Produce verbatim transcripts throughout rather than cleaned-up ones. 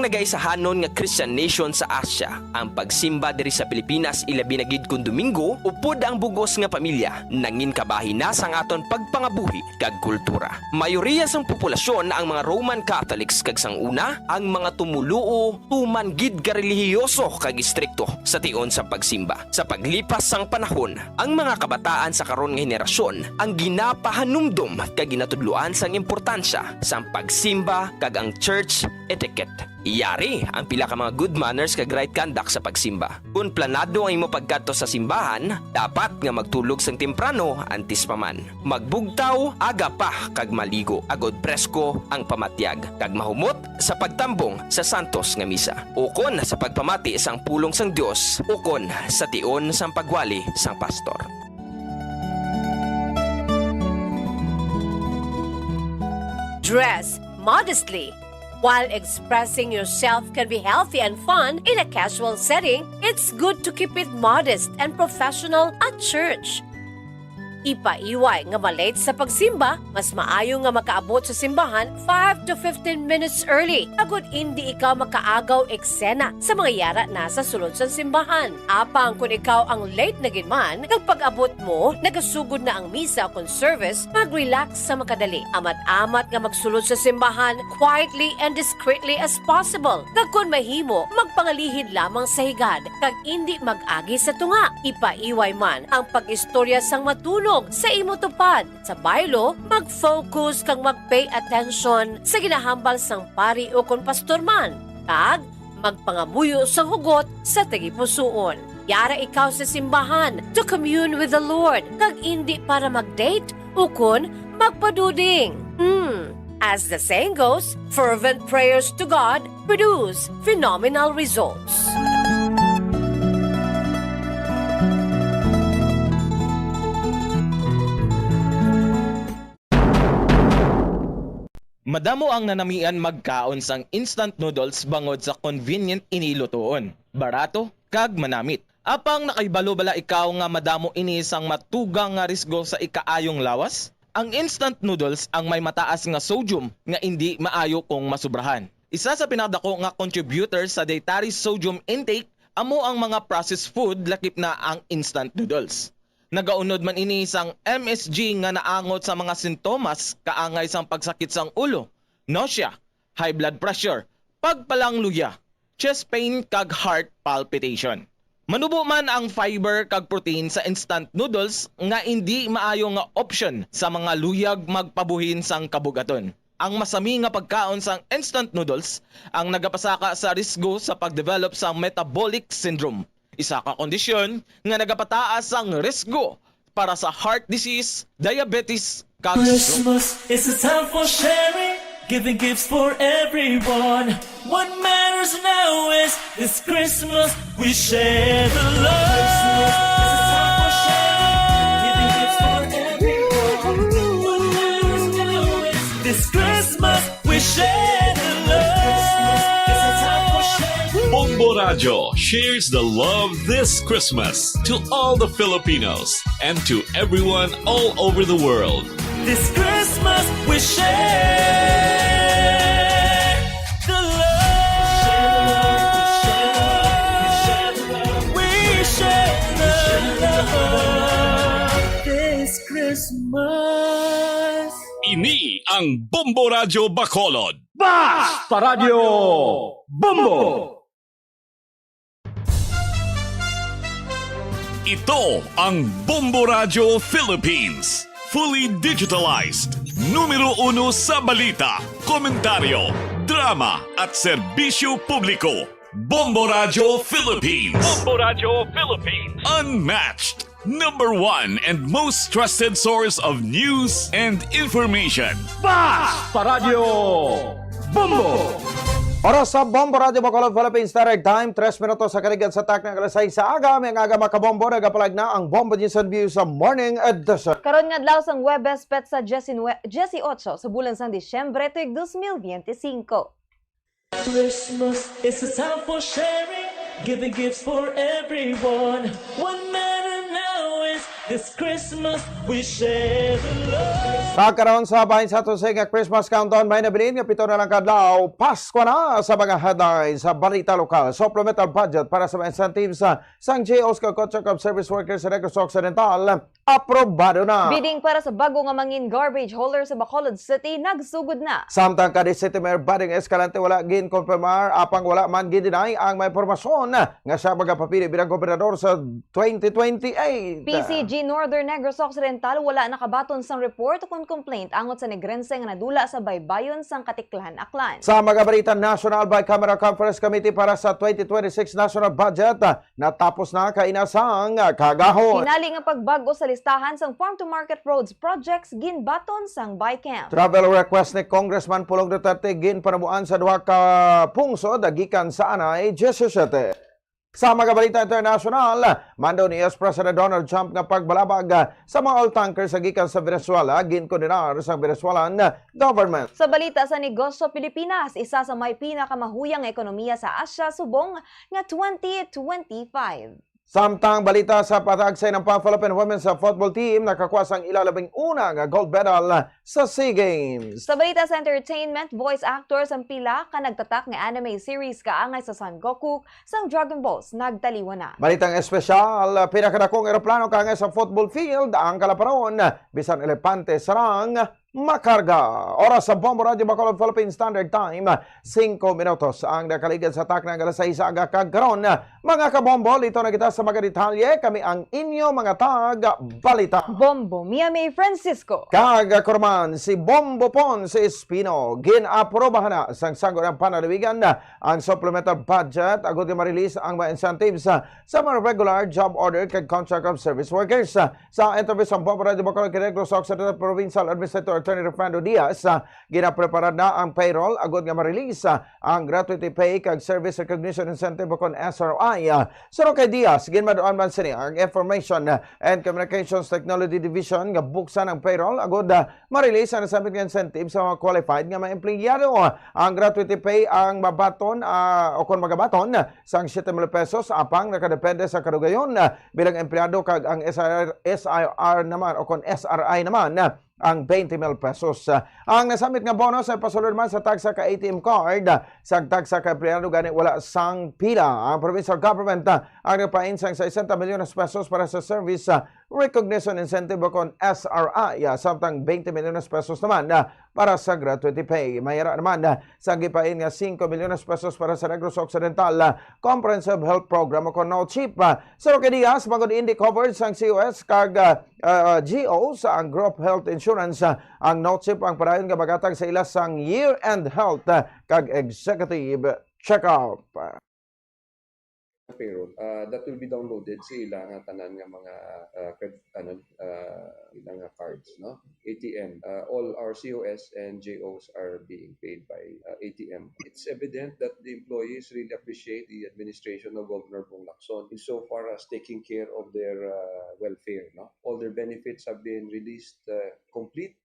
Kagaisahanon nga Christian nation sa Asia, ang pagsimba diri sa Pilipinas, ilabi na gid kon Domingo, upod ang bug-os nga pamilya, nangin kabahin na sang aton pagpangabuhi kag kultura. Mayoriya sang populasyon ang mga Roman Catholics, kag sang una, ang mga tumoluo tuman gid ka relihiyoso kag istrikto sa tion sang pagsimba. Sa paglipas sang panahon, ang mga kabataan sa karon nga henerasyon ang ginapahanumdom kag ginatudloan sang importansya sang pagsimba kag ang church etiquette. Yari ang pila ka mga good manners kag right conduct sa pagsimba. Kon planado ang imo pagkadto sa simbahan, dapat nga magtulog sang temprano antes pa man. Magbugtaw aga pa kag maligo, agod presko ang pamatyag, kag mahumot sa pagtambong sa santos nga misa, ukon sa pagpamati sang pulong sang Dios, ukon sa tion sang pagwali sang pastor. Dress modestly. While expressing yourself can be healthy and fun in a casual setting, it's good to keep it modest and professional at church. Ipaiway nga ma-late sa pagsimba, mas maayo nga makaabot sa simbahan five to fifteen minutes early, agod indi ikaw makaagaw eksena sa mga yara na sa sulod sang simbahan. Apang kon ikaw ang late na gid man, kag pag-abot mo, nagasugod na ang misa kon service, mag-relax sa makadali. Amat-amat nga magsulod sa simbahan quietly and discreetly as possible. Kag kon mahimo, magpangalihid lamang sa higad, kag indi mag-agi sa tunga. Ipaiway man ang pag-istorya sang matunog sa imo tupad. Sa baylo, mag-focus kag mag-pay attention sa ginahambal sang pari ukon pastor man, kag magpangamuyo sang hugot sa tagipusoon. Yara ikaw sa simbahan to commune with the Lord, kag indi para mag-date ukon magpaduding. Hmm. As the saying goes, fervent prayers to God produce phenomenal results. Madamo ang nanamian magkaon sang instant noodles bangod sa convenient ini lutoon, barato, kag manamit. Apang nakahibalo bala ikaw nga madamo ini sang matugang nga risgo sa ikaayong lawas? Ang instant noodles ang may mataas nga sodium nga indi maayo kung masubrahan. Isa sa pinakadako nga contributor sa dietary sodium intake amo ang mga processed food, lakip na ang instant noodles. Nagaunod man ini sang M S G nga naangot sa mga sintomas kaangay sang pagsakit sang ulo, nausea, high blood pressure, pagpalangluya, chest pain, kag heart palpitation. Manubo man ang fiber kag protein sa instant noodles nga indi maayo nga option sa mga luyag magpabuhin sang kabug-aton. Ang masami nga pagkaon sang instant noodles ang nagapasaka sa risgo sa pag-develop sang metabolic syndrome, isa ka kondisyon nga nagapataas sang risgo para sa heart disease, diabetes, kag stroke. Christmas is a time for sharing, giving gifts for everyone. What matters now is this Christmas we share the love. Christmas is a time for sharing, giving gifts for everyone. What matters now is this Christmas we share the love. Bombo Radyo shares the love this Christmas to all the Filipinos and to everyone all over the world. This Christmas we share the love. We share the love this Christmas. Ini ang Bombo Radyo Bacolod. Basta Radyo Bombo! Ito ang Bombo Radyo Philippines. Fully digitalized. Numero uno sa balita, komentaryo, drama, at serbisyo publiko. Bombo Radyo Philippines. Bombo Radyo Philippines. Unmatched. Number one and most trusted source of news and information. Basta Radyo Bombo! Oras sa Bombo Radyo Bacolod, Philippine Standard Time, tres minutos sa kaligan sa takna nga alas sais sa aga. May aga, mga kabombo, nagapalag na ang Bombo News and Views sa Morning Edition. Karon nga adlaw sang Huwebes, petsa diecinueve, dieciocho sa bulan sang Disyembre, tuig dos mil biyente singko. Christmas is a time for sharing, giving gifts for everyone. What matter now is This Christmas, we share the love. Pagkaron sa bahin sa aton sa nga Christmas countdown, may nabilin nga pito na lang kadlaw, Pasko na sa mga headlines sa balita lokal. Supplemental budget para sa mga incentives sa sang G Os kag Contract of Service Workers sa Negros Occidental, aprobado na. Bidding para sa bago nga mangin garbage hauler sa Bacolod City nagsugod na. Samtang kay City Mayor Bading Escalante wala ginkonfirmar, apang wala man gin-deny ang may impormasyon nga siya magapapili bilang gobernador sa twenty twenty-eight. P C G Northern Negros Occidental wala nakabaton sang report kon complaint angot sa Negrense nga nadula sa baybayon sang Katiklan, Aklan. Sa mga balita nasyonal, Bicameral Conference Committee para sa twenty twenty-six National Budget, ah, natapos na kaina sang kagahon. Hinali nga pagbag-o sa listahan sang Farm to Market Roads projects ginbaton sang BICAM. Travel request ni Congressman Pulong Duterte ginpanamuan sa duha ka pungsod gikan sa anay diyesisete. Sa mga balita internasyonal, mando ni U S President Donald Trump nga pagbalabag sa mga oil tankers nga gikan sa Venezuela, ginkondenar sang Venezuelan government. Sa balita sa negosyo, Pilipinas, isa sa may pinakamahuyang nga ekonomiya sa Asia subong nga twenty twenty-five. Samtang balita sa patagsay ng Philippine Women's Football Team, nakakuha sang ila labing una nga gold medal sa SEA Games. Sa balita sa entertainment, voice actors ang pila ka nagtatak nga anime series kaangay sa Son Goku sang Dragon Balls nagtaliwan na. Balitang espesyal, pinakadakong eroplano kaangay sa football field ang kalaparon, bisan elepante sarang makarga. Oras sa Bombo Radyo Bacolod Philippine Standard Time, singko minutos ang nakaligad sa takna nga alas sais aga kag karon. Mga kabombo, lito na kita sa mga detalye. Kami ang inyo mga tag-balita. Bombo Mia May Francisco. Kag ako naman si Bombo Pons Espino. Gin-aprobahan na sang Sangguniang Panlalawigan ang supplemental budget agud nga ma-release ang mga incentives sa, sa mga regular job order kag contract of service workers. Sa interview sa Bombo Radyo Bacolod kay Negros Occidental Provincial Administrator Attorney Refrando Diaz, ah, ginaprepara na ang payroll agud nga ma-release, ah, ang gratuity pay kag service recognition incentive o kon S R I. Ah, suno kay Diaz, ginbaton man sini ang Information, ah, and Communications Technology Division nga buksan ang payroll agud, ah, ma-release ang nasambit nga incentive sa mga qualified nga mga empleyado. Ang gratuity pay ang mabaton, ah, o kon magabaton sang siete mil pesos, apang nakadepende sa kadugayon, ah, bilang empleyado kag ang S R, S I R naman o kon S R I naman, ah, ang twenty mil pesos. Ah, ang nasambit nga bonus ay pasulod man sa tagsa ka A T M card, ah, sa tagsa ka empleyado gani wala sang pila. Ang provincial government, ah, ang nagpain sang sesenta milyones pesos para sa service, ah, recognition incentive o kon S R I, ah, samtang twenty milyones pesos naman, ah, para sa gratuity pay. May ara naman, ah, sa gipain nga singko milyones pesos para sa Negros Occidental, ah, Comprehensive Health Program o kon NOCHIP. Ah, suno kay Diaz, bangod indi covered sang C O S kag, ah, ah, G O sa ang group health insurance, ah, ang NOCHIP ang padayon nga magatag sa ila sang year-end health, ah, kag executive check-up. Payroll, ah, that will be downloaded sa ila nga tanan nga mga, ah, cred-, ano, ah, ila nga cards, no? A T M. Ah, all our C O S and J Os are being paid by, ah, A T M. It's evident that the employees really appreciate the administration of Governor Bong Lacson insofar as taking care of their, ah, welfare, no? All their benefits have been released, ah, complete.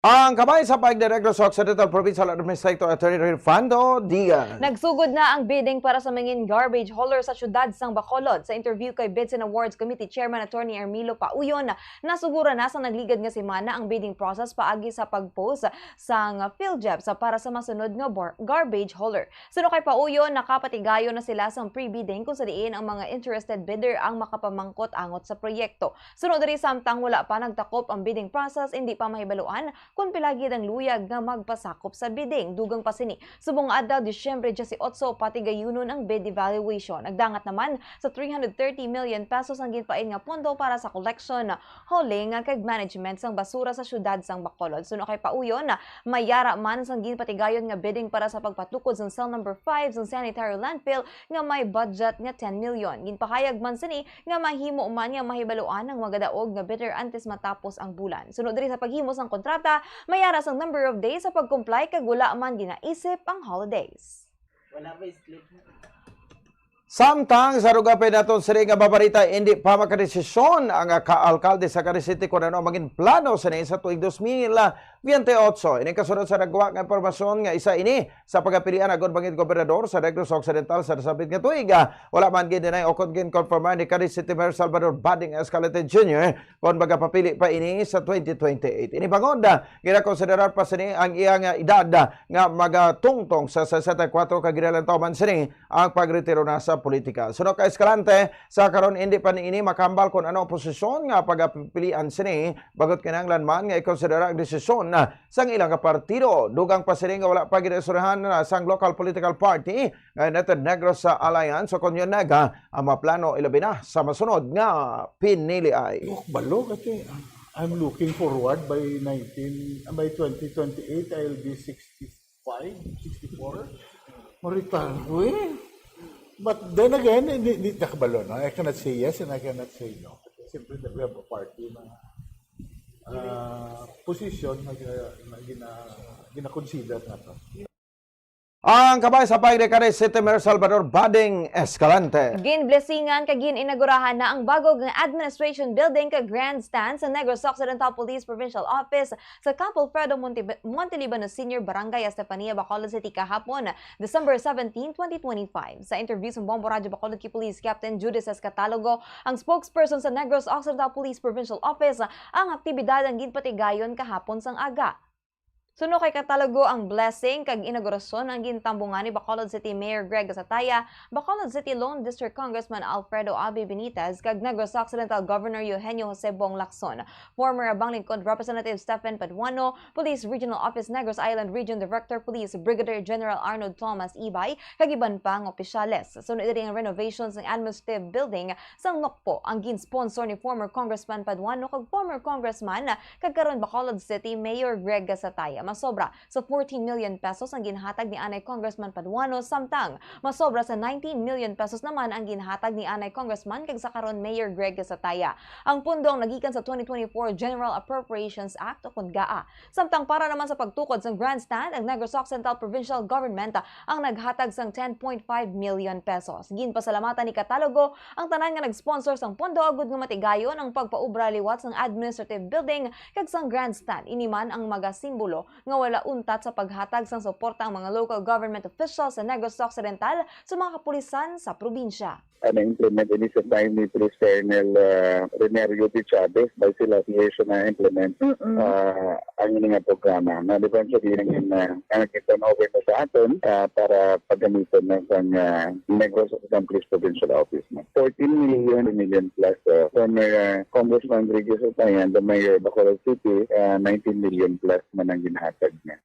Ang kamay sa Paigdireglo sa Occidental Provincial Administrator Attorney Refrando Diaz. Nagsugod na ang bidding para sa mangin garbage hauler sa siyudad sang Bacolod. Sa interview kay Bids and Awards Committee Chairman Attorney Ermilo Pauyon, nasuguran na sa nagligad nga semana ang bidding process paagi sa pag-post sang PhilGEPs para sa masunod nga bar- garbage hauler. Suno kay Pauyon, nakapatigayon na sila sang pre-bidding kung sa diin ang mga interested bidder ang makapamangkot angot sa proyekto. Suno diri, samtang wala pa nagtakop ang bidding process, indi pa mahibaluan kon pila gid ang luyag nga magpasakop sa bidding. Dugang pa sini, subong nga adlaw Disyembre diyesiyotso, patigayunon ang bid evaluation. Nagdangat naman sa three hundred thirty million pesos ang ginpain nga pondo para sa collection, hauling, kag management sang basura sa siyudad sang Bacolod. Suno kay Pauyon, may ara man sang ginpatigayon nga bidding para sa pagpatukod sang cell number five sang sanitary landfill nga may budget nga ten million. Ginpahayag man sini nga mahimo man nga mahibaluan ang magadaog nga bidder antes matapos ang bulan. Suno diri sa paghimo sang kontrata, may ara sang number of days sa pag-comply kag wala man ginaisip ang holidays. Wala may slip. Samtang sa dugapin naton sini nga babarita, hindi pa makadesisyon ang kaalkalde sa Kari City kung ano ang maging plano sini sa tuig dos mil Veinte ocho, ini kasunod sa nagwa nga impormasyon nga isa ini sa pagapilian agud mangin gobernador sa Negros Occidental sa nasambit nga tuig. Ah, wala man gin-deny o kon gin-confirm ni Cadiz City Mayor Salvador Bading Escalante Junior kon magapapili pa ini sa twenty twenty-eight. Ini bangod, ah, ginakonsiderar pa sini ang iya nga edad, ah, nga magatungtong sa sesenta y kuwatro ka ginalantaw man sini ang pagretiro na sa politika. Suno kay Escalante, sa karon indi pa niini makambal kon ano ang posisyon nga pagapilian sini, bangod kinahanglan man nga ikonsidera ang desisyon, ah, sang ilang nga partido. Dugang pa sini nga wala pa ginaistoryahan na sang local political party nga United Negros Alliance o kon UNEG ang maplano, ilabi na sa masunod nga piniliay. Oh, balo kasi, ah, I'm looking forward by nineteen, by twenty twenty-eight, I'll be sixty-five, sixty-four. Marital ko eh. But then again, hindi, hindi nakabalo, no? I cannot say yes and I cannot say no. Siyempre, we have a party na, ah, position na, gina, na gina, gina-consider nato. Ang kabay sa pagdekade, City Mayor Salvador Bading Escalante. Ginblessingan kag gin-inaugurahan na ang bago nga administration building kag grandstand sa Negros Occidental Police Provincial Office sa Camp Alfredo Monte-, Montelibano Senior, Barangay Estefania, Bacolod City kahapon, December seventeen, twenty twenty-five. Sa interview sa Bombo Radyo Bacolod kay Police Captain Judas Escatalogo, ang spokesperson sa Negros Occidental Police Provincial Office, ang aktibidad ang ginpatigayon kahapon sang aga. Suno kay Catalogo, ang blessing kag inaugurasyon ang gintambungan ni Bacolod City Mayor Greg Gasataya, Bacolod City Lone District Congressman Alfredo Abi Benitez, kag Negros Occidental Governor Eugenio Jose Bong Lacson, former Abang Lingkod Representative Stephen Paduano, Police Regional Office Negros Island Region Director Police Brigadier General Arnold Thomas Ibay, kag iban pa nga opisyales. Suno diri ang renovation sang administrative building sang Nokpo ang gin-sponsor ni former Congressman Paduano kag former Congressman kag karon Bacolod City Mayor Greg Gasataya. Masobra sa fourteen million pesos ang ginhatag ni anay Congressman Paduano, samtang masobra sa nineteen million pesos naman ang ginhatag ni anay Congressman kag sa karon Mayor Greg Gasataya. Ang pundo ang nagikan sa twenty twenty-four General Appropriations Act o kon GAA. Samtang para naman sa pagtukod sang grandstand, ang Negros Occidental Provincial Government ang naghatag sang ten point five million pesos. Ginpasalamatan ni Catalogo ang tanan nga nag-sponsor sang pondo agud nga matigayon ang pagpaubra liwat sang administrative building kag sang grandstand. Ini man ang magasimbolo nga wala untat sa paghatag sang suporta ang mga local government officials sa Negros Occidental sa mga kapulisan sa probinsya. Ano, implement ini sa time ni Police Colonel, ah, Renerio de Chavez, by sila years na implement, Mm-mm. ah, ang ini nga programa. Na di ba, sa bilang yun na, ang nag-turn over na sa aton, ah, para pagamiton na sa, ah, Negros Occidental Police Provincial Office na. Fourteen million, million plus, ah, former, ah, Congressman Rodriguez Otayan, the mayor of Bacolod City, ah, nineteen million plus man ang ginhatag niya.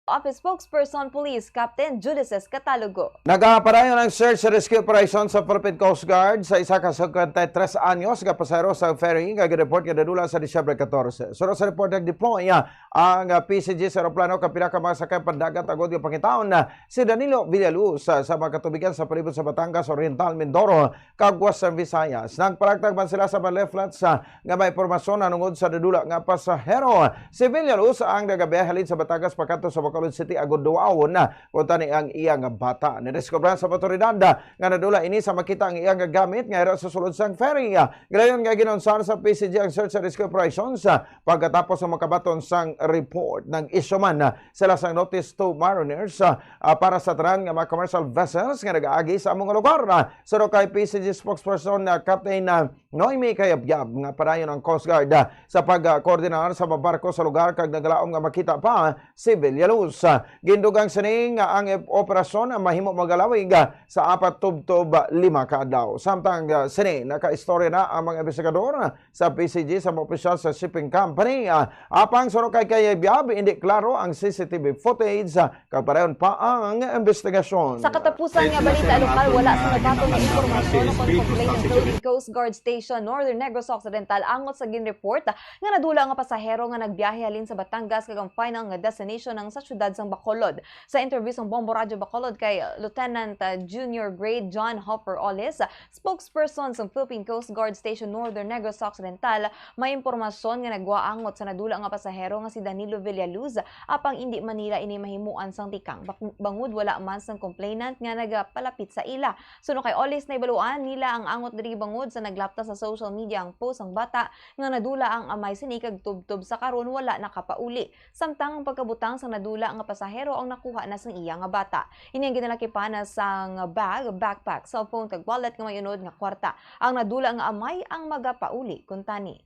Office Spokesperson Police Captain Judices Catalogo. Nagapadayon ang search and rescue operation sa Philippine Coast Guard sa isa ka singkwenta y tres anyos nga pasahero sa ferry nga gin-report nga nadula sa Disyembre katorse. Suno sa report, nag-deploy, ah, ang, ah, P C G sa eroplano kag pila ka mga sakay pandagat agud nga pangitaon, ah, si Danilo Villaluz, ah, sa mga katubigan sa palibot sa Batangas Oriental, Mindoro, kag Western Visayas. Nagpalagtag man sila sa mga leaflets, ah, nga may impormasyon nahanungod sa nadula nga pasahero. Si Villaluz ang nagabiyahe halin sa Batangas pakadto sa Bacolod City agud duwaon, ah, kuntani ang iya nga bata. Nidiskubre sa mga awtoridad, ah, nga nadula ini sa makita ang iya nga gamit nga yara sa sulod sang ferry. Ah, gilayon nga ginunsahan sa P C G ang search and rescue operations, ah, pagkatapos sa makabaton sang report. Nag-issue man, ah, sila sang notice to mariners, ah, ah, para sa tanan nga mga commercial vessels nga nag-aagi sa among lugar. Ah, suno kay P C G spokesperson, ah, Captain, ah, Noemi Cayabyab, nga padayon ang Coast Guard, ah, sa pagkoordinar sa mga barko sa lugar kag nagalaom nga makita pa si Villaluz. Ah, gindugang sini nga ang ep-, operasyon ang mahimo magalawig, ah, sa apat tubtob lima ka adlaw. Samtang, ah, sini, nakaistorya na ang mga investigador, ah, sa P C G sa mga opisyal sa shipping company. Ah, apang suno kay Cayabyab, hindi klaro ang C C T V footage, ah, kag padayon pa ang investigasyon. Sa katapusan nga balita lokal, wala sa nabaton nga impormasyon o kon complaint ang Philippine Coast Guard Station Northern Negros Occidental angot sa ginreport nga nadula nga pasahero nga nagbiyahe halin sa Batangas kag ang final nga destination ang sa siyudad sang Bacolod. Sa interview sang Bombo Radyo Bacolod kay Lieutenant, uh, Junior Grade John Hopper Oles, spokesperson sang Philippine Coast Guard Station Northern Negros Occidental, may impormasyon nga nagwa angot sa nadula nga pasahero nga si Danilo Villaluz, apang indi man nila ini mahimuan sang tikang bak-, bangod wala man sang complainant nga nagapalapit sa ila. Suno kay Oles, nahibaluan nila ang angot diri bangod sa naglapta sa social media ang post sang bata nga nadula ang amay sini kag tubtob sa karon wala nakapauli. Samtang ang pagkabutang sang nadula nga pasahero ang nakuha na sang iya nga bata. Ini ang ginalakipan na sang bag, backpack, cellphone kag wallet nga may unod nga kwarta. Ang nadula nga amay ang magapauli kuntani.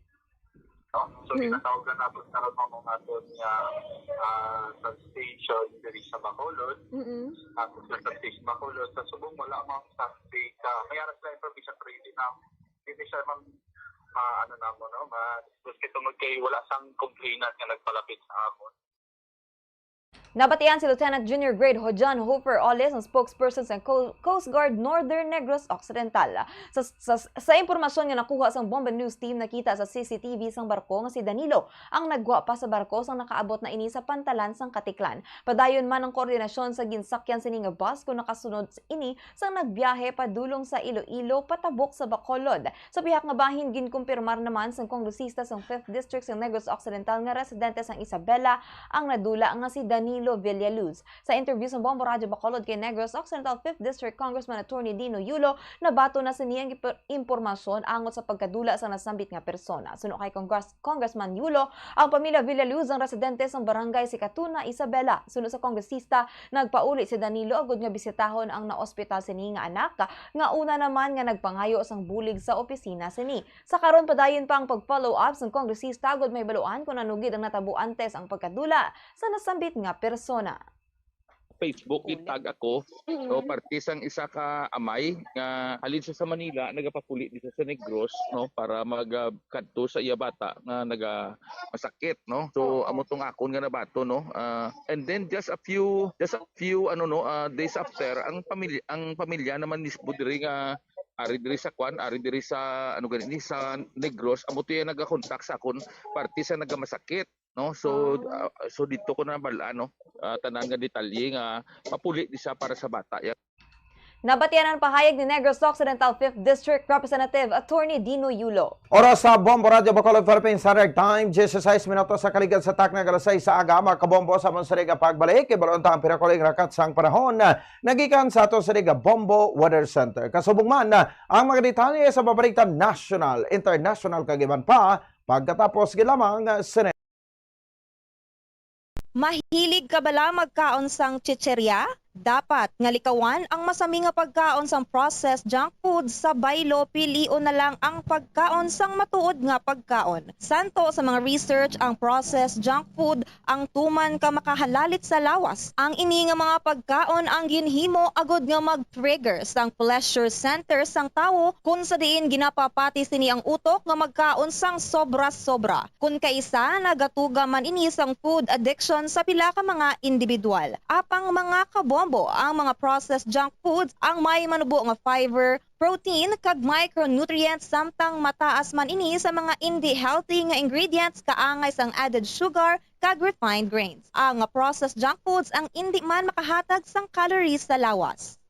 No? So, Mm. ginatawag na nato sa mga naton nga, ah, substation diri sa Bacolod. Mm-mm. Tapos sa substation Bacolod, sa subong wala mang sa data. May ara sila information pero hindi na, hindi siya man, ma-, ano namo, no? Ma-disclose kay tungod kay wala sang complainant nga nagpalapit sa amon. Nabatian si Lieutenant Junior Grade Ho-, John Hopper Oles, ang spokesperson sa Co-, Coast Guard Northern Negros Occidental. Sa, sa, sa impormasyon nga nakuha sang Bombo News Team, nakita sa C C T V sang barko nga si Danilo ang nagwa pa sa barko sang nakaabot na ini sa pantalan sang Caticlan. Padayon man ang koordinasyon sa ginsakyan sini nga bus kon nakasunod ini sang nagbiyahe padulong sa Iloilo patabok sa Bacolod. Sa bihak nga bahin, ginkumpirmar naman sang kongresista sang Fifth District sang Negros Occidental nga residente sang Isabela ang nadula nga si Danilo Villaluz. Sa interview sang Bombo Radyo Bacolod kay Negros Occidental Fifth District Congressman Attorney Dino Yulo, nabaton na sini ang impo-, impormasyon angot sa pagkadula sang nasambit nga persona. Suno kay Congress-, Congressman Yulo, ang pamilya Villaluz ang residente sang Barangay Sikatuna, Isabela. Suno sa kongresista, nagpauli si Danilo agud nga bisitahon ang naospital sini nga anak, nga una naman nga nagpangayo sang bulig sa opisina sini. Sa karon, padayon pa ang pag-follow up sang kongresista agud mahibaluan kon ano gid ang natabo antes ang pagkadula sa nasambit nga persona. Facebook, Uli. gitag ako. Mm. So, parte sang isa ka amay nga halin siya sa Manila, nagapapuli dito sa Negros, no, para mag, ah, kadto sa iya bata nga naga masakit, no. So, Oo. amo tong akon nga nabato, no. Ah, and then just a few, just a few, ano, no, ah, days after, ang pamilya, ang pamilya naman mismo diri nga ari diri sa kwan, ari diri sa, ano gani ni, sa Negros, amo to yung nagakontak sa akon, parte sa nagamasakit. No? So, Ah. ah, so dito ko na bal-, ano, ah, tanan nga detalye nga mapuli di siya para sa bata. Ya- Nabatian ang pahayag ni Negros Occidental Fifth District Representative Attorney Dino Yulo. Oras sa Bombo Radyo Bacolod Philippines Standard Time, diyesisais minutos sa kaligad sa takna nga alas sais sa aga, mga kabombo, sa amon sa nga pagbalik, ibalon ta ang pinakuling rakat sang panahon, nagikan sa ato sa nga Bombo Weather Center. Kasubong man ang mga detalye sa pabarita national, international, kag iban pa, pagkatapos gid lamang sini. Mahilig ka bala magkaon sang chicheria? Dapat nga likawan ang masami nga pagkaon sang processed junk food sa baylo, pilion na lang ang pagkaon sang matuod nga pagkaon. Santo sa mga research, ang processed junk food ang tuman ka makahalalit sa lawas. Ang ini nga mga pagkaon ang ginhimo agud nga mag-trigger sang pleasure center sang tawo, kun sa diin ginapapati sini ang utok nga magkaon sang sobra-sobra. Kun kaisa, nagatuga man ini sang food addiction sa pila ka mga individual. Apang mga kabombo, ang mga processed junk foods ang may manubo nga fiber, protein, kag micronutrients, samtang mataas man ini sa mga indi healthy nga ingredients, kaangay sang added sugar kag refined grains. Ang processed junk foods ang indi man makahatag sang calories sa lawas.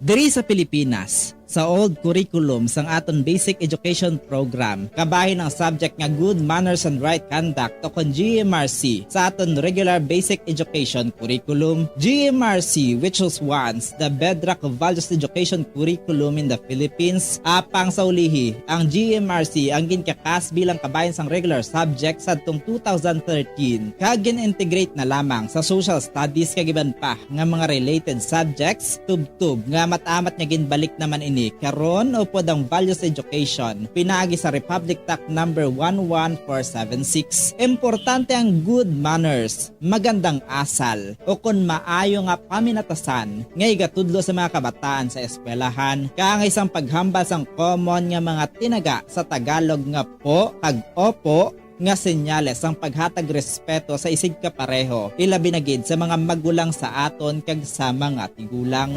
Diri sa Pilipinas, sa old curriculum sang aton basic education program, kabahin ang subject nga Good Manners and Right Conduct, o kon G M R C, sa aton regular basic education curriculum. G M R C, which was once the bedrock of values education curriculum in the Philippines, apang sa ulihi, ang G M R C ang ginkakas bilang kabahin sang regular subject sadtong two thousand thirteen, kag gin-integrate na lamang sa social studies kag iban pa nga mga related subjects, tubtob nga amat-amat nga ginbalik naman ini karon upod ang values education pinaagi sa Republic Act number one one four seven six. Importante ang good manners, magandang asal, o kon maayo nga paminatasan nga igatudlo sa mga kabataan sa eskwelahan, kaangay sang paghambal sang common nga mga tinaga sa Tagalog nga po kag opo, nga senyales sang paghatag respeto sa isigkapareho, ilabi na gid sa mga magulang sa aton kag sa mga tigulang.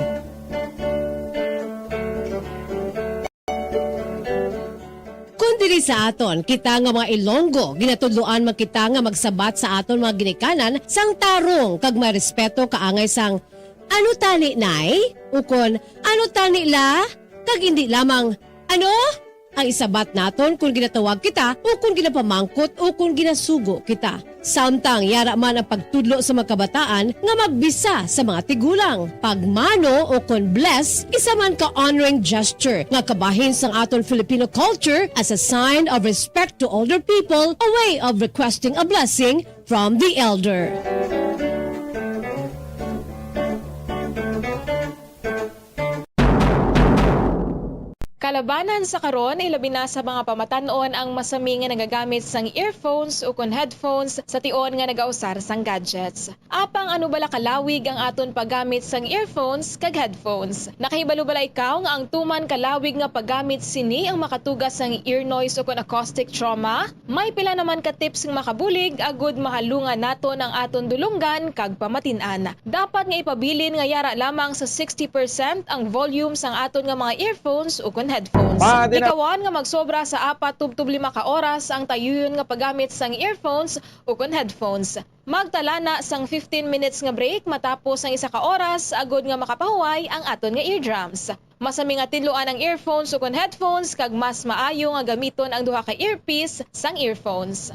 Kon dili Sa aton, kita nga mga Ilonggo, ginatudloan man kita nga magsabat sa aton mga ginikanan sang tarong kag may respeto kaangay sang, "Ano tani, Nay?" ukon, "Ano tani, La?" Kag indi lamang, "Ano?" ang isabat naton kon ginatawag kita o kon ginapamangkot o kon ginasugo kita. Samtang yara man ang pagtudlo sa mga kabataan nga magbisa sa mga tigulang. Pagmano o kon bless, isa man ka honoring gesture nga kabahin sang aton Filipino culture as a sign of respect to older people, a way of requesting a blessing from the elder. Kalabanan sa karon, ilabi na sa mga pamatan-on ang masami nga nagagamit sang earphones ukon headphones sa tion nga nagausar sang gadgets. Apang ano bala kalawig ang aton paggamit sang earphones kag headphones? Nakahibalo bala ikaw nga ang tuman kalawig nga paggamit sini ang makatuga sang ear noise ukon acoustic trauma? May pila naman ka tips nga makabulig agud mahalungan naton ang aton dulonggan kag pamatin-an. Dapat nga ipabilin nga yara lamang sa sixty percent ang volume sang aton nga mga earphones ukon headphones. Pwede na. Likawan nga magsobra sa apat tubtob lima ka oras ang tayuyon nga paggamit sang earphones ukon headphones. Magtala na sang fifteen minutes nga break matapos ang isa ka oras agud nga makapahuway ang aton nga eardrums. Masami nga tinluan ang earphones ukon headphones kag mas maayo nga gamiton ang duha ka earpiece sang earphones.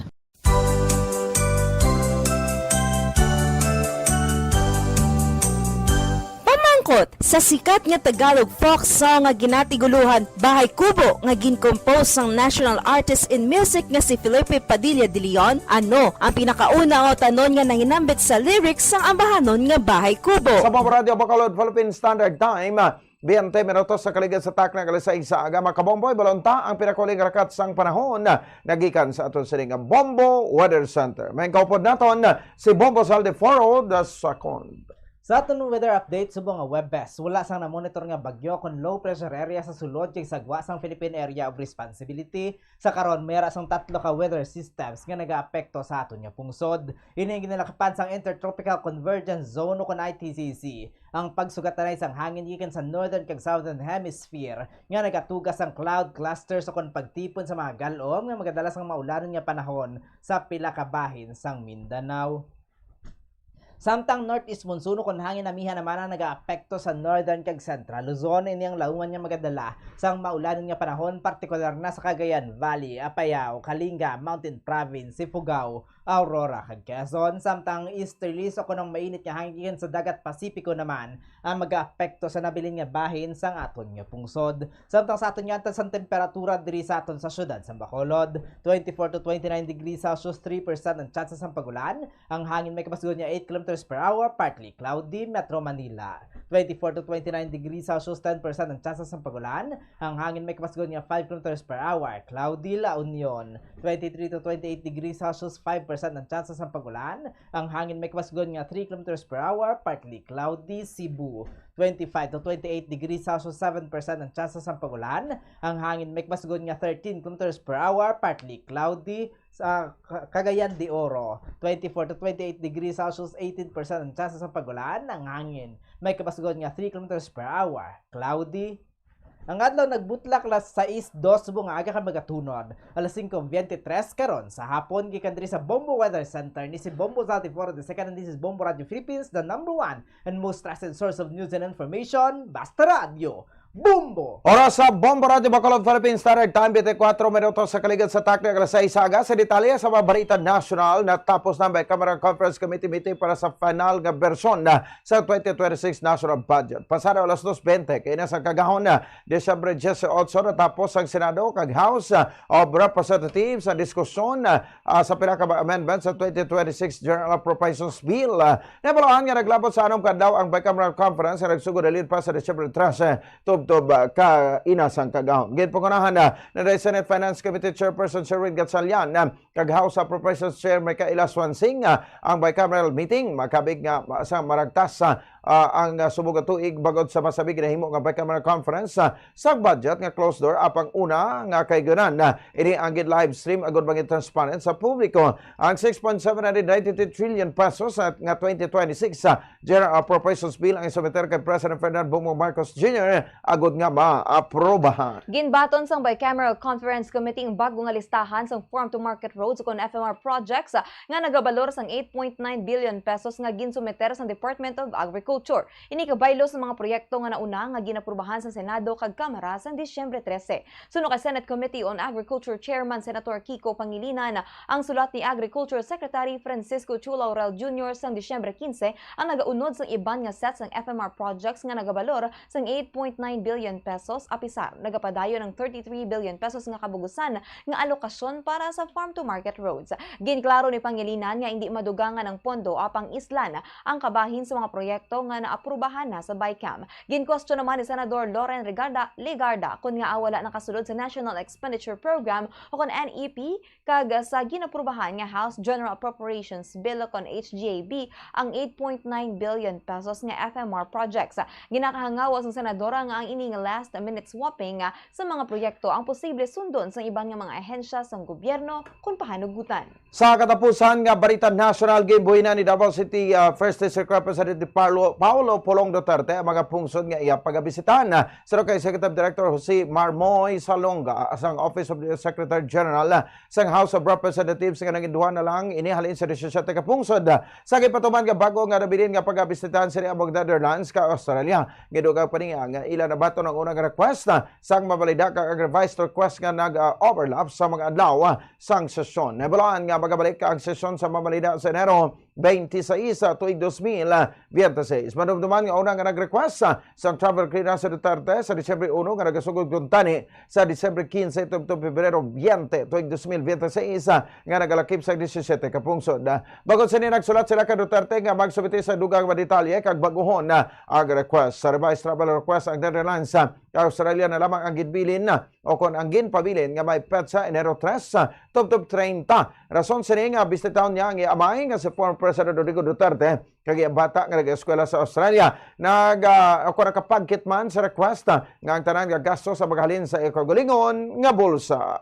Pamangkot, sa sikat nga Tagalog folk song nga ginatiguluhan Bahay Kubo nga gin-compose sang national artist in music nga si Felipe Padilla de Leon, ano ang pinakauna nga utanon nga nahinambit sa lyrics sang ambahanon nga Bahay Kubo? Sa Bombo Radyo Bacolod, Philippine Standard Time, twenty minutos sa kaligid sa takna nga alas sais sa aga. Makabomboy, balon ta ang pinakauling rakat sang panahon nagikan sa aton sining Bombo Weather Center. May kaupod naton si Bombo Saldi Foro the second. Sa aton weather update, subong nga Huwebes, wala sang namonitor nga bagyo kon low pressure area sa sulod kag sa gwa sang Philippine Area of Responsibility. Sa karon, may ara sang tatlo ka weather systems nga nagaapekto sa aton nga pungsod. Ini ang ginalakapan sang Intertropical Convergence Zone o kon I T C Z. Ang pagsugat anay sang hangin gikan sa northern kag southern hemisphere nga nagatuga sang cloud clusters o kon pagtipon sa mga gal-om nga magadala sang maulanon nga panahon sa pila ka bahin sang Mindanao. Samtang northeast monsoon o kon hangin amihan naman ang nagaapekto sa northern kag central Luzon, ini ang lauman nga magadala sang maulanon nga panahon, partikular na sa Cagayan Valley, Apayao, Kalinga, Mountain Province, Ifugao, Aurora, kag Quezon. Samtang easterlies o kon ang mainit nga hangin gikan sa dagat Pasipiko naman ang magaapekto sa nabilin nga bahin sang aton nga pungsod. Samtang sa aton nga antas sang temperatura diri sa aton sa siyudad sang Bacolod, twenty-four to twenty-nine degrees Celsius, three percent ang tsansa sang pag-ulan. Ang hangin may kapasgon nga eight kilometers per hour, partly cloudy. Metro Manila, twenty-four to twenty-nine degrees Celsius, ten percent ang tsansa sang pag-ulan. Ang hangin may kapasgon nga five kilometers per hour, cloudy. La Union, twenty-three to twenty-eight degrees Celsius, five percent ang tsansa sang pag-ulan. Ang hangin may kapasgon nga three kilometers per hour, partly cloudy. Cebu, twenty-five to twenty-eight degrees Celsius, seven percent ang tsansa sang pag-ulan. Ang hangin may kapasgon nga thirteen kilometers per hour, partly cloudy. Sa Ca-, Cagayan de Oro, twenty-four to twenty-eight degrees Celsius, eighteen percent ang tsansa sang pag-ulan. Ang hangin may kapasgon nga three kilometers per hour, cloudy. Ang adlaw nagbutlak alas sais dos subong nga aga kag magatunod alas singko bente tres karon sa hapon. Gikan diri sa Bombo Weather Center, ni si Bombo Zaldi Foro the second, and this is Bombo Radio Philippines, the number one and most trusted source of news and information. Basta radyo, Bombo! Oras sa Bombo Radyo Bacolod, Philippine Standard Time, twenty-four minutos sa kaligid sa takna nga alas sais sa aga. Sa detalye sa mga balita nasyonal, natapos na ang Bicameral Conference Committee meeting para sa final nga bersyon na sa twenty twenty-six national budget. Pasado alas dos bente, kay na sa kagahon na Disyembre dieciocho, natapos ang Senado kag House, ah, of Representatives ang diskusyon, ah, ah, sa pila ka amendments sa twenty twenty-six General Appropriations Bill. Ah, nabalaan nga naglabot sa anom ka adlaw ang bicameral conference nga nagsugod halin pa sa Disyembre trese, tubtob, ah, kaina sang kagahon. Ginpangunahan na ni Senate Finance Committee Chairperson Sherwin Gatchalian, ah, kag House Appropriations Chair Micaela Swansing, ah, ang bicameral meeting. Makabig nga ma-, sa maragtas, ah, ah, ang, ah, subong nga tuig bangod sa masami ginahimo nga bicameral conference, ah, sa budget nga closed door, apang una nga kahigayunan, ah, ini ang gin-livestream agud maging transparent sa publiko ang six point seven ninety-two trillion pesos, ah, nga twenty twenty-six, ah, General Appropriations Bill ang isumiter kay President Ferdinand Bongbong Marcos Junior agud nga maaprobahan. Ginbaton sang Bicameral Conference Committee ang bag-o nga listahan sang farm to market roads kon F M R projects, ah, nga nagabalor sang eight point nine billion pesos nga ginsumiter sang Department of Agriculture. Ini kabaylo sa mga proyekto nga nauna nga ginaprubahan sa Senado kag Kamara sang Disyembre trese. Suno kay Senate Committee on Agriculture Chairman Senator Kiko Pangilinan, ang sulat ni Agriculture Secretary Francisco Chu Laurel Junior sang Disyembre kinse ang nagaunod sang iban nga set sang F M R projects nga nagabalor sang eight point nine billion pesos, apisar nagapadayon ang thirty-three billion pesos nga kabugusan nga alokasyon para sa farm to market roads. Ginklaro ni Pangilinan nga indi madugangan ang pondo apang islan ang kabahin sa mga proyekto nga naaprubahan na sa BICAM. Ginkwestiyon naman ni Senador Loren Regarda, Legarda kon ngaa wala nakasulod sa National Expenditure Program o kon N E P kag sa ginaprubahan nga House General Appropriations Bill o kon H G A B ang eight point nine billion pesos nga F M R projects. Ginakahangawa sang senadora nga ang ining last minute swapping, ah, sa mga proyekto ang posible sundon sang iban nga mga ahensya sang gobyerno kon pahanugutan. Sa katapusan nga balita nasyonal, ginbuhinan ni Davao City, ah, First District Representative Paolo, Paolo Polong Duterte ang mga pungsod nga iya pagabisitahan. Suno kay Executive Director Jose Marmoy Salonga sang Office of the Secretary General sang House of Representatives nga nangin duha na lang ini halin sa disisiete ka pungsod. Sa gipatuman nga bag-o nga nabilin nga pagabisitahan sini among Netherlands kag Australia, gidugang pa niya nga ila nabaton ang unang request sang mabalida kag ang revised request nga nag-overlap sa mga adlaw sang sesyon. Nahibaluan nga magabalik ang sesyon sa mabalida sa Enero twenty-six, ah, tuig dos mil twenty-six. Madumduman nga una nga nag-request, ah, sang travel clearance sa Duterte sa Disyembre uno nga nagasugod kuntani sa Disyembre quince tubtob Pebrero veinte tuig dos mil veintiséis, ah, nga nagalakip sa disisyete ka pungsod. Ah, bangod sini, nagsulat sila kay Duterte nga magsubmit sa dugang nga detalye kag bag-ohon, ah, ang request. Sa revised travel request ang Netherlands, ah, kag Australia na lamang ang ginbilin, ah, o kon ang ginpabilin nga may petsa Enero tres, ah, tubtob treinta. Rason sini nga bisitahon niya ang iya amay nga si former President Rodrigo Duterte kag iya bata nga nag-eskwela sa Australia. Nag, ah, ako nakapagkit man sa request, ah, nga ang tanan nga gasto sa magahalin sa iya kaugalingon nga bulsa.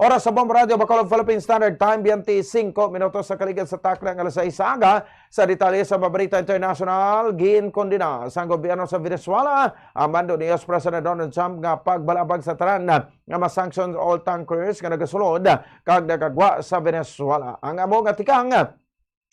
Oras sa Bombo Radyo Bacolod Philippine Standard Time, twenty-cinco minutos sa kaligad sa takna nga alas sais sa aga. Sa detalye sa mga balita internasyonal, ginkondena sang gobyerno sa Venezuela ang mando ni U S President Donald Trump nga pagbalabag sa tanan nga ma-sanction oil tankers nga nagasulod kag nagagwa sa Venezuela. Ang amo nga tikang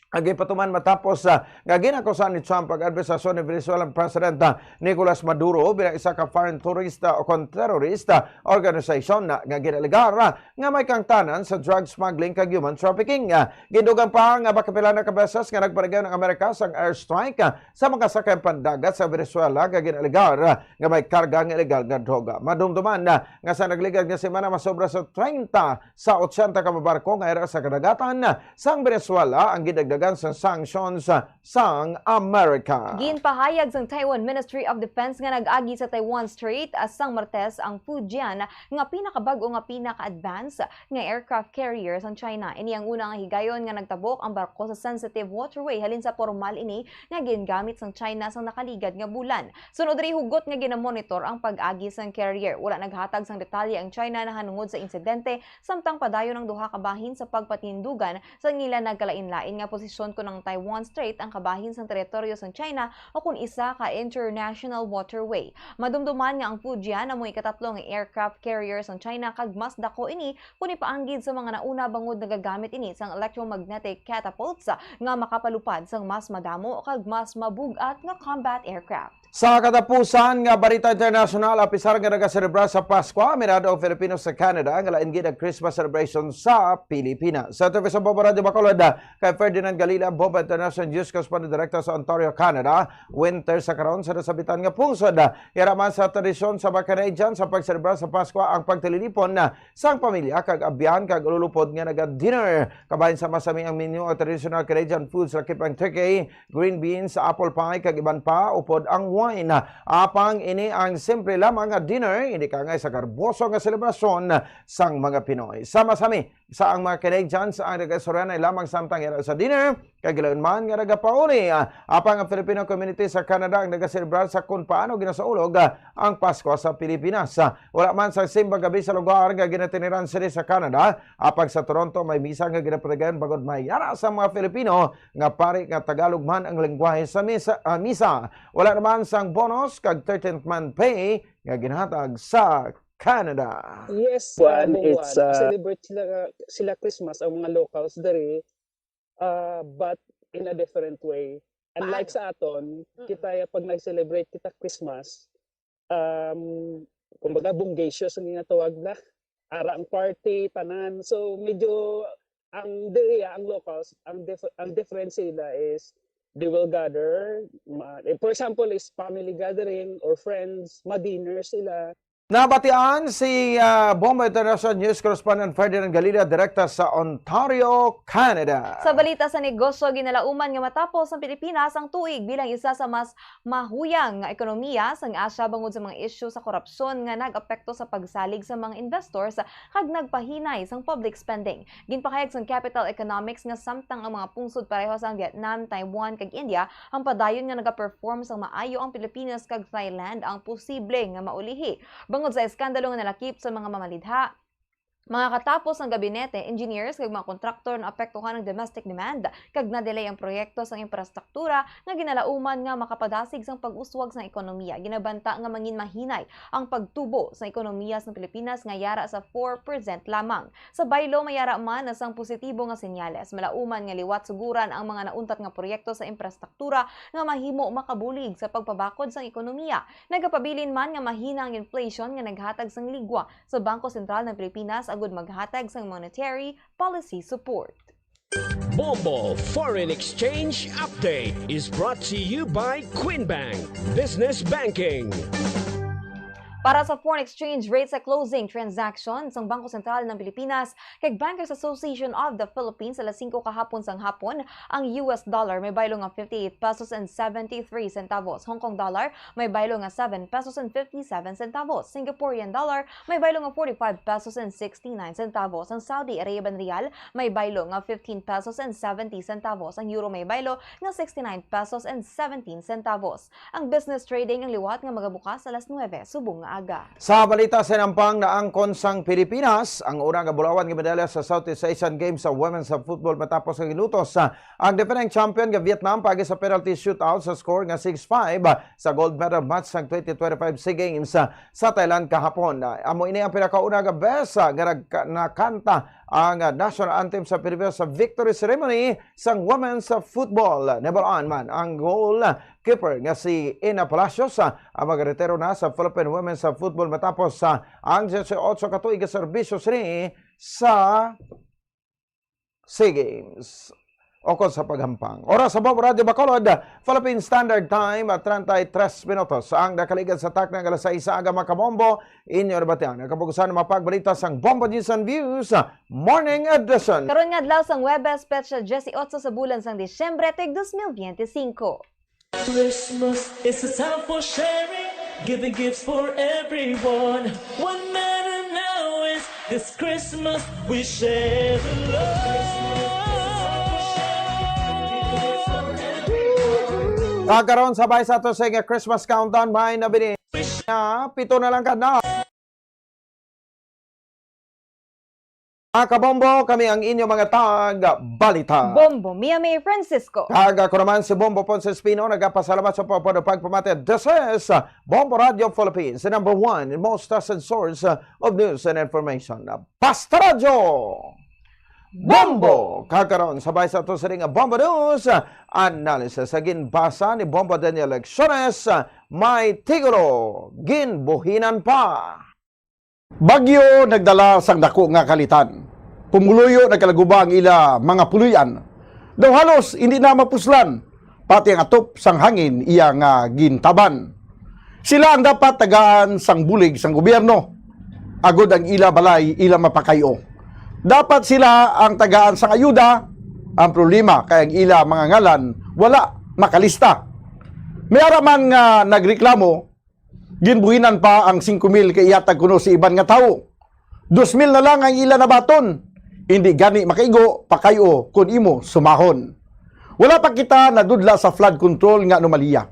ang ginpatuman matapos, ah, nga ginakusahan ni Trump ang administrasyon ni Venezuelan President, ah, Nicolas Maduro bilang isa ka foreign tourist, ah, o kon terrorist, ah, organization, ah, nga ginaalegar, ah, nga may kaangtanan sa drug smuggling kag human trafficking. Ah, gindugang pa nga makapila na ka beses nga nagpadayon ang Amerika sang airstrike, ah, sa mga sakayan pandagat sa Venezuela nga ginaalegar, ah, nga may karga nga illegal nga droga. Madumduman, ah, nga sa nagligad nga semana, masobra sa treinta sa ochenta ka mga barko nga yara sa kadagatan sang Venezuela ang gidagdagan sa sanctions sang Amerika. Ginpahayag sang Taiwan Ministry of Defense nga nag-agi sa Taiwan Strait sang Martes ang Fujian nga pinakabag-o nga pinaka-advance nga aircraft carrier sang China. Ini ang una nga higayon nga nagtabok ang barko sa sensitive waterway halin sa pormal ini nga gingamit sang China sang nakaligad nga bulan. Sunod diri, hugot nga ginamonitor ang pag-agi sang carrier. Wala naghatag sang detalye ang China nahanungod sa insidente, samtang padayon ang duha ka bahin sa pagpatindugan sa ila nagkalainlain nga posisyon kon ang Taiwan Strait ang kabahin sang teritoryo sang China o kon isa ka international waterway. Madumduman nga ang Fujian amo ikatatlo nga aircraft carrier sang China kag mas dako ini kon ipaanggid sa mga nauna, bangod nagagamit ini sang electromagnetic catapults nga makapalupad sang mas madamo kag mas mabug-at nga combat aircraft. Sa katapusan nga balita internasyonal, apisar nga nagaselebrar sa Pasko ang Mindanao Filipino sa Canada, nga lain gid ang Christmas celebration sa Pilipinas. Sa T V sa Bombo Radyo Bacolod, kay Ferdinand Galila, Bombo International News Correspondent, direkta sa Ontario, Canada, winter sa karon sa nasabitan nga pungsod. Yara man sa tradisyon sa mga Canadian sa pagselebrar sa Pasko ang pagtililipon sang pamilya kag abyan kag ululupod nga naga-dinner. Kabahin sa masami ang menu, ang traditional Canadian foods, lakip ang turkey, green beans, apple pie, kag iban pa, upod ang wine. Apang ini ang simple lamang nga dinner, hindi kaangay sa garboso nga selebrasyon sang mga Pinoy. Sa masami sa ang mga Canadians ang nag-istorya na lamang samtang ira sa dinner. Kag gilayon man nga nagapauli, ah, apang ang Filipino community sa Canada ang nagaselebrar sa kon paano ginasaulog, ah, ang Pasko sa Pilipinas. Ah, wala man sang simbang gabi sa lugar nga ginatiniran sini sa Canada, apang sa Toronto may misa nga ginapatigayon bangod may yara sa mga Filipino nga pari nga Tagalog man ang lengguwahe sa misa, ah, misa. Wala naman sang bonus kag thirteenth month pay nga ginhatag sa Canada. Yes, uh, One, it's, uh, celebrate sila, sila Christmas ang mga locals diri, uh, but in a different way. Unlike sa aton, kita ya pag nag-celebrate kita Christmas, um, kumbaga, bonggacious ang ginatawag na. Ara ang party, tanan. So, medyo, ang diri, ang locals, ang dif- ang difference nila is they will gather, ma- eh, for example, is family gathering or friends, ma-dinner sila. Nabatian si, ah, Bombo International News Correspondent Ferdinand Galila direkta sa Ontario, Canada. Sa balita sa negosyo, ginalauman nga matapos ang Pilipinas ang tuig bilang isa sa mas mahuyang nga ekonomiya sang Asia bangod sa mga isyu sa korupsyon nga nag-apekto sa pagsalig sa mga investors kag nagpahinay sang public spending. Ginpahayag sang Capital Economics nga samtang ang mga pungsod pareho sang Vietnam, Taiwan, kag India ang padayon nga nagaperform sang maayo, ang Pilipinas kag Thailand ang posible nga maulihi. Bangod sa eskandalo nga nalakip sa mga mamalidha, mga katapos ang gabinete, engineers, kag mga kontraktor naapektuhan ang domestic demand, kag na-delay ang proyekto sang infrastruktura nga ginalauman nga makapadasig sang pag-uswag sang ekonomiya. Ginabanta nga mangin mahinay ang pagtubo sa ekonomiya sang Pilipinas nga yara sa four percent lamang. Sa baylo, may yara man sang positibo nga senyales. Malauman nga liwat suguran ang mga nauntat nga proyekto sa infrastruktura nga mahimo makabulig sa pagpabakod sang ekonomiya. Nagapabilin man nga mahina ang inflation nga naghatag sang ligwa sa Bangko Sentral ng Pilipinas agud maghatag sang monetary policy support. Bombo Foreign Exchange Update is brought to you by Queen Bank Business Banking. Para sa foreign exchange rate sa closing transaction sang Bangko Sentral ng Pilipinas kag Bankers Association of the Philippines, alas singko kahapon sang hapon, ang U S dollar may baylo nga fifty-eight pesos and seventy-three centavos, Hong Kong dollar may baylo nga seven pesos and fifty-seven centavos, Singaporean dollar may baylo nga forty-five pesos and sixty-nine centavos, ang Saudi Arabian riyal may baylo nga fifteen pesos and seventy centavos, ang euro may baylo nga sixty-nine pesos and seventeen centavos. Ang business trading ang liwat nga magabukas alas nuebe subong nga aga. Sa balita sa nampang, naangkon sang Pilipinas ang una nga bulawan nga medalya sa Southeast Asian Games sa women's football matapos nga gilutos, ah, ang defending champion nga Vietnam paagi sa penalty shootout sa score nga six five, ah, sa gold medal match sang twenty twenty-five SEA Games, ah, sa Thailand kahapon. Ah, amo ini ang pinakauna nga bes, ah, nga nagka- nakanta ang, ah, national anthem sa Pilipinas sa victory ceremony sang women's football. Nabalaan man ang goal keeper nga si Ina Palacios, ah, ang magaretiro na sa Philippine Women's, ah, Football matapos, ah, ang diyesyocho ka tuig nga serbisyo sini sa SEA Games ukon sa paghampang. Oras sa Bombo Radyo Bacolod, Philippine Standard Time, ah, treinta y tres minutos ang nakaligad sa takna nga alas sais sa aga, mga kabombo. Inyo nabatian ang kapugusan nga mga pagbalita sang Bombo News and Views, ah, Morning Edition. Karon nga adlaw sang Huwebes, petsa diyesyocho sa bulan sang Disyembre, tuig dos mil biyente singko. Christmas is a time for sharing, giving gifts for everyone. What matter now is this Christmas we share the love. Kag karon, sabay sa ato sa nga Christmas countdown, may nabilin na pito na lang ka na. Mga kabombo, kami ang inyo mga tag-balita. Bombo Mia May Francisco. Kag ako naman si Bombo Ponce Espino, nagapasalamat sa pagpapano pagpamati. This is Bombo Radio Philippines, the number one and most trusted source of news and information. Basta Radyo! Bombo! Kag karon, sabay sa ato sa ring Bombo News Analysis, sa ginbasa ni Bombo Daniel Lecciones, may titulo, Ginbuhinan Pa. Bagyo nagdala sang dako nga kalitan. Pumuluyo nagkalaguba ang ila mga puloy-an. Daw halos hindi na mapuslan, pati ang atop sang hangin iya nga gintaban. Sila ang dapat tagaan sang bulig sang gobyerno, agod ang ila balay ila mapakay-o. Dapat sila ang tagaan sang ayuda. Ang problema kay ang ila mga ngalan wala makalista. May ara man nga nagreklamo, ginbuhinan pa ang singko mil kay ihatag kuno sa iban nga tawo. Dos mil na lang ang ila nabaton. Hindi gani makaigo, pakay-o kon imo sumahon. Wala pa kita nadudla sa flood control nga anomalya,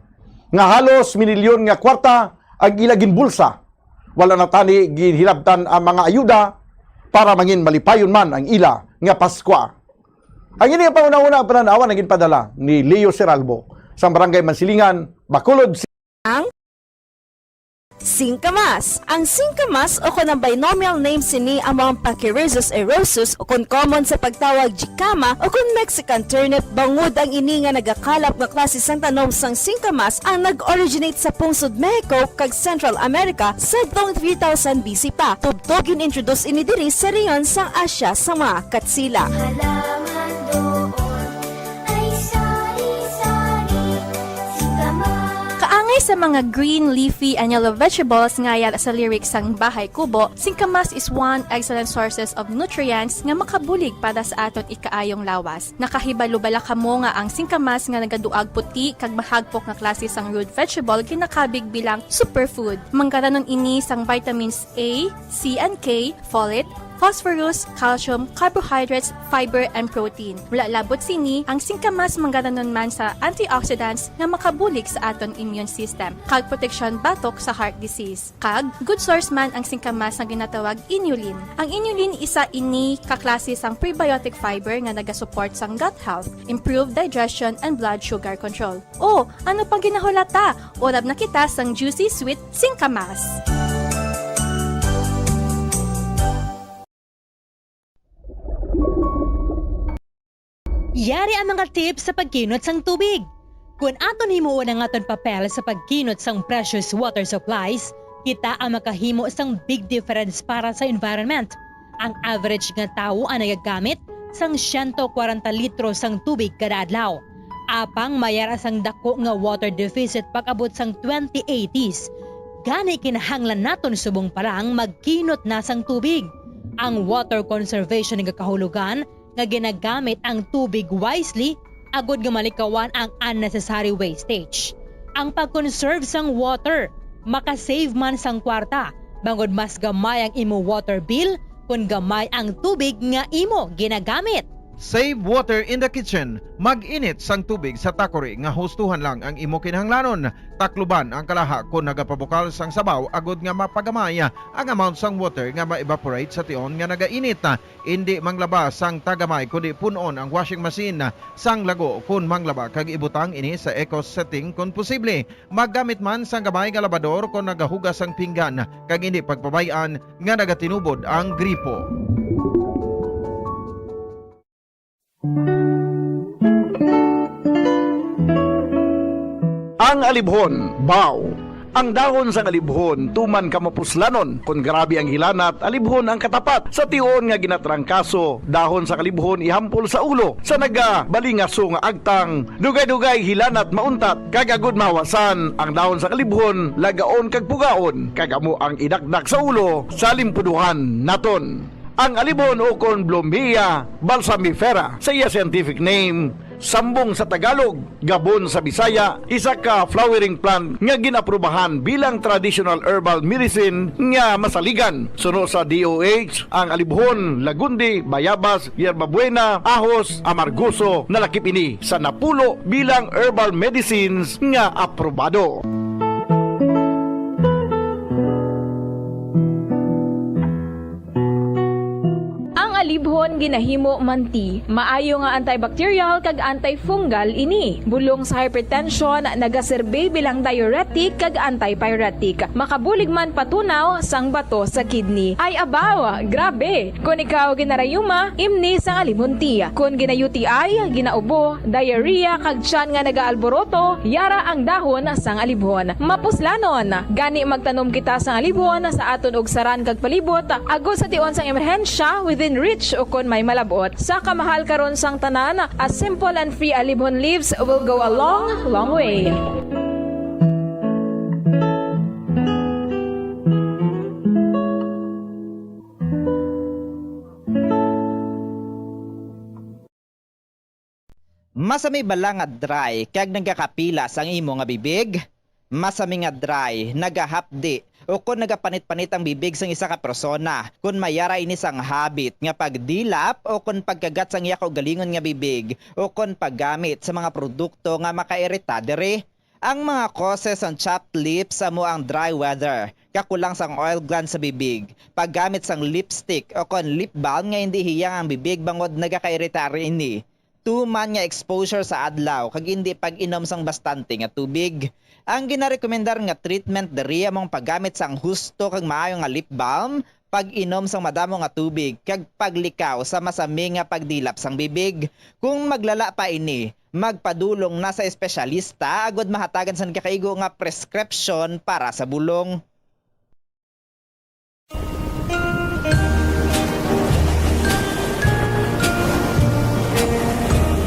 nga halos minilyon nga kwarta ang ila ginbulsa. Wala na tani ginhilabtan ang mga ayuda para mangin malipayon man ang ila nga Paskwa. Ang ini ang panghunahuna nga panan-awan ang ginpadala ni Leo Seralbo sa Barangay Mansilingan, Bacolod. Ang singkamas. Ang singkamas, o kon ang binomial name sini amo ang Pachyrhizis eriosus, o kon common sa pagtawag jicama, o kon Mexican turnip, bangod ang ini nga nagakalap nga klase sang tanom sang singkamas ang nag-originate sa pungsod Mexico kag Central America sadtong three thousand B C pa. Tubtob gin-introduce ini diri sa rehiyon sang Asia sa mga Katsila. Halaman doon ay sari-sari, singkamas. Kaangay sa mga green leafy and yellow vegetables nga yara sa lyrics sang Bahay Kubo, singkamas is one excellent sources of nutrients nga makabulig para sa aton ikaayong lawas. Nakahibalo bala kamo nga ang singkamas nga nagaduag puti kag mahagpok nga klase sang root vegetable ginakabig bilang superfood? Manggaranon ini sang vitamins A, C and K, folate, phosphorus, calcium, carbohydrates, fiber, and protein. Wala labot sini, ang singkamas manggaranon man sa antioxidants nga makabulig sa aton immune system kag proteksyon batok sa heart disease. Kag good source man ang singkamas nga ginatawag inulin. Ang inulin isa ini ka klase sang prebiotic fiber nga nagasupport sang gut health, improve digestion, and blood sugar control. O, ano pang ginahulata? Urab na kita sang juicy sweet singkamas. Yari ang mga tips sa pagkinot sang tubig. Kon aton himuon ang aton papel sa pagkinot sang precious water supplies, kita ang makahimo sang big difference para sa environment. Ang average nga tawo ang nagagamit sang siyento kwarenta litro sang tubig kada adlaw. Apang may ara sang dako nga water deficit pag-abot sang twenty eighties. Gani kinahanglan naton subong pa lang magkinot na sang tubig. Ang water conservation nagakahulugan nga ginagamit ang tubig wisely agod nga malikawan ang unnecessary wastage. Ang pag-conserve sang water makasave man sang kwarta, bangod mas gamay ang imo water bill kon gamay ang tubig nga imo ginagamit. Save water in the kitchen. Mag-init sang tubig sa takori nga hustuhan lang ang imo kinahanglanon. Takluban ang kalaha kon nagapabukal sang sabaw agod nga mapagamay ang amount sang water nga ma-evaporate sa tion nga nagainit. Indi manglaba sang tagamay, kundi pun-on ang washing machine sang lago kon manglaba kag ibutang ini sa eco setting kon posible. Maggamit man sang gamay nga labador kon nagahugas sang pinggan, kag indi pagpabay-an nga nagatinubod ang gripo. Ang alibhon, baw. Ang dahon sang alibhon tuman ka mapuslanon. Kon grabe ang hilanat, alibhon ang katapat. Sa tion nga ginatrangkaso, dahon sang alibhon ihampol sa ulo. Sa nagabalingaso nga agtang, dugay-dugay hilanat mauntat. Kag agud mahawasan, ang dahon sang alibhon lagaon kag pugaon, kag amo ang idakdak sa ulo sa limpuduhan naton. Ang alibhon ukon Blumea balsamifera sa iya scientific name, sambong sa Tagalog, gabon sa Bisaya, isa ka flowering plant nga gin-aprubahan bilang traditional herbal medicine nga masaligan. Suno sa D O H, ang alibhon, lagundi, bayabas, yerbabuena, ahos, amargoso, nalakip ini sa napulo bilang herbal medicines nga aprobado. Ang alibhon ginahimo man tea. Maayo nga antibacterial kag antifungal ini. Bulong sa hypertension, nagaserbi bilang diuretic kag antipyretic. Makabulig man patunaw sang bato sa kidney. Ay abaw, grabe! Kon ikaw ginarayuma, imni sang alibhon tea. Kon gina-U T I, ginaubo, diarrhea, kag tiyan nga nagaalboroto, yara ang dahon sang alibhon. Mapuslanon, gani magtanom kita sang alibhon sa aton ugsaran kag palibot, agod sa tion sang emerhensya, within reach ukon may malab-ot. Sa kamahal karon sang tanan, a simple and free alibhon leaves will go a long, long way. Masami bala nga dry kag nagakapila sang imo nga bibig? Masami nga dry, nagahapdi, o kon nagapanit-panit ang bibig sang isa ka persona, kon may ara ini sang habit nga pagdilap o kon pagkagat sang iya kaugalingon nga bibig, o kon paggamit sa mga produkto nga makairita diri. Ang mga causes sang chapped lips amo ang dry weather, kakulang sang oil glands sa bibig, paggamit sang lipstick o kon lip balm nga indi hiyang ang bibig bangod nagakairita ini, tuman nga exposure sa adlaw kag indi pag-inom sang bastante nga tubig. Ang ginarekomendar nga treatment diri amo ang paggamit sang husto kag maayo nga lip balm, pag-inom sang madamo nga tubig, kag paglikaw sa masami nga pagdilap sang bibig. Kung maglala pa ini, magpadulong na sa espesyalista agud mahatagan sang nagakaigo nga prescription para sa bulong.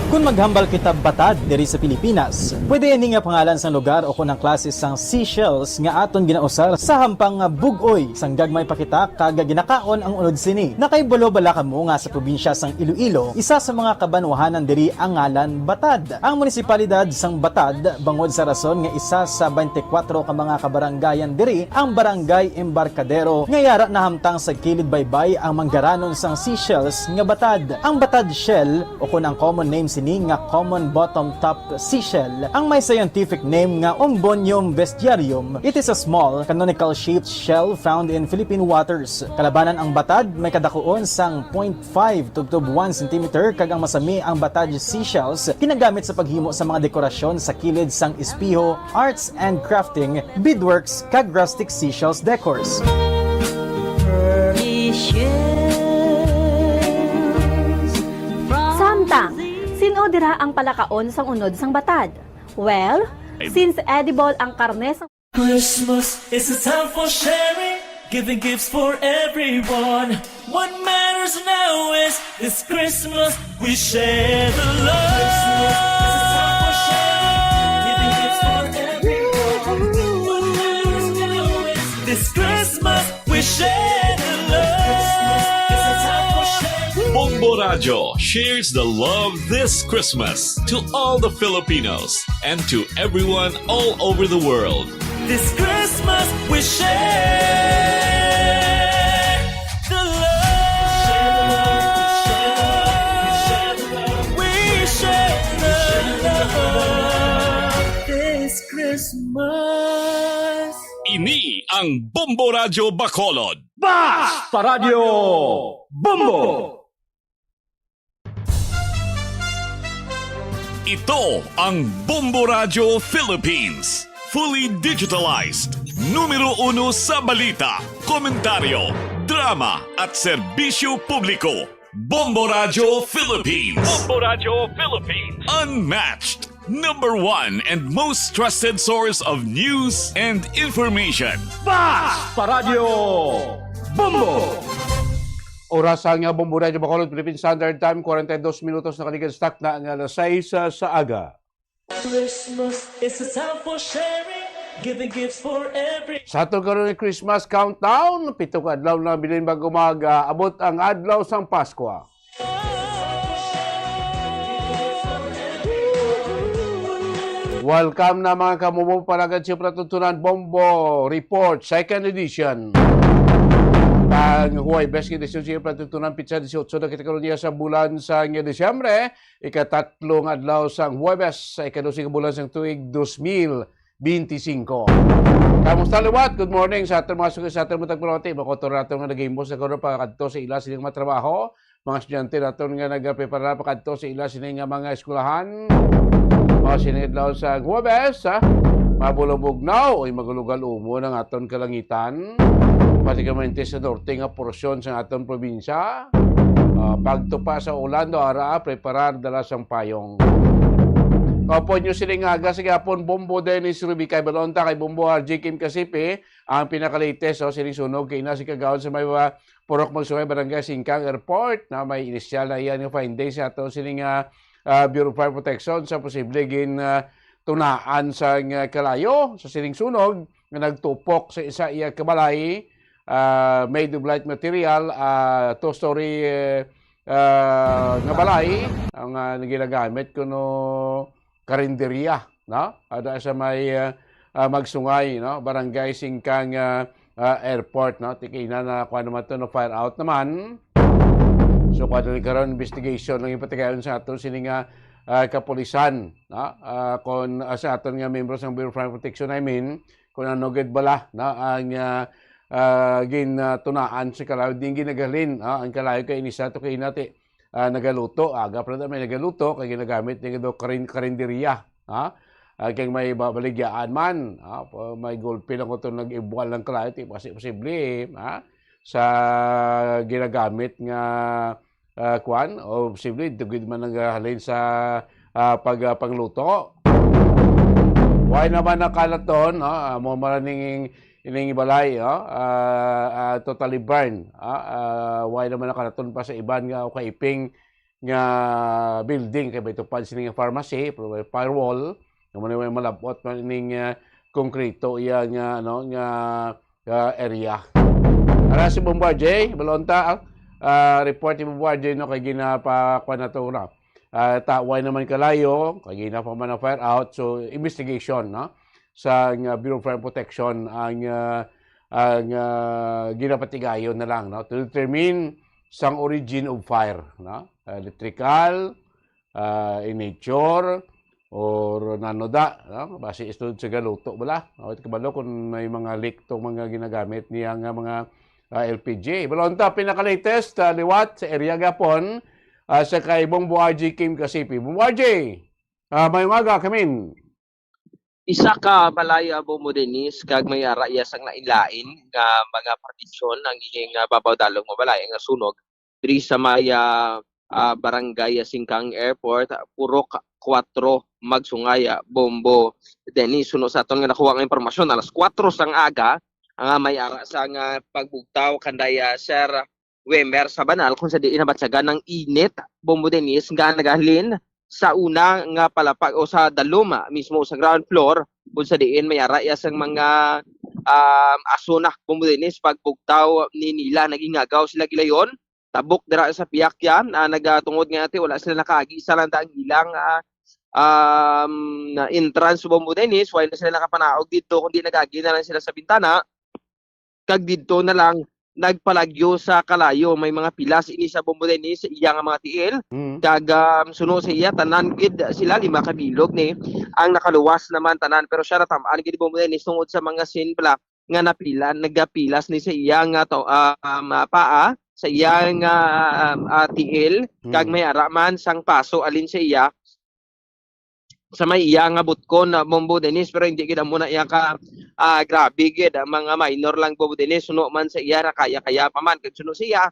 Kun maghambal kita batad diri sa Pilipinas, pwede ini nga pangalan sang lugar o kon ang klase sang seashells nga aton ginausar sa hampang nga bug-oy sang gagmay pa kita kag ginakaon ang unod sini. Nakaibalo bala kamo nga sa probinsya sang Iloilo, isa sa mga kabanwahanan diri ang ngalan Batad. Ang munisipalidad sang Batad, bangod sa rason nga isa sa twenty-four ka mga kabarangayan diri ang Barangay Embarcadero, nga yara nahamtang sa kilid baybay ang manggaranon sang seashells nga batad. Ang batad shell, o kon ang common name sini nga common bottom top seashell, ang may scientific name nga Ombonium vestiarium. It is a small, canonical-shaped shell found in Philippine waters. Kalabanan ang batad, may kadakuon sang point five tubtob one centimeter, kag ang masami ang batad seashells ginagamit sa paghimo sa mga dekorasyon sa kilid sang espeho, arts and crafting, beadworks, kag rustic seashells decors. Samtang, sin-o dira ang palakaon sang unod sang batad? Well, since edible ang karne sa Christmas is a time for sharing, giving gifts for everyone. What matters now is this Christmas we share the love. Christmas is a time for sharing, giving gifts for everyone. What matters now is this Christmas we share the love. Christmas is a time for sharing. Bombo Radyo shares the love this Christmas to all the Filipinos and to everyone all over the world. This Christmas, we share the love. We share the love this Christmas. Ini ang Bombo Radyo Bacolod. Basta Radyo Bombo! Ito ang Bombo Radyo Philippines. Fully digitalized. Numero uno sa balita, komentaryo, drama, at serbisyo publiko. Bombo Radyo Philippines. Bombo Radyo Philippines. Unmatched. Number one and most trusted source of news and information. Basta Radyo Bombo! Oras sa nga Bombo Radyo Bacolod, Philippine Standard Time, forty-two minutos na kaligid sa takna nga alas sais sa aga. Christmas is a time for sharing, giving gifts for every Sa aton karon nga Christmas countdown, pito ka adlaw na bilin bago mag, ah, abot ang adlaw sang Paskwa. Welcome na, mga kamubo, palagad sa palatuntunan Bombo Report, second edition. Pang Huwebes nga edisyon sa palatuntunan, pitsa disiotso na kita karon niya sa bulan sang Disyembre, ikatatlo nga adlaw sang Huwebes sa ika-dose nga bulan sang tuig dos mil benti singko. Kamusta liwat? Good morning sa aton mga suki, sa aton mga tagpalamati. Mga kautoran naton nga nagahimo sa karon pakadto sa ila sining mga trabaho. Mga estudyante naton nga nagaprepara pakadto sa ila sini nga mga eskwelahan. Mga sini adlaw sa Huwebes, ha? Mabulong bugnaw, uy, magulugal umon ang aton kalangitan. Particularmente sa norte nga porsyon sa aton probinsya. Ah, pagtupa sa ulan, do ara, preparar, dala sang payong. Kaupod nyo sini nga aga sa gihapon, Bombo Dennis Ruby kay Balonta, kay Bombo R J Kim Kasipi, ang pinaka-latest, oh, sining sunog kay ina si kagawad sa may, ah, Purok Magsugay, Barangay Singkang Airport, na may inisyal na iya nga findings sa ato sining, ah, ah, Bureau of Fire Protection sa posible gin, ah, tunaan sa nga kalayo sa sining sunog nga nagtupok sa isa iya ka balay, ah, made of light material, ah, two-story, eh, ah, nga balay ang, ah, ginagamit kuno karinderya, no? Ada sa may, ah, ah, Magsungay, no? Barangay Singkang, ah, ah, Airport, no? Tikina na, kuwan naman to, no? Fire out naman. So, kuwan na karon, investigation lang yung patigayon sa aton sini nga, ah, kapulisan, no? Ah, kung, ah, sa aton nga membro sa Bureau of Fire Protection, I mean, kung ano gid bala, no? Ang, ah, ah, gintunaan sa kalayo, din ginagalin, ah, ang kalayo kay inisa to kay inati, ah, nagaluto, aga pa na may nagaluto, kay ginagamit niya daw karin-, karinderiya, ha? Ah, kay may ba-, baligyaan man, ha? Pa-, may gulpi lang ko to nag-ibual ng kalayo, ti, pasi-, posible, ha? Sa ginagamit nga, ah, kwan, o posible, dugid man nagahalin sa, ah, pag-, ah, pangluto. Why naman nakalaton, no? Ah, mo man ning, ining balay, no? Ah, ah, totally burn. Ah, ah, why naman nakalaton pa sa iban nga o kaiping nga building, kay may tupad sini nga pharmacy, pero may firewall, nga man may malabot man ning, ah, konkreto iya nga, ano, nga, ah, area. Ara si Bombo R J, balonta, ah, report ni Bombo R J, no, kay ginapakuha na to, no? Ah, ta-, why naman kalayo, kay gina pa man ang fire out, so investigation, no? Sa nga Bureau of Fire Protection ang, ah, ang, ah, ginapatigayon na lang, no? To determine sang origin of fire, no? Electrical, ah, in nature, or nano da, no? Basi istud sa galuto bala. Wala kabalo kung may mga leak tong mga ginagamit niya nga mga, ah, L P G. Balonta, pinaka-latest, ah, liwat sa area gapon, ah, sa kay Bombo R J Kim Kasipi. Bombo R J, ah, may umaga, kamin. Isa ka balay, ah, Bombo Dennis, kag may ara iya sang lain-lain nga mga partisyon ang ining, ah, babaw dalong mabalay nga sunog diri sa may, ah, ah, barangay, ah, Singkang Airport, ah, Purok Kuwatro, Magsungay, ah, Bombo Dennis. Suno sa aton nga nakuha nga impormasyon, alas kuwatro sang aga, ang, ah, may ara sang, ah, pagbugtaw kanday, ah, Sir Wemer Sabanal, kung sa diin nabatyagan ang init, Bombo Dennis, nga nagahalin sa una nga palapag o sa dalom, ah, mismo sa ground floor, kung sa diin may ara iya sang mga, um, aso na, Bombo Dennis, pagbugtaw ni nila, nagingagaw sila gilayon, tabok dira sa piyak yan, ah, nagatungod nga ati, wala sila nakaagi, isa lang da ang ilang, ah, um, entrance, Bombo Dennis, wala na sila nakapanaog dito, kundi nagagi na lang sila sa bintana, kag didto na lang nagpalagyo sa kalayo. May mga pilas ini sa Bombo Dennis sa iya nga mga tiil. Mm. Kag, um, suno sa iya, tanan gid sila lima ka bilog ni ang nakaluwas naman tanan. Pero siya natam-an gid, Bombo Dennis, tungod sa mga scene bala nga napila, nagapilas ni sa iya nga to, um, ah, paa, sa iya nga, um, ah, tiil, kag Mm. may ara man sang paso alin sa iya, sa may iya nga butkon, ah, Bombo Dennis, pero hindi gid amo na iya ka, ah, grabe gid, ah, mga minor lang, Bombo Dennis, suno man sa iya, ra kaya-kaya pa man. Kag suno sa iya,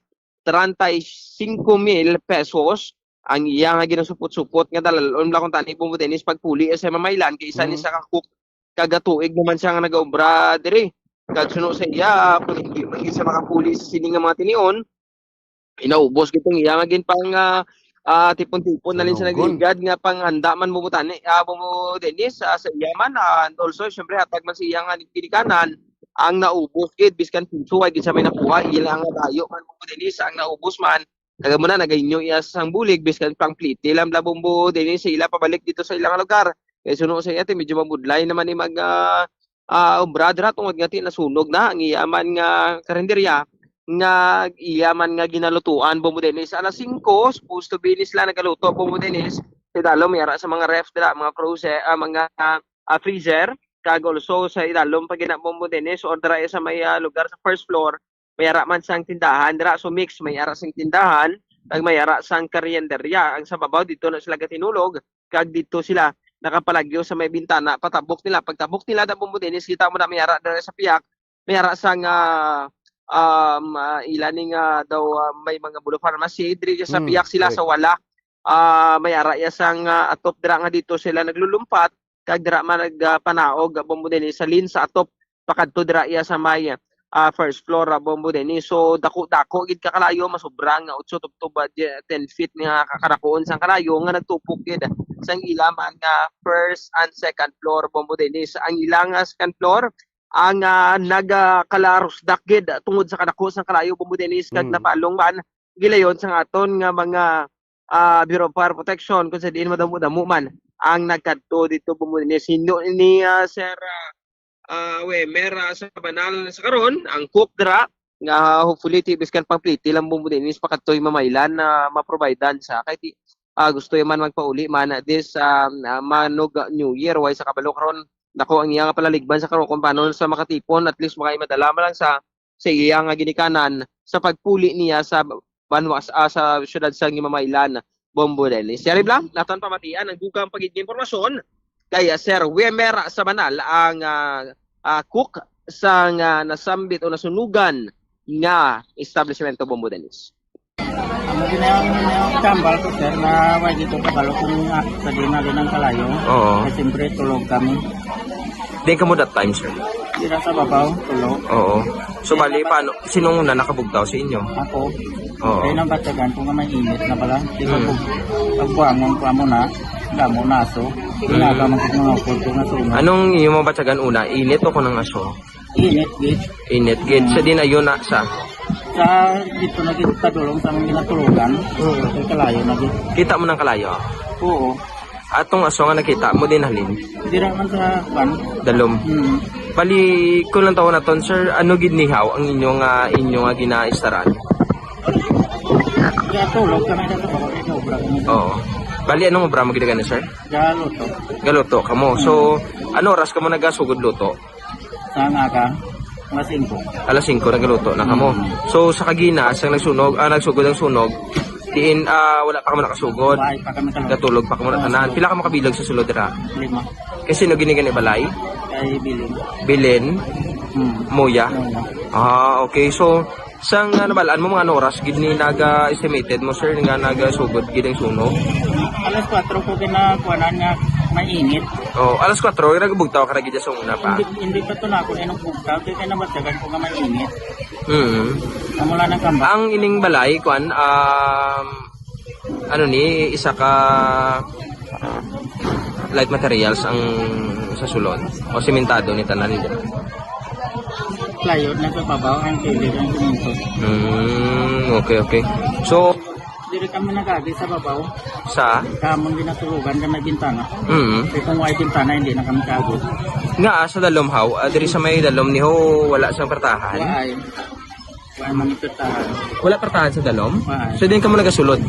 treinta y cinco mil pesos ang iya nga ginasupot-supot nga dalalon lang kung tani, Bombo Dennis, pagpuli sa mamaylan, kay isa ni Mm. sa ka-cook, kagatuig naman siya nga nagaobra diri. Kag suno sa iya, kung hindi man gid siya makapuli sa sini nga mga tinion, inaubos gid ang iya nga ginpang, ah, ah, tipon-tipon na lang sa Sunugon. Nagligad nga panghanda man, Bombo Tani, ah, Bombo Dennis, ah, sa iya man, ah, and also, syempre, hatag man sa iya nga ginikanan, ang naubos gid, biskan piso, ay gid sa may nakuha, ila nga dayo man, Bombo Dennis, ang naubos man, taga mo na, nagainyo iya sang bulig, biskan pang pliti lang bala, Bombo Dennis, sa ila pabalik dito sa ilang lugar. Kay suno sa iya, ti, medyo mabudlay naman ni mag, ah, ah, obra dira tungod nga ti nasunog na ang iya man nga karinderya nga iya man nga ginalutuan, Bombo Dennis. Alas singko, supposed to be ni sila nagaluto, Bombo Dennis. Sa idalom, may ara sa mga ref dira, mga frozen, ah, mga, ah, freezer. Kag also sa idalom pa gina, Bombo Dennis, or dira sa may, ah, lugar sa first floor, may ara man sang tindahan dira. So mix, may ara sang tindahan, kag may ara sang karinderya. Ang sa babaw, dito na sila gatinulog. Kag dito sila nakapalagyo sa may bintana, patabok nila. Pagtabok nila, da, Bombo Dennis, kita mo na may ara dira sa piyak, may ara sang, ah, um, ah, ila ni nga daw, ah, may mga Bolo Pharmacy, diri sa Mm, piyak sila correct. Sa wala. Ah, may ara iya sang, ah, atop dira nga dito sila naglulumpat, kag dira man nagpanaog, ah, Bombo Dennis, sa lin sa atop, pakadto dira iya sa may, ah, first floor, ah, Bombo Dennis. So, dako-dako gid ka kalayo, masobra nga otso tubtob, ah, di-, ten feet nga kakarakuon sang kalayo nga nagtupok gid sang ila man nga first and second floor, Bombo Dennis. Ang ila nga second floor, ang, ah, nagakalarusdak gid tungod sa kadako sang kalayo, Bombo Dennis, kag Mm. napalong man gilayon sang aton nga mga, ah, Bureau of Fire Protection, kung sa diin madamo-damo man ang nagkadto dito, Bombo Dennis. Hindo ni, ah, Sir, ah, ah, Wemer, ah, sa Banal sa karon, ang cook dira, nga hopefully ti biskan pang pliti lang Bombo Dennis pakadto Himamaylan na maprovidean sa kay ti, ah, gusto ya man magpauli man this, ah, ah, Manog New Year, way sa kabalo karon. Dako ang iya nga palaligban sa karon kung paano sa makatipon, at least makaimadala man lang sa, sa iya nga ginikanan sa pagpuli niya sa banwa, ah, sa siyudad sa Himamaylan, Bombo Dennis. Yari bla, naton pamatian ang dugang pagid nga impormasyon kay, ah, Sir Wemer Sabanal, ang, ah, ah, cook sang, ah, nasambit o nasunugan nga establishmento, Bombo Dennis. Ang ginawang tambal ko, sir, na way dito kabalo kung, ah, sa di na rin ang kalayo. Oo. Kasi siyempre, tulog kami. Di kamo that time, sir? Dira sa babaw, tulog. Oo. So, bali, paano, sinong una nakabugtaw sa inyo? Ako. Oo. Kaya nang batagan ko nga may init na pala. Di ko Mm. pag-, pagbuangon ko amo na, damo na aso. Mm. Ginagawa mo kung mga upod ko nga sunog. Anong inyong mabatyagan una? Init o kunang aso? Init, gid. Init, gid. Sa di na yun na sa? Sa dito na gid padulong sa mga ginatulugan. Mm. Sa kalayo na gid. Kita mo ng kalayo? Oo. Atong aso nga nakita mo din halin? Dira man sa kwan. Dalom. Hmm. Bali, kung lang tawon naton, sir, ano gid nihaw ang inyo nga, inyo nga ginaistaran? Gatulog kami na sa baba, may obra kami. Oo. Bali, anong obra mo gid gani, sir? Galuto. Galuto kamo. So, ano oras kamo nagasugod luto? Sa aga, alas singko. Alas singko nagaluto na kamo. Mm. So, sa kagina, sa nagsunog, ah, nagsugod ang sunog, diin, ah, wala pa kamo nakasugod. Wala pa kami kalungkot. Gatulog pa kamo na tanan. Pila kamo kabilog sa sulod dira? Lima. Kay sino gini gani balay? Kay Bilin. Bilin? Hmm. Moya? Moya. Ah, okay. So, sang, ah, nabalaan mo, mga ano oras gid ni naga-estimated mo, sir, nga nagasugod gid ang sunog? Alas kwatro ko ginakuanan nga mainit. Oh, alas kwatro, nagabugtaw ka na gid sa una pa? Hindi, hindi pa to na ako na bugtaw, kaya namatyagan ko nga mainit. Mm. Namula ng kambal. Ang ining balay, kuan, um, ano ni, isa ka light materials ang sa sulod? O simentado ni tanan nila? Plywood na sa babaw, ang kilid, ang siminto. Hmm, okay, okay. So, diri kami nagagi sa babaw. Sa? Kamang ginatulugan ka may bintana. Mm. Kaya kung may bintana, hindi na kami kaagod. Nga, ah, sa dalom, haw? Ah, diri sa may dalom niho, wala sang pertahan? Wala ay. Wala man pertahan. Wala pertahan sa dalom? Wala. So, din ka mo nagasulod?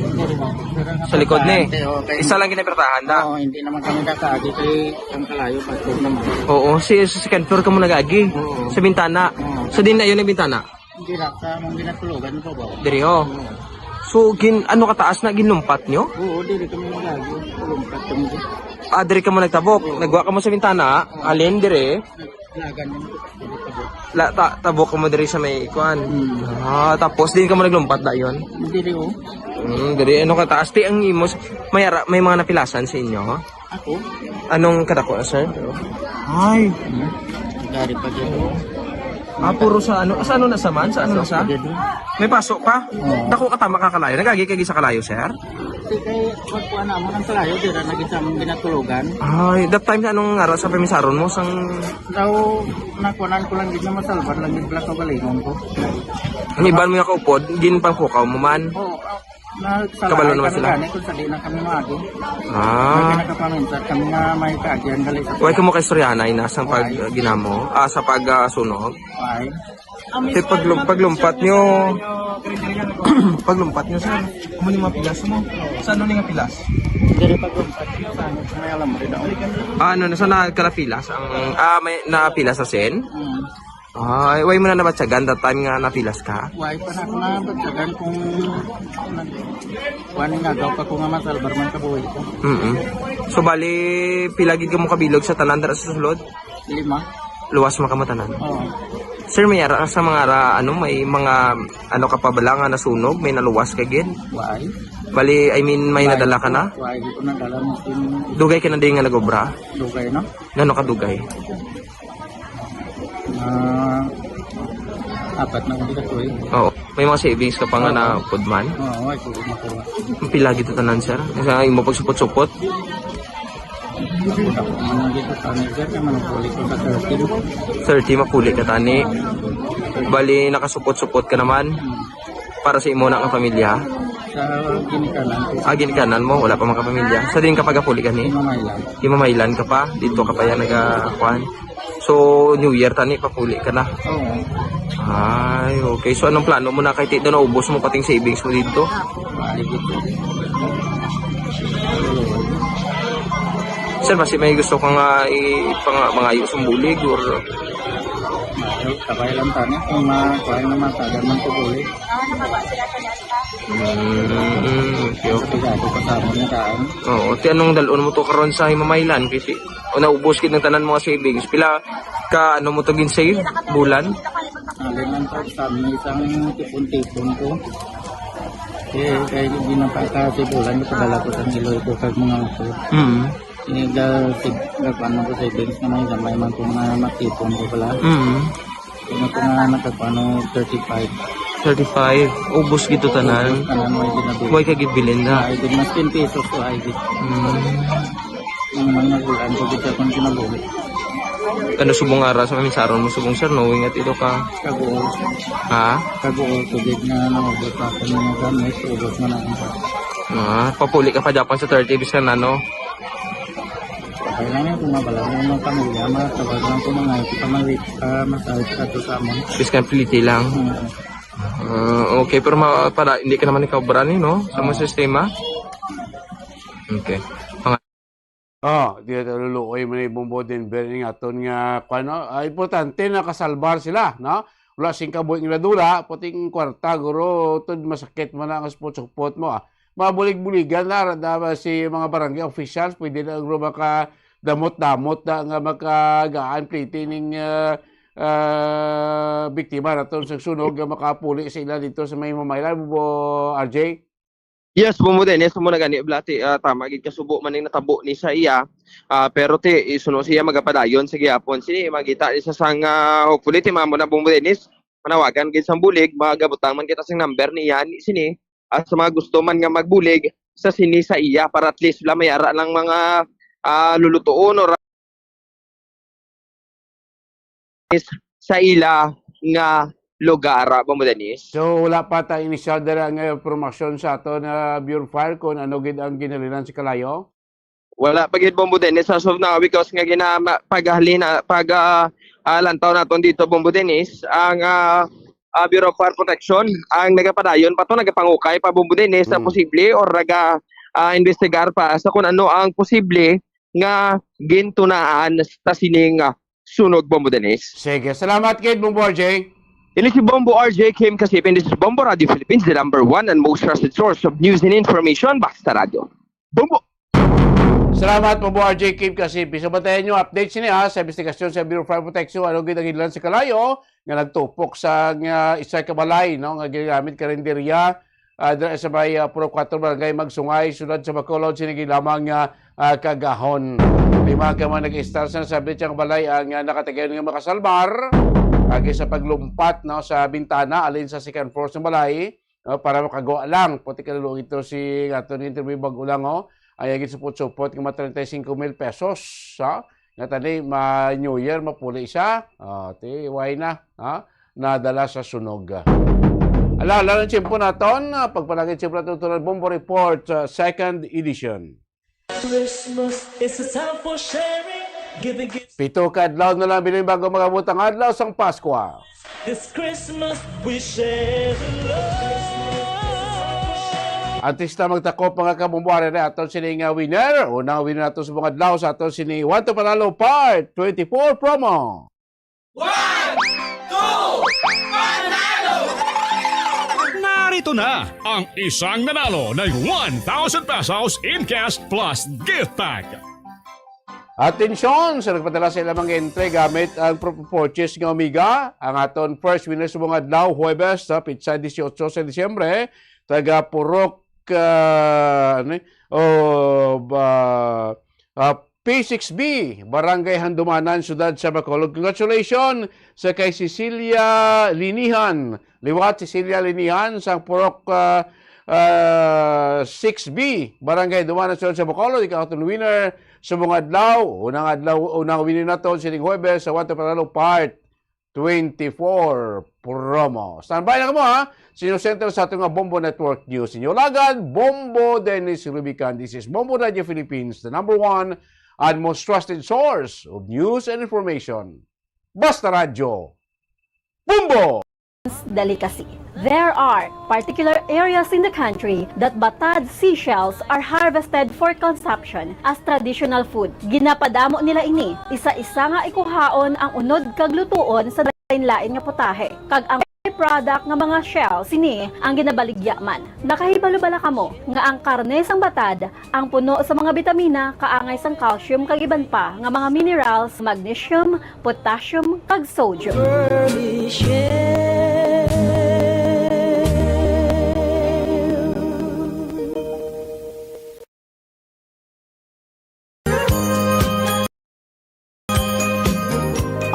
Sa likod ni? Pertahan, okay. Isa lang ginapertahan da? Oo, hindi naman kami nakaagi kay ang kalayo, pagtog naman. Oo, si, sa second floor ka mo nagagi? Oo. Sa bintana? Oo. So, din na yun ang bintana? Hindi lang sa among ginatulugan ko ba? Diri, oh. Oo. So, gin-, ano kataas na ginlumpat nyo? Oo, diri kami nagagi. Lumpat kami diri. Ah, diri ka mo nagtabok? Oo. Nagwa ka mo sa bintana? Oo. Alin, diri? Lagan mo, tabok. La, ta-, tabok mo diri sa may ikuan. Hmm. Ah, tapos din ka mo naglumpat dayon? Diri, oh. Hmm, diri, ano ka taas? Ti ang imos, may ara, may mga napilasan sa inyo, ha? Ako? Anong kadako na, sir? Ay. Hmm. Gari pa dito. Ah, puro sa ano? Sa ano na sa man? Sa ano na sa? Dito. May paso pa? Oo. Dako ka tama ka kalayo. Nagagi kay sa kalayo, sir? Di kay, pagkuha naman ang kalayo, dira na gid sa among ginatulugan. Ay, that time na anong araw sa pamisaron mo? Sang daw, nakunan ko lang gid na masalbar lang gid pala kaugalingon ko. Ang iban mo yung kaupod, gin pangpukaw mo man. Oo, ah, na, sa Kabalo lahat naman kami sila. Gani, kung sa di na kami maagi. Ah. May pinakapaminsan kami nga may kaagian gali sa Why ka mo kay istoryahanay na sang pag, Why? Ginamo? Ah, sa pag, ah, sunog? Why? Kay pag, paglumpat nyo, paglumpat nyo, sir, kamo ni mga pilas mo. Sa ano ni nga pilas? Diri paglumpat nyo, sa ano, sa may alambre daw. Ah, ano, nasa na kalapilas? Ang, ah, may napilas sa sin? Hmm. Ah, why mo na nabatyagan that time nga napilas ka? Why pa na ako nabatyagan kung, kuwan nga daw pa ko nga masalbar man kabuhi ko. Mm-mm. So, bali, pila gid ka mo kabilog sa tanan dira sa sulod? Lima. Luwas man kamo tanan. Oo. Sir, may ara sa mga ara, ano, may mga, ano ka pa bala nga nasunog, may naluwas ka gid? Why? Bali, I mean, may Why? Nadala ka na? Why? Di ko nadala mo sin- Dugay ka na din nga nag-obra? Dugay, no? Gano ka dugay? Ah, apat na ulit ako eh. Oo. May mga savings ka pa nga Oo. Na food man? Oo, ay, puro makuha. Ang pila gid tanan, sir? Sa imo pagsupot-supot? Mga dito sa manager, kaya managpuli ko sa thirty. Thirty, mapuli ka tani. Bali, nakasupot-supot ka naman para sa imo na nga pamilya? Sa ginikanan ko. Ah, ginikanan mo, wala pa man ka pamilya. Sa din ka pagapuli gani? Mamaylan. Himamaylan ka pa, dito ka pa yan nagakuan. So, New Year tani, papuli ka na. Oo. Ay, okay. So, anong plano mo na kay ti-, daw naubos mo pating savings mo dito? Ay, dito. Sir, basi may gusto ka nga ipang-, mangayo sa bulig or? Ay, kabay lang tani kung ma-, kuha naman, tagal man ko bulig. Mm, okay, okay. Pigado pa sa amon nga daan. Oo, ti anong dal-on mo to karon sa Himamaylan? Kasi, o naubos gid ang tanan mga savings. Pila ka ano mo to gin-save? Bulan? Alin lang to, sa amon isang tipon-tipon ko. Eh, kay di na pa ka si bulan, ipadala ko sa Iloilo kag mga ako. Mm. Ini ga, sig-, nagkuan man ko savings naman, gamay man ko mga matipon ko pala. Mm. Ano ko nga nagkakuan, thirty-five. Thirty-five. Ubos gito tanan. Tanan mo yung ginabuhi. Way ka gibilin na. Ay, di mas ten pesos ko, ay, di. Mm. Ang mga bulan ko, di akong ginabuhi. Ano subong ara sa maminsaron mo subong, sir, knowing at ito ka? Kaguol. Ha? Kaguol, tubig na nangubot pa ako ng mga gamit, ubos na lang. Ah, papuli ka pa Japan sa thirty, bisan na, no? Okay lang yan, kung mabalaw mo ng pamilya, matawag lang kung mga ito pa mawit, ah, masahit ka to sa amon. Biskan pliti lang. Oo. Ah, okay, pero ma-, para, hindi ka naman ikaw brani, no? Sa mga Oo. sistema? Okay. Oh, di ata luluoy man ni Bombo Denver nga aton nga, kuwan, no? Ah, importante na kasalbar sila, no? Wala sing kabuhi nga nadula, puting kwarta, guro, tud masakit man ang supot-supot mo, ah. Mabulig-buligan na, ra-, na ba si mga barangay officials, pwede na guro makadamot-damot na nga makagaan pliti ning, ah, ah, biktima naton sa sunog nga makapuli sa ila dito sa may Mamaylan, Bombo R J? Yes, Bombo Dennis, mo na gani, Blati, ah, tama gid, kasubo man ning natabo ni sa iya. Ah, pero ti, isuno siya magapadayon sa gihapon. Sini, magita ni sa sang, ah, hopefully, ti mamo na, Bombo Dennis, manawagan gid sang bulig, magabutang man kita sang number ni yan, sini, ah, sa mga gusto man nga magbulig sa sini sa iya, para at least wala may ara lang mga, ah, lulutuon or sa ila nga lugar, Bombo Dennis. So, wala pa ta initial dala nga impormasyon sa aton, ah, Bureau of Fire kung ano gid ang ginhalinan sa kalayo? Wala pa gid, Bombo Dennis, as of now, because nga ginama-, paghalina-, pag, ah, ah, lantaw naton dito, Bombo Dennis, ang, ah, ah, Bureau of Fire Protection ang nagapadayon pa to, nagapangukay pa, Bombo Dennis, sa Mm. posible or naga, ah, investigar pa sa kung ano ang posible nga gintunaan sa sining, ah, sunog, Bombo Dennis. Sige, salamat gid, Bombo R J. Ini si Bombo R J Kim Kasipin. This is Bombo Radio Philippines, the number one and most trusted source of news and information. Basta Radio. Bombo! Salamat, Bombo R J Kim Kasipin. So, bantayan nyo update sini, ha, sa investigasyon sa Bureau of Fire Protection, ano gid ang hinlan sa kalayo nga nagtupok sa, nga, isa ka balay, no, nga ginagamit karinderya, ah, dira sa may, ah, Purok Kuwatro, Barangay Magsungay, Siyudad sa Bacolod, sini gid lamang nga, ah, kagahon. Lima ka mga nag-istar sa sabi siyang balay ang, ah, nakatigayon nga makasalbar, agi sa paglumpat, no, sa bintana alin sa second floor sa balay, no, para makagawa lang. Puti ka lalo ito si ato ni interview bag-o lang, oh. Ay, agi supot-supot nga mga treinta y cinco mil pesos, ha? Nga tani, ma-New Year, mapuli siya. Ah, ti, why na, ha? Nadala sa sunog. Ala, ala ang tiyempo naton, ah, pagpanagin siyempre naton ang Bombo Report, ah, second edition. Christmas is a time for sharing, giving gifts. Pito ka adlaw na lang bilin bago mag-abot ang adlaw sang Paskwa. This Christmas, we share the love. Antes na magtakop, mga kabumbwari, na aton sini nga winner. Unang winner nato sa mga adlaw sa aton sini One to Panalo Part twenty-four promo. One, two, panalo! Narito na ang isang nanalo ng one thousand pesos in cash plus gift bag. Atensyon sa nagpadala sa ilang mga entry gamit ang pro-, purchase nga Omega, ang aton first winner sa mga adlaw, Huwebes, sa petsa dieciocho sa Disyembre, taga Purok, ah, ano eh? Oh, ba, ah, P six B, Barangay Handumanan, Siyudad sa Bacolod. Congratulations sa kay Cecilia Linihan. Liwat, Cecilia Linihan, sa Purok, ah, ah, six B, Barangay Handumanan, Siyudad sa Bacolod. Ikaw aton winner sa mga adlaw. Unang adlaw, unang winner naton sining Huwebes sa One to Panalo Part twenty-four promo. Standby lang mo, ha? Sa inyo center sa ato nga Bombo Network News. Inyo lagad, Bombo Dennis Rubican. This is Bombo Radio Philippines, the number one and most trusted source of news and information. Basta Radyo. Bombo! Delicacy. There are particular areas in the country that batad seashells are harvested for consumption as traditional food. Ginapadamo nila ini, isa-isa nga ikuhaon ang unod kag lutuon sa lain-lain nga putahe. Kag ang product nga mga shells sini ang ginabaligya man. Nakahibalo bala kamo nga ang karne sang batad ang puno sa mga bitamina, kaangay sang calcium kag iban pa nga mga minerals, magnesium, potassium, kag sodium.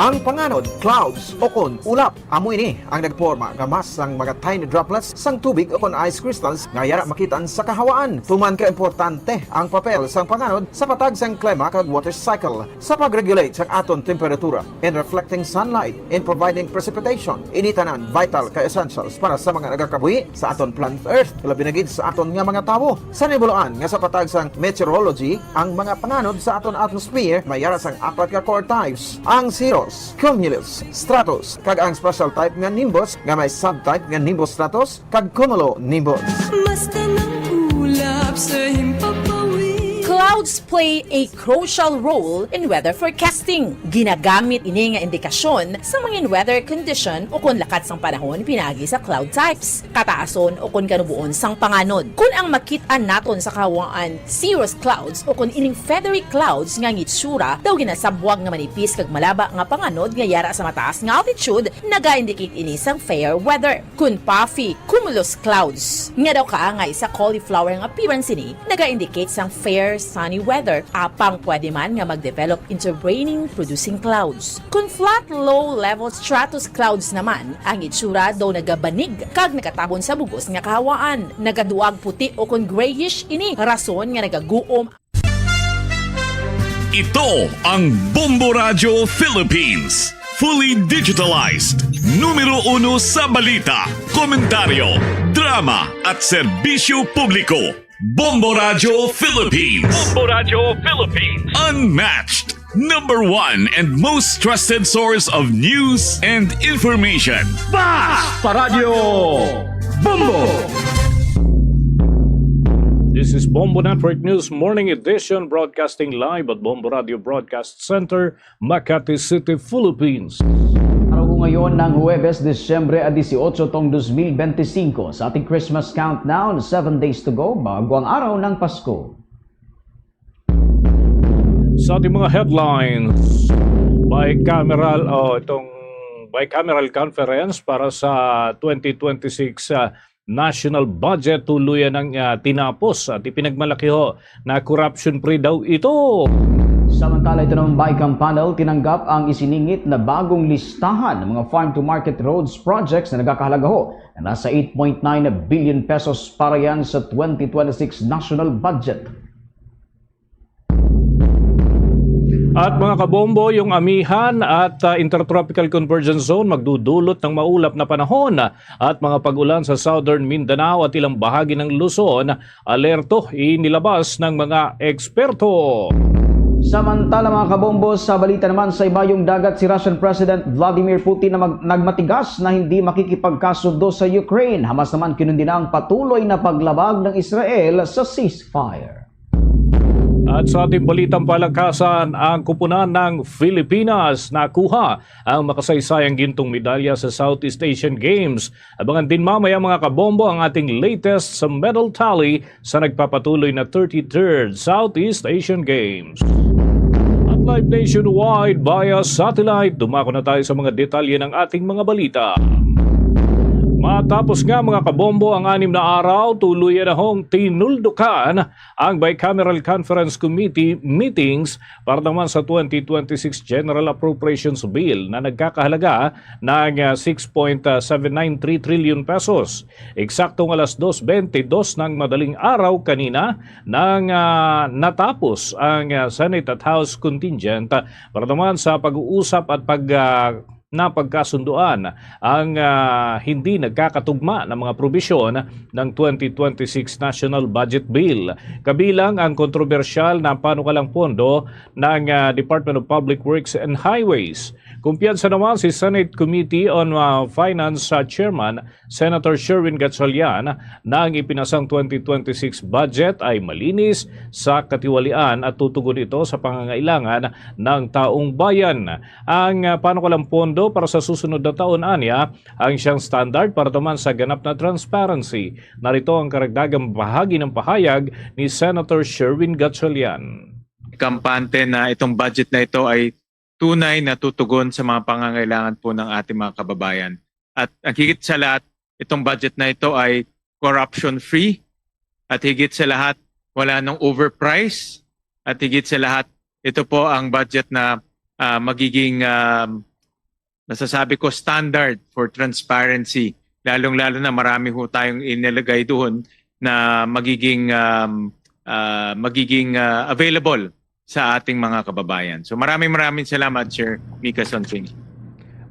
Ang panganod, clouds, o kon ulap, amo ini ang nagporma nga mass sang mga tiny droplets sang tubig o kon ice crystals nga yara makit-an sa kahawaan. Tuman ka importante ang papel sang panganod sa patag sang klima kag water cycle sa pag-regulate sang aton temperatura. In reflecting sunlight, in providing precipitation, ini tanan vital ka essentials para sa mga nagakabuhi sa aton planet Earth, labi na gid sa aton nga mga tawo. Sa nibuloan nga sa patag sang meteorology, ang mga panganod sa aton atmosphere may yara sang apat ka core types: ang cirrus, cumulus, stratus, kag ang special type nga nimbus nga may subtype nga nimbus stratus kag cumulonimbus. Mas tanang ulap sa himpapawid. Clouds play a crucial role in weather forecasting. Ginagamit ini nga indikasyon sa mga weather condition o kon lakat sang panahon pinaagi sa cloud types, kataason o kon kanuboon sang panganod. Kon ang makit-an naton sa kahawaan, cirrus clouds o kon ining feathery clouds nga ang itsura daw ginasabwag nga manipis kag malaba nga panganod nga yara sa mataas nga altitude, naga-indicate ini sang fair weather. Kon puffy cumulus clouds, nga daw kaangay sa cauliflower nga appearance ini, naga-indicate sang fair sunny weather, apang pwede man nga mag-develop into raining producing clouds. Kon flat low level stratus clouds naman, ang itsura daw nagabanig kag nagatabon sa bugos nga kahawaan. Nagaduag puti o kon grayish ini, rason nga nagaguom. Ito ang Bombo Radyo Philippines. Fully digitalized. Numero uno sa balita, komentaryo, drama, at serbisyo publiko. Bombo Radyo Philippines. Bombo Radyo Philippines. Unmatched. Number one and most trusted source of news and information. Basta Radyo Bombo! This is Bombo Network News Morning Edition, broadcasting live at Bombo Radio Broadcast Center, Makati City, Philippines. Araw ko ngayon ng Huwebes, Disyembre a dieciocho tong dos mil veinticinco. Sa ating Christmas countdown, seven days to go bago ang araw ng Pasko. Sa ating mga headlines, bicameral, oh, itong bicameral conference para sa twenty twenty-six, ah, national budget tuluyan ang, ah, tinapos at ipinagmalaki ho na corruption-free daw ito. Samantala, ito namang BICAM panel tinanggap ang isiningit na bagong listahan ng mga farm-to-market roads projects na nagkakahalaga ho na nasa eight point nine billion pesos para yan sa twenty twenty-six national budget. At mga kabombo, yung amihan at, ah, Intertropical Convergence Zone magdudulot ng maulap na panahon at mga pag-ulan sa Southern Mindanao at ilang bahagi ng Luzon. Alerto inilabas ng mga eksperto. Samantala, mga kabombo, sa balita naman sa ibayong dagat, si Russian President Vladimir Putin na mag-, nagmatigas na hindi makikipagkasundo sa Ukraine. Hamas naman kinundi na ang patuloy na paglabag ng Israel sa ceasefire. At sa ating balitang palakasan, ang kupunan ng Filipinas nakuha ang makasaysayang gintong medalya sa Southeast Asian Games. Abangan din mamaya, mga kabombo, ang ating latest sa medal tally sa nagpapatuloy na thirty-third Southeast Asian Games. At live nationwide via satellite, dumako na tayo sa mga detalye ng ating mga balita. Matapos nga, mga kabombo, ang anim na araw, tuluyan na hong tinuldukan ang Bicameral Conference Committee meetings para naman sa twenty twenty-six General Appropriations Bill na nagkakahalaga ng, ah, six point seven nine three trillion pesos. Eksaktong alas dos bentidós ng madaling araw kanina nang, ah, natapos ang, ah, Senate at House contingent, ah, para naman sa pag-uusap at pag, ah, napagkasunduan ang, ah, hindi nagkakatugma na mga probisyon ng twenty twenty-six National Budget Bill, kabilang ang kontrobersyal na panukalang pondo ng, ah, Department of Public Works and Highways. Kumpiyansa naman si Senate Committee on, uh, Finance, uh, Chairman Senator Sherwin Gatchalian na ang ipinasang twenty twenty-six budget ay malinis sa katiwalian at tutugon ito sa pangangailangan ng taong bayan. Ang, uh, panukalang pondo para sa susunod na taon, anya, ang siyang standard para naman sa ganap na transparency. Narito ang karagdagang bahagi ng pahayag ni Senator Sherwin Gatchalian. Kampante na itong budget na ito ay tunay na tutugon sa mga pangangailangan po ng ating mga kababayan. At ang higit sa lahat, itong budget na ito ay corruption-free. At higit sa lahat, wala nang overprice. At higit sa lahat, ito po ang budget na, ah, magiging, um, masasabi ko, standard for transparency. Lalong-lalo na marami ho tayong inilagay doon na magiging, um, ah, magiging, ah, available sa ating mga kababayan. So, maraming, maraming salamat, Sir Mika Sonting.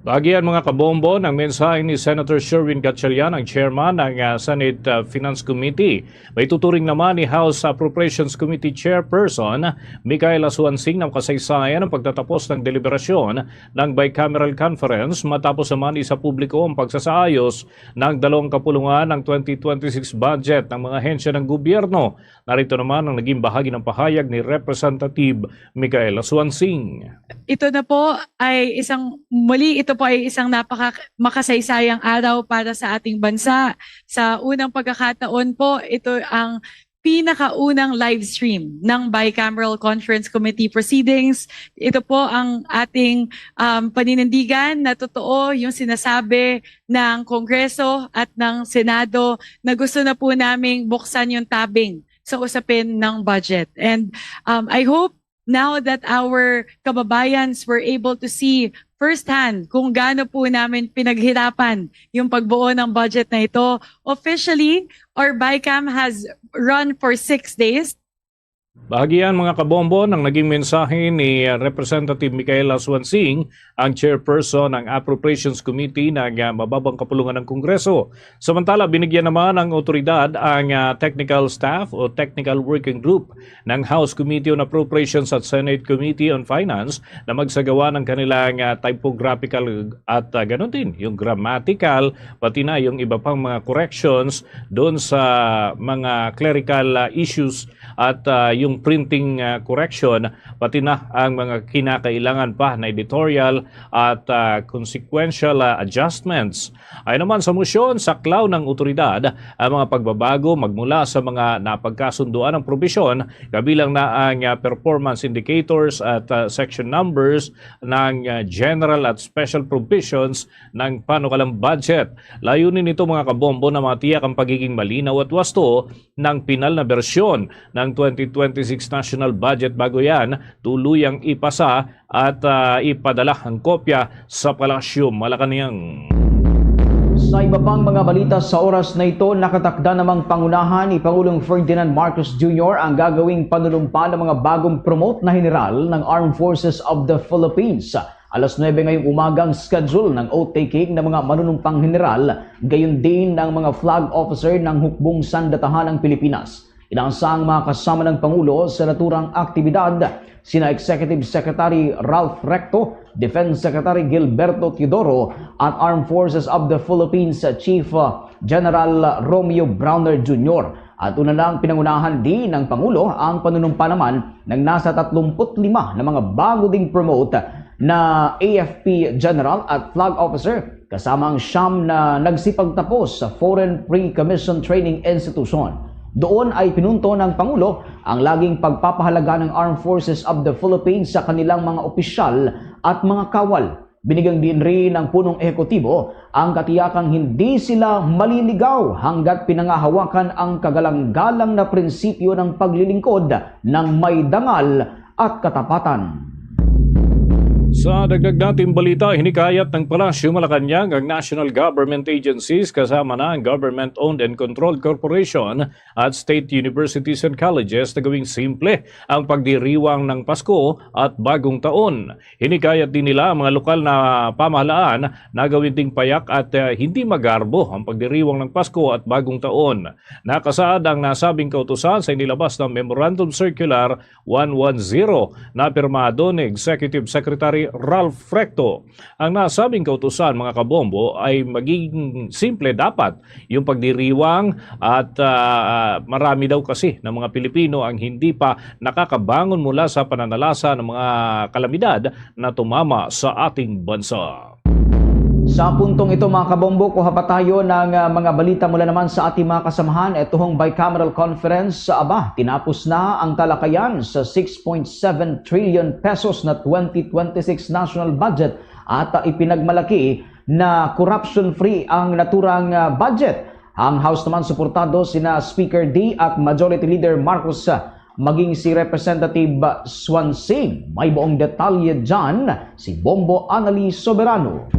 Bagian, mga kabombo, ng mensahe ni Senator Sherwin Gatchalian, ang chairman ng, ah, Senate, ah, Finance Committee. Maituturing naman ni House Appropriations Committee Chairperson Micaela Suansing ng kasaysayan ang pagtatapos ng deliberasyon ng bicameral conference, matapos naman isapubliko ang pagsasaayos ng dalawang kapulungan ng twenty twenty-six budget ng mga ahensya ng gobyerno. Narito naman ang naging bahagi ng pahayag ni Representative Micaela Suansing. Ito na po ay isang, muli, ito po ay isang napaka-, makasaysayang araw para sa ating bansa. Sa unang pagkakataon po, ito ang pinakaunang live stream ng Bicameral Conference Committee proceedings. Ito po ang ating, um, paninindigan na totoo yung sinasabi ng Kongreso at ng Senado na gusto na po naming buksan yung tabing sa usapin ng budget. And, um, I hope now that our kababayans were able to see firsthand kung gaano po namin pinaghirapan yung pagbuo ng budget na ito. Officially, our BICAM has run for six days. Bahagian, mga kabombo, ng naging mensahe ni Representative Micaela Suansing, ang chairperson ng Appropriations Committee ng, ah, mababang kapulungan ng Kongreso. Samantala, binigyan naman ng otoridad ang, ah, technical staff o technical working group ng House Committee on Appropriations at Senate Committee on Finance na magsagawa ng kanilang, ah, typographical at, ah, ganun din yung grammatical, pati na yung iba pang mga corrections doon sa mga clerical, ah, issues at, ah, yung printing, ah, correction, pati na ang mga kinakailangan pa na editorial at, ah, consequential, ah, adjustments. Ayon naman sa motion, saklaw ng otoridad ang mga pagbabago magmula sa mga napagkasunduan ng probisyon, kabilang na ang, ah, performance indicators at, ah, section numbers ng, ah, general at special provisions ng panukalang budget. Layunin nito, mga kabombo, na matiyak ang pagiging malinaw at wasto ng pinal na bersyon ng twenty twenty-six national budget bago yan tuluyang ipasa at, ah, ipadala ang kopya sa Palasyo Malacañang. Sa iba pang mga balita sa oras na ito, nakatakda namang pangunahan ni Pangulong Ferdinand Marcos Junior ang gagawing panunumpa ng mga bagong promote na general ng Armed Forces of the Philippines. Alas nuebe ngayong umaga ang schedule ng oath-taking ng mga manunumpang general, gayon din ang mga flag officer ng Hukbong Sandatahan ng Pilipinas. Inaasahan ang mga kasama ng Pangulo sa naturang aktibidad, sina Executive Secretary Ralph Recto, Defense Secretary Gilberto Teodoro, at Armed Forces of the Philippines Chief, uh, General Romeo Brawner Junior. At una lang, pinangunahan din ng Pangulo ang panunumpa naman ng nasa tatlumpu't lima na mga bago ding promote na A F P General at Flag Officer, kasama ang siyam na nagsipagtapos sa Foreign Pre-Commission Training Institution. Doon ay pinunto ng Pangulo ang laging pagpapahalaga ng Armed Forces of the Philippines sa kanilang mga opisyal at mga kawal. Binigyan din rin ng punong ehekutibo ang katiyakang hindi sila maliligaw hanggat pinangahawakan ang kagalang-galang na prinsipyo ng paglilingkod ng may dangal at katapatan. Sa dagdag nating balita, hinikayat ng Palasyo Malacañang ang national government agencies kasama na ang government-owned and controlled corporation at state universities and colleges na gawing simple ang pagdiriwang ng Pasko at Bagong Taon. Hinikayat din nila ang mga lokal na pamahalaan na gawin ding payak at, eh, hindi magarbo ang pagdiriwang ng Pasko at Bagong Taon. Nakasaad ang nasabing kautusan sa inilabas na Memorandum Circular one one zero na pirmado ni Executive Secretary Ralph Recto. Ang nasabing kautusan, mga kabombo, ay maging simple dapat yung pagdiriwang at, ah, marami daw kasi ng mga Pilipino ang hindi pa nakakabangon mula sa pananalasa ng mga kalamidad na tumama sa ating bansa. Sa puntong ito, mga kabombo, kuha pa tayo ng, ah, mga balita mula naman sa ating mga kasamahan. Ito hong bicameral conference, aba, tinapos na ang talakayan sa six point seven trillion pesos na twenty twenty-six national budget at, ah, ipinagmalaki na corruption-free ang naturang, ah, budget. Ang House naman suportado sina Speaker D at Majority Leader Marcos, ah, maging si Representative Swansing. May buong detalye dyan si Bombo Annalie Soberano.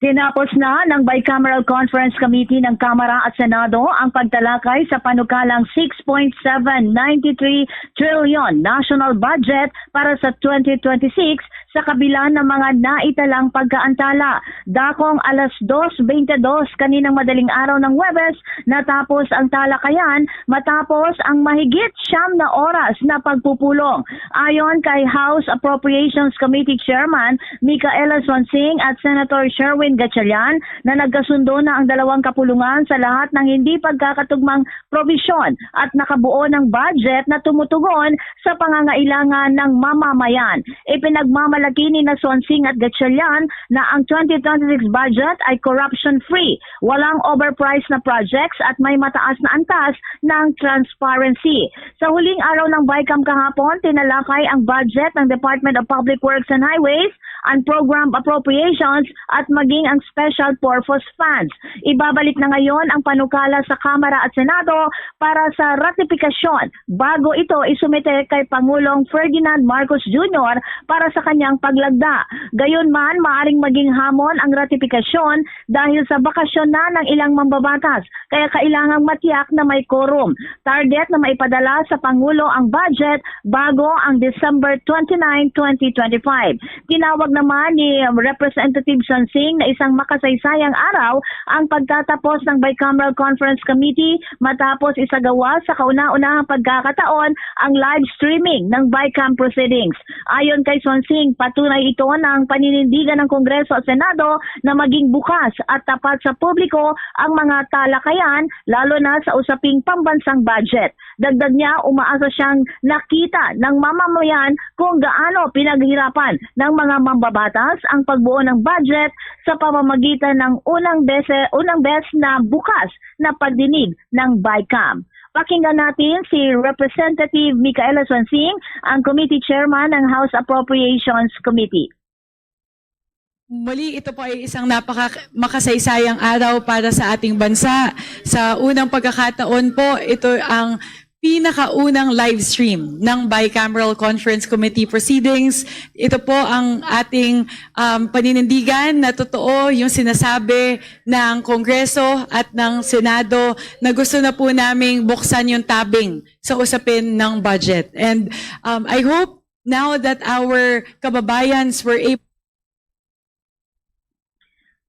Tinapos na ng Bicameral Conference Committee ng Kamara at Senado ang pagtalakay sa panukalang six point seven nine three trillion national budget para sa twenty twenty-six sa kabila ng mga naitalang pagkaantala. Dakong alas dos bente dos kaninang madaling araw ng Huwebes, natapos ang talakayan matapos ang mahigit siyam na oras na pagpupulong. Ayon kay House Appropriations Committee Chairman Micaela Swansing at Senator Sherwin Gatchalian, na nagkasundo na ang dalawang kapulungan sa lahat ng hindi pagkakatugmang probisyon at nakabuo ng budget na tumutugon sa pangangailangan ng mamamayan. Ipinagmamalaki ni na Swansing at Gatchalian na ang twenty twenty-six budget ay corruption-free, walang overpriced na projects at may mataas na antas ng transparency. Sa huling araw ng BICAM kahapon, tinalakay ang budget ng Department of Public Works and Highways, ang program appropriations at maging ang special purpose funds. Ibabalik na ngayon ang panukala sa Kamara at Senado para sa ratifikasyon bago ito isumite kay Pangulong Ferdinand Marcos Junior para sa kanyang paglagda. Gayunman, maaring maging hamon ang ratifikasyon dahil sa bakasyon na ng ilang mambabatas, kaya kailangang matiyak na may quorum. Target na maipadala sa Pangulo ang budget bago ang December twenty-nine, twenty twenty-five. Tinawag naman ni Representative Swansing na isang makasaysayang araw ang pagtatapos ng Bicameral Conference Committee matapos isagawa sa kauna-unahang pagkakataon ang live streaming ng BICAM proceedings. Ayon kay Swansing, patunay ito ng paninindigan ng Kongreso at Senado na maging bukas at tapat sa publiko ang mga talakayan, lalo na sa usaping pambansang budget. Dagdag niya, umaasa siyang nakita ng mamamayan kung gaano pinaghirapan ng mga mambabatas ang pagbuo ng budget sa pamamagitan ng unang bese-, unang bes na bukas na pagdinig ng BICAM. Pakinggan natin si Representative Micaela Swansing, ang Committee Chairman ng House Appropriations Committee. Muli, ito po ay isang napaka-, makasaysayang araw para sa ating bansa. Sa unang pagkakataon po, ito ang pinakaunang live stream ng Bicameral Conference Committee proceedings. Ito po ang ating, um, paninindigan na totoo yung sinasabi ng Kongreso at ng Senado na gusto na po naming buksan yung tabing sa usapin ng budget. And, um, I hope now that our kababayans were able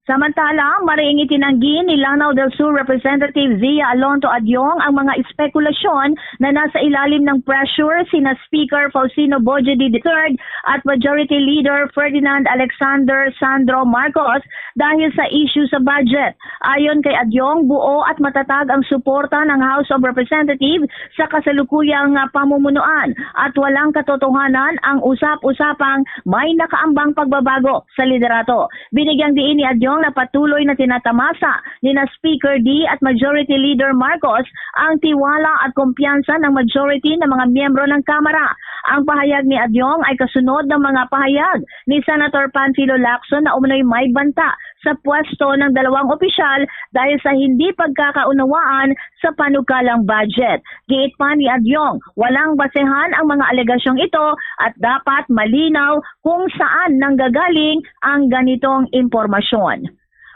Samantala, mariing itinanggi ni Lanao del Sur Representative Zia Alonto Adiong ang mga espekulasyon na nasa ilalim ng pressure sina Speaker Faustino Boje the third at Majority Leader Ferdinand Alexander Sandro Marcos dahil sa issue sa budget. Ayon kay Adiong, buo at matatag ang suporta ng House of Representatives sa kasalukuyang, ah, pamumunuan at walang katotohanan ang usap-usapang may nakaambang pagbabago sa liderato. Binigyang diin ni Adiong na patuloy na tinatamasa ni na Speaker D at Majority Leader Marcos ang tiwala at kumpiyansa ng majority ng mga miyembro ng Kamara. Ang pahayag ni Adiong ay kasunod ng mga pahayag ni Senator Panfilo Lacson na umano'y may banta sa pwesto ng dalawang opisyal dahil sa hindi pagkakaunawaan sa panukalang budget. Giit pa ni Adiong, walang basehan ang mga alegasyong ito at dapat malinaw kung saan nanggagaling ang ganitong impormasyon.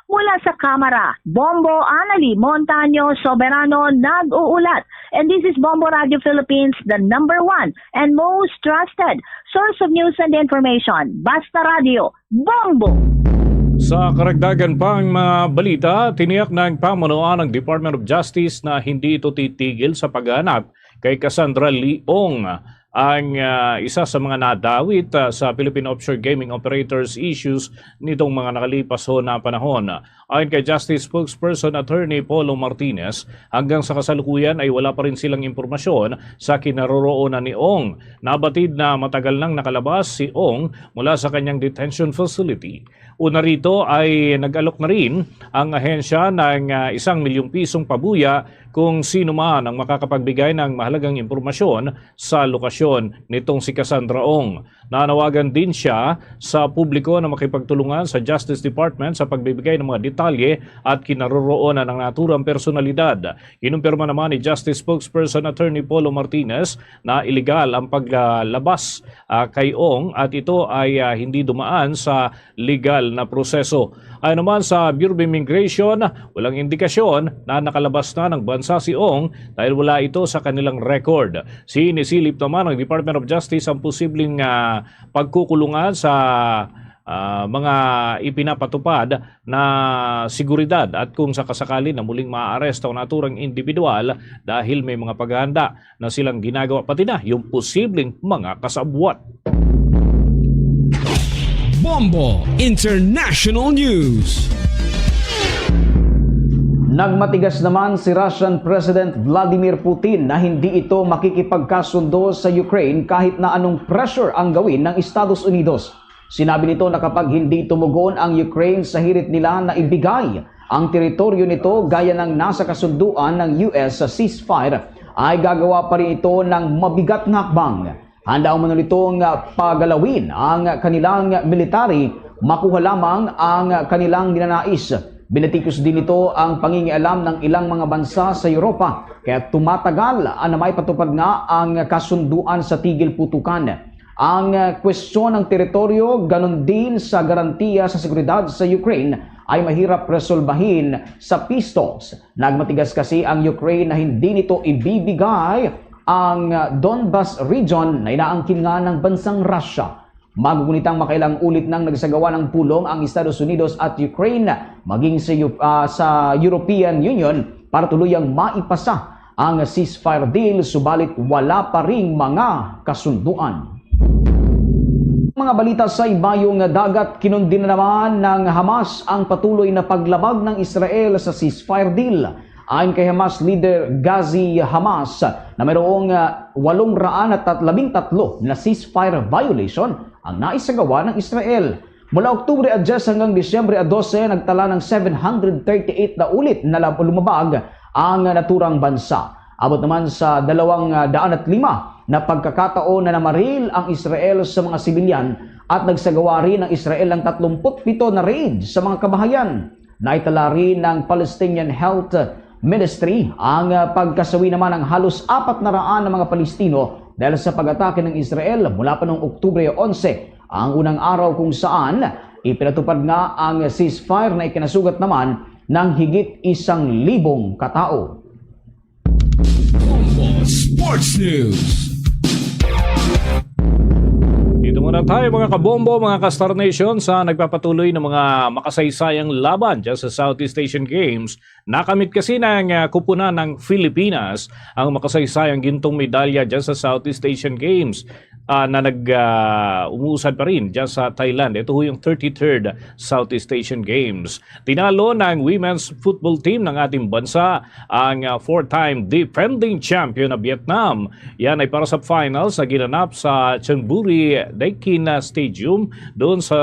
Mula sa Kamara, Bombo Annalie Montaño Soberano nag-uulat. And this is Bombo Radio Philippines, the number one and most trusted source of news and information. Basta Radio, Bombo! Sa karagdagan pang mga balita, tiniyak ng pamunuan ng Department of Justice na hindi ito titigil sa paghahanap kay Cassandra Leong ang, ah, isa sa mga nadawit, ah, sa Philippine Offshore Gaming Operators issues nitong mga nakalipas ho na panahon. Ayon kay Justice Spokesperson Attorney Paulo Martinez, hanggang sa kasalukuyan ay wala pa rin silang impormasyon sa kinaroroonan ni Ong. Nabatid na matagal nang nakalabas si Ong mula sa kanyang detention facility. Una rito ay nag-alok na rin ang ahensya ng, ah, isang milyong pisong pabuya kung sino man ang makakapagbigay ng mahalagang impormasyon sa lokasyon nitong si Cassandra Ong. Nanawagan din siya sa publiko na makipagtulungan sa Justice Department sa pagbibigay ng mga detalye at kinaroroonan ng naturang personalidad. Kinumpirma naman ni Justice Spokesperson Attorney Paulo Martinez na iligal ang paglabas, ah, kay Ong at ito ay, ah, hindi dumaan sa legal na proseso. Ayon naman sa Bureau of Immigration, walang indikasyon na nakalabas na ng bansa si Ong dahil wala ito sa kanilang record. Sinisilip naman ng Department of Justice ang posibleng, ah, pagkukulungan sa, ah, mga ipinapatupad na seguridad at kung sakasakali na muling maaaresto ang naturang individual dahil may mga paghahanda na silang ginagawa, pati na yung posibleng mga kasabwat. Bombo International News. Nagmatigas naman si Russian President Vladimir Putin na hindi ito makikipagkasundo sa Ukraine kahit na anong pressure ang gawin ng Estados Unidos. Sinabi nito na kapag hindi tumugon ang Ukraine sa hirit nila na ibigay ang teritoryo nito gaya ng nasa kasunduan ng U S ceasefire, ay gagawa pa rin ito ng mabigat na hakbang. Handa ang manulitong pagalawin ang kanilang military makuha lamang ang kanilang ninanais. Binatikos din nito ang pangingialam ng ilang mga bansa sa Europa, kaya tumatagal na may patupad nga ang kasunduan sa tigil putukan. Ang kwestiyon ng teritoryo, ganon din sa garantiya sa seguridad sa Ukraine ay mahirap resolbahin sa peace talks. Nagmatigas kasi ang Ukraine na hindi nito ibibigay ang Donbas region na inaangkin nga ng bansang Russia. Magugunitang makailang ulit nang nagsagawa ng pulong ang Estados Unidos at Ukraine maging sa, Eu- ah, sa European Union para tuluyang maipasa ang ceasefire deal, subalit wala pa ring mga kasunduan. Mga balita sa ibayong dagat, kinundi na naman ng Hamas ang patuloy na paglabag ng Israel sa ceasefire deal. Ayon kay Hamas leader Ghazi Hamas, na mayroong ah, walong raan at tat- labing tatlo na ceasefire violation ang naisagawa ng Israel. Mula Oktubre a diyes hanggang Disyembre a dose, nagtala ng seven hundred thirty-eight na ulit na lab- lumabag ang naturang bansa. Abot naman sa dalawang daan at lima na pagkakataon na namaril ang Israel sa mga sibilyan at nagsagawa rin ang Israel ng tatlumpu't pito na raid sa mga kabahayan. Naitala rin ng Palestinian Health Ministry ang pagkasawi naman ng halos apat na raan na mga Palestino dahil sa pag-atake ng Israel mula pa noong Oktubre onse, ang unang araw kung saan ipinatupad nga ang ceasefire na ikinasugat naman ng higit isang libong katao. Bombo Sports News. Dito muna tayo, mga kabombo, mga ka-Star Nation, sa nagpapatuloy ng mga makasaysayang laban dyan sa Southeast Asian Games. Nakamit kasi ng ah, kupunan ng Pilipinas ang makasaysayang gintong medalya dyan sa Southeast Asian Games, ah, na nag ah, umuusad pa rin dyan sa Thailand. Ito ho yung thirty-third Southeast Asian Games. Tinalo ng women's football team ng ating bansa ang ah, four-time defending champion na Vietnam. Yan ay para sa finals na ginanap sa Chonburi Daekin Stadium. Doon sa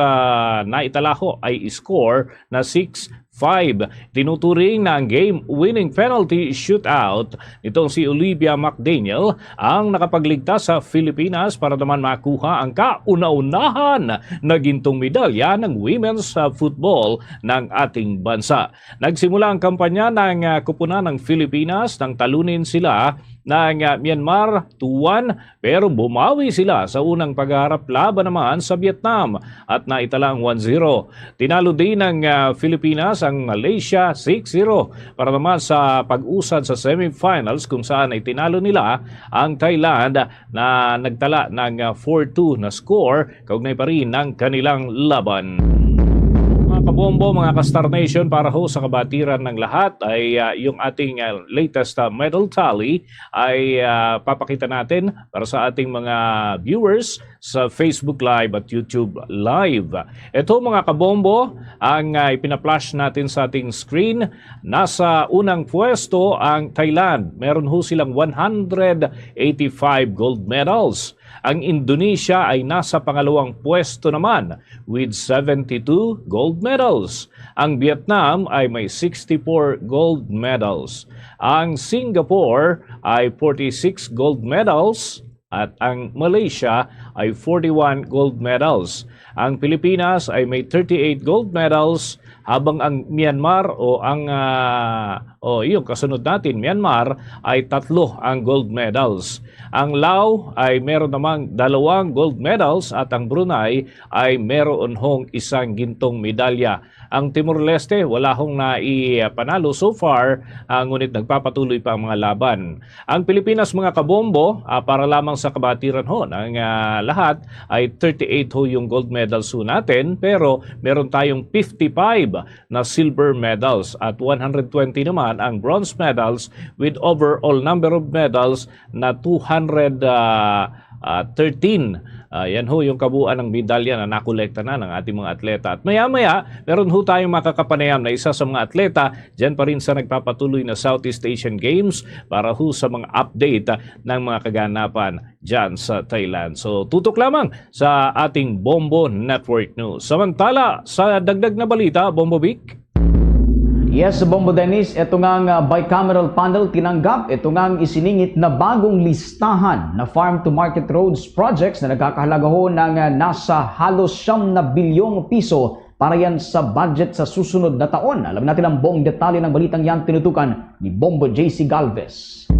naitala ho ay score na six five. Tinuturing na ang game-winning penalty shootout nitong si Olivia McDaniel ang nakapagligtas sa Pilipinas para naman makuha ang kauna-unahan na gintong medalya ng women's ah, football ng ating bansa. Nagsimula ang kampanya ng ah, kupunan ng Pilipinas nang talunin sila ng ah, Myanmar two one, pero bumawi sila sa unang pagharap laban naman sa Vietnam at naitala ang one zero. Tinalo din ng ah, Pilipinas ang Malaysia six zero para naman sa pag-usad sa semifinals kung saan ay tinalo nila ang Thailand na nagtala ng ah, four two na score kaugnay pa rin ng kanilang laban. Mga Bombo, mga ka-Star Nation, para ho sa kabatiran ng lahat ay, ah, yung ating, ah, latest, ah, medal tally ay, ah, papakita natin para sa ating mga viewers sa Facebook Live at YouTube Live. Ito, mga kabombo, ang, ah, ipina-flash natin sa ating screen. Nasa unang pwesto ang Thailand. Meron ho silang one hundred eighty-five gold medals. Ang Indonesia ay nasa pangalawang pwesto naman with seventy-two gold medals. Ang Vietnam ay may sixty-four gold medals. Ang Singapore ay forty-six gold medals at ang Malaysia ay forty-one gold medals. Ang Pilipinas ay may thirty-eight gold medals, habang ang Myanmar o ang, ah, o yung kasunod natin, Myanmar, ay tatlo ang gold medals. Ang Lao ay meron namang dalawang gold medals at ang Brunei ay meron hong isang gintong medalya. Ang Timor-Leste wala hong naipanalo so far, ah, ngunit nagpapatuloy pa ang mga laban. Ang Pilipinas, mga kabombo, ah, para lamang sa kabatiran ho ng, ah, lahat, ay thirty-eight ho yung gold medals ho natin, pero meron tayong fifty-five na silver medals at one hundred twenty naman ang bronze medals, with overall number of medals na two hundred, ah, ah, thirteen. Ah, yan ho yung kabuuan ng medalya na nakolekta na ng ating mga atleta. At maya-maya, meron ho tayong makakapanayam na isa sa mga atleta dyan pa rin sa nagpapatuloy na Southeast Asian Games para ho sa mga update, ah, ng mga kaganapan dyan sa Thailand. So, tutok lamang sa ating Bombo Network News. Samantala, sa dagdag na balita, Bombo Vic? Yes, Bombo Dennis, ito nga nga bicameral panel tinanggap, ito nga ang isiningit na bagong listahan na farm-to-market roads projects na nagkakahalaga ho ng, ah, nasa halos siyam na bilyong piso para yan sa budget sa susunod na taon. Alamin natin ang buong detalye ng balitang yan, tinutukan ni Bombo J C Galvez.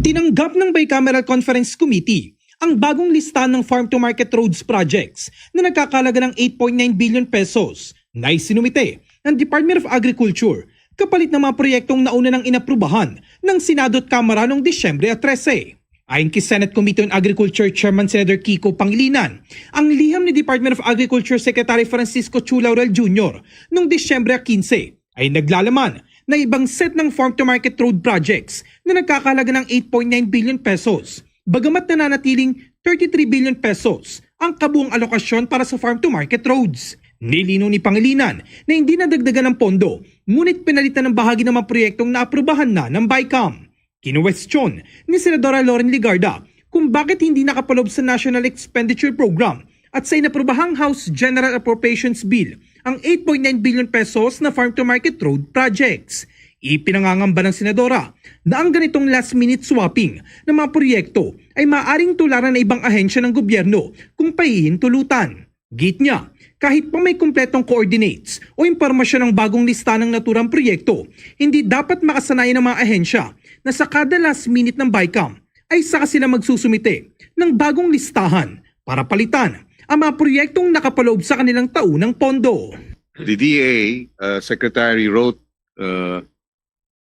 Tinanggap ng Bicameral Conference Committee ang bagong listahan ng farm-to-market roads projects na nagkakahalaga ng eight point nine billion pesos na isinumite ng Department of Agriculture kapalit ng mga proyektong nauna nang inaprubahan ng Senado at Kamara noong Disyembre trese. Ayon kay Senate Committee on Agriculture Chairman Senator Kiko Pangilinan, ang liham ni Department of Agriculture Secretary Francisco Chu Laurel Junior noong Disyembre kinse ay naglalaman ng ibang set ng farm-to-market road projects na nagkakahalaga ng eight point nine billion pesos, bagamat nananatiling thirty-three billion pesos ang kabuang alokasyon para sa farm-to-market roads. Nilinaw ni Pangilinan na hindi nadagdagan ang pondo, ngunit pinalitan ng bahagi ng mga proyektong naaprubahan na ng BICAM. Kinuwestiyon ni Senadora Loren Legarda kung bakit hindi nakapaloob sa National Expenditure Program at sa inaprobahang House General Appropriations Bill ang eight point nine billion pesos na farm-to-market road projects. Ipinangangamba ng Senadora na ang ganitong last-minute swapping ng mga proyekto ay maaaring tularan ng ibang ahensya ng gobyerno kung pahihintulutan. Git niya, kahit pa may kumpletong coordinates o impormasyon ang bagong lista ng naturang proyekto, hindi dapat makasanayan ng mga ahensya na sa kada last minute ng BICAM ay saka sila magsusumite ng bagong listahan para palitan ang mga proyektong nakapaloob sa kanilang taunang pondo. The D A uh, secretary wrote uh,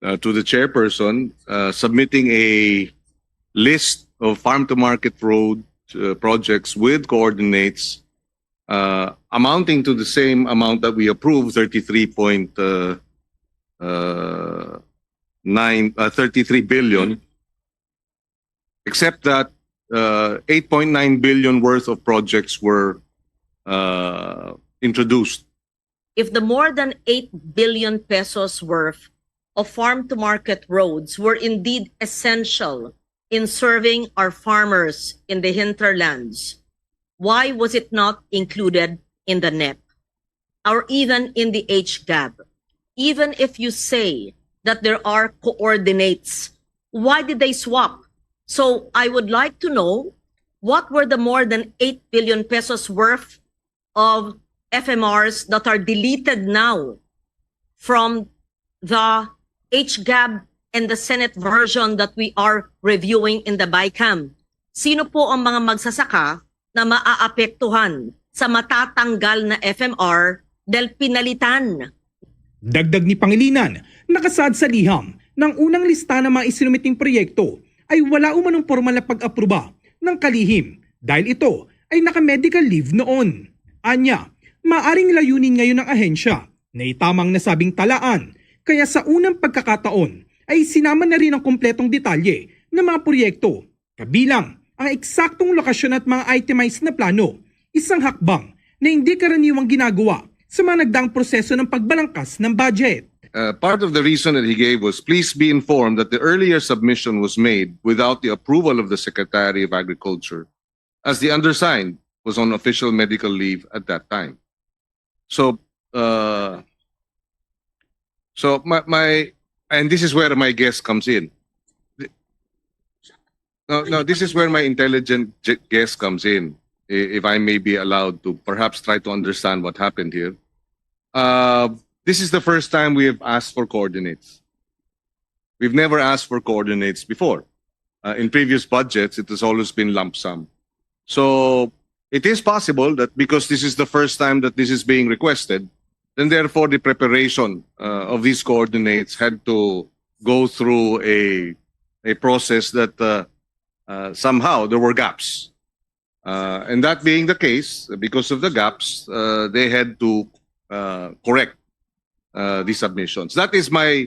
uh, to the chairperson uh, submitting a list of farm to market road uh, projects with coordinates uh, amounting to the same amount that we approved, thirty-three point uh, uh, nine, uh, thirty-three billion, except that uh, eight point nine billion worth of projects were uh, introduced. If the more than eight billion pesos worth of farm to market roads were indeed essential in serving our farmers in the hinterlands, why was it not included in the NEP or even in the H gab? Even if you say that there are coordinates, why did they swap? So I would like to know, what were the more than eight billion pesos worth of F M Rs that are deleted now from the H gab and the Senate version that we are reviewing in the BICAM? Sino po ang mga magsasaka na maaapektuhan sa matatanggal na F M R dahil pinalitan? Dagdag ni Pangilinan, nakasaad sa liham na ang unang lista ng mga isinumiting proyekto ay wala umanong pormal na pag-apruba ng kalihim dahil ito ay naka-medical leave noon. Anya, Maaring layunin ngayon ng ahensya na itama ang nasabing talaan, kaya sa unang pagkakataon ay sinama na rin ang kompletong detalye ng mga proyekto, kabilang ang eksaktong lokasyon at mga itemized na plano, isang hakbang na hindi karaniwang ginagawa sa mga nagdaang proseso ng pagbalangkas ng budget. Uh, part of the reason that he gave was, "Please be informed that the earlier submission was made without the approval of the Secretary of Agriculture, as the undersigned was on official medical leave at that time." So, uh, so my, my, and this is where my guess comes in. The- No, no, this is where my intelligent j- guess comes in. I- If I may be allowed to perhaps try to understand what happened here. Uh, this is the first time we have asked for coordinates. We've never asked for coordinates before. Uh, in previous budgets, it has always been lump sum. So it is possible that because this is the first time that this is being requested, then therefore the preparation uh, of these coordinates had to go through a a process that uh, uh, somehow there were gaps. Uh, and that being the case, because of the gaps, uh, they had to uh, correct uh, the submissions. That is my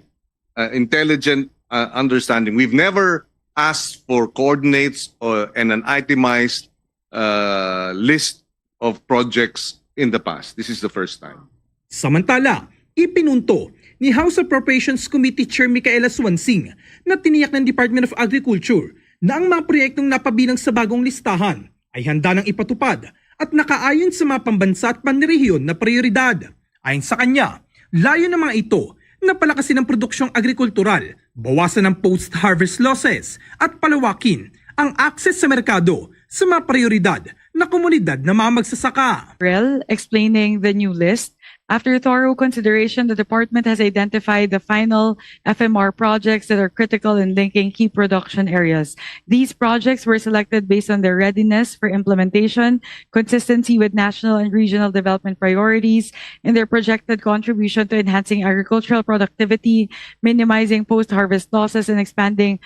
uh, intelligent uh, understanding. We've never asked for coordinates or and an itemized uh, list of projects in the past. This is the first time. Samantala, ipinunto ni House Appropriations Committee Chair Micaela Suansing na tiniyak ng Department of Agriculture na ang mga proyektong napabilang sa bagong listahan ay handa nang ipatupad at nakaayon sa mga pambansa at panrehiyon na prioridad. Ayon sa kanya, layo ng mga ito na palakasin ang produksyong agrikultural, bawasan ang post-harvest losses, at palawakin ang access sa merkado sa mga prioridad na komunidad ng mga magsasaka. Rel, explaining the new list. After thorough consideration, the department has identified the final F M R projects that are critical in linking key production areas. These projects were selected based on their readiness for implementation, consistency with national and regional development priorities, and their projected contribution to enhancing agricultural productivity, minimizing post-harvest losses, and expanding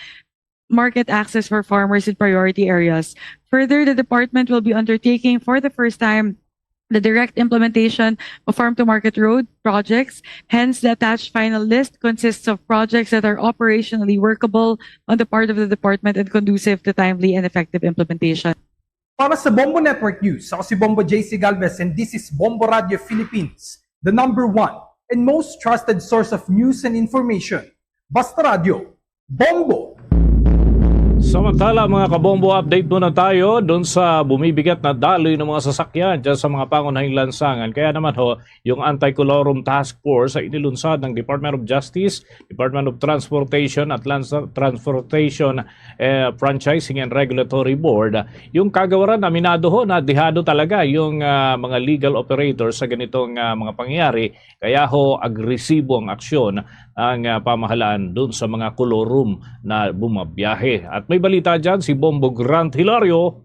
market access for farmers in priority areas. Further, the department will be undertaking for the first time the direct implementation of farm-to-market road projects. Hence, the attached final list consists of projects that are operationally workable on the part of the department and conducive to timely and effective implementation. Para sa Bombo Network News, ako si Bombo J C Galvez and this is Bombo Radio Philippines, the number one and most trusted source of news and information. Basta Radio, Bombo! Samantala, mga kabombo, update muna tayo doon sa bumibigat na daloy ng mga sasakyan dyan sa mga pangunahing lansangan. Kaya naman ho, yung Anti-Colorum Task Force ay inilunsad ng Department of Justice, Department of Transportation at Land Transportation eh, Franchising and Regulatory Board. Yung kagawaran, aminado ho na dehado talaga yung ah, mga legal operators sa ganitong ah, mga pangyayari. Kaya ho, agresibo ang aksyon ang ah, pamahalaan doon sa mga colorum na bumabiyahe. At may balita dyan si Bombo Grant Hilario.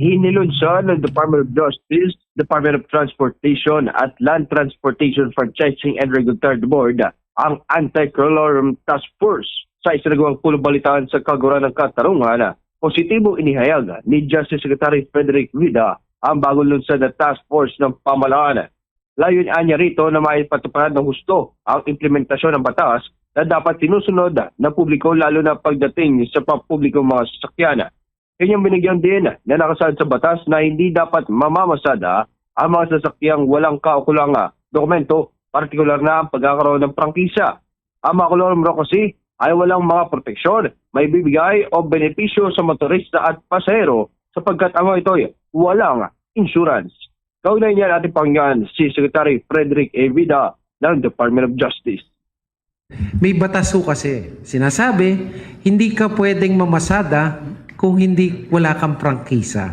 Inilunsad ng Department of Justice, Department of Transportation at Land Transportation Franchising and Regulatory Board ang Anti-Colorum Task Force. Sa isinagawang pulong balitaan sa Kagawaran ng Katarungan, positibong inihayag ni Justice Secretary Frederick Vida ang bagong lunsad na task force ng pamahalaan. Layon anya rito na maipatupad ng husto ang implementasyon ng batas na dapat sinusunod ng publiko, lalo na pagdating sa pampublikong mga sasakyan. Kanyang binigyang din na nakasaad sa batas na hindi dapat mamamasada ang mga sasakyang walang kaukulang dokumento, partikular na ang pagkakaroon ng prangkisa. Ang mga colorum reo kasi ay walang mga proteksyon, maibibigay o benepisyo sa motorista at pasahero sapagkat ang mga ito ay walang insurance. Kaugnay niyan, ating pakinggan si Secretary Frederick A. Vida ng Department of Justice. May batas ho kasi. Sinasabi, hindi ka pwedeng mamasada kung hindi wala kang prangkisa.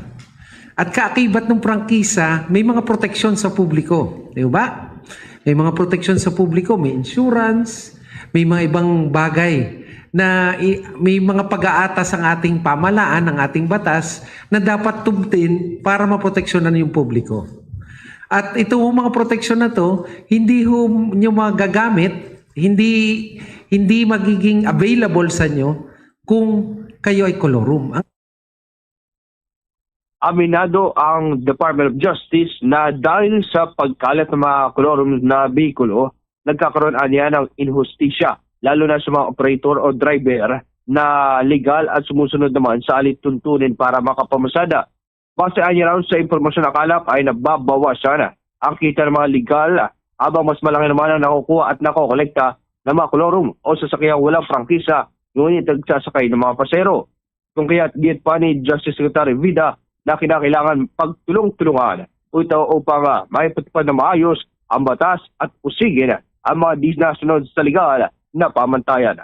At kaakibat ng prangkisa, may mga proteksyon sa publiko. Di ba? May mga proteksyon sa publiko, may insurance, may mga ibang bagay na i- may mga pag-aatas ang ating pamahalaan, ang ating batas na dapat tumtin para maproteksyonan yung publiko. At ito ho, mga proteksyon na to, hindi ho nyo magagamit, hindi hindi magiging available sa inyo kung kayo ay colorum. Ang Aminado ang Department of Justice na dahil sa pagkalat ng mga kolorum na behikulo, nagkakaroon anya ng inhustisya, lalo na sa mga operator o driver na legal at sumusunod naman sa alituntunin para makapamasada. Base anya raw sa impormasyon nakalap ay nababawasan ang kita ng mga legal, habang mas malaki naman ang nakukuha at nakokolekta ng mga kolorum o sasakyang walang prangkisa, ngunit nagsasakay ng mga pasero. Kung kaya't giit pa ni Justice Secretary Vida na kinakailangan pagtulong-tulungan ito upang, ah, maipatupad na maayos ang batas at usigin ang mga di nasunod sa legal na pamantayan.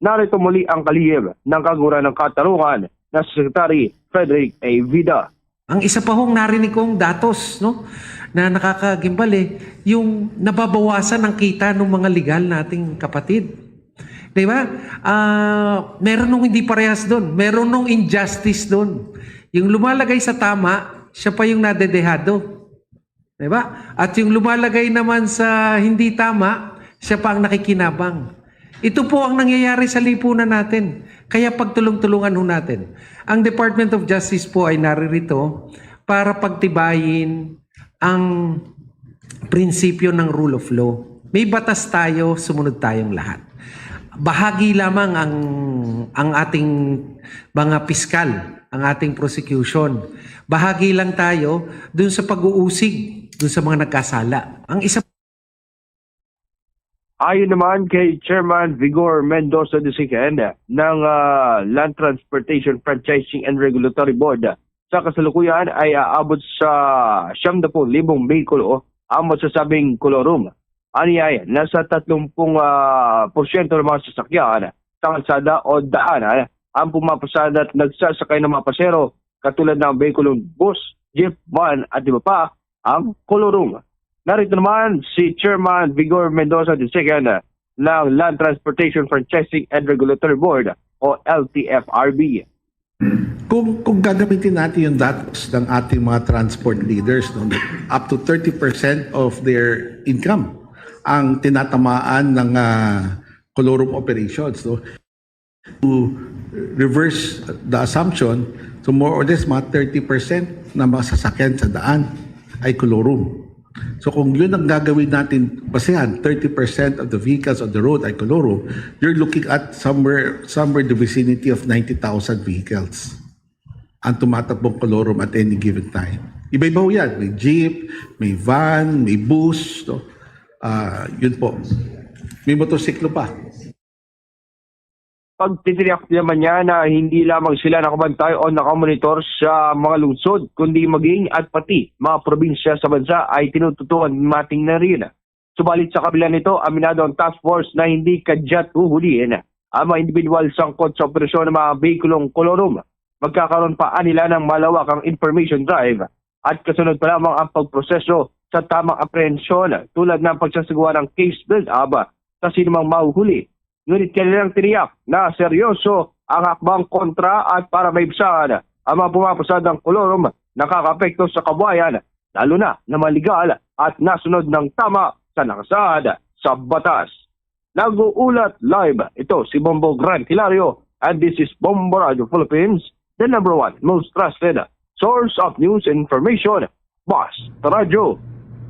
Narito muli ang kalihim ng Kagura ng Katarungan na si Secretary Frederick A. Vida. Ang isa pa hong narinig kong datos, no, na nakakagimbal eh, yung nababawasan ang kita ng mga legal nating kapatid. Di ba? Ah, meron nung hindi parehas doon. Meron nung injustice doon. Yung lumalagay sa tama, siya pa yung nadedehado. Di ba? At yung lumalagay naman sa hindi tama, siya pa ang nakikinabang. Ito po ang nangyayari sa lipunan natin. Kaya pagtulong-tulungan ho natin. Ang Department of Justice po ay naririto para pagtibayin ang prinsipyo ng rule of law. May batas tayo, sumunod tayong lahat. Bahagi lamang ang, ang ating mga piskal, ang ating prosecution. Bahagi lang tayo dun sa pag-uusig dun sa mga nagkasala. Ang isa Ayon naman kay Chairman Vigor Mendoza the second ng, ah, Land Transportation Franchising and Regulatory Board, sa kasalukuyan ay aabot sa siyam na pung libong behikulo ang masasabing kolorum. Ani ay nasa tatlong pung, ah, porsyento ng mga sasakyan sa kalsada o daanan ang pumapasada at nagsasakay ng mga pasero, katulad ng behikulong bus, jeep, van, at iba pa, ang kolorum. Narito naman si Chairman Vigor Mendoza the second ng Land Transportation Franchising and Regulatory Board o L T F R B. Kung, kung gagamitin natin yung datos ng ating mga transport leaders, no, up to thirty percent of their income ang tinatamaan ng, ah, kolorum operations, no? To reverse the assumption, so more or less mga thirty percent na mga sasakyan sa daan ay kolorum. So kung yun ang gagawin natin, basehan, thirty percent of the vehicles on the road ay kolorum, you're looking at somewhere, somewhere in the vicinity of ninety thousand vehicles ang tumatakbong kolorum at any given time. Iba-iba ho yan. May jeep, may van, may bus. No? Ah, yun po. May motorsiklo pa. Pagtitiniyak naman niya na hindi lamang sila nakabantay o nakamonitor sa mga lungsod, kundi maging at pati mga probinsya sa bansa ay tinututukan mating na rin. Subalit sa kabila nito, aminado ang task force na hindi kadyat huhulihin ang mga individual sangkot sa operasyon ng mga behikulong kolorum. Magkakaroon pa anila ng malawakang information drive at kasunod pa lamang ang pagproseso sa tamang aprehensyon tulad ng pagsasagawa ng case build-up sa sinumang mahuhuli. Ngunit kanilang tiniyak na seryoso ang hakbang kontra at para maibsan ang mga pumapasadang kolorum nakakaapekto sa kabuhayan, lalo na na maligal at nasunod ng tama sa nakasaad sa batas. Nag-uulat live ito si Bombo Grant Hilario, and this is Bombo Radio Philippines, the number one most trusted source of news and information. Basta Radyo,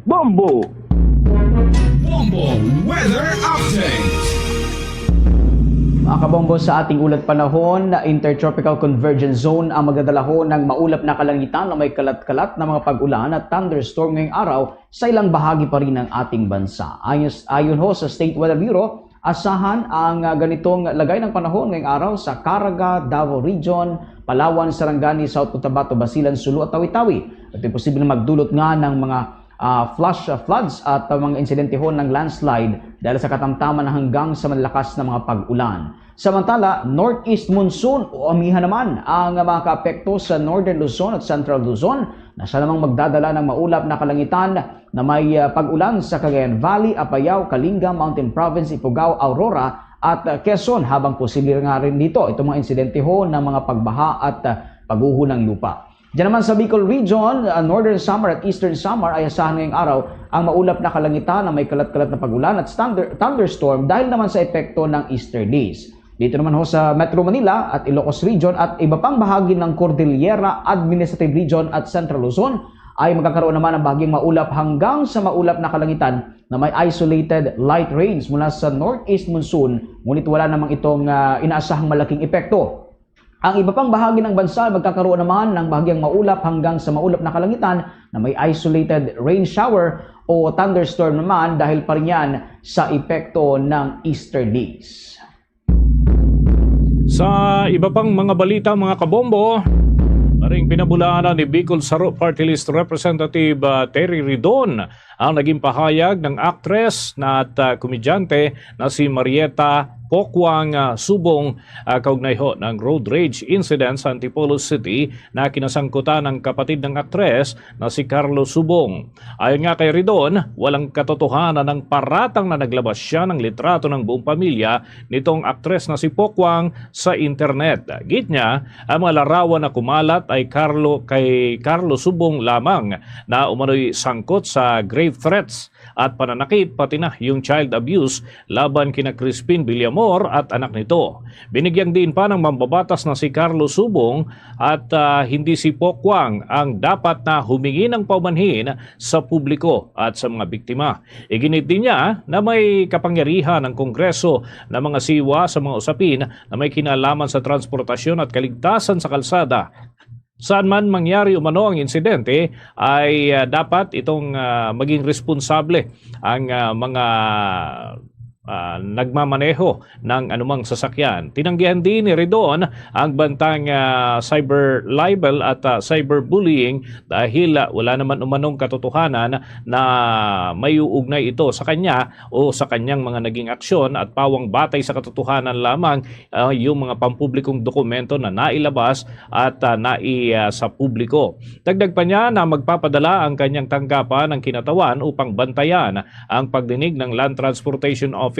Bombo! Bombo Weather Update. Mga kabombo, sa ating ulat panahon, Intertropical Convergence Zone ang magdadala ho ng maulap na kalangitan na may kalat-kalat na mga pag-ulan at thunderstorm ngayong araw sa ilang bahagi pa rin ng ating bansa. Ayon, ayon ho sa State Weather Bureau, asahan ang, ah, ganitong lagay ng panahon ngayong araw sa Caraga, Davao Region, Palawan, Sarangani, South Cotabato, Basilan, Sulu at Tawi-Tawi. Ito'y posibleng magdulot nga ng mga, ah, flash, ah, floods at, ah, mga insidente ho ng landslide dahil sa katamtaman hanggang sa malalakas na mga pag-ulan. Samantala, northeast monsoon o amihan naman ang makaapekto sa Northern Luzon at Central Luzon na siya namang magdadala ng maulap na kalangitan na may, ah, pag-ulan sa Cagayan Valley, Apayao, Kalinga, Mountain Province, Ifugao, Aurora at, ah, Quezon, habang posible nga rin dito itong mga insidente ho ng mga pagbaha at, ah, pagguho ng lupa. Diyan naman sa Bicol Region, ah, Northern Samar at Eastern Samar ay asahan ngayong araw ang maulap na kalangitan na may kalat-kalat na pag-ulan at thunder- thunderstorm dahil naman sa epekto ng easterlies. Dito naman ho sa Metro Manila at Ilocos Region at iba pang bahagi ng Cordillera Administrative Region at Central Luzon ay magkakaroon naman ng bahagyang maulap hanggang sa maulap na kalangitan na may isolated light rains mula sa northeast monsoon, ngunit wala namang itong, ah, inaasahang malaking epekto. Ang iba pang bahagi ng bansa ay magkakaroon naman ng bahagyang maulap hanggang sa maulap na kalangitan na may isolated rain shower o thunderstorm naman dahil pa rin yan sa epekto ng easterlies. Sa iba pang mga balita, mga kabombo, maring pinabulaanan ni Bicol Saro Party List Representative, ah, Terry Ridon ang naging pahayag ng aktres na at, ah, komedyante na si Marietta Pokwang, ah, Subong, ah, kaugnay ho ng road rage incident sa Antipolo City na kinasangkutan ng kapatid ng aktres na si Carlo Subong. Ayon nga kay Ridon, walang katotohanan ang paratang na naglabas siya ng litrato ng buong pamilya nitong aktres na si Pokwang sa internet. Gid niya, ang mga larawan na kumalat ay Carlo, kay Carlo Subong lamang na umano'y sangkot sa grave threats at pananakit, pati na yung child abuse laban kina Crispin Villamor at anak nito. Binigyang diin pa ng mambabatas na si Carlo Subong at, ah, hindi si Pokwang ang dapat na humingi ng paumanhin sa publiko at sa mga biktima. Iginit din niya na may kapangyarihan ang Kongreso na mga siwa sa mga usapin na may kinalaman sa transportasyon at kaligtasan sa kalsada. Saan man mangyari umano ang insidente, ay, ah, dapat itong, ah, maging responsable ang, ah, mga, ah, nagmamaneho ng anumang sasakyan. Tinanggihan din ni Ridon ang bantang, ah, cyber libel at, ah, cyberbullying dahil, ah, wala naman umanong katotohanan na may uugnay ito sa kanya o sa kanyang mga naging aksyon at pawang batay sa katotohanan lamang, ah, yung mga pampublikong dokumento na nailabas at, ah, nai, ah, sa publiko. Dagdag pa niya na magpapadala ang kanyang tanggapan ng kinatawan upang bantayan ang pagdinig ng Land Transportation Office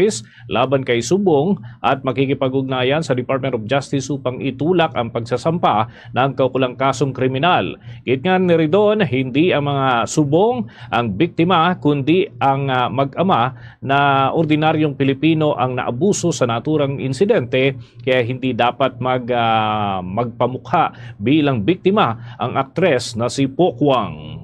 laban kay Subong at makikipag-ugnayan sa Department of Justice upang itulak ang pagsasampa ng kaukulang kasong kriminal. Gitngan ni Ridon, hindi ang mga Subong ang biktima, kundi ang, ah, mag-ama na ordinaryong Pilipino ang naabuso sa naturang insidente, kaya hindi dapat mag-, ah, magpamukha bilang biktima ang aktres na si Pokwang.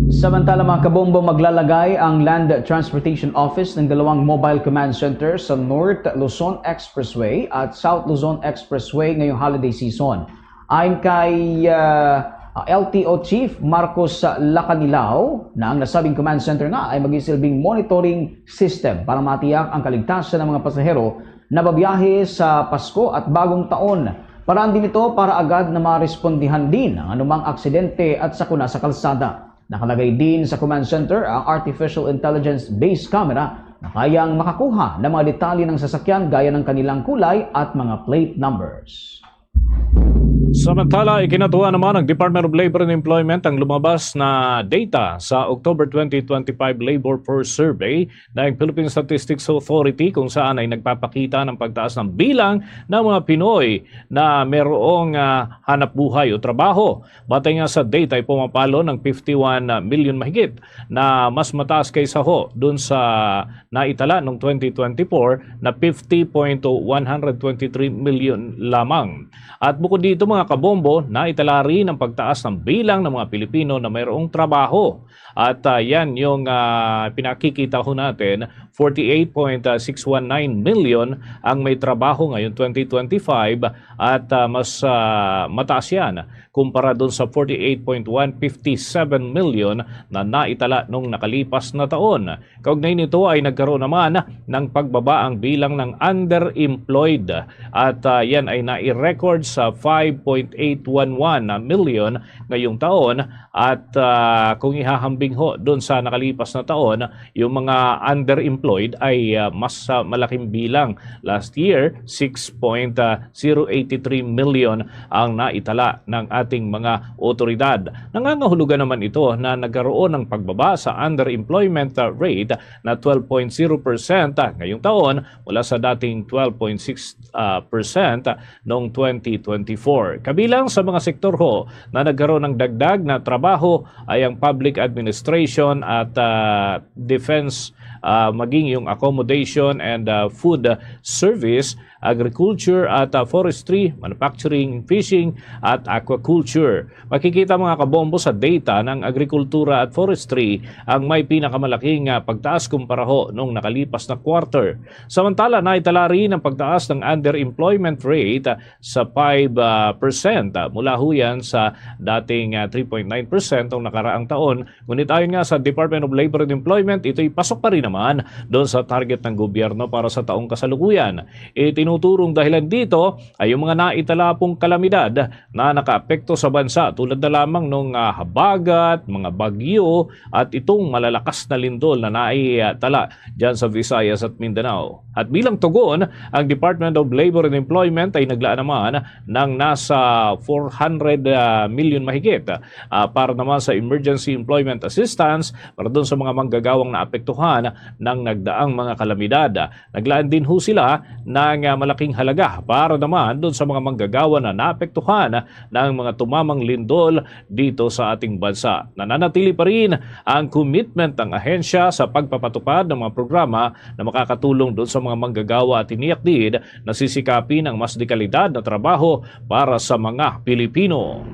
Samantala, mga kabombo, maglalagay ang Land Transportation Office ng dalawang mobile command center sa North Luzon Expressway at South Luzon Expressway ngayong holiday season. Ayon kay, ah, L T O Chief Marcos Lacanilao, na ang nasabing command center nga ay maging silbing monitoring system para matiyak ang kaligtasan ng mga pasahero na babiyahe sa Pasko at Bagong Taon. Paraan din ito para agad na marespondihan din ang anumang aksidente at sakuna sa kalsada. Nakalagay din sa command center ang artificial intelligence-based camera na kayang makakuha ng mga detalye ng sasakyan gaya ng kanilang kulay at mga plate numbers. Samantala, ikinatuwa naman ng Department of Labor and Employment ang lumabas na data sa October twenty twenty-five Labor Force Survey ng Philippine Statistics Authority, kung saan ay nagpapakita ng pagtaas ng bilang ng mga Pinoy na merong, ah, hanap buhay o trabaho. Batay nga sa data ay pumapalo ng fifty-one million mahigit na mas mataas kaysa ho dun sa naitala noong twenty twenty-four na fifty point one hundred twenty-three million lamang. At bukod dito, mga kabombo, naitala rin ang pagtaas ng bilang ng mga Pilipino na mayroong trabaho. At, ah, yan yung, ah, pinakikita ho natin, forty-eight point six one nine million ang may trabaho ngayon twenty twenty-five at, ah, mas, ah, mataas yan kumpara dun sa forty-eight point one fifty-seven million na naitala nung nakalipas na taon. Kaugnay nito ay nagkaroon naman ng pagbaba ang bilang ng underemployed at, ah, yan ay nai-record sa five point eight one one million ngayong taon at, ah, kung ihahambing ho dun sa nakalipas na taon, yung mga underemployed ay, ah, mas, ah, malaking bilang. Last year, six point zero eight three million ang naitala ng ating mga otoridad. Nangangahulugan naman ito na nagkaroon ng pagbaba sa underemployment, ah, rate na twelve point zero percent, ah, ngayong taon mula sa dating twelve point six, ah, percent noong twenty twenty-four. Kabilang sa mga sektor ho na nagkaroon ng dagdag na trabaho ay ang public administration at, ah, defense ah, maging yung accommodation and, ah, food service, agriculture at, ah, forestry, manufacturing, fishing at aquaculture. Makikita, mga kabombo, sa data ng agrikultura at forestry ang may pinakamalaking, ah, pagtaas kumpara ho nung nakalipas na quarter. Samantala, naitala rin ang pagtaas ng underemployment rate, ah, sa five, ah, percent, ah, mula ho yan sa dating, ah, three point nine percent noong nakaraang taon. Ngunit ayon nga sa Department of Labor and Employment, ito'y pasok pa rin naman doon sa target ng gobyerno para sa taong kasalukuyan. Itinuturong dahilan dito ay yung mga naitala pong kalamidad na nakaapekto sa bansa, tulad na lamang nung, ah, habagat, mga bagyo, at itong malalakas na lindol na naitala dyan sa Visayas at Mindanao. At bilang tugon, ang Department of Labor and Employment ay naglaan naman ng nasa four hundred, ah, million mahigit, ah, para naman sa emergency employment assistance para dun sa mga manggagawang naapektuhan ng nagdaang mga kalamidad. Naglaan din ho sila ng, ah, malaking halaga para naman dun sa mga manggagawa na naapektuhan ng mga tumamang lindol dito sa ating bansa. Nananatili pa rin ang commitment ng ahensya sa pagpapatupad ng mga programa na makakatulong dun sa mga manggagawa at tiniyak din na sisikapin ang mas dekalidad na trabaho para sa mga Pilipino.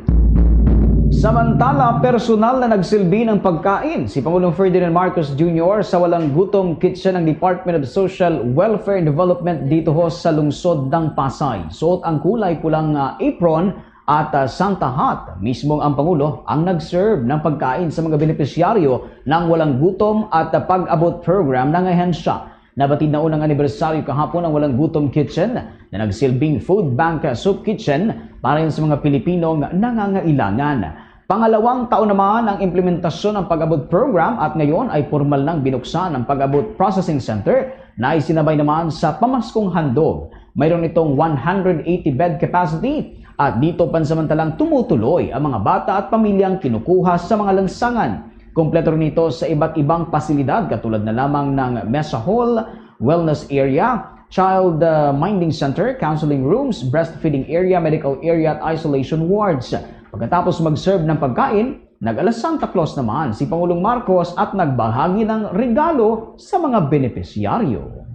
Samantala, personal na nagsilbi ng pagkain si Pangulong Ferdinand Marcos Junior sa Walang Gutom Kitchen ng Department of Social Welfare and Development dito ho sa lungsod ng Pasay. Suot ang kulay pulang, ah, apron at, ah, Santa hat. Mismong ang Pangulo ang nag-serve ng pagkain sa mga benepisyaryo ng Walang Gutom at, ah, Pag-abot Program ng ahensya. Nabatid na unang anibersaryo kahapon ang Walang Gutom Kitchen na nagsilbing food bank, ah, soup kitchen para yun sa mga Pilipinong nangangailangan. Pangalawang taon naman ang implementasyon ng Pag-abot Program at ngayon ay pormal nang binuksan ang Pag-abot Processing Center na isinabay naman sa pamaskong handog. Mayroon itong one hundred eighty bed capacity at dito pansamantalang tumutuloy ang mga bata at pamilyang kinukuha sa mga lansangan. Kompleto rin ito sa iba't ibang pasilidad katulad na lamang ng mesa hall, wellness area, child, uh, minding center, counseling rooms, breastfeeding area, medical area, at isolation wards. Pagkatapos mag-serve ng pagkain, nag-ala Santa Claus naman si Pangulong Marcos at nagbahagi ng regalo sa mga benepisyaryo.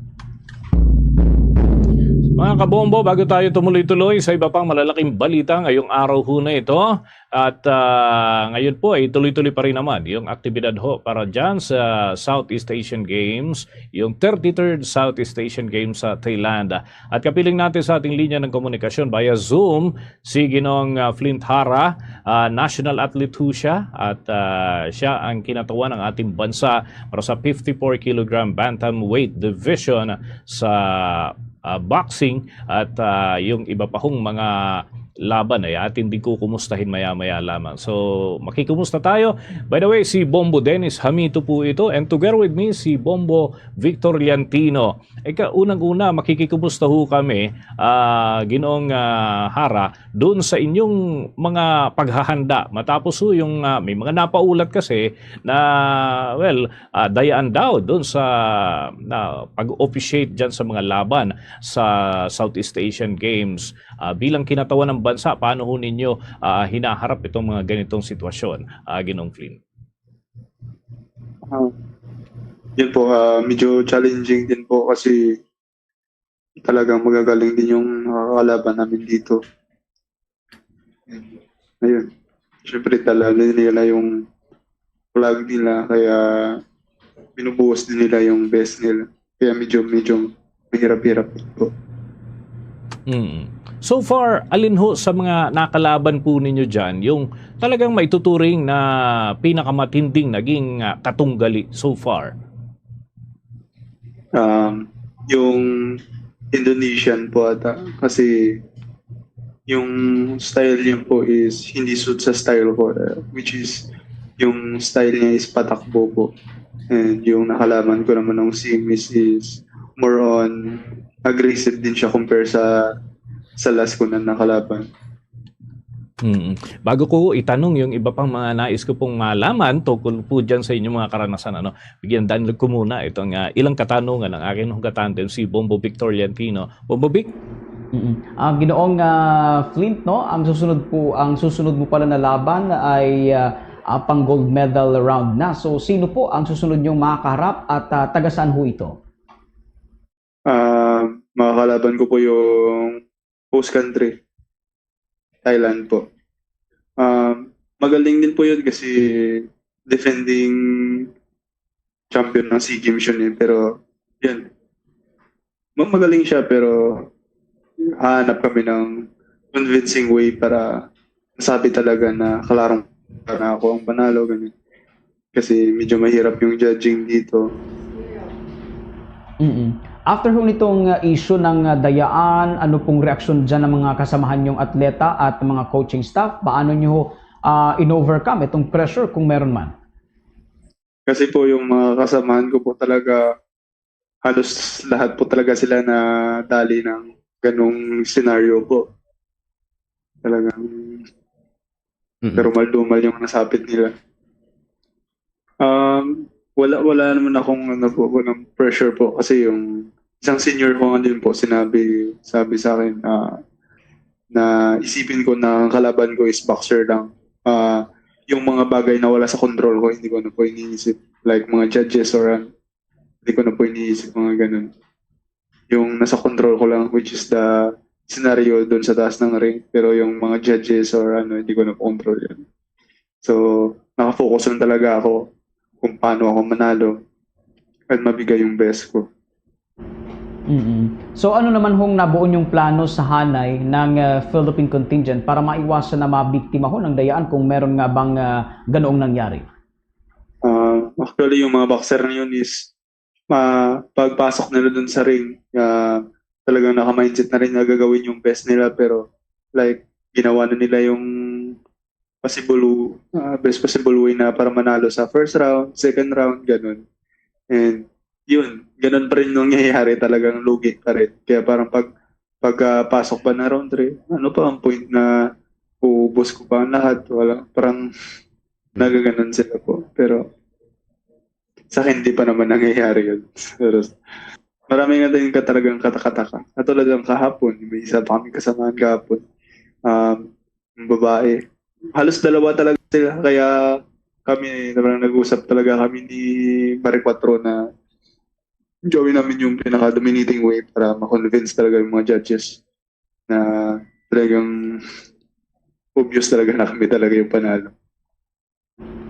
Mga kabombo, bago tayo tumuloy-tuloy sa iba pang malalaking balita ngayong araw ho na ito, at, ah, ngayon po ay tuloy-tuloy pa rin naman yung aktibidad ho para dyan sa Southeast Asian Games, yung thirty-third Southeast Asian Games sa Thailand. At kapiling natin sa ating linya ng komunikasyon via Zoom si Ginong, ah, Flint Hara, ah, national athlete ho siya, at, ah, siya ang kinatawan ng ating bansa para sa fifty-four kilogram bantamweight division sa, ah, boxing at, ah, yung iba pa hong mga laban ay atin din kukumustahin maya-maya lamang. So, makikumusta tayo. By the way, si Bombo Dennis Hamito po ito, and together with me, si Bombo Victor Liantino. Ika, unang-una, makikikumusta ho kami, ah, Ginoong, ah, Hara, doon sa inyong mga paghahanda. Matapos ho yung, ah, may mga napaulat kasi na, well, ah, dayaan daw doon sa, na pag-officiate dyan sa mga laban sa Southeast Asian Games. Ah, bilang kinatawan ng bansa, paano ho ninyo, ah, hinaharap itong mga ganitong sitwasyon, ah, Ginoong Flynn? Ah, yun po, ah, medyo challenging din po kasi talagang magagaling din yung mga kalaban namin dito. Ayun. Siyempre, dala din nila yung flag nila, kaya binubuhos din nila yung best nila. Kaya medyo, medyo mahirap-hirap din po. Mm. So far, alin ho sa mga nakalaban po ninyo dyan, yung talagang maituturing na pinakamatinding naging, ah, katunggali so far? Um, yung Indonesian po ata, kasi yung style niya po is hindi suit sa style ko, uh, which is yung style niya is patakbo po. And yung nakalaban ko naman ng Simis is more on aggressive din siya compare sa sa last ko na nakalaban. Mm. Bago ko itanong yung iba pang mga nais ko pong malaman tungkol po dyan sa inyong mga karanasan, ano, bigyan danlog ko muna itong, ah, ilang katanungan ang akin hugatan din si Bombo Victor Liantino. Bombo Vic? Mm. Ah, Ginoong, ah, Flint, no, ang susunod po, ang susunod mo pala na laban ay, ah, ah, pang gold medal round na. So, sino po ang susunod niyong makakaharap at, ah, taga saan ho ito? Ah, makakalaban ko po yung host country, Thailand po. Ah, magaling din po yun kasi defending champion ng SEA Games yun eh. Pero, yun. Ma- Magaling siya pero hahanap kami ng convincing way para masabi talaga na kalarong na ako ang panalo, ganun. Kasi medyo mahirap yung judging dito. Mm. After ho nitong, ah, issue ng, ah, dayaan, ano pong reaksyon dyan ng mga kasamahan yung atleta at mga coaching staff? Paano nyo, ah, in-overcome itong pressure kung meron man? Kasi po yung mga kasamahan ko po talaga, halos lahat po talaga sila na dali ng ganung senaryo po. Talagang Mm. Pero maldumal yung nasapit nila. Um, wala, wala naman akong ano po, walang pressure po kasi yung isang senior ko nga din po, sinabi, sabi sa akin, ah, na isipin ko na ang kalaban ko is boxer lang. Ah, yung mga bagay na wala sa control ko, hindi ko na po iniisip. Like mga judges or ano, hindi ko na po iniisip mga ganun. Yung nasa control ko lang, which is the scenario doon sa taas ng ring. Pero yung mga judges or ano, hindi ko na po control yun. So, nakafocus lang talaga ako kung paano ako manalo at mabigay yung best ko. Mm. So ano naman hong nabuo yung plano sa hanay ng, ah, Philippine contingent para maiwasan na mabiktima ho ng dayaan kung meron nga bang, ah, ganoong nangyari? Ah, actually, yung mga boxer na yun is ma pagpasok nila dun sa ring, ah, talagang naka-mindset na rin na gagawin yung best nila, pero like ginawa na nila yung possible, ah, best possible way na para manalo sa first round, second round, ganun. And yun, ganun pa rin nangyayari, talagang lugi pa rin. Kaya parang pag pagkapasok pa na round three, ano pa ang point na uubos ko pa ang lahat? Wala, parang nagaganon sila po. Pero sa akin, hindi pa naman nangyayari yun. Pero marami nga din ka talagang katakataka. Katulad ng kahapon, may isa pa kami kasamahan kahapon. Um, yung babae. Halos dalawa talaga sila. Kaya kami, parang nag-usap talaga kami ni Pare Quatro na gawin namin yung pinaka-dominating way para ma-convince talaga yung mga judges na talagang obvious talaga na kami talaga yung panalo.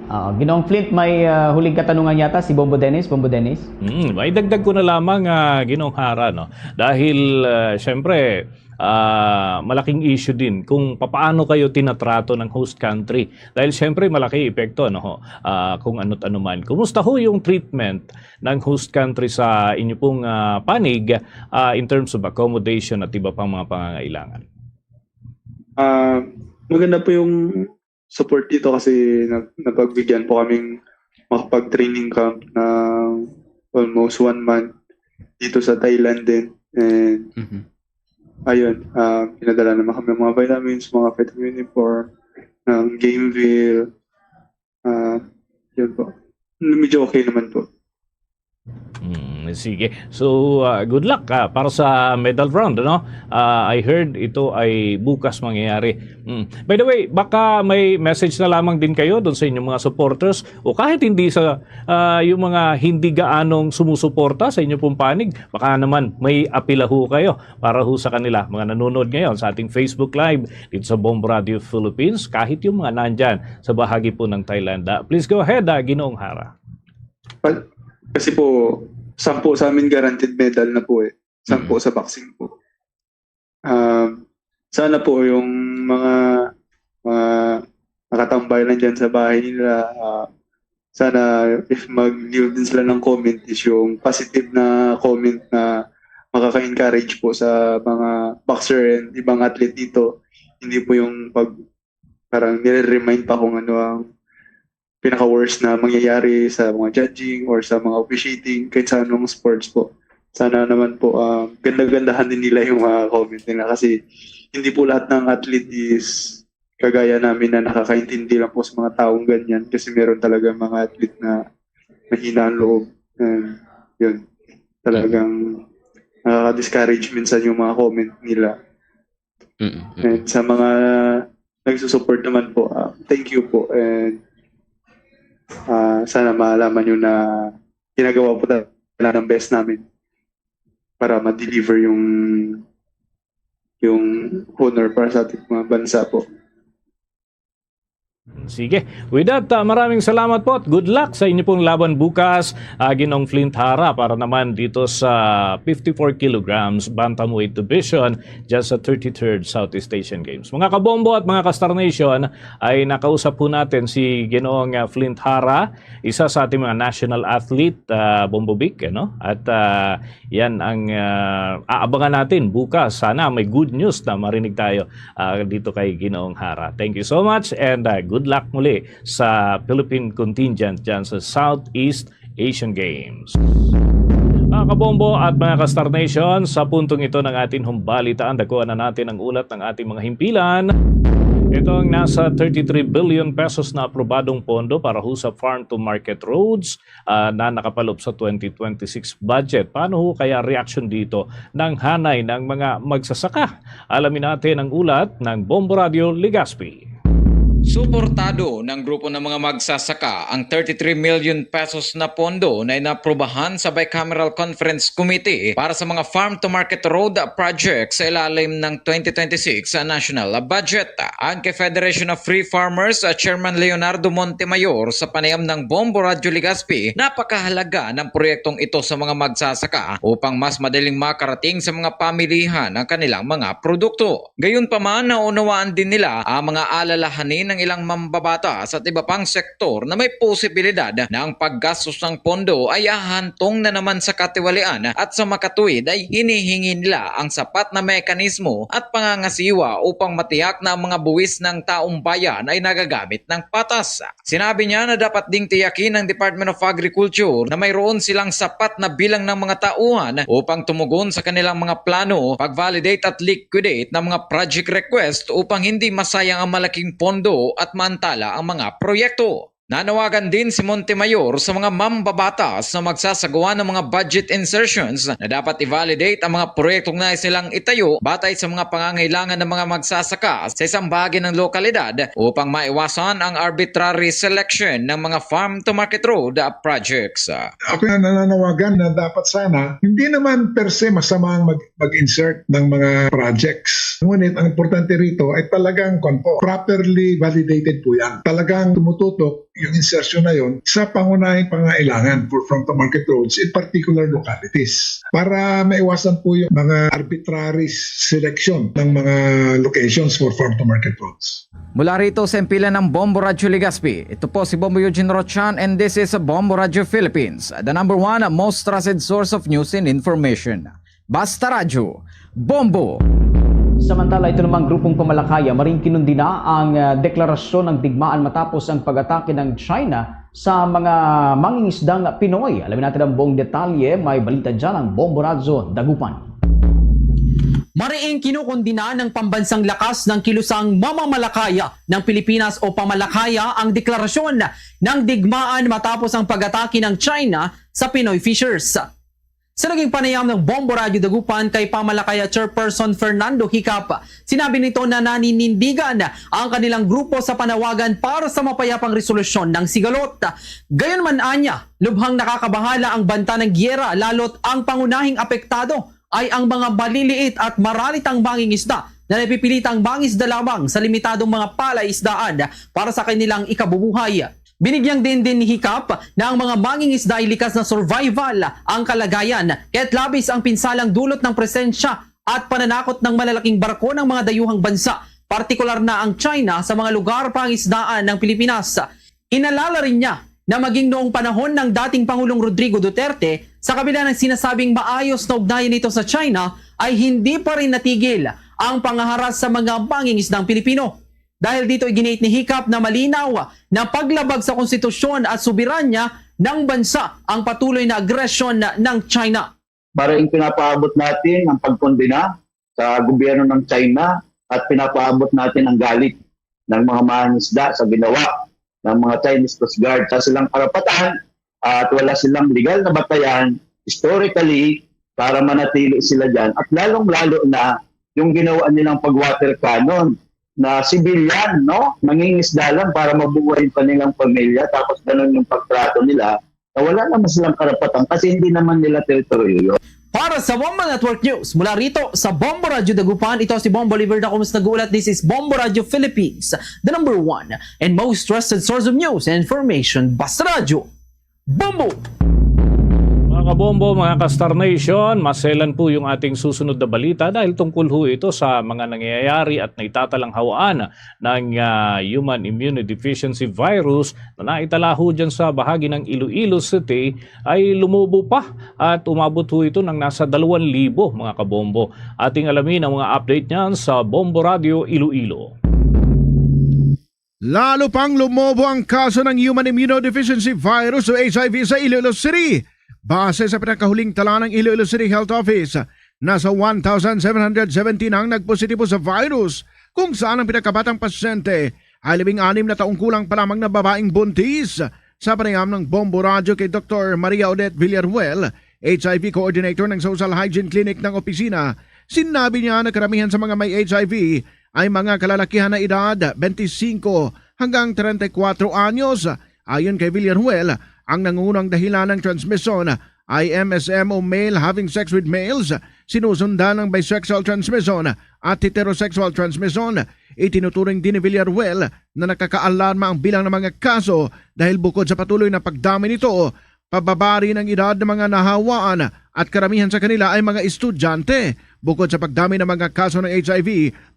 Ah, Ginoong Flint, may, ah, huling katanungan yata si Bombo Dennis. Bombo Dennis? Hmm, may dagdag ko na lamang, ah, Ginoong Hara, no? Dahil, ah, syempre, ah, malaking issue din kung papaano kayo tinatrato ng host country. Dahil syempre, malaki epekto, ano ho, ah, kung ano't ano man. Kumusta ho yung treatment ng host country sa inyo pong, ah, panig, ah, in terms of accommodation at iba pang mga pangangailangan? Ah, maganda po yung support dito kasi na, napagbigyan po kaming makapag-training camp ng almost one month dito sa Thailand din. And Mhm. ayun, ah, pinadala naman kami ng mga vitamins, mga vitamin uniform, ng game veil. Ah, yun po. Medyo okay naman po. Mm, sige. So, ah, good luck, ah, para sa medal round, ano? Ah, I heard ito ay bukas mangyayari. Mm. By the way, baka may message na lamang din kayo doon sa inyong mga supporters o kahit hindi sa, ah, yung mga hindi gaanong sumusuporta sa inyo pong panig. Baka naman may apila ho kayo para ho sa kanila, mga nanonood ngayon sa ating Facebook Live dito sa Bomb Radio Philippines, kahit yung mga nandyan sa bahagi po ng Thailand. Ah, please go ahead, ah, Ginoong Hara. Pa- Kasi po, sampu sa amin guaranteed medal na po eh. Sampu sa boxing po. Um, sana po yung mga mga nakatambay lang dyan sa bahay nila, ah, sana if mag-leave din sila ng comment is yung positive na comment na makaka-encourage po sa mga boxer and ibang athlete dito. Hindi po yung pag parang nire-remind pa kung ano ang pinaka-worst na mangyayari sa mga judging or sa mga officiating kahit sa anong sports po. Sana naman po, ah, ganda-gandahan din nila yung mga comment nila kasi hindi po lahat ng athlete is kagaya namin na nakakaintindi lang po sa mga taong ganyan kasi meron talaga mga athlete na mahina ang loob. And yun, talagang nakaka-discourage minsan yung mga comment nila. Mm-mm. And sa mga nagsusupport naman po, ah, thank you po. And Ah, sana malaman nyo na ginagawa po talaga ng best namin para ma-deliver yung yung honor para sa ating mga bansa po. Sige. With that, ah, maraming salamat po at good luck sa inyo pong laban bukas, ah, Ginoong Flint Hara, para naman dito sa fifty-four kilograms bantamweight division dyan sa thirty-third Southeast Asian Games. Mga kabombo at mga ka-Star Nation, ay nakausap po natin si Ginoong, ah, Flint Hara, isa sa ating mga national athlete, ah, Bombo Vic, ano? At, ah, yan ang, ah, aabangan natin bukas. Sana may good news na marinig tayo, ah, dito kay Ginoong Hara. Thank you so much and, ah, good luck muli sa Philippine contingent dyan sa Southeast Asian Games. Mga kabombo at mga ka-Star Nation, sa puntong ito ng ating humbalitaan, dakuan na natin ang ulat ng ating mga himpilan. Ito ang nasa thirty-three billion pesos na aprobadong pondo para ho sa farm to market roads, ah, na nakapalop sa twenty twenty-six budget. Paano ho kaya reaksyon dito ng hanay ng mga magsasaka? Alamin natin ang ulat ng Bombo Radio Legazpi. Suportado ng grupo ng mga magsasaka ang thirty-three million pesos na pondo na inaprubahan sa Bicameral Conference Committee para sa mga farm-to-market road projects sa ilalim ng twenty twenty-six National Budget. Ang Confederation of Free Farmers, uh, Chairman Leonardo Montemayor, sa panayam ng Bombo Radyo Legazpi, napakahalaga ng proyektong ito sa mga magsasaka upang mas madaling makarating sa mga pamilihan ang kanilang mga produkto. Gayunpaman, naunawaan din nila ang mga alalahanin ng ilang mambabatas at iba pang sektor na may posibilidad na ang paggastos ng pondo ay ahantong na naman sa katiwalian at sa makatuwid ay hinihingi nila ang sapat na mekanismo at pangangasiwa upang matiyak na ang mga buwis ng taong bayan ay nagagamit ng patas. Sinabi niya na dapat ding tiyakin ng Department of Agriculture na mayroon silang sapat na bilang ng mga tauhan upang tumugon sa kanilang mga plano, pag-validate at liquidate ng mga project request upang hindi masayang ang malaking pondo at maantala ang mga proyekto. Nanawagan din si Montemayor sa mga mambabatas na magsasagawa ng mga budget insertions na dapat i-validate ang mga proyektong nais nilang itayo batay sa mga pangangailangan ng mga magsasaka sa isang bahagi ng lokalidad upang maiwasan ang arbitrary selection ng mga farm-to-market road projects. Ako na nananawagan na dapat sana, hindi naman per se masama ang mag- mag-insert ng mga projects. Ngunit ang importante rito ay talagang, kwan po, properly validated po yan. Talagang tumututok yung insertion na yon sa pangunahing pangailangan for farm to market roads in particular localities para maiwasan po yung mga arbitrary selection ng mga locations for farm to market roads. Mula rito sa himpilan ng Bombo Radyo Legazpi, ito po si Bombo Eugene Rochan and this is Bombo Radyo Philippines, the number one most trusted source of news and information. Basta Radyo, Bombo! Samantala, ito namang grupong pamalakaya maring kinundina ang, ah, deklarasyon ng digmaan matapos ang pag-atake ng China sa mga mangingisdang Pinoy. Alamin natin ang buong detalye. May balita dyan ang Bombo Radyo Dagupan. Mariing kinukundina ng pambansang lakas ng kilusang mamamalakaya ng Pilipinas o pamalakaya ang deklarasyon ng digmaan matapos ang pag-atake ng China sa Pinoy fishers. Sa naging panayam ng Bombo Radyo Dagupan kay Pamalakaya Chairperson Fernando Hicap, sinabi nito na naninindigan ang kanilang grupo sa panawagan para sa mapayapang resolusyon ng sigalot. Gayon man anya, lubhang nakakabahala ang banta ng giyera, lalo't ang pangunahing apektado ay ang mga maliliit at maralitang mangingisda na napipilitang mangisda lamang sa limitadong mga palaisdaan para sa kanilang ikabubuhay. Binigyang diin din ni Hicap na ang mga mangingisda ay likas na survival ang kalagayan, kaya't labis ang pinsalang dulot ng presensya at pananakot ng malalaking barko ng mga dayuhang bansa, partikular na ang China, sa mga lugar pangisdaan ng Pilipinas. Inalala rin niya na maging noong panahon ng dating Pangulong Rodrigo Duterte, sa kabila ng sinasabing maayos na ugnayan nito sa China, ay hindi pa rin natigil ang pangaharas sa mga mangingisdang Pilipino. Dahil dito, iginiit ni Hicap na malinaw na paglabag sa konstitusyon at soberanya ng bansa ang patuloy na agresyon ng China. Maring pinapaabot natin ang pagkondena sa gobyerno ng China at pinapaabot natin ang galit ng mga mangisda sa ginawa ng mga Chinese Coast Guard sa silang karapatan at wala silang legal na batayan historically para manatili sila dyan. At lalong-lalo na yung ginawa nilang pag-water cannon na sibilyan, no? Mangingisda lang para mabuhay yung kanilang pamilya, tapos ganun yung pagtrato nila, na wala naman silang karapatan kasi hindi naman nila teritoryo yun. Para sa Bombo Network News, mula rito sa Bombo Radyo Dagupan, ito si Bombo Oliver Dacomus nag-uulat. This is Bombo Radyo Philippines, the number one and most trusted source of news and information. Basta Radyo, Bombo! Mga kabombo, mga ka-Star Nation, maselan po yung ating susunod na balita dahil tungkol ho ito sa mga nangyayari at naitatalanghawan ng, ah, human immunodeficiency virus na naitala ho dyan sa bahagi ng Iloilo City ay lumubo pa at umabot ho ito ng nasa dalawang libo, mga kabombo. Ating alamin ang mga update niyan sa Bombo Radio Iloilo. Lalo pang lumobo ang kaso ng human immunodeficiency virus o H I V sa Iloilo City. Base sa pinakahuling tala ng Iloilo City Health Office, nasa one thousand seven hundred seventeen ang nagpositibo sa virus, kung saan ang pinakabatang pasyente ay labing anim na taong gulang pa lamang na babaeng buntis. Sa panayam ng Bombo Radyo kay Doktor Maria Odette Villarruel, H I V coordinator ng Social Hygiene Clinic ng opisina, sinabi niya na karamihan sa mga may H I V ay mga kalalakihan na edad twenty-five hanggang thirty-four anyos. Ayon kay Villarruel, ang nangungunang dahilan ng transmission ay M S M o male having sex with males, sinusundan ng bisexual transmission at heterosexual transmission. Itinuturing din ni Villarruel na nakakaalarma ang bilang ng mga kaso dahil bukod sa patuloy na pagdami nito, pababa rin ang edad ng mga nahawaan at karamihan sa kanila ay mga estudyante. Bukod sa pagdami ng mga kaso ng H I V,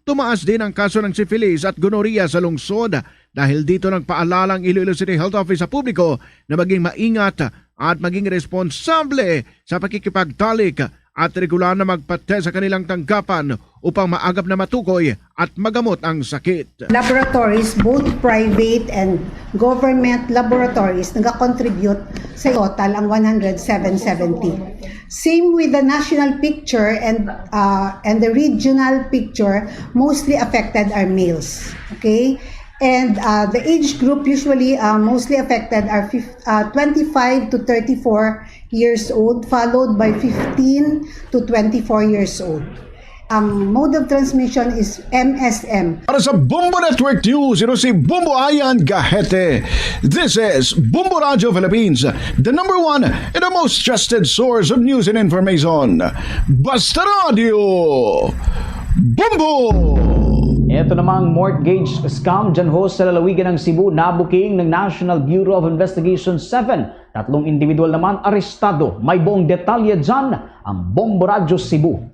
tumaas din ang kaso ng syphilis at gonorrhea sa lungsod. Dahil dito, nagpaalala ang Iloilo City Health Office sa publiko na maging maingat at maging responsable sa pakikipagtalik at regular na magpa-test sa kanilang tanggapan upang maagap na matukoy at magamot ang sakit. Laboratories, both private and government laboratories, nagakontribute sa total ang one hundred seven seventy. Same with the national picture and, uh, and the regional picture, mostly affected are males. Okay? And, uh, the age group usually, uh, mostly affected are fif-, uh, twenty-five to thirty-four years old, followed by fifteen to twenty-four years old. Ang mode of transmission is M S M. Para sa Bombo Network News, ito si Bombo Ayan Gahete. This is Bombo Radio Philippines, the number one and the most trusted source of news and information. Basta Radio Bombo! Ito namang mortgage scam dyan ho sa lalawigan ng Cebu, nabuking ng National Bureau of Investigation seven. Tatlong individual naman arestado. May buong detalye dyan ang Bombo Radyo Cebu.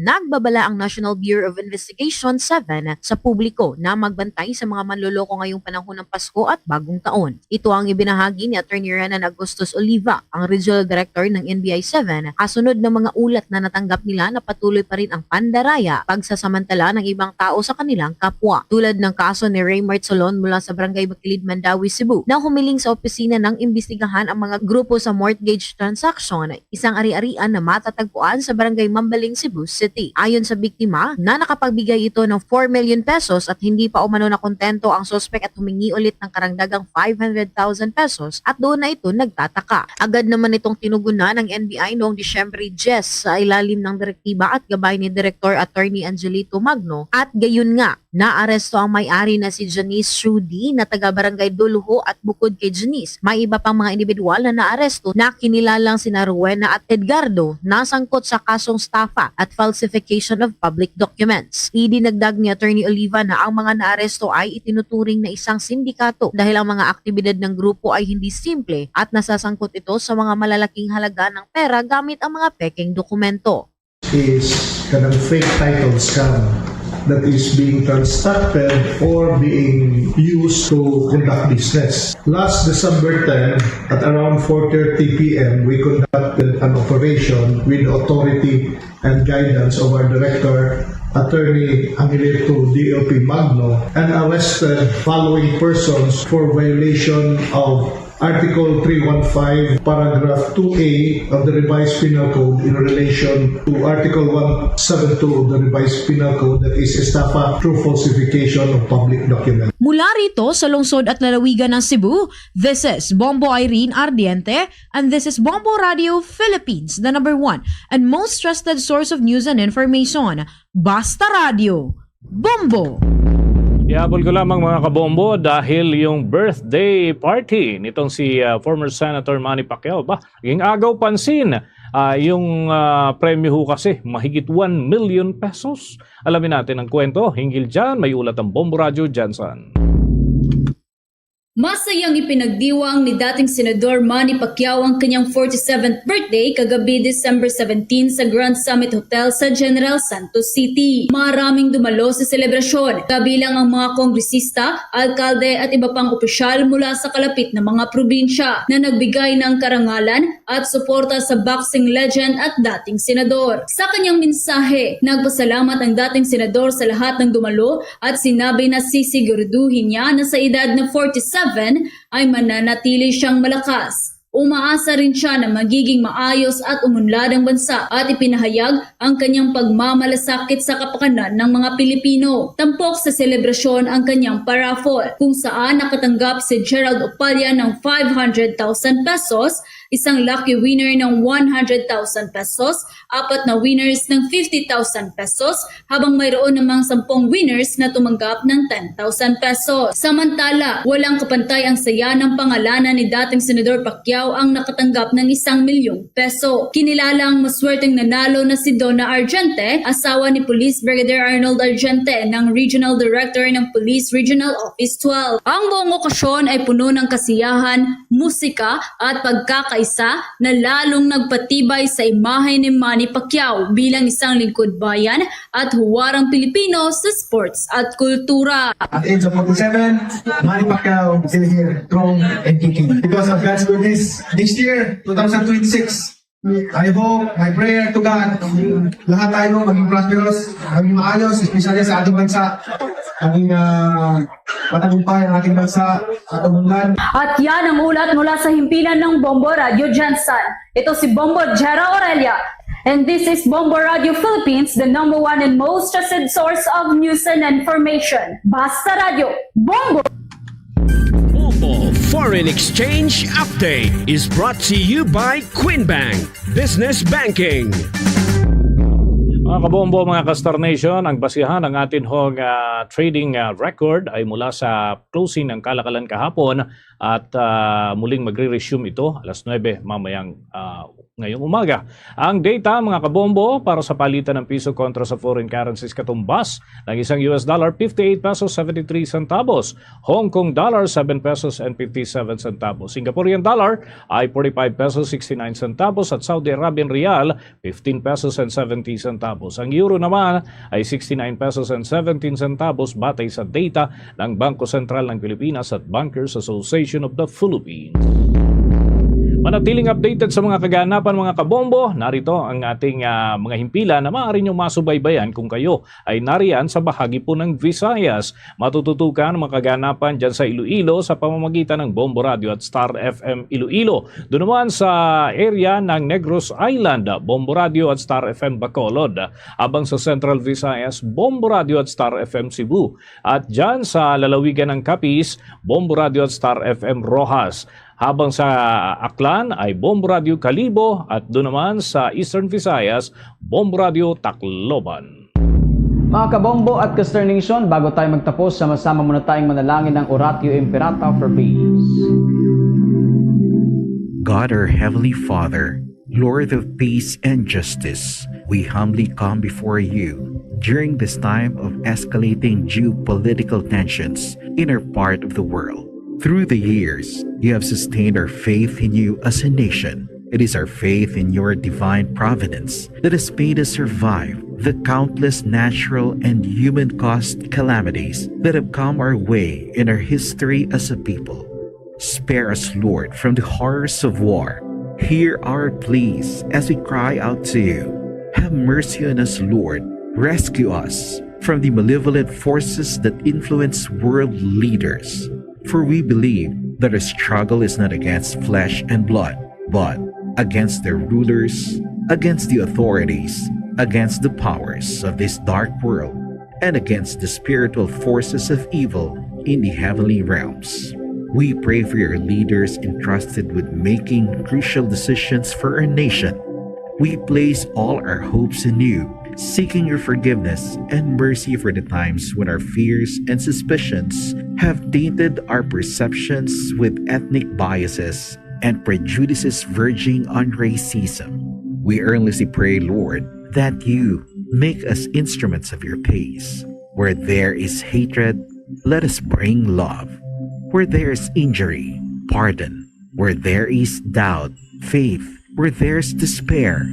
Nagbabala ang National Bureau of Investigation seven sa publiko na magbantay sa mga manloloko ngayong panahon ng Pasko at Bagong Taon. Ito ang ibinahagi ni Attorney Renan Agustus Oliva, ang Regional Director ng N B I seven, kasunod ng mga ulat na natanggap nila na patuloy pa rin ang pandaraya, pagsasamantala ng ibang tao sa kanilang kapwa, tulad ng kaso ni Raymart Solon mula sa Barangay Kilid, Mandaue, Cebu, na humiling sa opisina nang imbestigahan ang mga grupo sa mortgage transaction, isang ari-arian na matatagpuan sa Barangay Mambaling, Cebu City. Ayon sa biktima, na nakapagbigay ito ng four million pesos at hindi pa umano nakontento ang suspek at humingi ulit ng karagdagang five hundred thousand pesos at doon na ito nagtataka. Agad naman itong tinugunan ng N B I noong Disyembre diyes sa ilalim ng direktiba at gabay ni Director Attorney Angelito Magno, at gayon nga, naaresto ang may-ari na si Janice Trudy na taga Barangay Dulho at bukod kay Janice, may iba pang mga individual na naaresto na kinilalang sina Rowena at Edgardo na sangkot sa kasong stafa at falsification of public documents. Idinagdag ni Attorney Oliva na ang mga naaresto ay itinuturing na isang sindikato dahil ang mga aktibidad ng grupo ay hindi simple at nasasangkot ito sa mga malalaking halaga ng pera gamit ang mga pekeng dokumento. Is kanang fake title scam that is being transacted or being used to conduct business. Last December ten, at around four thirty P M, we conducted an operation with the authority and guidance of our director, Attorney Angelito D L P Magno, and arrested following persons for violation of Article three one five, Paragraph two A of the Revised Penal Code in relation to Article one seven two of the Revised Penal Code, that is estafa through falsification of public document. Mula rito sa lungsod at lalawigan ng Cebu, this is Bombo Irene Ardiente, and this is Bombo Radio Philippines, the number one and most trusted source of news and information. Basta Radio. Bombo! Ihabol ko lamang, mga kabombo, dahil yung birthday party nitong si ah, former Senator Manny Pacquiao, ba, naging agaw pansin. Ah, yung ah, premyo ho kasi mahigit one million pesos. Alamin natin ang kwento hinggil dyan. May ulat ang Bombo Radyo, Jansan. Masayang ipinagdiwang ni dating Senador Manny Pacquiao ang kanyang forty-seventh birthday kagabi, December seventeen, sa Grand Summit Hotel sa General Santos City. Maraming dumalo sa selebrasyon, kabilang ang mga kongresista, alkalde at iba pang opisyal mula sa kalapit na mga probinsya na nagbigay ng karangalan at suporta sa boxing legend at dating senador. Sa kanyang mensahe, nagpasalamat ang dating senador sa lahat ng dumalo at sinabi na sisiguraduhin niya na sa edad na forty-seven ay mananatili siyang malakas. Umaasa rin siya na magiging maayos at umunlad ang bansa at ipinahayag ang kanyang pagmamalasakit sa kapakanan ng mga Pilipino. Tampok sa selebrasyon ang kanyang paraffle, kung saan nakatanggap si Gerald Opalla ng five hundred thousand pesos, isang lucky winner ng one hundred thousand pesos, apat na winners ng fifty thousand pesos, habang mayroon namang sampung winners na tumanggap ng ten thousand pesos. Samantala, walang kapantay ang saya ng pangalanan ni dating Senador Pacquiao ang nakatanggap ng isang milyong peso. Kinilalang maswerteng nanalo na si Donna Argente, asawa ni Police Brigadier Arnold Argente, ng Regional Director ng Police Regional Office twelve. Ang buong okasyon ay puno ng kasiyahan, musika, at pagkakaisa na lalong nagpatibay sa imahe ni Manny Pacquiao bilang isang lingkod bayan at huwarang Pilipino sa sports at kultura. At the age of forty-seven, Manny Pacquiao is still here, strong and kicking. Because of God's goodness, next year, two thousand twenty-six, I hope, my prayer to God, lahat tayo maging prosperous, maging maayos, especially sa ating bansa, maging uh, matagumpay ang ating bansa at umunlad. At yan ang ulat mula sa himpilan ng Bombo Radyo Jansan. Ito si Bombo Jera Aurelia. And this is Bombo Radio Philippines, the number one and most trusted source of news and information. Basta Radyo, Bombo! Bombo Foreign Exchange Update is brought to you by Queen Bank Business Banking. Mga kabombo, mga ka-Star Nation, ang basihan ng atin hong ah, trading ah, record ay mula sa closing ng kalakalan kahapon at ah, muling magre-resume ito alas nuebe mamayang ah, ngayong umaga. Ang data, mga kabombo, para sa palitan ng piso kontra sa foreign currencies katumbas ng isang U S dollar, fifty-eight pesos seventy-three centavos, Hong Kong dollar, seven pesos and fifty-seven centavos, Singaporean dollar ay forty-five pesos sixty-nine centavos, at Saudi Arabian riyal, fifteen pesos and seventy centavos. Ang euro naman ay sixty-nine pesos and seventeen centavos, batay sa data ng Bangko Sentral ng Pilipinas at Bankers Association of the Philippines. Manatiling updated sa mga kaganapan, mga kabombo. Narito ang ating ah, mga himpilan na maaari niyong masubaybayan kung kayo ay nariyan sa bahagi po ng Visayas. Matututukan ang mga kaganapan dyan sa Iloilo sa pamamagitan ng Bombo Radio at Star F M Iloilo. Doon naman sa area ng Negros Island, Bombo Radio at Star F M Bacolod. Habang sa Central Visayas, Bombo Radio at Star F M Cebu. At dyan sa lalawigan ng Capiz, Bombo Radio at Star F M Roxas. Habang sa Aklan ay Bombo Radio Kalibo at doon naman sa Eastern Visayas, Bombo Radio Tacloban. Mga kabombo at ka-Star Nation, bago tayo magtapos, sama-sama muna tayong manalangin ng Oratio Imperata for peace. God, our Heavenly Father, Lord of peace and justice, we humbly come before you during this time of escalating geopolitical tensions in our part of the world. Through the years, you have sustained our faith in you as a nation. It is our faith in your divine providence that has made us survive the countless natural and human caused calamities that have come our way in our history as a people. Spare us, Lord, from the horrors of war. Hear our pleas as we cry out to you. Have mercy on us, Lord. Rescue us from the malevolent forces that influence world leaders. For we believe that our struggle is not against flesh and blood, but against their rulers, against the authorities, against the powers of this dark world, and against the spiritual forces of evil in the heavenly realms. We pray for your leaders entrusted with making crucial decisions for our nation. We place all our hopes in you seeking your forgiveness and mercy for the times when our fears and suspicions have tainted our perceptions with ethnic biases and prejudices verging on racism. We earnestly pray, Lord, that you make us instruments of your peace. Where there is hatred, let us bring love. Where there is injury, pardon. Where there is doubt, faith. Where there is despair,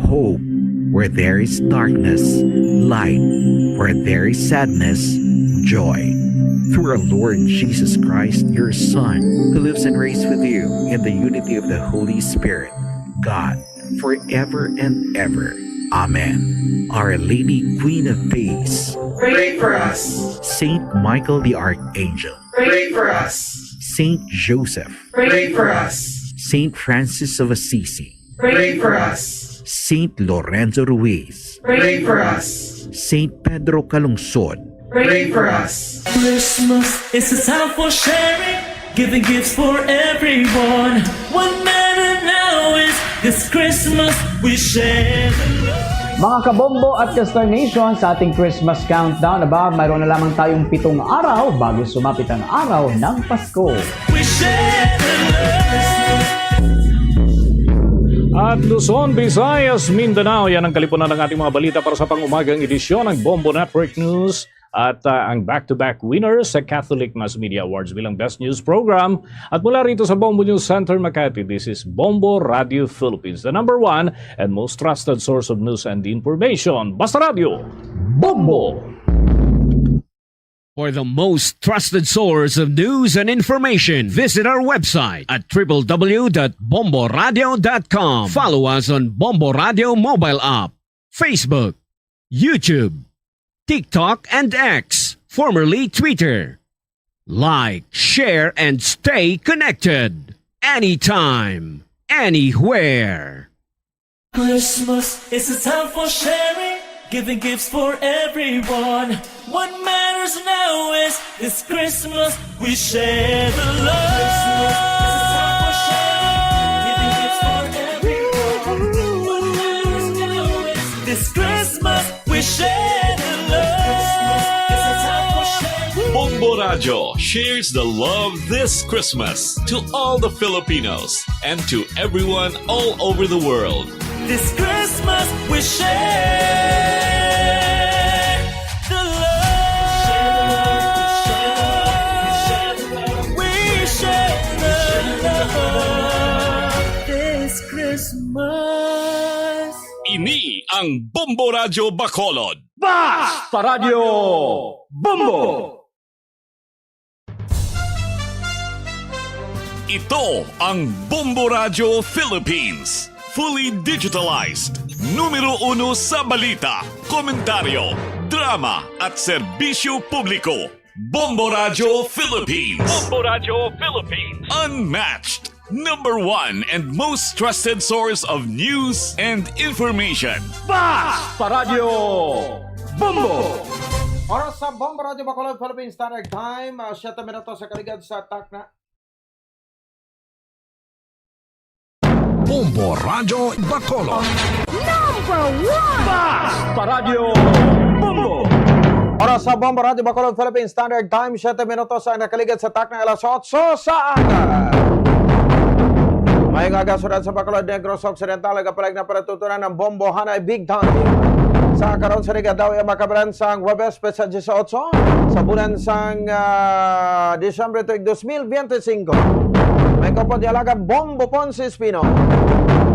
hope. Where there is darkness, light. Where there is sadness, joy. Through our Lord Jesus Christ, your Son, who lives and reigns with you in the unity of the Holy Spirit, God, forever and ever. Amen. Our Lady, Queen of Peace, pray for us. Saint Michael the Archangel, pray for us. Saint Joseph, pray for us. Saint Francis of Assisi, pray for us. Saint Lorenzo Ruiz, pray for us. Saint Pedro Calungsod, pray for us. Christmas is a time for sharing, giving gifts for everyone. What matter now is this Christmas we share the love. Mga kabombo at ka-Star Nation, sa ating Christmas countdown, aba, mayroon na lamang tayong pitong araw bago sumapit ang araw ng Pasko. We share the love. At Luzon, Visayas, Mindanao, yan ang kalipunan ng ating mga balita para sa pang-umagang edisyon ng Bombo Network News. At, ah, ang back-to-back winners sa Catholic Mass Media Awards bilang Best News Program. At mula rito sa Bombo News Center, Makati, this is Bombo Radio Philippines, the number one and most trusted source of news and information. Basta Radio, Bombo! For the most trusted source of news and information, visit our website at triple w dot bombo radio dot com. Follow us on Bombo Radio mobile app, Facebook, YouTube, TikTok, and X, formerly Twitter. Like, share, and stay connected anytime, anywhere. Christmas is a time for sharing, giving gifts for everyone. What matters now is this Christmas we share the love. Christmas is a time for sharing, giving gifts for everyone. What matters now is this Christmas we share the love. Bombo Radio shares the love this Christmas to all the Filipinos and to everyone all over the world. This Christmas we share the love. We share the love this Christmas. Ini ang Bombo Radyo Bacolod. Basta Radyo Bombo! Ito ang Bombo Radyo Philippines. Fully digitalized. Numero uno sa balita, komentaryo, drama, at serbisyo publiko. Bombo Radyo Philippines. Bombo Radyo Philippines. Unmatched. Number one and most trusted source of news and information. Basta Radyo Bombo! Oras sa Bombo Radyo Bacolod, Philippine Standard Time, ah, siyete minutos sa kaligad sa takna. Bombo Radyo Bacolod. Number one! Basta Radyo Bombo! Oras sa Bombo Radyo Bacolod, Philippine Standard Time, siyete minutos ang nakaligad sa takna alas otso sa aga. Maayong aga, syudad sa Bacolod, Negros Occidental, nagapalag na para tutunan ng bombohanay big time. Sa karon sa Riga daw ay makabaran sang Huwebes, petsa disiotso, sa bulan sang, ah, Disyembre tuig dos mil biyente singko. May kupot ni Alagad Bombo Ponce Espino.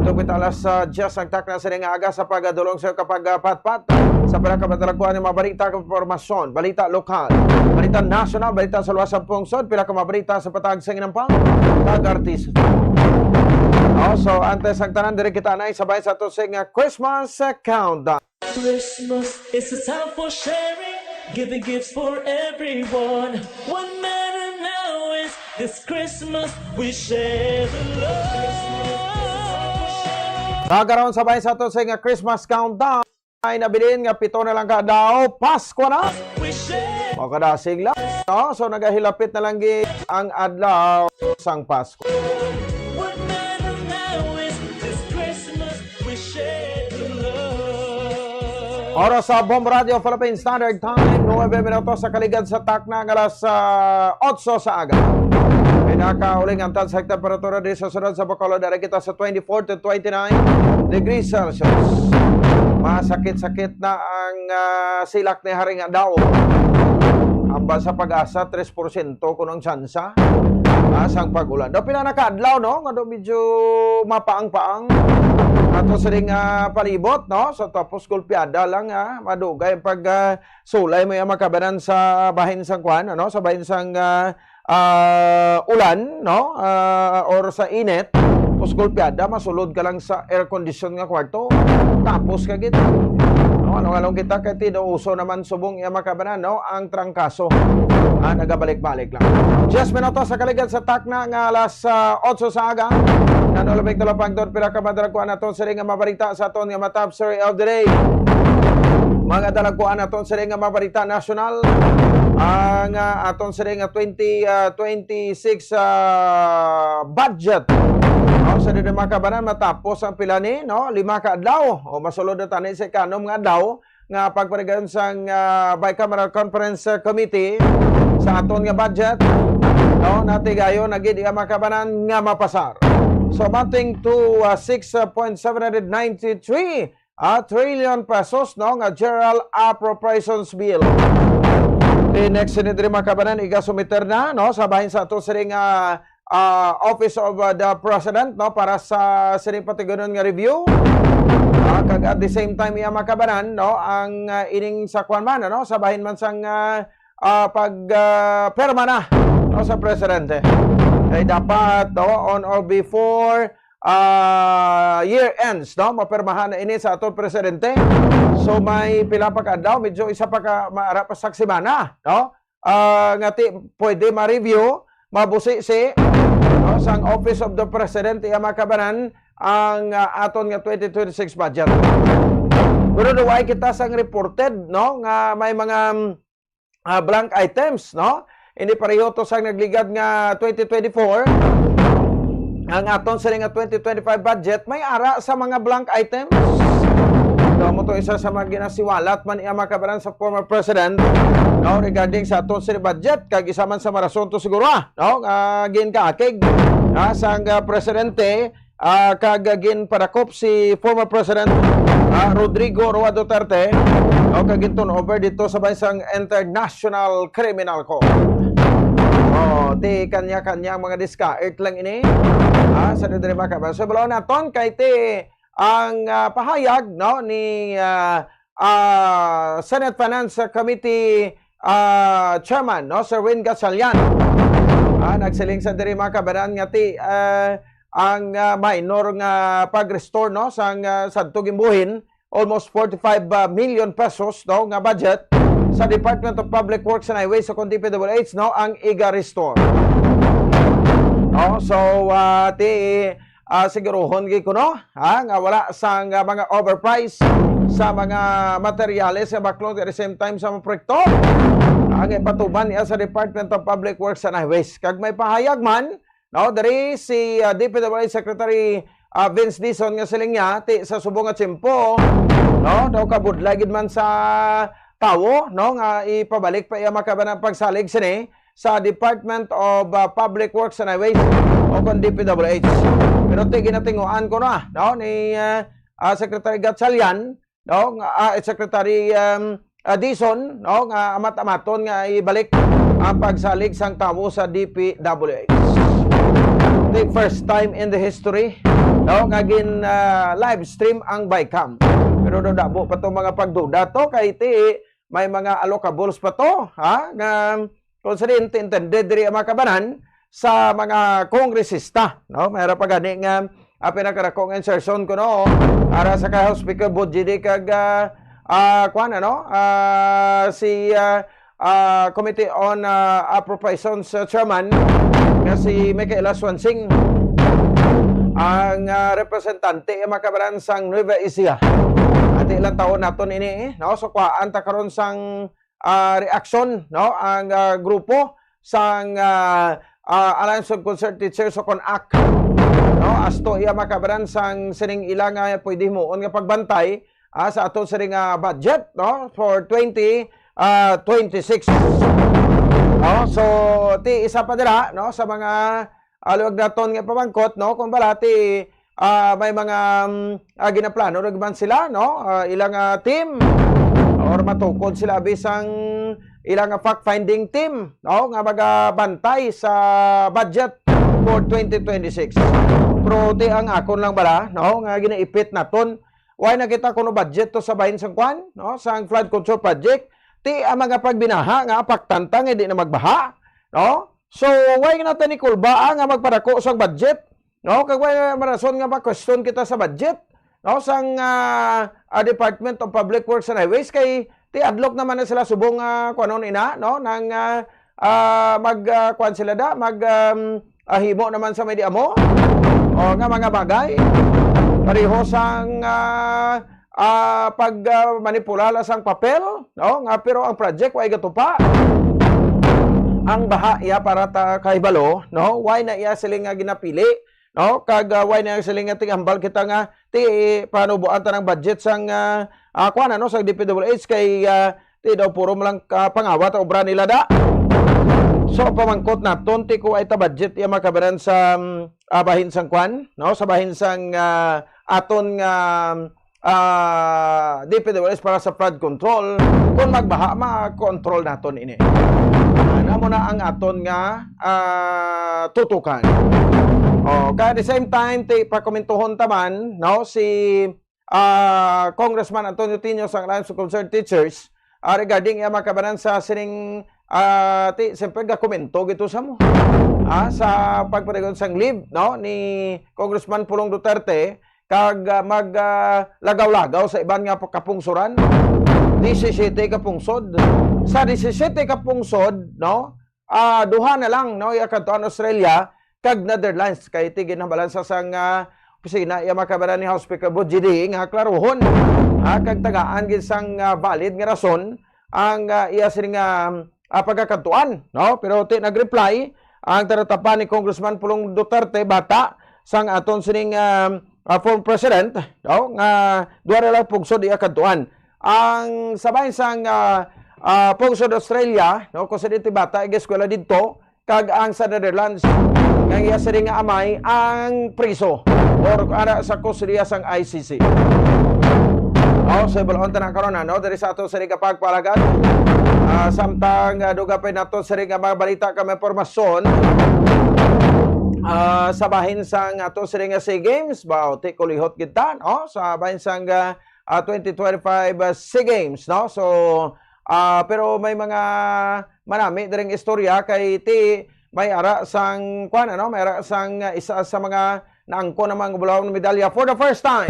Tupit alas, ah, diyes ang takna sa ning aga sa pagdulong sa kapagpatpat sa pinakamadalag kuan nga mga balita kag impormasyon, balita lokal, balita nasyonal, balita sa luwas sa pungsod, pila ka mga balita sa patag sa ginampa kag artista. Oh, so antes ang tanan, diri kita na sabay sa ato sing, ah, Christmas, ah, countdown. Christmas is a time for sharing, giving gifts for everyone. What matter now is this Christmas we share the love. Sa karon, sabay sa ato sing Christmas countdown. Ay nabilin nga pito na lang ka daw, Pasko na. We share. Makadasig lang, no? So, nagahilapit na lang gi ang adlaw sang Pasko. What matter now is this Christmas we share the love. Oras sa Bombo Radio Philippine Standard Time, nuebe minutos sa kaligad sa takna nga alas, ah, otso sa aga. Pinakauling antas sa temperatura diri sa syudad sa Bacolod, ari kita sa twenty-four to twenty-nine degrees Celsius. Masakit-sakit na ang, ah, silak ni Haring Adlaw. Ambal sa PAGASA, tres porsyento kuno ang tsansa, ah, sang pag-ulan. Daw pila na ka adlaw, no? Nga daw medyo mapaang-paang ato sining, ah, palibot, no? So, tapos gulpiada lang, ah, madugay ang pag, ah, sulay mo yung makabanan sa bahin sang kwan, ano? Sa bahin sang, ah, ah, ulan, no? Ah, or sa init, tapos gulpiada, masulod ka lang sa air condition nga kwarto. Tapos ka gid. No, ano, along kita kay tinuuso naman subong iya makabanan, no? Ang trangkaso. Ah, nagabalik-balik lang. Diyes minutos sa kaligad sa takna nga alas, ah, otso sa aga. Nanulabing tulapag doon, pila ka madalagkuan naton sini nga mabarita sa aton nga matap story of the day. Mga dalagkuan naton sini nga mabarita nasyonal. Ang, ah, aton sini nga twenty, ah, twenty-six, ah, budget. No, sa di makabanan, matapos ang pila ni, no? Lima ka adlaw. O masulod na tani sa ikanom nga adlaw nga pagparigayon sang, ah, Bicameral Conference, ah, Committee sa aton nga budget. No, natigayon na gid iya makabanan nga mapasar. So, amounting to, ah, six point seven hundred ninety-three, ah, trillion pesos, no, nga General Appropriations Bill. The next, sini diri makabanan, igasumiter na, no, sa bahin sa ato sining, ah, ah, Office of, ah, the President, no, para sa sining patigunon nga review. Ah, kag at the same time, iya makabanan, no, ang, ah, ining sa kwan man, ano, sa bahin man sang, ah, ah, pag, ah, perma na, no, sa presidente. Kay dapat, no, on or before, ah, year ends, no, mapermahan na ini sa aton presidente. So, may pila pa ka adlaw, medyo isa pa ka, maara pa sa semana, no? Ah, nga ti, pwede ma-review, mabusi si, no, sang Office of the President, iya makabanan ang, ah, aton nga twenty twenty-six budget. Pero duway kita sang reported, no, nga may mga, ah, blank items, no? Hindi pareho to sa nagligad nga twenty twenty-four. Ang aton sini nga twenty twenty-five budget may ara sa mga blank items. Ito mo to isa sa mga ginasiwalat man iya makabanan sa former president, no, regarding sa aton sini budget, kag isa man sa marason to siguro, ah, no, nga ginkaakig, ah, sang, ah, presidente, ah, kag ginpadakop si former President, ah, Rodrigo Roa Duterte, o kag gin-turn over dito sa bansang International Criminal Court. Oh, ti kanya-kanya ang mga diskarte lang ini. Ah, sa diri maka-, so, balaw naton kay ti ang, ah, pahayag, no, ni, ah, ah, Senate Finance Committee, ah, Chairman, no, Sir Win Gatchalian. Ah, nagsiling sa diri makabanan nga ti, ah, ang, ah, minor nga pag-restore, no, sang, ah, sadto gimbuhin, almost forty-five million pesos, no, nga budget sa Department of Public Works and Highways o kon D P W H, no, ang iga-restore. No, so, ah, ti, ah, siguruhon gid kuno, ha, nga wala sang, ah, mga overprice sa mga materyales nga baklon, at the same time sa mga proyekto. Ang ipatuman niya sa Department of Public Works and Highways. Kag may pahayag man, no, diri si, ah, D P W H Secretary, ah, Vince Dizon nga siling niya, ti sa subong nga tiyempo, no, daw kabudlay gid man sa tawo, no, nga ipabalik pa iya makabanan pagsalig sini sa Department of, ah, Public Works and Highways o kon D P W H. Pero ti ginatinguan ko na, no, ni, ah, ah, Secretary Gatchalian, no, nga, ah, Secretary, um, ah, Dizon, no, nga amat-amaton nga ibalik ang pagsalig sang tawo sa D P W H. The first time in the history, no, nga gin, ah, live stream ang BICAM. Pero daw dabo pa to mga pagduda to kay ti may mga allocables pa to, ha, nga kung sa diin intended diri ang mga kabanan sa mga kongresista, no? Mayra pa gani nga, ah, pinakadako nga insertion kuno, ara sa kay House Speaker Bogie D kag, ah, ah, kuwan, ano? Ah, si, ah, ah, Committee on, ah, Appropriations, ah, Chairman nga si Michaela Swansing ang, ah, representante nga makabaran sang Nueva Ecija. Ati lang taon naton ini, eh, no? So, kuhaan ta karon sang, ah, reaksyon, no, ang, ah, grupo sang, ah, ah, Alliance of Concerned Teachers o kon ACT, no, asto iya makabaran sang sining ila nga pwede himuon nga pagbantay ah, sa aton sini nga budget, no, for twenty, ah, twenty-six. No? So, ti isa pa dira, no, sa mga, ah, luwag naton nga pamangkot, no, kung bala ti, ah, may mga, mm, ah, ginaplano ra man sila, no, ah, ilang, ah, team, or matukod sila bisang ilang, ah, fact-finding team, no, nga magabantay sa budget for twenty twenty-six. Pero ti ang akon lang bala, no, nga ginaipit naton, why na kita kuno budget to sa bahin sang kwan, no, sang flood control project? Ti ang mga pagbinaha nga apaktanta nga di na magbaha, no? So, why na ta ni kulba, ah, nga magpadako sang budget? No, kag wala man rason nga ma-question kita sa budget, no, sang, ah, ah, Department of Public Works and Highways, kay ti adlok naman na sila subong, ah, kuanon ina, no, nang, ah, ah, mag, ah, kuan sila da, mag, um, ah, himo naman sa may di amo, o nga mga bagay. Pareho sang, ah, ah, pag, ah, manipula la sang papel, no? Nga, pero ang project way gatupa. Ang baha iya para ta kahibalo, no? Why na iya sila nga ginapili, no? Kag, ah, why na sila nga tigambal kita nga ti panubuan ta ng budget sang, ah, ah, kuan, ano, sang D P W H kay, ah, ti daw puro man lang, ah, pangawat ang obra nila da. So, pamangkot naton, ti ko ay ta budget iya makabaran sa, mm, ah, bahin sang kuan, no? Sa bahin sang, ah, aton nga, ah, D P W S para sa flood control. Kung magbaha, ma-control naton ini. Ah, namo na ang aton nga, ah, tutukan. Oh, kaya at the same time, ti pakomentuhon taman, no, si, ah, Congressman Antonio Tino sang Alliance of Concerned Teachers, ah, regarding iya makabanan sa sining, ah, ti, siyempre, gakomento gito sa mo. Ah, sa pagpadayon sang leave, no, ni Congressman Pulong Duterte, kag, ah, mag, ah, lagaw-lagaw sa iban nga kapungsoran. Disisiyete ka pungsod. Sa disisiyete ka pungsod, no, ah, duha na lang, no, iya kadtuan Australia kag Netherlands, kay ti ginhambalan sa sang, ah, opisina iya makabanan ni House Speaker Bo G D nga klaruhon, ah, kag tagaan gid sang, ah, valid nga rason ang, ah, iya sini nga, ah, pagkakadtuan, no? Pero ti nag-reply ang taratapa ni Congressman Pulong Duterte, bata sang aton sining, ah, ah, former president, no, nga duha ra lang pungsod iya kadtuan. Ang sa bahin sang, ah, ah, pungsod Australia, no, kung sa dito bata, ig-eskwela didto, kag ang sa Netherlands, nga iya sini nga amay ang priso or ara sa kustodiya sang I C C. Oh, so, ibulon ta na karon, ano, diri sa ato sini nga pagpalagad. Ah, samtang, ah, dugang pa nato sini nga mga balita kag impormasyon, ah, sa bahin sang ato sini nga SEA Games, ba, ti kulihot gid ta, no? Sa bahin sang, ah, ah, twenty twenty-five, ah, SEA Games, no? So, ah, pero may mga manami diring istorya kay ti may ara sang, kuan, ano, may ara sang, ah, isa sa mga naangkon ang mga bulawan medalya for the first time,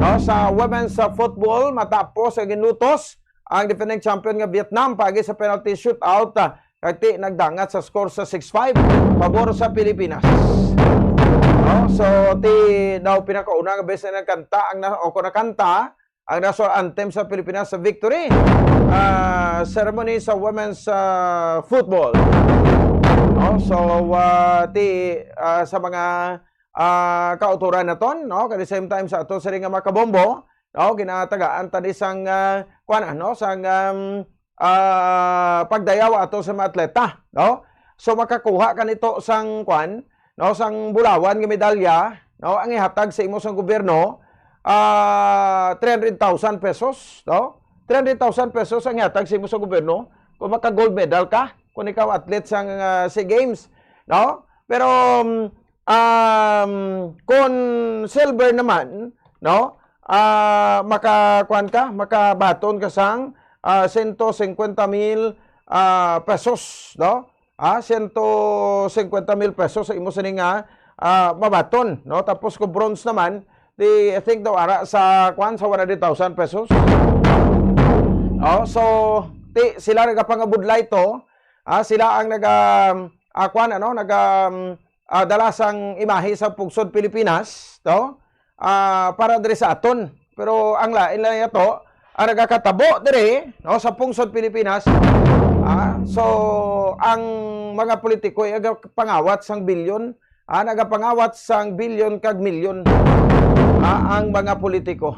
no? Sa women's, ah, football, matapos ang ginutos ang defending champion nga Vietnam paagi sa penalty shootout, ah, kag ti nagdangat sa score sa six five pabor sa Pilipinas. No? So, ti daw pinakauna nga beses na nagkanta ang na, o kung nakanta ang national anthem sa Pilipinas sa victory, ah, ceremony sa women's, ah, football. No? So, ah, ti, ah, sa mga, ah, kauturan naton, no? At the same time sa ato sini nga makabombo, no? Ginatagaan ta ni sang, ah, kuan, ano, sang, um, ah, pagdayaw ato sa mga atleta, no? So, makakuha ka nito sang, kuan, no, sang bulawan nga medalya, no, ang ihatag sa imo sang gobyerno, ah, three hundred thousand pesos, no? Three hundred thousand pesos ang ihatag sa imo sa gobyerno kung maka-gold medal ka, kung ikaw athlete sang, ah, SEA Games, no? Pero, um, um, kung silver naman, no? Ah, maka, kuwan ka, makabaton ka sang, ah, sento singkwenta mil, ah, pesos, no? Ah, sento singkwenta mil pesos sa imo sini nga, ah, mabaton, no? Tapos kung bronze naman, di, I think daw ara sa, kuwan, sa one hundred thousand pesos. Oh, so, ti, sila nagapangabudlay to, ah, sila ang naga, ah, kuwan, ano, naga, ah, dala sang imahe sa pungsod Pilipinas, to, ah, para diri sa aton. Pero ang lain lang yato, ang nagakatabo diri, no, sa pungsod Pilipinas, ah, so ang mga politiko ay nagapangawat sang bilyon, ah, nagapangawat sang bilyon kag milyon. ah, ang mga politiko.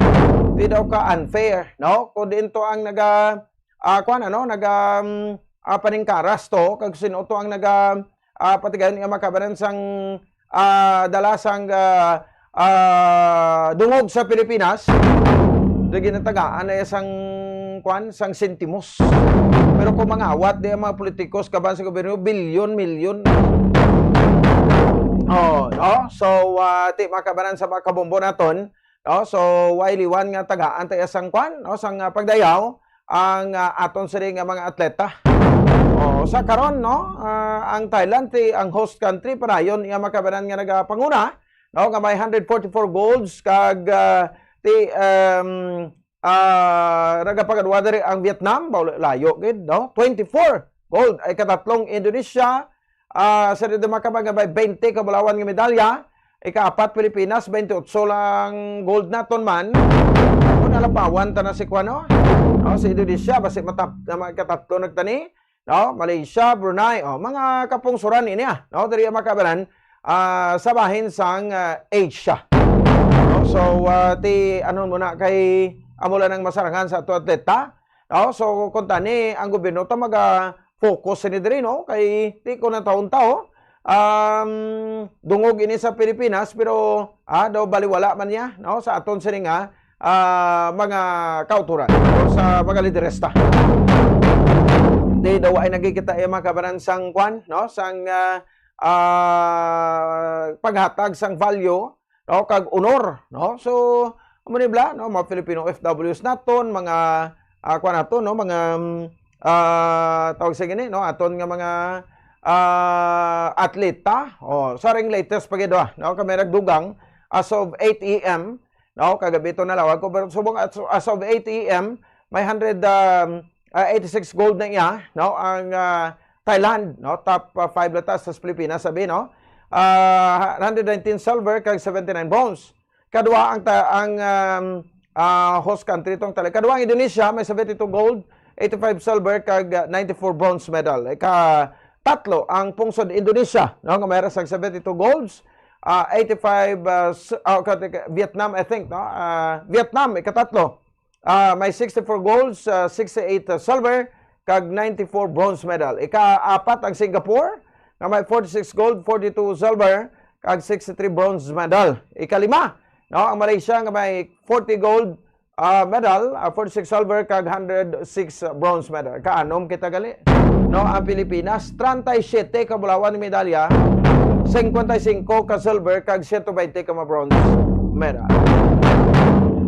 Di daw ka unfair, no? Kung diin to ang naga, ah, kuwan, ano, naga, mm, ah, paningkaras to, kag sino to ang naga, ah, patigayon nga makabaran sang, ah, dala sang, ah, ah, dungog sa Pilipinas, di ginatagaan na sang, kuwan, sang sentimos. Pero kung mangawat di ang mga politikos kaban sa gobyerno, bilyon, milyon. Oh, no? So, ah, ti makabaran sa mga kabombo naton, no? So, way liwan nga tagaan ta iya sang kwan, no? Sang, ah, pagdayaw ang, ah, aton sini nga mga atleta. Oh, sa karon, no? Ah, ang Thailand ti ang host country padayon iya makabanan nga nagapanguna, no? Nga may hundred forty-four golds kag, ah, ti, um, ah, nagapagaduwa diri ang Vietnam, ba, layo gid, no? Twenty-four gold ay katatlong Indonesia, ah, sa Didimakaban nga may twenty ka bulawan nga medalya, ikaapat Pilipinas, twenty-eight lang gold naton man. Kung nalapawan ta na si kuano, no, si Indonesia, basi matap na mga katatlo nagtani, no? Malaysia, Brunei, oh, mga kapungsuran ini, ah, no? Diri ang makabanan, ah, sa bahin sang, ah, Asia. No? So, ah, ti, ano muna kay amo lang ang masarangan sa ato atleta, no? So, kung tani, ang gobyerno ta maga-focus ini diri, no? Kay ti ko na taon-taon, um, dungog ini sa Pilipinas, pero, ah, daw baliwala man niya, no? Sa aton sini nga, ah, mga kauturan o sa mga lideresta. Di daw ay nagkikita yung mga kabanan sang kwan, no? Sang, ah, ah, paghatag sang value, no? Kag honor, no? So, amo ni bla, no? Mga Filipino O F Ws naton, mga, ah, kwan naton, no? Mga, mm, ah, tawag sa gini, no? Aton nga mga, ah, atleta. Oh, sa ring latest pa gid, ah, no? Kami nagdugang as of eight A M, no? Kagabi to nalawag ko, pero subong as, as of eight A M, may hundred, um, ah, eighty-six gold na iya, no? Ang, ah, Thailand, no? Top, ah, five na ta sa Pilipinas, sabi, no? Ah, hundred nineteen silver kag seventy-nine bronze. Kadua ang ta-, ang, um, ah, host country tong Thailand. Kadua ang Indonesia, may seventy-two gold, eighty-five silver kag, ah, ninety-four bronze medal. Ika tatlo ang pungsod Indonesia, no? Nga mayroon sang seventy-two golds, ah, eighty-five, ah, s-, ah, ka-, ka-, Vietnam, I think, no? Ah, Vietnam, ikatatlo. Ah, may sixty-four golds, ah, sixty-eight, ah, silver, kag ninety-four bronze medal. Ika-apat ang Singapore, nga may forty-six gold, forty-two silver, kag sixty-three bronze medal. Ikalima, no, ang Malaysia, nga may forty gold, ah, medal, ah, forty-six silver, kag hundred six bronze medal. Kaanom kita gali, no, ang Pilipinas, treinta y siete ka bulawan medalya, cincuenta y cinco ka silver, kag ciento veinte ka mga bronze medal.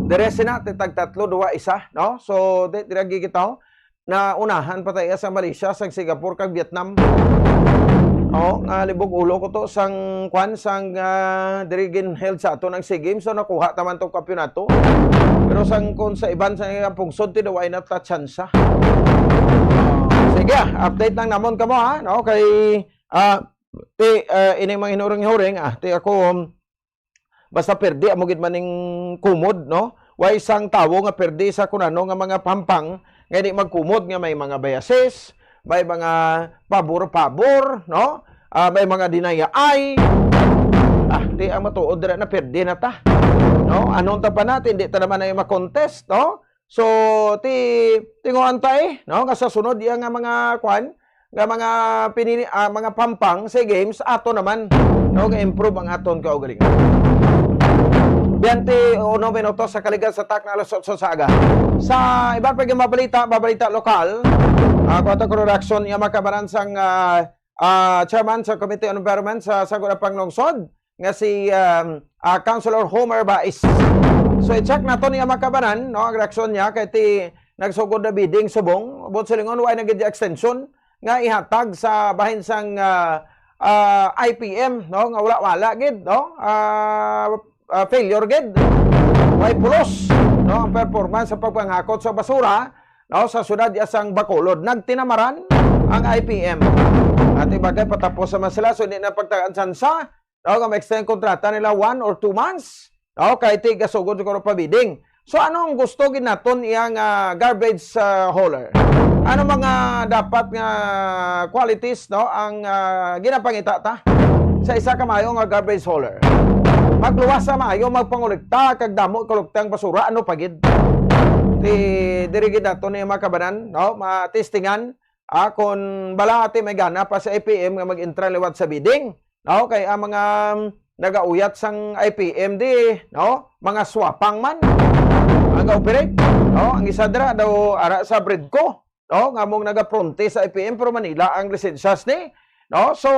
Dire sina, ti tag tatlo, duwa, isa, no? So, di, dire gigitaw na unahan pa tayo sa Malaysia, sa Singapore, kag Vietnam. Oh, nga libog ulo ko to sang kwan, sang, ah, diri ginheld sa aton ang SEA Games, so nakuha taman tong kampiyonato. Pero sang kun sa iban sa nga pungsod, ti daw ay natatsansa. Sige, ah, update lang namon kamo, ha, no? Kay, ah, ti, ah, ining mga hinuring-huring, ah, ti ako, um, basta perdi amo gid man ning kumod, no? Way sang tawo nga perdi sa kunano nga mga pampang nga di magkumod, nga may mga biases, may mga pabor-pabor, no? Ah, may mga dinayaan. Ah, di ang matuod dira na perdi na ta. No? Anon ta pa natin, di ta naman ay makontest, no? So, ti, tinguhan ta, eh, no? Nga sa sunod, iya nga mga, kwan, nga mga pinili, ah, mga pampang sa games, ato naman, no? Nga improve ang aton kaugalingon. Biyan ti uno minuto sa kaligan sa tak na alas otso sa aga. Sa iban pa nga mabalita, mabalita lokal, ah, kuha ta ko reaksyon, iya makabaran sang, ah, ah, chairman sa Committee on Environment sa Sangguniang Panglungsod, nga si, um, ah, Councilor Homer Bais. So, i-check naton iya makabanan, no, ang reaksyon niya kay ti nagsugod na bidding subong, buot silingon, wa na gid extension nga ihatag sa bahin sang, ah, ah, I P M, no, nga wala-wala gid, no, ah, ah, failure gid. Way pulos, no, ang performance sa pagpanghakot sa basura, no, sa syudad iya sang Bacolod. Nagtinamaran ang I P M. At ibagay patapos naman sila, so hindi na pagtagaan sansa, no, nga ma-extend kontrata nila one or two months. No, kay ti gasugod ko pa bidding. So, ano ang gusto gid naton iya nga garbage, ah, hauler? Ano mga dapat nga qualities, no, ang, ah, ginapangita ta sa isa ka maayo nga garbage hauler? Pagluwas sa maayo, magpangolekta, kag damo kolekta ang basura, ano pa gid? Ti, diri gid nato ni mga kabanan, no? Matistingan, ah, kung bala ti may gana pa sa I P M nga mag-entra liwat sa bidding, no? Kay ang mga, um, nagauyat sang I P M di, no? Mga swapang man ang ga-operate, no? Ang isa dira daw ara sa Bredco, no? Nga mong nagapronte sa I P M, pero Manila ang lisensyas ni, no? So,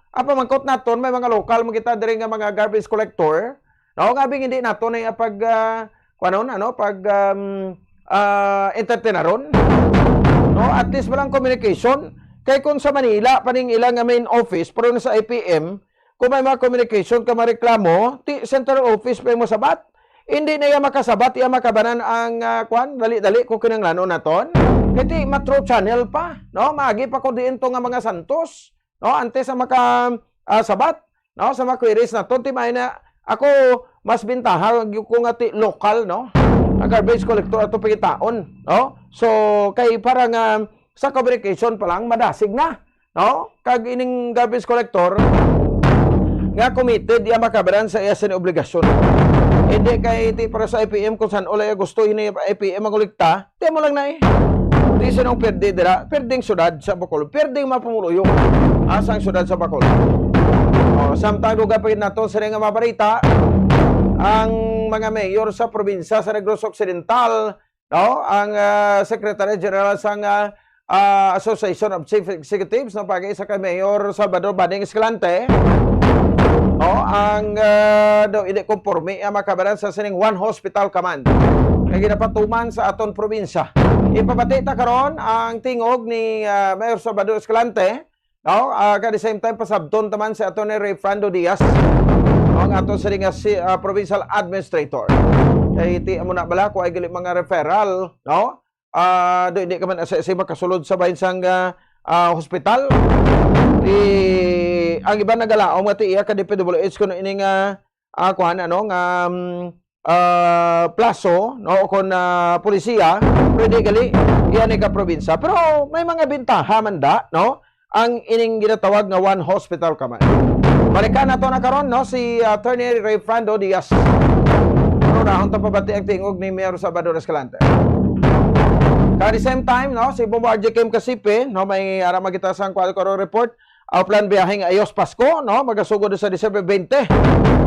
ang pamangkot naton, may mga lokal mo kita diri nga mga garbage collector, no? Nga bing hindi nato na pag, ah, kuanon, ano, pag, um, ah, entertaineron, no? At least walang communication. Kay kung sa Manila pa ning ilang nga main office, pero na sa I P M, kung may mga communication ka mareklamo, ti central office pa yung masabat. Hindi na iya makasabat, iya makabanan ang, ah, kwan, dali-dali ko kinanglanon naton. Kay ti Metro Channel pa, no? Maagi pa ko diin to nga mga Santos, no? Antes ang maka, ah, sabat, no? Sa mga queries naton, ti may na, ako, mas bintaha gyud ko nga ti lokal, no? Ang garbage collector ato pangitaon, no? So, kay para nga sa communication pa lang, madasig na, no? Kag ining garbage collector nga committed iya makabaran sa iya sini obligasyon. Hindi kay ti para sa I P M kung san-o lang iya gusto ini I P M ang kolekta, ti mo lang na eh. Di sinong perde dira, perding syudad sa Bacolod, perding mapumuluyo asang syudad sa Bacolod. Oh, samtang duga pa gid nato sini nga mabarita, ang mga mayor sa probinsya sa Negros Occidental, no? Ang, ah, Secretary General sang, ah, ah, Association of Chief Executives, no, pag-isa kay Mayor Salvador Bading Escalante, no, ang, ah, daw hindi konporme ang makabaran sa sining One Hospital Command nga ginapatuman sa aton probinsya. Ipabati ta karon ang tingog ni, ah, Mayor Salvador Escalante, no? Ah, at the same time, pasabton taman si Attorney Rayfrando Diaz, no, ang aton sining nga si, ah, provincial administrator. Kay ti amo na bala ko ay gali mga referral, no? Ah, do hindi ka man sa, sa makasulod sa bahin sang, ah, ah, hospital. Di, ang iba nagalaom nga ti iya ka D P W H kuno ini nga, ah, kuan, ano, nga, mm, ah, plaso, no, o kon, ah, polisiya, pwede gali, iya ni ka probinsya. Pero may mga bintaha man da, no? Ang ining ginatawag nga One Hospital Command. Balikan nato na karon, no, si Attorney Rayfrando Diaz. Pero nahon ta pabati ang tingog ni Mayor Salvador Escalante. At the same time, no, si Bombo R J Kim Kasipe, no, may ara magita sang kuan ko report. Ang plan biyaheng Ayos Pasko, no, magasugod sa December twenty,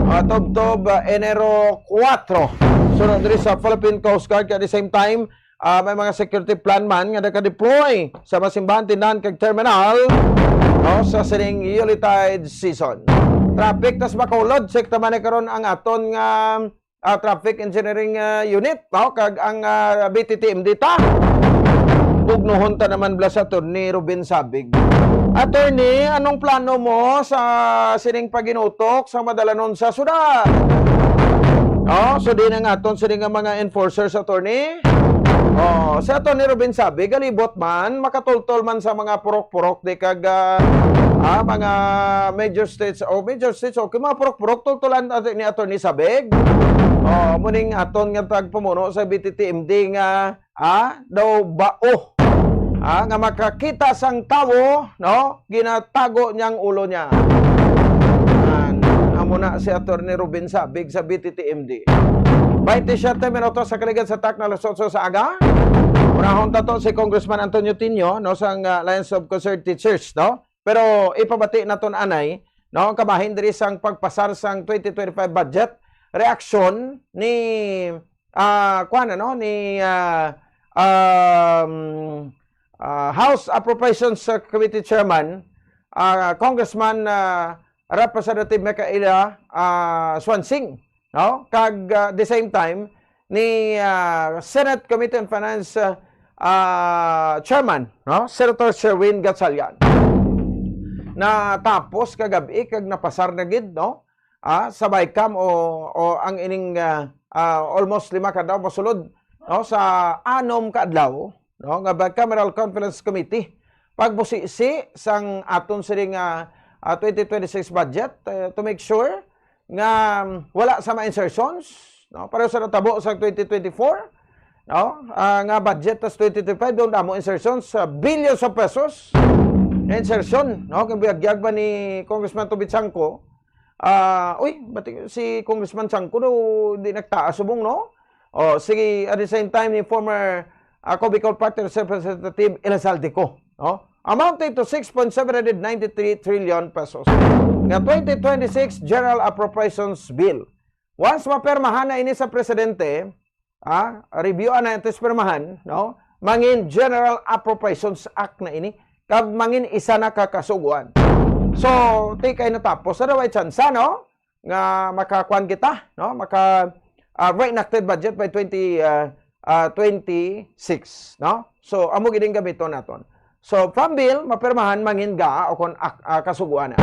ah, tubtob, ah, Enero kuwatro. Sunod diri sa Philippine Coast Guard. At the same time, ah, may mga security plan man nga naka-deploy sa mga simbahan, tindahan kag terminal, no, sa sining Yuletide season. Traffic tas Bacolod, check naman ni karon ang aton nga, ah, traffic engineering, ah, unit, no, kag ang, ah, B T T M D ta. Bugnuhon ta naman bala sa Attorney Ruben Sabig. Attorney, anong plano mo sa sining paginutok sa madalanon sa syudad? Oh, so di na nga aton sini nga mga enforcers, attorney. Oh, si Attorney Ruben Sabig, galibot man, makatultol man sa mga purok-purok di kag, ah, ah, mga major streets o major streets, okay, mga purok-purok, tultulan natin ni Attorney Sabig. Oh, muning aton nga tagpamuno sa B T T M D nga, ah, daw bao, ah, nga makakita sang tawo, no, ginatago niya ang ulo niya. Yan. Amo na si Attorney Ruben Sabig sa B T T M D. Twenty-seven minutos sa kaligad sa takna alas otso sa aga. Unahon ta to si Congressman Antonio Tinio, no, sang, ah, Alliance of Concerned Teachers, no? Pero ipabati naton anay, no, kabahin diri sang pagpasar sang twenty twenty-five budget, reaksyon ni, ah, kuan, ano, ni, ah, um, ah, House Appropriations Committee Chairman, ah, Congressman, ah, Representative Micaela, ah, Swansing, no? Kag, ah, the same time, ni, ah, Senate Committee on Finance, ah, ah, Chairman, no? Senator Sherwin Gatchalian. Natapos kagabi kag napasar na gid, no? Ah, sa BICAM o, o ang ining, ah, ah, almost lima ka adlaw masulod, no? Sa anom ka adlaw, no? Nga Bicameral Conference Committee, pagbusisi sang aton sining, ah, ah, twenty twenty-six budget, eh, to make sure nga, um, wala sa mga insertions, no? Pareho sa natabo sa twenty twenty-four, no? Ah, nga budget tas twenty twenty-five, doon damo insertions sa billions of pesos. Insertion, no? Kung biyagyag ba ni Congressman Tubitsangco, Ah, uy, bati, si Congressman Sangco daw di nagtaas subong, no? Oh, sige, at the same time, ni former, ah, Cubicol Party Representative Elizaldeco, no? Amounted to six point seven hundred ninety-three trillion pesos. Nga twenty twenty-six General Appropriations Bill. Once mapirmahan na ini sa presidente, ah, review na ito pirmahan, no? Mangin General Appropriations Act na ini, kag mangin isa na ka kasugoan. So, tikay natapos na daw ay tsansa, no? Nga makakuan kita, no? Maka, ah, reenacted budget by twenty, ah, ah, twenty-six, no? So, amo gid ang gamiton naton. So, Farm Bill, mapirmahan, mangin gaa o kon ak-, ah, kasugoan na.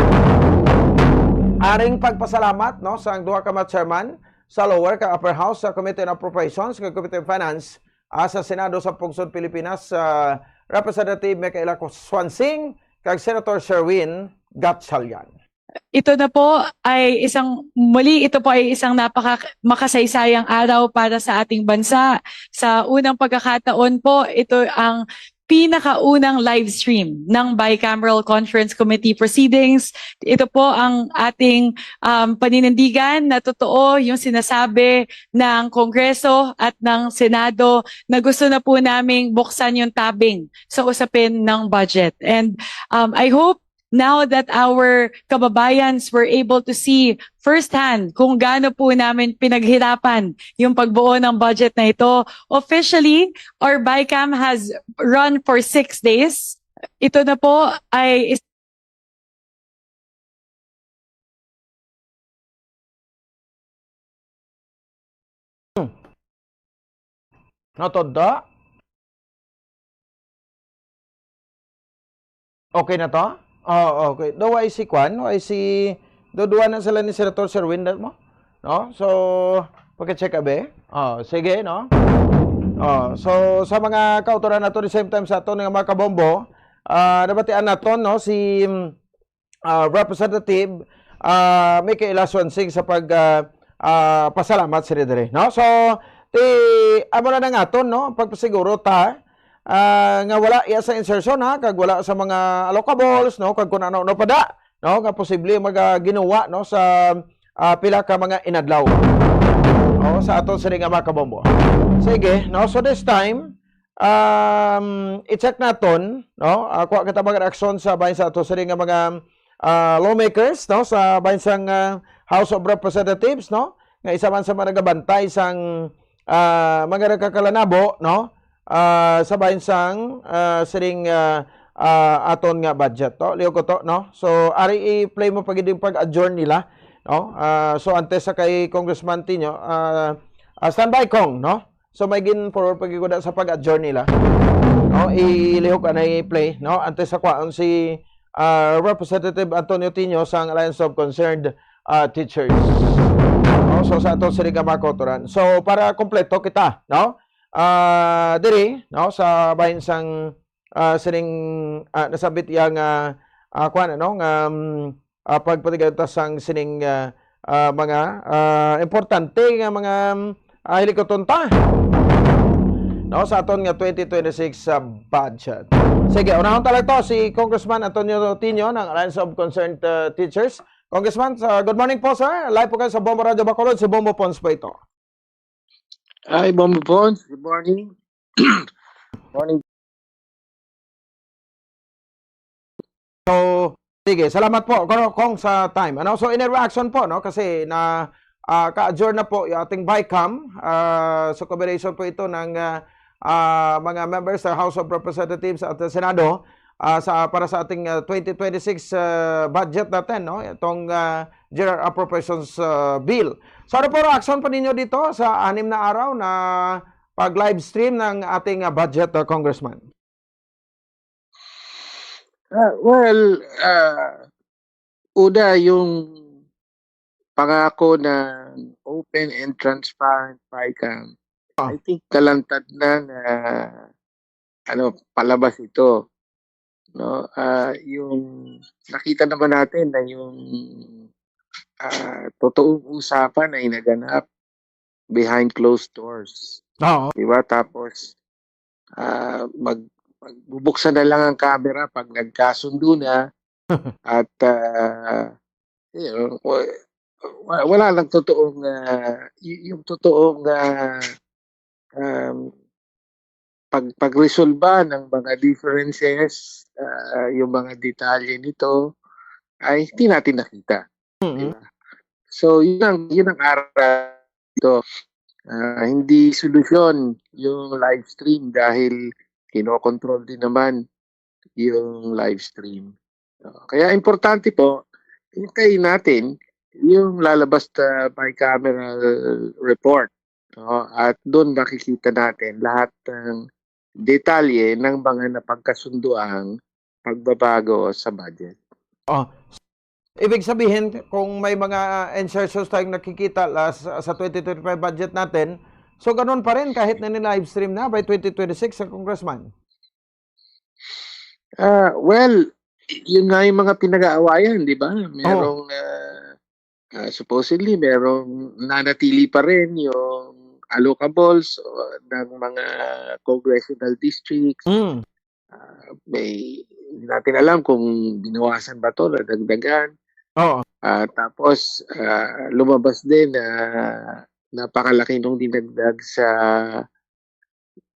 Aring pagpasalamat, no, sa duha ka mga chairman sa lower kag upper house sa Committee on Appropriations kag Committee on Finance, ah, sa Senado sa Pungsod Pilipinas, ah, Representative Micaela Suansing kag Senator Sherwin Gatchalian. Ito na po ay isang, muli, ito po ay isang napaka-, makasaysayang araw para sa ating bansa. Sa unang pagkakataon po, ito ang pinakaunang live stream ng Bicameral Conference Committee proceedings. Ito po ang ating, um, paninindigan na totoo yung sinasabi ng Kongreso at ng Senado na gusto na po naming buksan yung tabing sa usapin ng budget. And, um, I hope now that our kababayans were able to see firsthand kung gaano po namin pinaghirapan yung pagbuo ng budget na ito. Officially, our BICAM has run for six days. Ito na po ay is- Natod da? Okay na to? Oh, okay. Do, wa si Kwan, wa si, do, duwa na sila ni Senator Sherwin, dat mo? No? So, paki-check, abi. Oh, sige, no? Oh, so, sa mga kautoran nato, the same time sa ato nga mga kabombo, ah, nabatian naton, no, si, mm, ah, Representative, ah, Micaela Suansing sa pag, ah, ah, pasalamat sa diri, no? So, ti, amo na nga aton, no, pagpasiguro ta, ah, nga wala iya sa insertion, ha, kag wala sa mga allocables, no, kag kung ano-ano pa da, no, nga posible magaginuwa, no, sa, ah, pila ka mga inadlaw, no, sa aton sini nga mga kabombo. Sige, no, so this time, um, i-check naton, no, ah, kuha kita mga reaksyon sa bahin sa ato sini nga mga, ah, lawmakers, no, sa bahin sang, ah, House of Representatives, no, nga isa man sa mga nagabantay sang, ah, mga nagkakalanabo, no, ah, sa bahin sang, ah, sining, ah, ah, aton nga budget, to. Liog ko to, no? So, ari i-play mo pa gid yung pag-adjourn nila, no? Ah, so, antes sa kay Congressman Tinio, ah, ah, standby, Cong, no? So, may gin-forward pa gid ko na sa pag-adjourn nila, no? Ilihok na i-play, no? Antes sa kwaon si, ah, Representative Antonio Tinio sang Alliance of Concerned, ah, Teachers. No? So, sa ato sini nga mga kautoran. So, para kompleto kita, no? Ah, diri, no, sa bahin sang, ah, sining, ah, nasabit iya nga, ah, kuwan, ano, nga, mm, ah, pagpatigayutas sang sining, ah, ah, mga, ah, importante nga mga, mm, ah, hilikuton ta, no, sa aton nga twenty twenty-six, ah, budget. Sige, unahon ta lang to si Congressman Antonio Tinio ng Alliance of Concerned, ah, Teachers. Congressman, sa, good morning po, sir. Live po kayo sa Bombo Radio Bacolod, si Bombo Pons po ito. Hi, Bombo Pons. Good morning. Morning. So, sige, salamat po, Kong, Kong, sa time. Ano? So, in reaction po, no? Kasi na, ah, ka-adjourn na po yung ating BICAM. Ah, so, combination po ito ng, ah, ah, mga members sa House of Representatives at sa Senado, ah, sa, para sa ating, ah, twenty twenty-six, ah, budget natin, no? Itong, ah, General Appropriations, ah, Bill. So, ano po reaction po ninyo dito sa anim na araw na pag-live stream ng ating, ah, budget, ah, Congressman? Ah, well, ah, una, yung pangako ng open and transparent BICAM, Ah. I think kalantad na na, ano, palabas ito, no? Ah, yung nakita naman natin na yung, ah, totoong usapan ay naganap behind closed doors. Oo. Di ba? Tapos, ah, mag-, magbubuksan na lang ang camera pag nagkasundo na at, ah, you know, wa-, wa-, wala lang totoong, ah, y-, yung totoong, ah, um, pag-, pagresolba ng mga differences, ah, yung mga detalye nito ay hindi natin nakita, di Mm. ba? So, yun ang, yun ang aral dito. Ah, hindi solusyon yung live stream dahil kinokontrol din naman yung live stream. So, kaya importante po, hintayin natin yung lalabas na bicameral report, no? At doon makikita natin lahat ng detalye ng mga napagkasunduang pagbabago sa budget. Oh. Ibig sabihin, kung may mga insertions tayong nakikita la-, sa, sa twenty twenty-five budget natin, so ganun pa rin kahit na ni-live stream na by twenty twenty-six sa Congressman? Ah, well, y-, yun nga yung mga pinag-aawayan, di ba? Oh. Merong, ah, ah, supposedly, merong nanatili pa rin yung allocables, o, ng mga congressional districts. Mm. Ah, may, hindi natin alam kung binawasan ba to, nadagdagan. Oo. Ah, tapos, ah, lumabas din na napakalaki nung dinagdag sa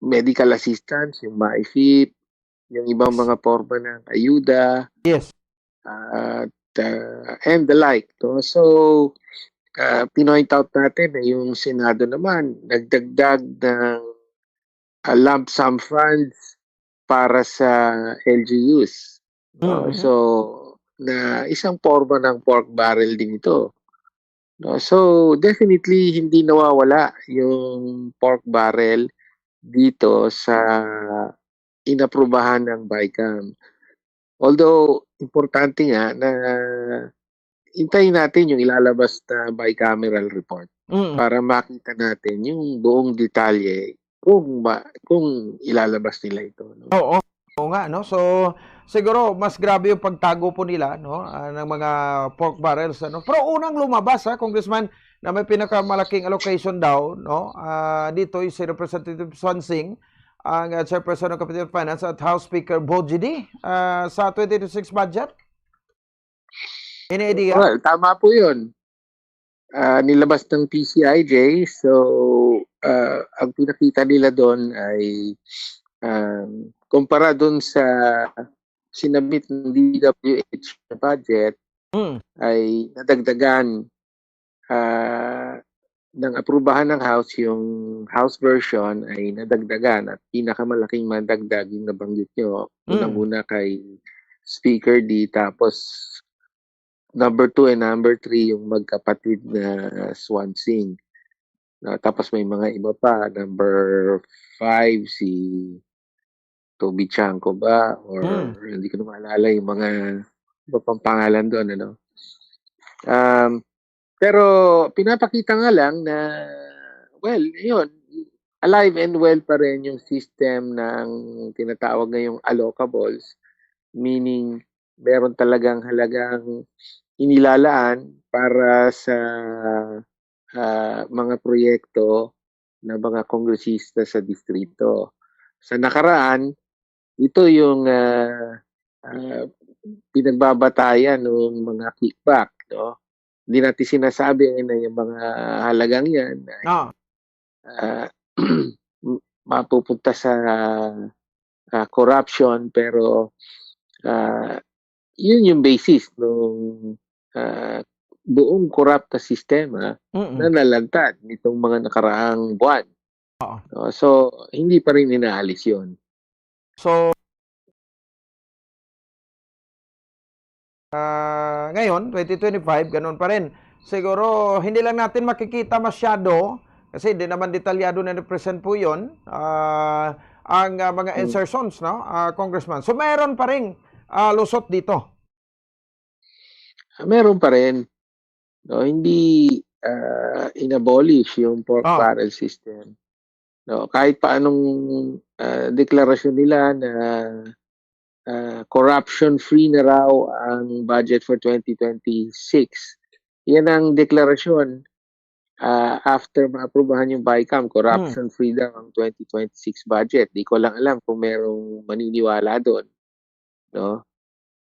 medical assistance, yung MYFIP, yung ibang mga porma ng ayuda, Yes. at, ah, and the like, no? So, ah, pinoint out natin na yung Senado naman nagdagdag ng, ah, lump sum funds para sa L G Us, no? Mm-hmm. So, na isang porma ng pork barrel din ito, no? So, definitely, hindi nawawala yung pork barrel dito sa inaprubahan ng BICAM. Although, importante nga na hintayin natin yung ilalabas na bicameral report Mm. para makita natin yung buong detalye kung ma-, kung ilalabas nila ito, no? Oo. Oo nga, no? So, siguro, mas grabe yung pagtago po nila, no? Ah, ng mga pork barrels, ano? Pero unang lumabas, ha, Congressman, na may pinakamalaking allocation daw, no? Ah, dito yung si Representative Swansing, ang, ah, chairperson ng Committee on Finance, at House Speaker Bogie D, ah, sa twenty twenty-six budget. Any idea? Well, tama po yun. Ah, nilabas ng P C I J, so, ah, ang pinakita nila doon ay, um, kumpara doon sa sinabit ng D W H na budget, Mm. ay nadagdagan, ah, ng aprubahan ng House, yung House version ay nadagdagan, at pinakamalaking madagdag yung nabanggit nyo, Mm. unang-una kay Speaker D, tapos number two and number three yung magkapatid na Swansing. Na, tapos may mga iba pa, number five si Toby Chanco ba? Or Hmm. hindi ko na maalala yung mga iba pang pangalan doon, ano? Um, pero pinapakita nga lang na, well, yun, alive and well pa rin yung system ng tinatawag ngayong allocables, meaning meron talagang halagang inilalaan para sa, ah, mga proyekto ng mga kongresista sa distrito. Sa nakaraan, ito yung, ah, ah, pinagbabatayan ng mga kickback, no? Hindi natin sinasabi na yung mga halagang yan ay, Ah. ah, mapupunta sa, ah, corruption, pero, ah, yun yung basis nung, ah, buong korap na sistema Mm. na nalantad nitong mga nakaraang buwan. Oo. No? So, hindi pa rin inaalis yun. So, ah, ngayon, twenty twenty-five, ganun pa rin. Siguro, hindi lang natin makikita masyado, kasi di naman detalyado na ni President po yun, ah, ang, ah, mga Hmm. insertions, no, ah, Congressman. So, mayroon pa rin, ah, lusot dito. Ah, meron pa rin. No, hindi, ah, inabolish yung pork Ah. barrel system. No, kahit pa anong, ah, deklarasyon nila na, ah, corruption-free na raw ang budget for twenty twenty-six. Yan ang deklarasyon, ah, after maaprubahan yung BICAM, Hmm. corruption-free daw ang twenty twenty-six budget. Di ko lang alam kung merong maniniwala doon, no?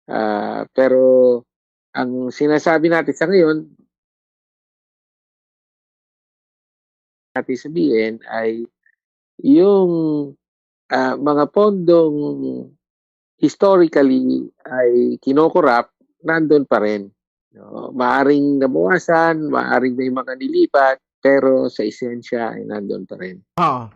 Ah, pero ang sinasabi natin sa ngayon, natin sabihin ay yung, ah, mga pondong historically ay kinokorap, nandun pa rin, no? Maaring nabawasan, maaring may mga nilipat, pero sa esensya ay nandun pa rin. Ah.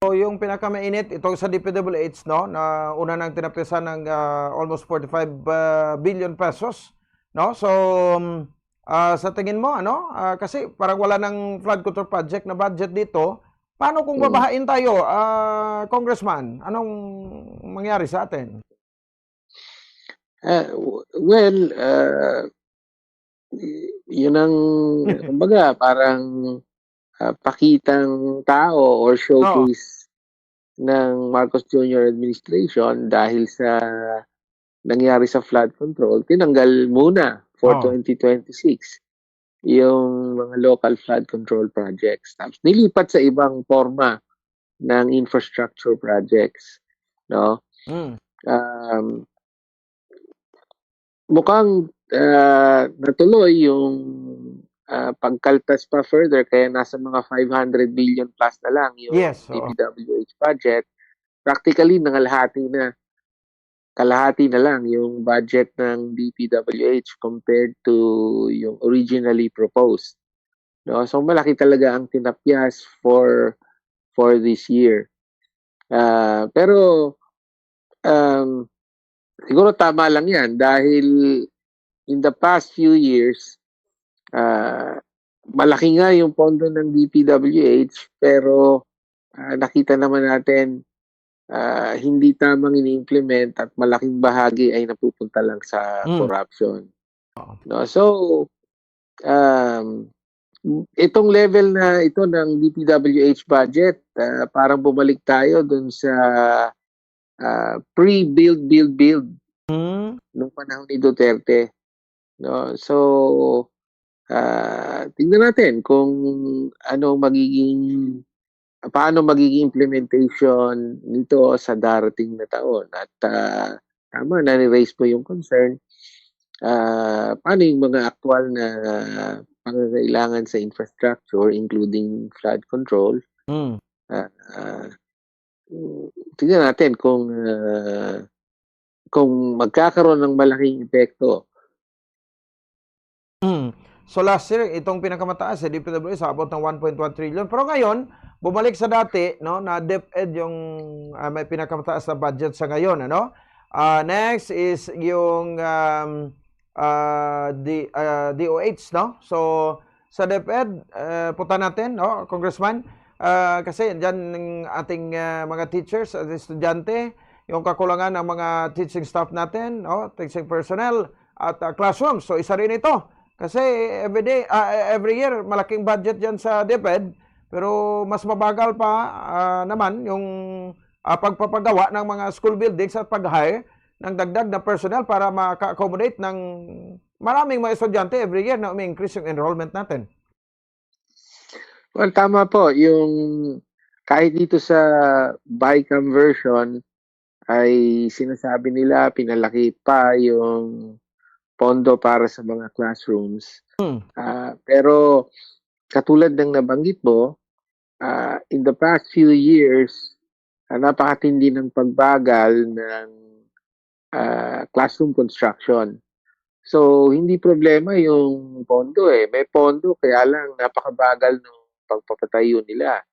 So, yung pinakamainit, itong sa D P W H, no, na una nang tinapyasan ng, ah, almost forty-five, ah, billion pesos, no? So, um, ah, sa tingin mo, ano? Ah, kasi parang wala nang flood control project na budget dito. Paano kung Mm. babahain tayo, ah, Congressman? Anong mangyari sa atin? Ah, w-, well, ah, y-, yun ang, kumbaga, parang, ah, pakitang tao or Oo. showcase ng Marcos Junior administration dahil sa nangyari sa flood control, tinanggal muna for Oo. twenty twenty-six yung mga local flood control projects. Tapos nilipat sa ibang forma ng infrastructure projects, no? Mm. Um, mukhang, ah, natuloy yung, ah, pagkaltas pa further, kaya nasa mga five hundred billion plus na lang yung Yes, oo. D P W H budget. Practically, nangalahati na. Kalahati na lang yung budget ng D P W H compared to yung originally proposed. No? So, malaki talaga ang tinapyas for, for this year. Ah, pero, um, siguro tama lang yan dahil in the past few years, ah, malaki nga yung pondo ng D P W H, pero, ah, nakita naman natin, ah, hindi tamang ini-implement at malaking bahagi ay napupunta lang sa Hmm. corruption. Oo. No? So, um, itong level na ito ng D P W H budget, ah, parang bumalik tayo dun sa, ah, pre-build, build, build Hmm. nung panahon ni Duterte. No? So, ah, tingnan natin kung ano magiging, paano magiging implementation nito sa darating na taon. At, ah, tama, na-raise mo yung concern. Ah, paano yung mga aktual na pangangailangan sa infrastructure, including flood control? Mm. Ah, ah, mm, tingnan natin kung, ah, kung magkakaroon ng malaking epekto. Mm. So, last year, itong pinakamataas sa D P W H, sa abot ng one point one trillion. Pero ngayon, bumalik sa dati, no, na DepEd yung, ah, may pinakamataas na budget sa ngayon, ano? Ah, next is yung, um, ah, D-, ah, D O H, no? So, sa DepEd, eh, punta natin, no, Congressman? Ah, kasi dyan ang ating, ah, mga teachers at estudyante, yung kakulangan ng mga teaching staff natin, no, teaching personnel, at, ah, classroom. So, isa rin ito. Kasi every day, ah, every year, malaking budget dyan sa DepEd, pero mas mabagal pa, ah, naman yung, ah, pagpapagawa ng mga school buildings at pag-hire ng dagdag na personnel para maka-accommodate ng maraming mga estudyante every year na umi-increase yung enrollment natin. Well, tama po. Yung kahit dito sa BICAM version ay sinasabi nila pinalaki pa yung pondo para sa mga classrooms. Hmm. Ah, pero katulad ng nabanggit mo, ah, in the past few years, ah, napakatindi ng pagbagal ng, ah, classroom construction. So, hindi problema yung pondo eh. May pondo, kaya lang napakabagal ng pagpapatayo nila.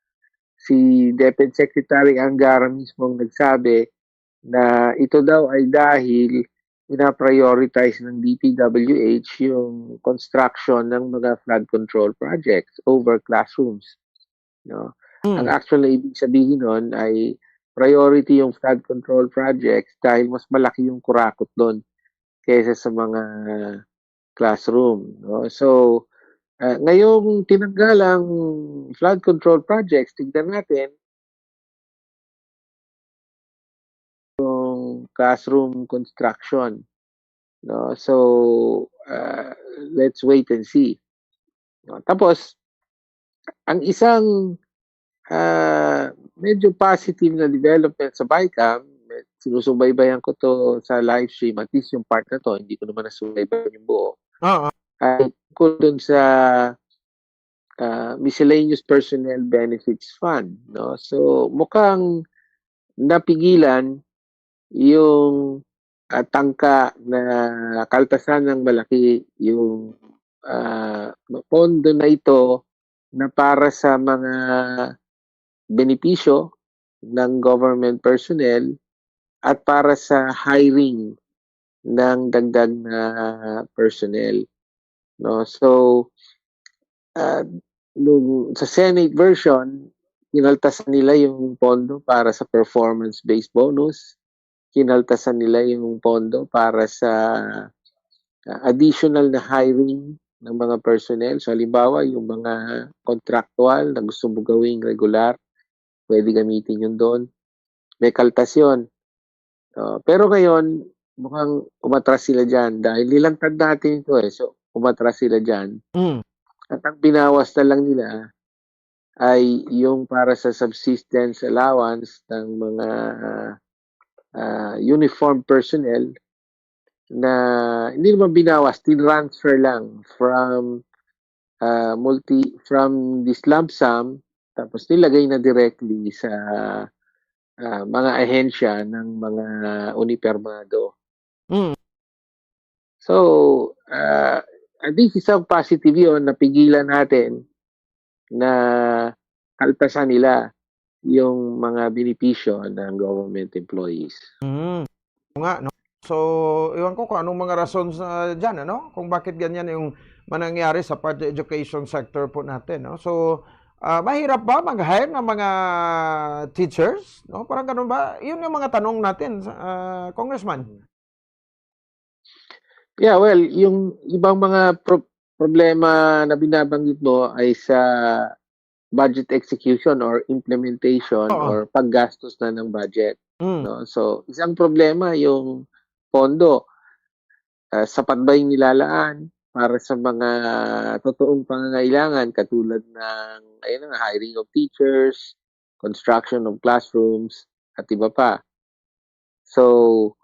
Si DepEd Secretary Angara mismo ang nagsabi na ito daw ay dahil pinaprioritize ng D P W H yung construction ng mga flood control projects over classrooms, no? Hmm. Ang actual na ibig sabihin nun ay priority yung flood control projects dahil mas malaki yung kurakot doon kaysa sa mga classroom, no? So, ah, ngayong tinanggal ang flood control projects, tignan natin yung classroom construction, no? So, ah, let's wait and see. No? Tapos, ang isang, ah, medyo positive na development sa BICAM, sinusubaybayan ko to sa live stream, at least yung part na to, hindi ko naman nasubaybayan yung buo. Oo. Ay, tungkol dun sa ah, Miscellaneous Personnel Benefits Fund, no? So, mukhang napigilan yung, ah, tangka na kaltasan ng malaki yung, ah, pondo na ito na para sa mga benepisyo ng government personnel at para sa hiring ng dagdag na personnel, no? So, ah, nung sa Senate version, kinaltasan nila yung pondo para sa performance-based bonus, kinaltasan nila yung pondo para sa, ah, additional na hiring ng mga personnel. So, halimbawa, yung mga contractual na gusto mo gawing regular, pwede gamitin yun doon. May kaltas yun. Ah, pero ngayon, mukhang umatras sila dyan dahil nilantad natin ito eh. So, umatras sila dyan. Mm. At ang binawas na lang nila ay yung para sa subsistence allowance ng mga, ah, uniform personnel na hindi naman binawas, tinransfer lang from, ah, multi from this lump sum, tapos nilagay na directly sa, ah, mga ahensya ng mga unipermado. Mm. So, ah, I think isang positive yun, napigilan natin na kaltasan nila yung mga benepisyo ng government employees. Mm. Nga, no? So, iwan ko kung anong mga rason sa dyan, ano? Kung bakit ganyan yung manangyari sa part education sector po natin, no? So, ah, mahirap ba mag-hire ng mga teachers, no? Parang ganun ba? Yun yung mga tanong natin, ah, Congressman. Yeah, well, yung ibang mga pro-, problema na binabanggit mo ay sa budget execution or implementation Oo. or paggastos na ng budget, Mm. no? So, isang problema yung pondo. Ah, sapat ba yung nilalaan para sa mga totoong pangangailangan katulad ng, ayun na nga, hiring of teachers, construction of classrooms, at iba pa. So,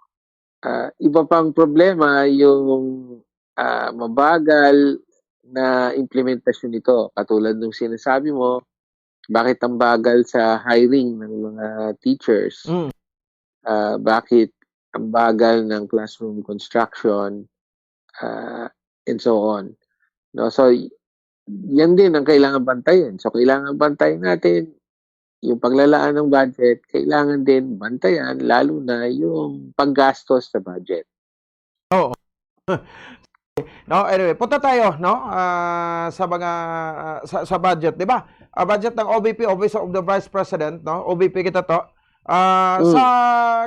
ah, iba pang problema yung, ah, mabagal na implementasyon nito. Katulad nung sinasabi mo, bakit ang bagal sa hiring ng mga teachers? Mm. Ah, bakit ang bagal ng classroom construction? Ah, and so on. No? So, y-, yan din ang kailangan bantayan. So, kailangan bantayan natin yung paglalaan ng budget, kailangan din bantayan lalo na yung paggastos sa budget. Oo. No, anyway, punta tayo, no, ah, sa mga, ah, sa, sa budget, di ba? Ah, budget ng O V P, Office of the Vice President, no? O V P kita to. Ah, Mm. sa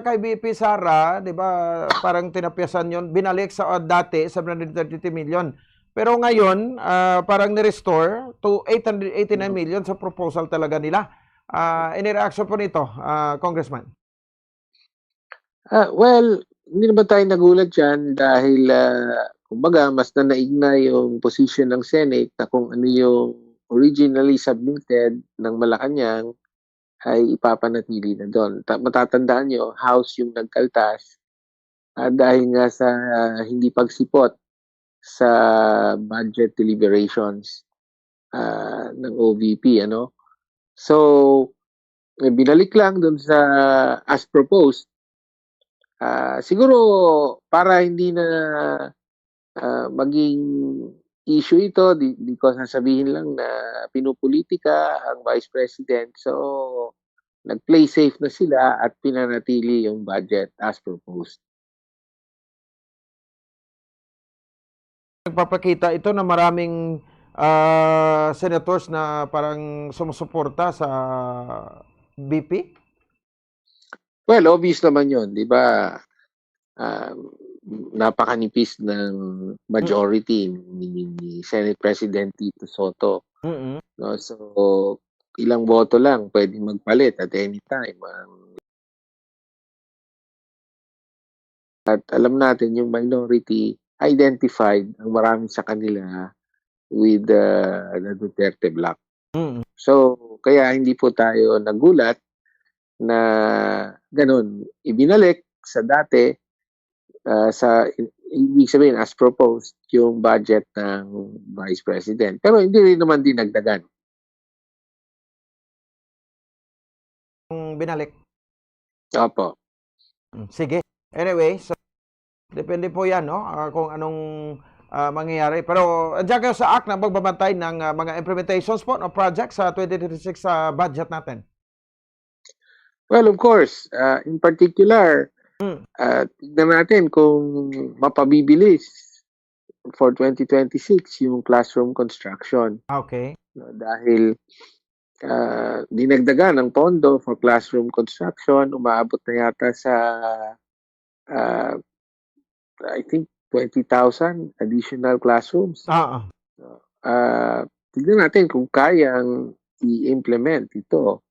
kay V P Sara, di ba, parang tinapyasan yun, binalik sa, ah, dati, seven hundred thirty-two million. Pero ngayon, ah, parang ni-restore to eight hundred eighty-nine million sa proposal talaga nila. Ah, any reaction po nito, ah, Congressman? Ah, well, hindi naman tayo nagulat dyan dahil, ah, kumbaga, mas nanaig na yung position ng Senate na kung ano yung originally submitted ng Malacañang ay ipapanatili na doon. Ta-, matatandaan nyo, House yung nagkaltas, ah, dahil nga sa hindi pagsipot sa budget deliberations, ah, ng O V P, ano. So, eh, binalik lang dun sa as proposed. Ah, siguro para hindi na, ah, maging issue ito, di, di ko sasabihin lang na pinupolitika ang Vice President. So, nag-play safe na sila at pinanatili yung budget as proposed. Nagpapakita ito na maraming, ah, senators na parang sumusuporta sa V P? Well, obvious naman yun, di ba? Ah, napakanipis ng majority ni, ni Senate President Tito Soto. Mm-mm. No? So, ilang boto lang, pwedeng magpalit at any time. Ang, at alam natin, yung minority, identified ang marami sa kanila with, uh, the Duterte bloc. Mm. So, kaya hindi po tayo nagulat na ganun, ibinalik sa dati, ah, sa in-, ibig sabihin, as proposed, yung budget ng Vice President. Pero hindi rin naman dinagdagan. Kung binalik. Opo. Mm, sige. Anyway, so, depende po yan, no? Ah, kung anong ah, mangyayari. Pero andiyan kayo sa act na magbabantay ng ah, mga implementations po, no, project sa twenty twenty-six sa budget natin. Well, of course, uh, in particular, Mm. uh, tignan natin kung mapabibilis for twenty twenty-six yung classroom construction. Okay. No, dahil uh, dinagdagan ang pondo for classroom construction, umaabot na yata sa, uh, I think, twenty thousand additional classrooms. Ah, ah. Uh, tignan natin kung kayang i-implement ito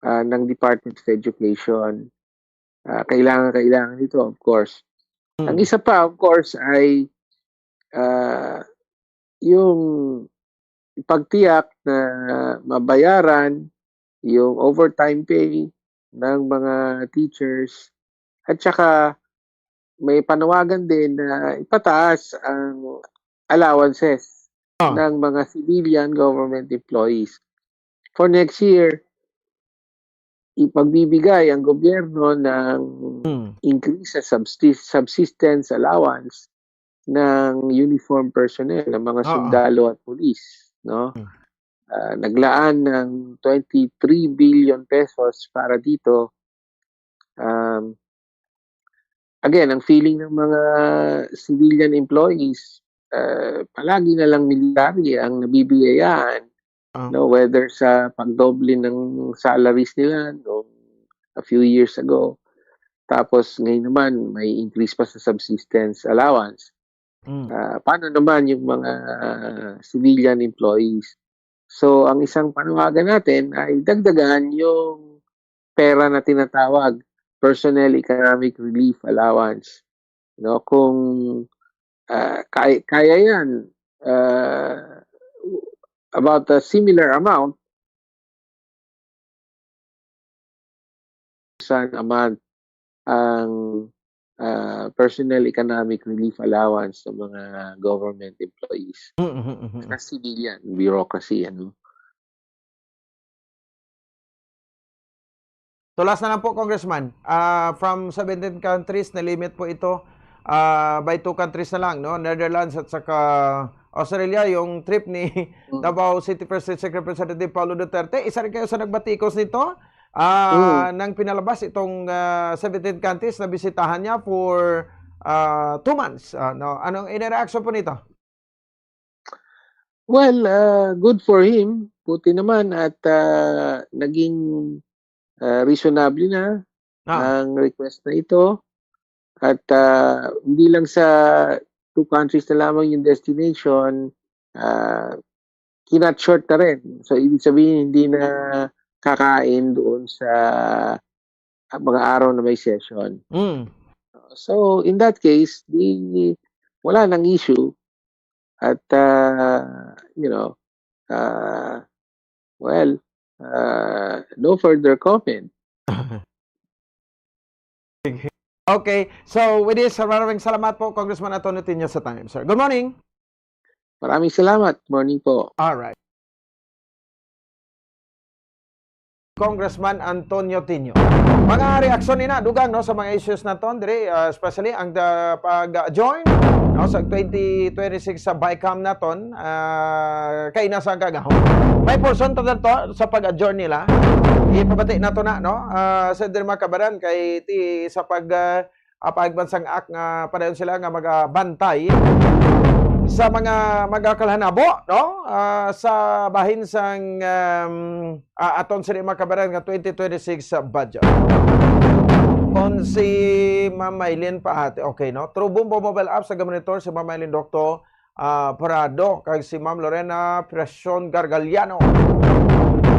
uh, ng Department of Education. Uh, kailangan, kailangan ito, of course. Ang Mm. isa pa, of course, ay uh, yung pagtiyak na mabayaran yung overtime pay ng mga teachers, at saka may panawagan din na ipataas ang allowances Ah. ng mga civilian government employees. For next year, ipagbibigay ang gobyerno ng Mm. increase sa subsist- subsistence allowance ng uniform personnel, ng mga Oo. sundalo at pulis, no? Mm. Ah, naglaan ng twenty-three billion pesos para dito. Um, again, ang feeling ng mga civilian employees, ah, palagi na lang military ang nabibiyayaan, Ah. no, whether sa pagdoble ng salaries nila nung a few years ago. Tapos ngayon naman, may increase pa sa subsistence allowance. Mm. Ah, paano naman yung mga civilian employees? So, ang isang panawagan natin ay dagdagan yung pera na tinatawag personnel economic relief allowance. No, kung ah, kay- kaya yan, ah, about a similar amount, san a month ang ah, personal economic relief allowance sa mga government employees. Mm, mm, mm, mm. Sa civilian bureaucracy, ano? To last na lang po, Congressman. Ah, from seventeen countries, na-limit po ito. Ah, by two countries na lang, no? Netherlands at saka Australia, yung trip ni Mm. Davao City First District Representative Paulo Duterte. Isa rin kayo sa nagbatikos nito. Ah, Mm. nang pinalabas itong ah, seventeen countries na bisitahan niya for ah, two months. Ah, no? Anong inireaction po nito? Well, ah, good for him. Buti naman at ah, naging ah, reasonable na Ah, ang request na ito. At ah, hindi lang sa two countries na lamang yung destination, ah, kinat short na rin. So, ibig sabihin, hindi na kakain doon sa ah, mga araw na may session. mm. So, in that case, di, wala nang issue. At, ah, you know, ah, well, ah, no further comment. Okay. So, with this, maraming salamat po, Congressman Antonio Tinio, sa time, sir. Good morning. Maraming salamat. Morning po. All right. Congressman Antonio Tinio. Mga reaksyon ina, dugang, no, sa mga issues naton diri, ah, especially ang, ah, pag-adjourn, no, sa twenty twenty-six sa BICAM naton, ah, kay nasa ang kagahom. May portion to, to sa pag-adjourn nila. Ipabati nato na, no? Ah, sa diri, mga kabaran, kay ti sa pag, ah, ah, pagbansang act nga padayon sila nga magabantay sa mga magakalhanabo, no? Ah, sa bahin sang, um, ah, aton sini, mga kabaran, nga twenty twenty-six budget. Kon si Ma'am Mylene Pahati, okay, no? Through Bombo Mobile App sa gamonitor si Ma'am Mylene Doctor ah, Prado, kag si Ma'am Lorena Precion Gargaliano,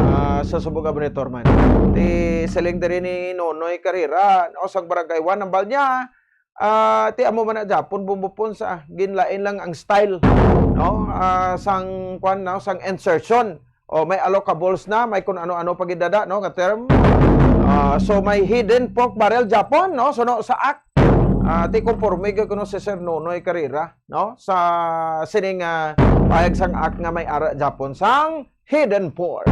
ah, sa subong nga monitor man. Ti siling diri ni Nonoy Carrera, no, sang Barangay one ng Balnya, ah, ti amo man na Japon, bumupon sa ginlain lang ang style, no? Ah, sang, kwan, no, sang insertion. O, may allocables na, may kun ano-ano pa gid dada, no, nga term. Ah, so, may hidden pork barrel Japon, no? Suno sa act. Ah, ti konporme gyud kuno si Sir Nonoy Carrera, no? Sa sining, ah, pahayag sang act nga may ara Japon sang hidden pork.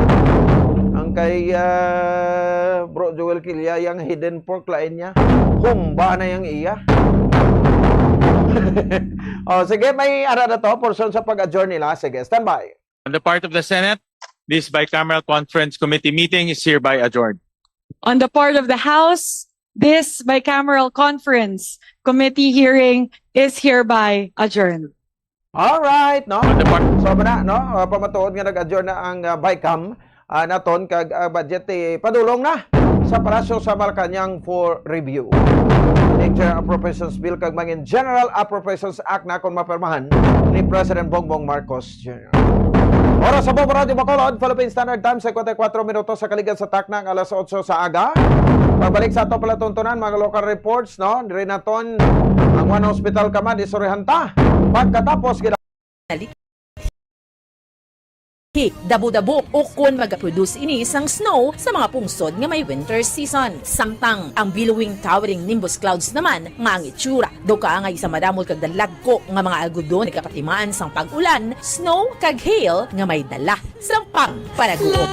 Ang kay, ah, Bro Joel Quilla, yang hidden pork lain niya. Humba na yang iya. Oh, sige, may ara na to, portion sa pag-adjourn nila. Sige, standby. On the part of the Senate, this bicameral conference committee meeting is hereby adjourned. On the part of the House, this bicameral conference committee hearing is hereby adjourned. All right, no? On the part So, muna, no? Uh, pamatuod nga nag-adjourn na ang uh, BICAM uh, naton kag uh, budget eh, padulong na sa Palasyo sa Malacañang for review. Picture Appropriations Bill kag mangin General Appropriations Act na kon mapirmahan ni President Bongbong Marcos Junior. Oras sa Bobo Radio Bacolod, Philippine Standard Time, cincuenta y cuatro minutos sa kaligan sa takna nga alas otso sa aga. Pagbalik sa ato palatuntunan, mga local reports, no? Diri naton ang One Hospital Command, istoryahan ta. Pagkatapos, gina- Hik, dabo-dabo, o kon mag-produce ini sang snow sa mga pungsod nga may winter season. Samtang ang billowing towering nimbus clouds naman nga ang itsura daw kaangay sa madamol kag dalagko nga mga algodon nagapatimaan sang pag-ulan, snow kag hail nga may dala sang pagpalaguop.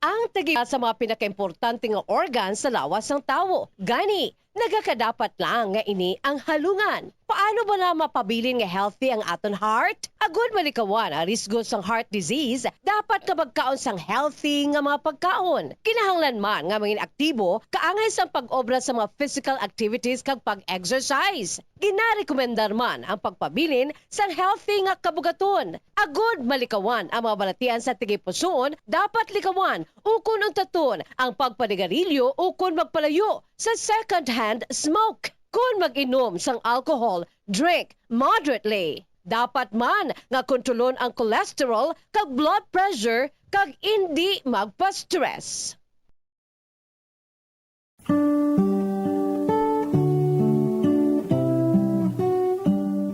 Ang tagi sa mga pinakaimportante nga organ sa lawas sang tawo. Gani, nagakadapat lang nga ini ang halungan. Paano ba na mapabilin nga healthy ang aton heart? Agud malikawan ang risgo sang heart disease, dapat nga magkaon sang healthy nga mga pagkaon. Kinahanglan man nga mangin aktibo, kaangay sang pag-obra sa mga physical activities kag pag-exercise. Ginarekomendar man ang pagpabilin sang healthy nga kabugaton. Agud malikawan ang mga balatian sa tigipusoon, dapat likawan ukon untaton ang pagpanigarilyo ukon magpalayo sa second-hand smoke. Kon mag-inom sang alcohol, drink moderately. Dapat man nga kontrolon ang cholesterol kag blood pressure kag indi magpa-stress.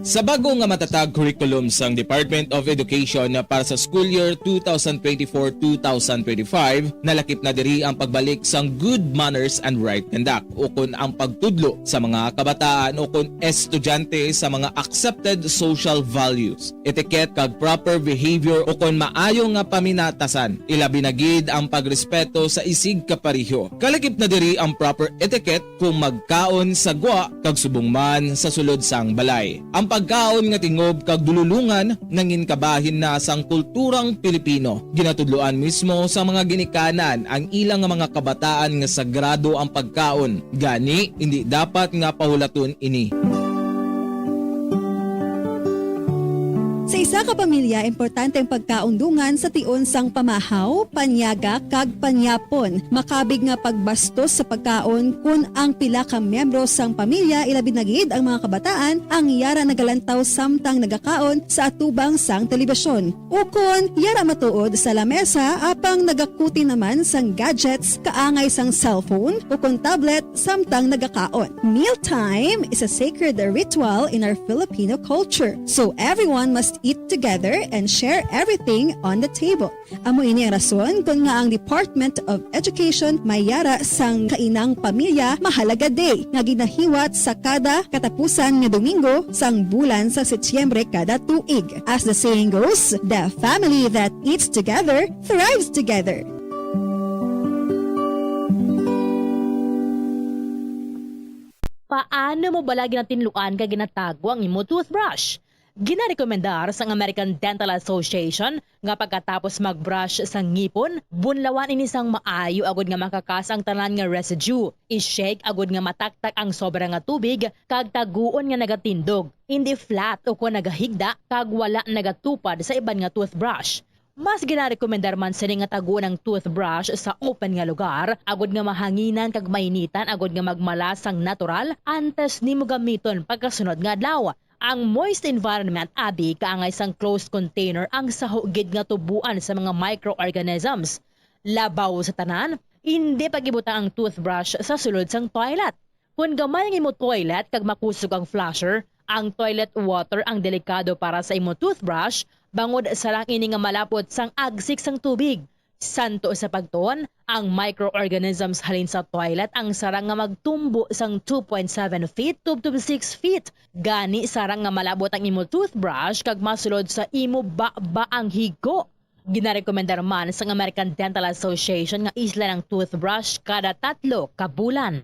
Sa bag-o nga matatag curriculum sang Department of Education para sa school year two thousand twenty-four two thousand twenty-five, nalakip na diri ang pagbalik sang good manners and right conduct, ukon ang pagtudlo sa mga kabataan ukon estudyante sa mga accepted social values, etiquette, kag proper behavior ukon maayo nga paminatasan, ilabi na gid ang pagrespeto sa isig kapareho. Kalakip na diri ang proper etiquette kung magkaon sa gwa kag subong man sa sulod sang balay. Ang pagkaon nga tingob kag dululongan nangin kabahin na sang kulturang Pilipino. Ginatudloan mismo sa mga ginikanan ang ila nga mga kabataan nga sagrado ang pagkaon. Gani, indi dapat nga pahulaton ini. Sa isa ka pamilya, importante ang pagkaon dungan sa tion sang pamahaw, panyaga, kag panyapon. Makabig nga pagbastos sa pagkaon kon ang pila ka miyembro sang pamilya, ilabi na gid ang mga kabataan, ang yara nagalantaw samtang nagakaon sa atubang sang telebisyon. Ukon, yara matuod sa lamesa apang nagakuti naman sang gadgets kaangay sang cellphone ukon tablet samtang nagakaon. Mealtime is a sacred ritual in our Filipino culture, so everyone must eat together and share everything on the table. Amo ini ang rason kon nga ang Department of Education may yara sang Kainang Pamilya Mahalaga Day nga ginahiwat sa kada katapusan nga Domingo sang bulan sa Setyembre kada tuig. As the saying goes, the family that eats together thrives together. Paano mo bala ginatinluan kag ginatago ang imo toothbrush? Ginarekomendar sang American Dental Association nga pagkatapos mag-brush sa ngipon, bunlawan ini sang maayo agud nga makakas ang tanan nga residue. I-shake agud nga mataktak ang sobra nga tubig kag taguon nga nagatindog, indi flat ukon nagahigda kag wala nagatupad sa iban nga toothbrush. Mas ginarekomendar man sini nga taguon ang toothbrush sa open nga lugar agud nga mahanginan kag mainitan agud nga magmala sang natural antes nimo gamiton pagkasunod nga adlaw. Ang moist environment abi kaangay sang closed container ang saho gid nga tuboan sa mga microorganisms. Labaw sa tanan, indi pag-ibutang ang toothbrush sa sulod sang toilet. Kon gamay ang imo toilet kag makusog ang flusher, ang toilet water ang delikado para sa imo toothbrush bangod sarang ini nga malapot sang agsik sang tubig. Santo sa pagtuon, ang microorganisms halin sa toilet ang sarang nga magtumbo sang two point seven feet tubtob six feet. Gani, sarang nga malabot ang imo toothbrush kag masulod sa imo baba ang higo. Ginarekomendar man sang American Dental Association nga islan ang toothbrush kada tatlo ka bulan.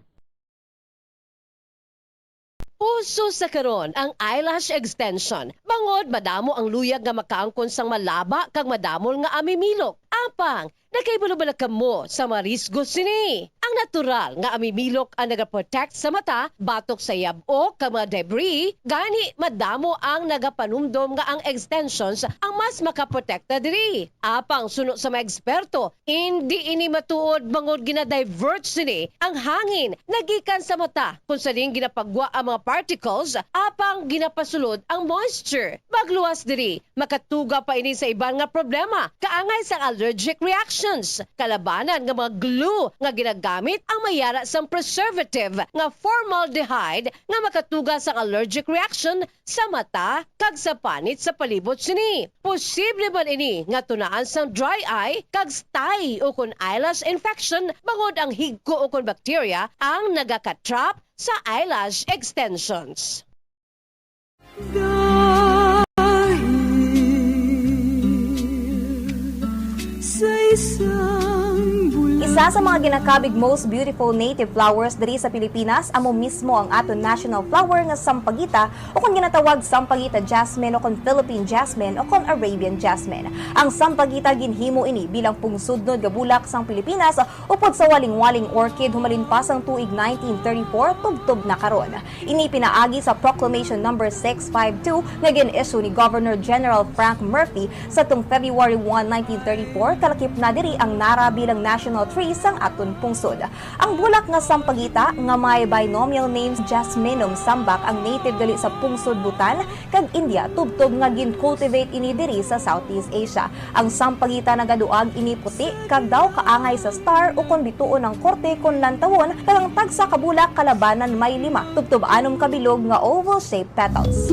Uso sa karon ang eyelash extension, bangod madamo ang luyag nga makaangkon sang malaba kag madamol nga amimilok. Apang, nakahibalo bala kamo sa mga risgo sini? Ang natural nga amimilok ang nagaprotect sa mata batok sa yab-o kag mga debris, gani madamo ang nagapanumdom nga ang extensions ang mas makaprotekta diri. Apang suno sa mga eksperto, indi ini matuod, bangod gina-divert sini ang hangin nagikan sa mata, kung sa diin ginapagwa ang mga particles, apang ginapasulod ang moisture. Magluwas diri, makatuga pa ini sa iban nga problema, kaangay sang allergic reactions. Kalabanan nga mga glue nga ginagamit ang may ara sang preservative nga formaldehyde nga makatuga sang allergic reaction sa mata kag sa panit sa palibot sini. Posible man ini nga tunaan sang dry eye kag stye ukon eyelash infection, bangod ang higko ukon bacteria ang nagaka-trap sa eyelash extensions. Dahil sa isang bulan. Isa sa mga ginakabig most beautiful native flowers diri sa Pilipinas amo mismo ang aton national flower nga sampagita, o kon ginatawag sampagita jasmine, o kon Philippine jasmine, o kon Arabian jasmine. Ang sampagita, ginhimo ini bilang pungsudnod nga bulak sang Pilipinas upod sa walingwaling orchid humalin pa sang tuig nineteen thirty-four tubtob na karon. Ini pinaagi sa Proclamation Number six five two nga gin-issue ni Governor General Frank Murphy sadtong February one, nineteen thirty-four, kalakip na diri ang nara bilang national tree sang aton pungsod. Ang bulak nga sampagita, nga may binomial names Jasminum sambac, ang native gali sa pungsod Bhutan kag India, tubtob nga gin-cultivate ini diri sa Southeast Asia. Ang sampagita nagaduag ini puti kag daw kaangay sa star, ukon bituon ang korte kon lantawon, kag ang tagsa ka bulak kalabanan may lima tubtob anom ka bilog nga oval-shaped petals.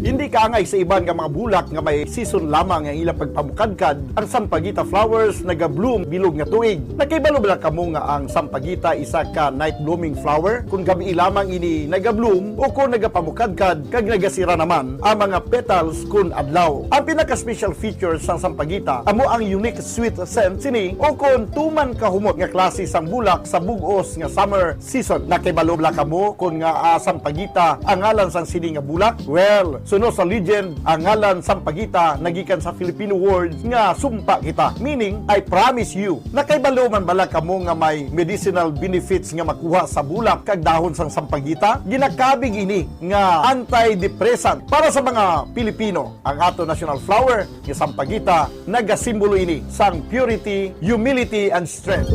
Hindi kaangay sa iban nga mga bulak nga may season lamang ang ilang pagpamukadkad, ang sampagita flowers naga-bloom bilog nga tuig. Nakahibalo bala kamo nga ang sampagita isa ka night blooming flower? Kung gabii lamang ini naga-bloom o kung nagapamukadkad kag nagasira naman ang mga petals kun adlaw. Ang pinaka-special feature sang sampagita amo ang unique sweet scent sini o kon tuman kahumot nga klase sang bulak sa bug-os nga summer season. Nakahibalo bala kamo kon ngaa sampagita ang ngalan sang sini nga bulak? Well, suno sa legend, ang ngalan sampagita nagikan sa Filipino word nga sumpa kita, meaning I promise you. Nakahibalo man bala kamo nga may medicinal benefits nga makuha sa bulak kag dahon sang sampagita? Ginakabig ini nga antidepressant para sa mga Pilipino. Ang ato national flower nga sampagita, nagasimbolo ini sang purity, humility, and strength.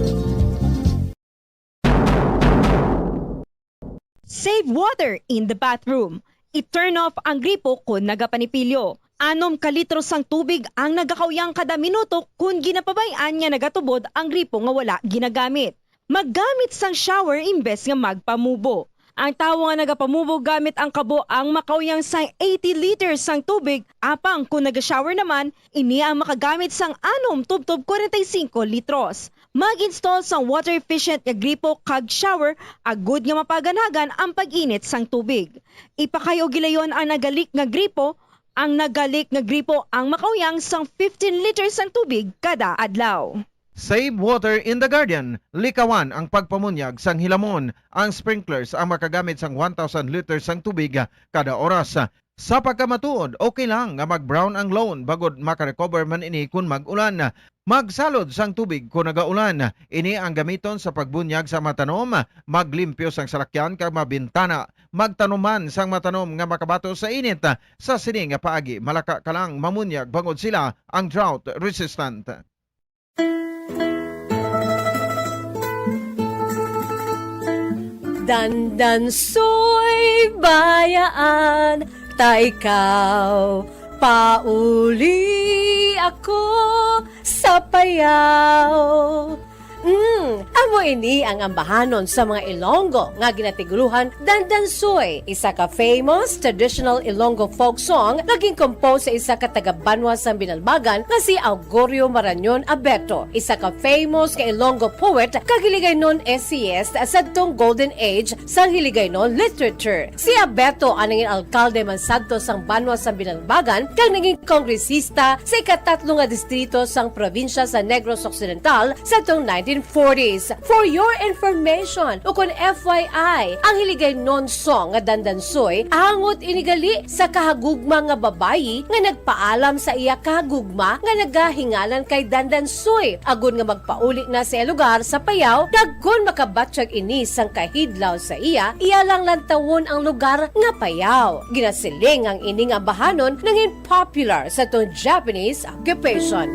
Save water in the bathroom. I-turn off ang gripo kon nagapanipilyo. Anom ka litro sang tubig ang nagakauyang kada minuto kon ginapabay-an nga nagatubod ang gripo nga wala ginagamit. Maggamit sang shower imbes nga magpamubo. Ang tawo nga nagapamubo gamit ang kabo ang makauyang sang eighty liters sang tubig, apang kon naga-shower naman, ini ang makagamit sang anom tubtob kwarenta y singko litros. Mag-install sang water efficient nga gripo kag shower agud nga mapaganhagan ang pag-init sang tubig. Ipakay-o gilayon ang naga-leak nga gripo. Ang naga-leak nga gripo ang makauyang sang fifteen liters sang tubig kada adlaw. Save water in the garden. Likawan ang pagpamunyag sang hilamon. Ang sprinklers ang makagamit sang one thousand liters sang tubig kada oras. Sa pagkamatuod, okay lang nga mag-brown ang lawn bangod makarecover man ini kon mag-ulan. Magsalod sang tubig kon nagaulan. Ini ang gamiton sa pagbunyag sa mga tanom, maglimpyo sang salakyan kag mga bintana. Magtanom man sang mga tanom nga makabato sa init. Sa sini nga paagi, malaka ka lang mamunyag bangod sila ang drought resistant. Dandansoy Bayaan, ta ikaw pauli ako sa payaw. Mm, amo ini ang ambahanon sa mga Ilonggo nga ginatiguruhan Dandansoy, isa ka famous traditional Ilonggo folk song nga gin-compose sa isa ka taga-banwa sang Binalbagan nga si Augurio Marañon Abeto, isa ka famous nga Ilonggo poet kag Hiligaynon essayist sadtong golden age sang Hiligaynon literature. Si Abeto ang nangin alkalde man sadto sang banwa sang Binalbagan kag nangin kongresista sa ikatatlo nga distrito sang probinsya sa Negros Occidental sadtong nineteen forties. For your information, ukon F Y I, ang Hiligaynon song nga Dandansoy, angot ini gali sa kahagugma nga babayi nga nagpaalam sa iya kahagugma nga nagahingalan kay Dandansoy, agod nga magpauli na sa iya lugar sa Payao, kag kon makabatyag ini sang kahidlaw sa iya, iya lang lantawon ang lugar nga Payao. Ginasiling ang ining ambahanon nangin popular sa tong Japanese occupation.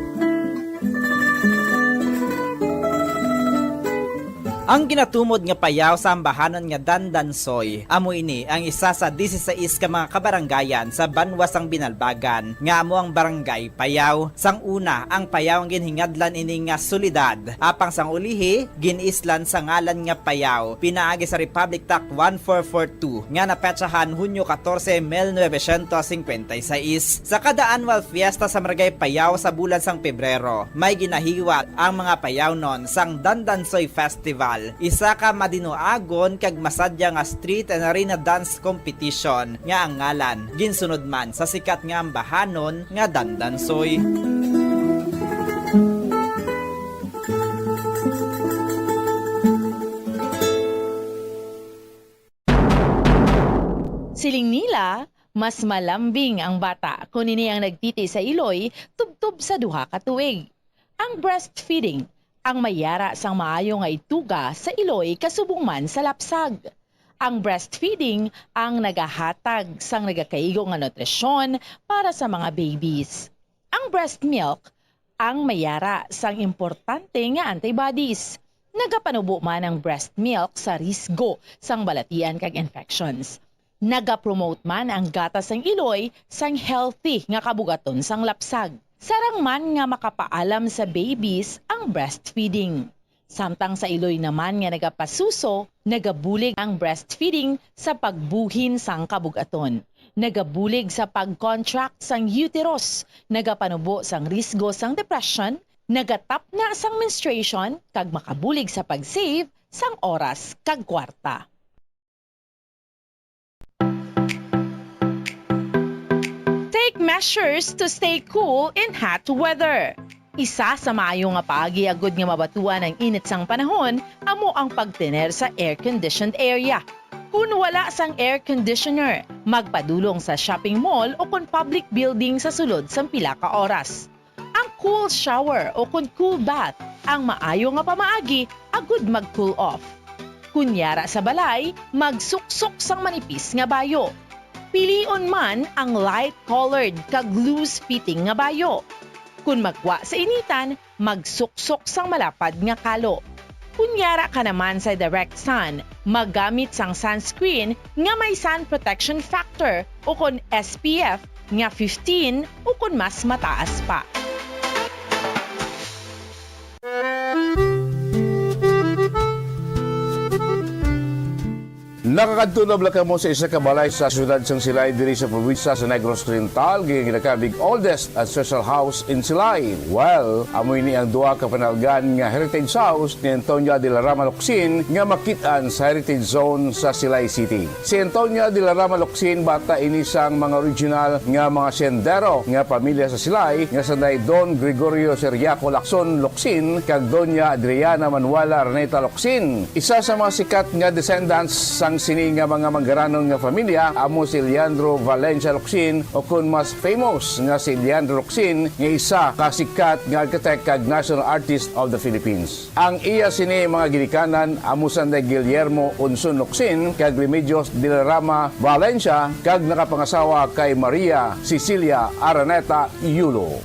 Ang ginatumod nga Payao sa ambahanon nga Dandansoy, amo ini ang isa sa dieciséis ka mga kabarangayan sa banwa sang Binalbagan, nga amo ang Barangay Payao. Sang una, ang Payao ang ginhingadlan ini nga syudad, apang sang ulihi, gin-islan sa ngalan nga Payao, pinaagi sa Republic Act one four four two, nga napetsahan Hunyo katorse, mil novecientos singkwenta y seis. Sa kada annual fiesta sa Barangay Payao sa bulan sang Pebrero, may ginahiwat ang mga Payaonon sang Dandansoy Festival, isa ka madinuagon kag masadya nga street and arena dance competition nga ang ngalan ginsunod man sa sikat nga ambahanon nga Dandansoy. Siling nila, mas malambing ang bata kon ini ang nagtiti sa iloy tubtob sa duha ka tuig. Ang breastfeeding ang may yara sang maayo nga ituga sa iloy kasubong man sa lapsag. Ang breastfeeding ang nagahatag sang nagakaigo nga nutrisyon para sa mga babies. Ang breast milk ang may yara sang importante nga antibodies. Nagapanubo man ang breast milk sa risgo sang balatian kag infections. Nagapromote man ang gatas sang iloy sang healthy nga kabugaton sang lapsag. Sarang man nga makapaalam sa babies ang breastfeeding. Samtang sa iloy naman nga nagapasuso, nagabulig ang breastfeeding sa pagbuhin sang kabugaton. Nagabulig sa pag-contract sang uterus, nagapanubo sang risgo sang depression, nagatapna sang menstruation, kag makabulig sa pag-save sang oras kag kwarta. Take measures to stay cool in hot weather. Isa sa maayo nga paagi agud nga mabatuan ang init sang panahon amo ang pagtener sa air-conditioned area. Kon wala sang air conditioner, magpadulong sa shopping mall o kon public building sa sulod sang pila ka oras. Ang cool shower o kon cool bath ang maayo nga pamaagi agud mag-cool off. Kon yara sa balay, magsuksok sang manipis nga bayo. Pilion man ang light-colored kag loose-fitting nga bayo. Kon magwa sa initan, magsuksok sang malapad nga kalo. Kon yara ka naman sa direct sun, maggamit sang sunscreen nga may sun protection factor o kon S P F nga fifteen o kon mas mataas pa. Nakakadto na bala kamo sa isa ka balay sa siyudad sang Silay diri sa probinsya sa Negros Occidental, nga ginakabig oldest ancestral house in Silay? Well, amo ini ang duha ka panalgan nga heritage house ni Antonia de la Rama Locsin nga makit-an sa Heritage Zone sa Silay City. Si Antonia de la Rama Locsin, bata ini sang mga original nga mga sendero nga pamilya sa Silay nga sanday Don Gregorio Ciriaco Lacson Locsin kag Doña Adriana Manuela Araneta Locsin. Isa sa mga sikat nga descendants sang sini nga mga manggaranon nga familya amo si Leandro Valencia Locsin, o kon mas famous nga si Leandro Locsin, nga isa ka sikat nga architect kag national artist of the Philippines. Ang iya sini mga ginikanan amo sanday Guillermo Unson Locsin kag Remedios de la Rama Valencia, kag nakapangasawa kay Maria Cecilia Araneta Yulo.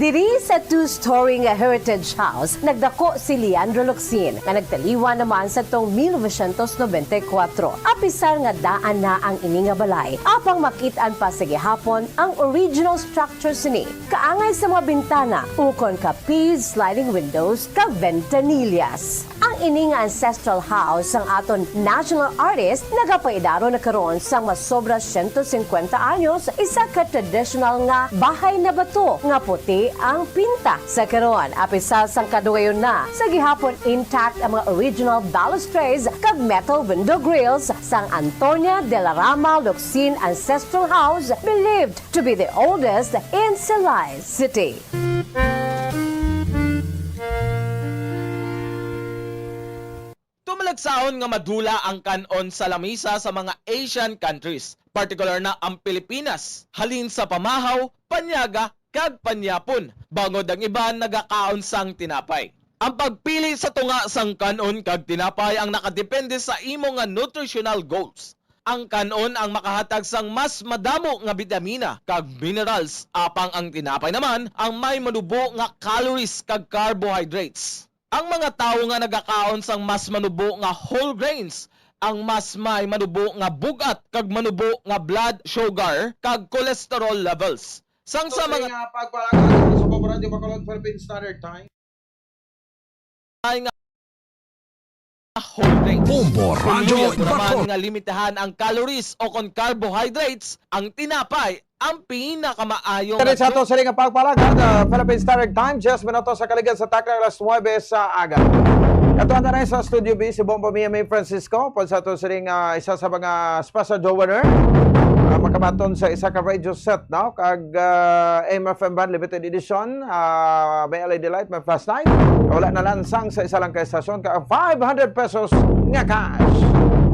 Diri sa two-story nga heritage house, nagdako si Leandro Locsin, nga nagtaliwan naman sa tong mil novecientos nobenta y kuwatro. Apisar nga daan na ang ini nga balay, apang makit-an pa sa gihapon ang original structure sini, kaangay sa mga bintana, ukon ka P sliding windows kag ventanillas. Ang ini nga ancestral house sang aton national artist nagapaidaro na karon sang masobra siyento singkwenta anyos, isa ka traditional nga bahay na bato nga puti ang pinta. Sa karon, apisar sang kadugayon na, sa gihapon intact ang mga original balustrades kag metal window grills sang Antonia de la Rama Locsin Ancestral House, believed to be the oldest in Silay City. Tumalagsaon nga madula ang kan-on sa lamisa sa mga Asian countries, partikular na ang Pilipinas, halin sa pamahaw, panyaga, kag panyapon, bangod ang iban nagakaon sang tinapay. Ang pagpili sa tunga sang kan-on kag tinapay ang nakadepende sa imo nga nutritional goals. Ang kan-on ang makahatag sang mas madamo nga bitamina kag minerals, apang ang tinapay naman ang may manubo nga calories kag carbohydrates. Ang mga tawo nga nagakaon sang mas manubo nga whole grains ang mas may manubo nga bug-at kag manubo nga blood sugar kag cholesterol levels. Sang sa mga nga pagpalakad sa Bombo Radyo Bacolod, Philippine Standard Time. Ay nga whole grains. Bombo Radyo Bacolod. Nga limitahan ang calories o kon carbohydrates, ang tinapay ang pinakamaayo. Diri sa ato sini nga pagpalakad, ah, Philippine Standard Time, diyes minutos sa kaligad sa takna alas nuwebe sa aga. Katuan na sa Studio B si Bombo Mia May Francisco, upod sa ato sini nga isa sa mga special winner. Ah, makabaton sa isa ka radio set, no? Kag, ah, M F M Band Limited Edition, ah, may L E D light, may flashlight. Wala na lansang sa isa lang ka estasyon, ka five hundred pesos nga cash.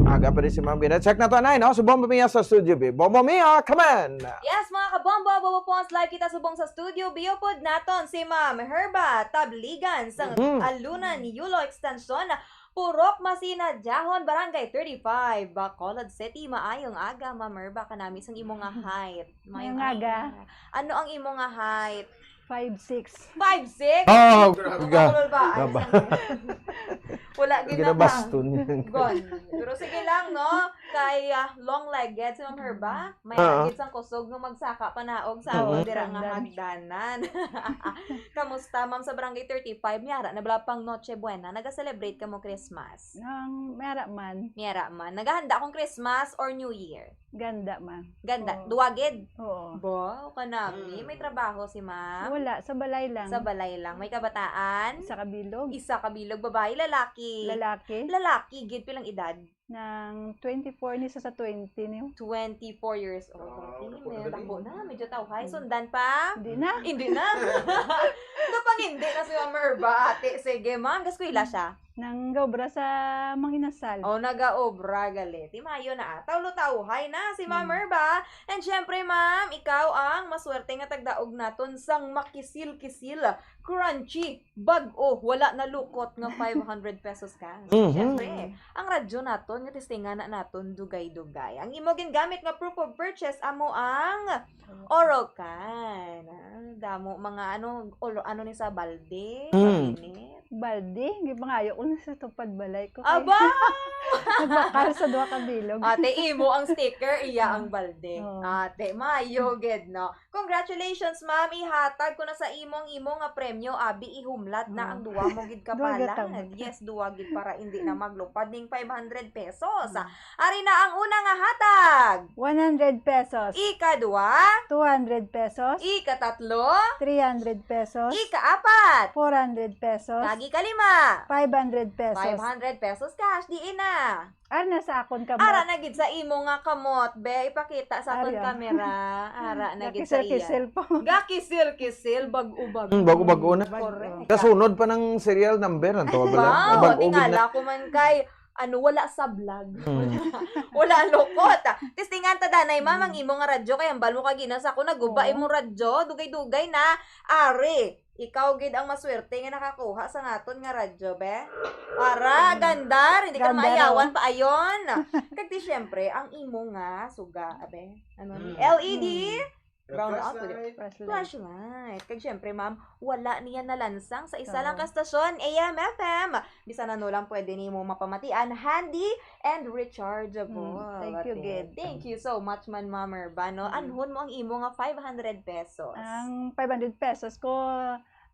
Aga pa rin si Ma'am Gina. Check na to, anay, no? So, Bombo Mia sa Studio B. Bombo Mia, come on! Yes, mga kabombo, Bombo Pons, live kita subong sa Studio B. Upod naton si Ma'am Herba Tabligan sa Mhm. Alunan, Yulo Extension, Purok Masina, Jahon, Barangay thirty-five, Bacolod City. Maayong aga, Ma'am Herba, kanami sang imo nga height. Maayong Maayong aga. Aga. Ano ang imo nga height? Five six. Five six? Oh, Grabe. Ga-, Ano ba? Ay, gaba. Wala gid na Ginabaston yan. Gon. Pero sige lang, no? Kay, ah, long-legged si Ma'am Herba. May Oo. Agit sang kusog nga magsaka panaog sa Oo. Dira nga Hagdan. Hagdanan. Kamusta, ma'am, sa Barangay thirty-five? May ara na bala pang Noche Buena. Naga-celebrate kamo Christmas? Nang may ara man. May ara man. Naghahanda kong Christmas or New Year? Ganda man. Ganda. Oo. Duwa gid? Oo. Ba, kanami. Hmm. May trabaho si ma'am? Wala. Sa balay lang. Sa balay lang. May kabataan? Isa ka bilog. Isa ka bilog. Babae, lalaki? Lalaki. Lalaki gid. Pilang edad? Nang twenty-four ni sa, sa twenty ni. Twenty-four years old. Ah, Ate, wala pa may galing. Dako na, medyo tawhay. Hmm. Sundan pa? Hindi na. Hindi na. Napangindi na si Ma'am Herba, ate. Sige, ma'am. Gaskwela siya? Nang gaobra sa Manginasal. Oh, nagaobra, gali. Ti mayo na, ah. Tawlo-tawhay na si Ma'am Hmm. Herba. And syempre, ma'am, ikaw ang maswerte nga tagdaog naton sang makisil-kisil, crunchy, bag-o, wala nalukot nga five hundred pesos cash. Mhm. Siyempre, ang radyo naton nga testingan na naton dugay-dugay. Ang imo gingamit nga proof of purchase amo ang Orocan. Ah, damo mga ano, oro-, ano ni sa balde, Mm. cabinet. Balde, di ba nga, ayaw ko na sa tupad balay ko. Aba! Nagbakal sa duha ka bilog. Ate, imo ang sticker, iya ang balde. Oo. Ate, mayo gid, no? Congratulations, ma'am. Ihatag ko na sa imong, imo nga premyo, abi, ihumlat na ang duwa mo gid ka palad. Duwa gid. Yes, duwa gid para hindi na maglupad ning five hundred pesos. Mm. Ari na ang una nga hatag. One hundred pesos. Ikadua. Two hundred pesos. Ikatatlo. Three hundred pesos. Ikaapat. Four hundred pesos. Kag ikalima. Five hundred pesos. Five hundred pesos cash, diin na. Ara na sa akon kamot. Ara na gid sa imo nga kamot, be. Ipakita sa akon Ari, oh. Kamera. Ara na gid sa iya. Gakisil-kisil po. Gakisil-kisil, bag-o-bag-o. Mm, bag-o-bag-o na. Correct. Kasunod pa ng serial number, ang tawag pala. Wow, bag-o gid na. Tingala ko man kay, ano, wala sa vlog. Mm. Wala lukot. Testingan ta, danay, ma'am, ang imo nga radyo. Kay hambal mo kagina sa ako, naguba imong radyo. Dugay-dugay na. Ari. Ikaw gid ang maswerte nga nakakuha sa naton nga radyo, be. Ara, gandar, hindi ka Gandar, oh. Maayawan pa ayon. Kag ti, syempre, ang imo nga suga, abe. Ano ni? Mm. L E D? Mm. Brown out with it. Flashlight. Flashlight. Kag syempre, ma'am, wala niya nalansang sa isa lang ka stasyon, A M F M. Bisan ano lang pwede nimo mapamatian, Handy and rechargeable. Mm, thank you, Ate. Gid. Thank you so much man, Ma'am Erba, no? Mm. Anhon mo ang imo nga five hundred pesos? Ang five hundred pesos ko,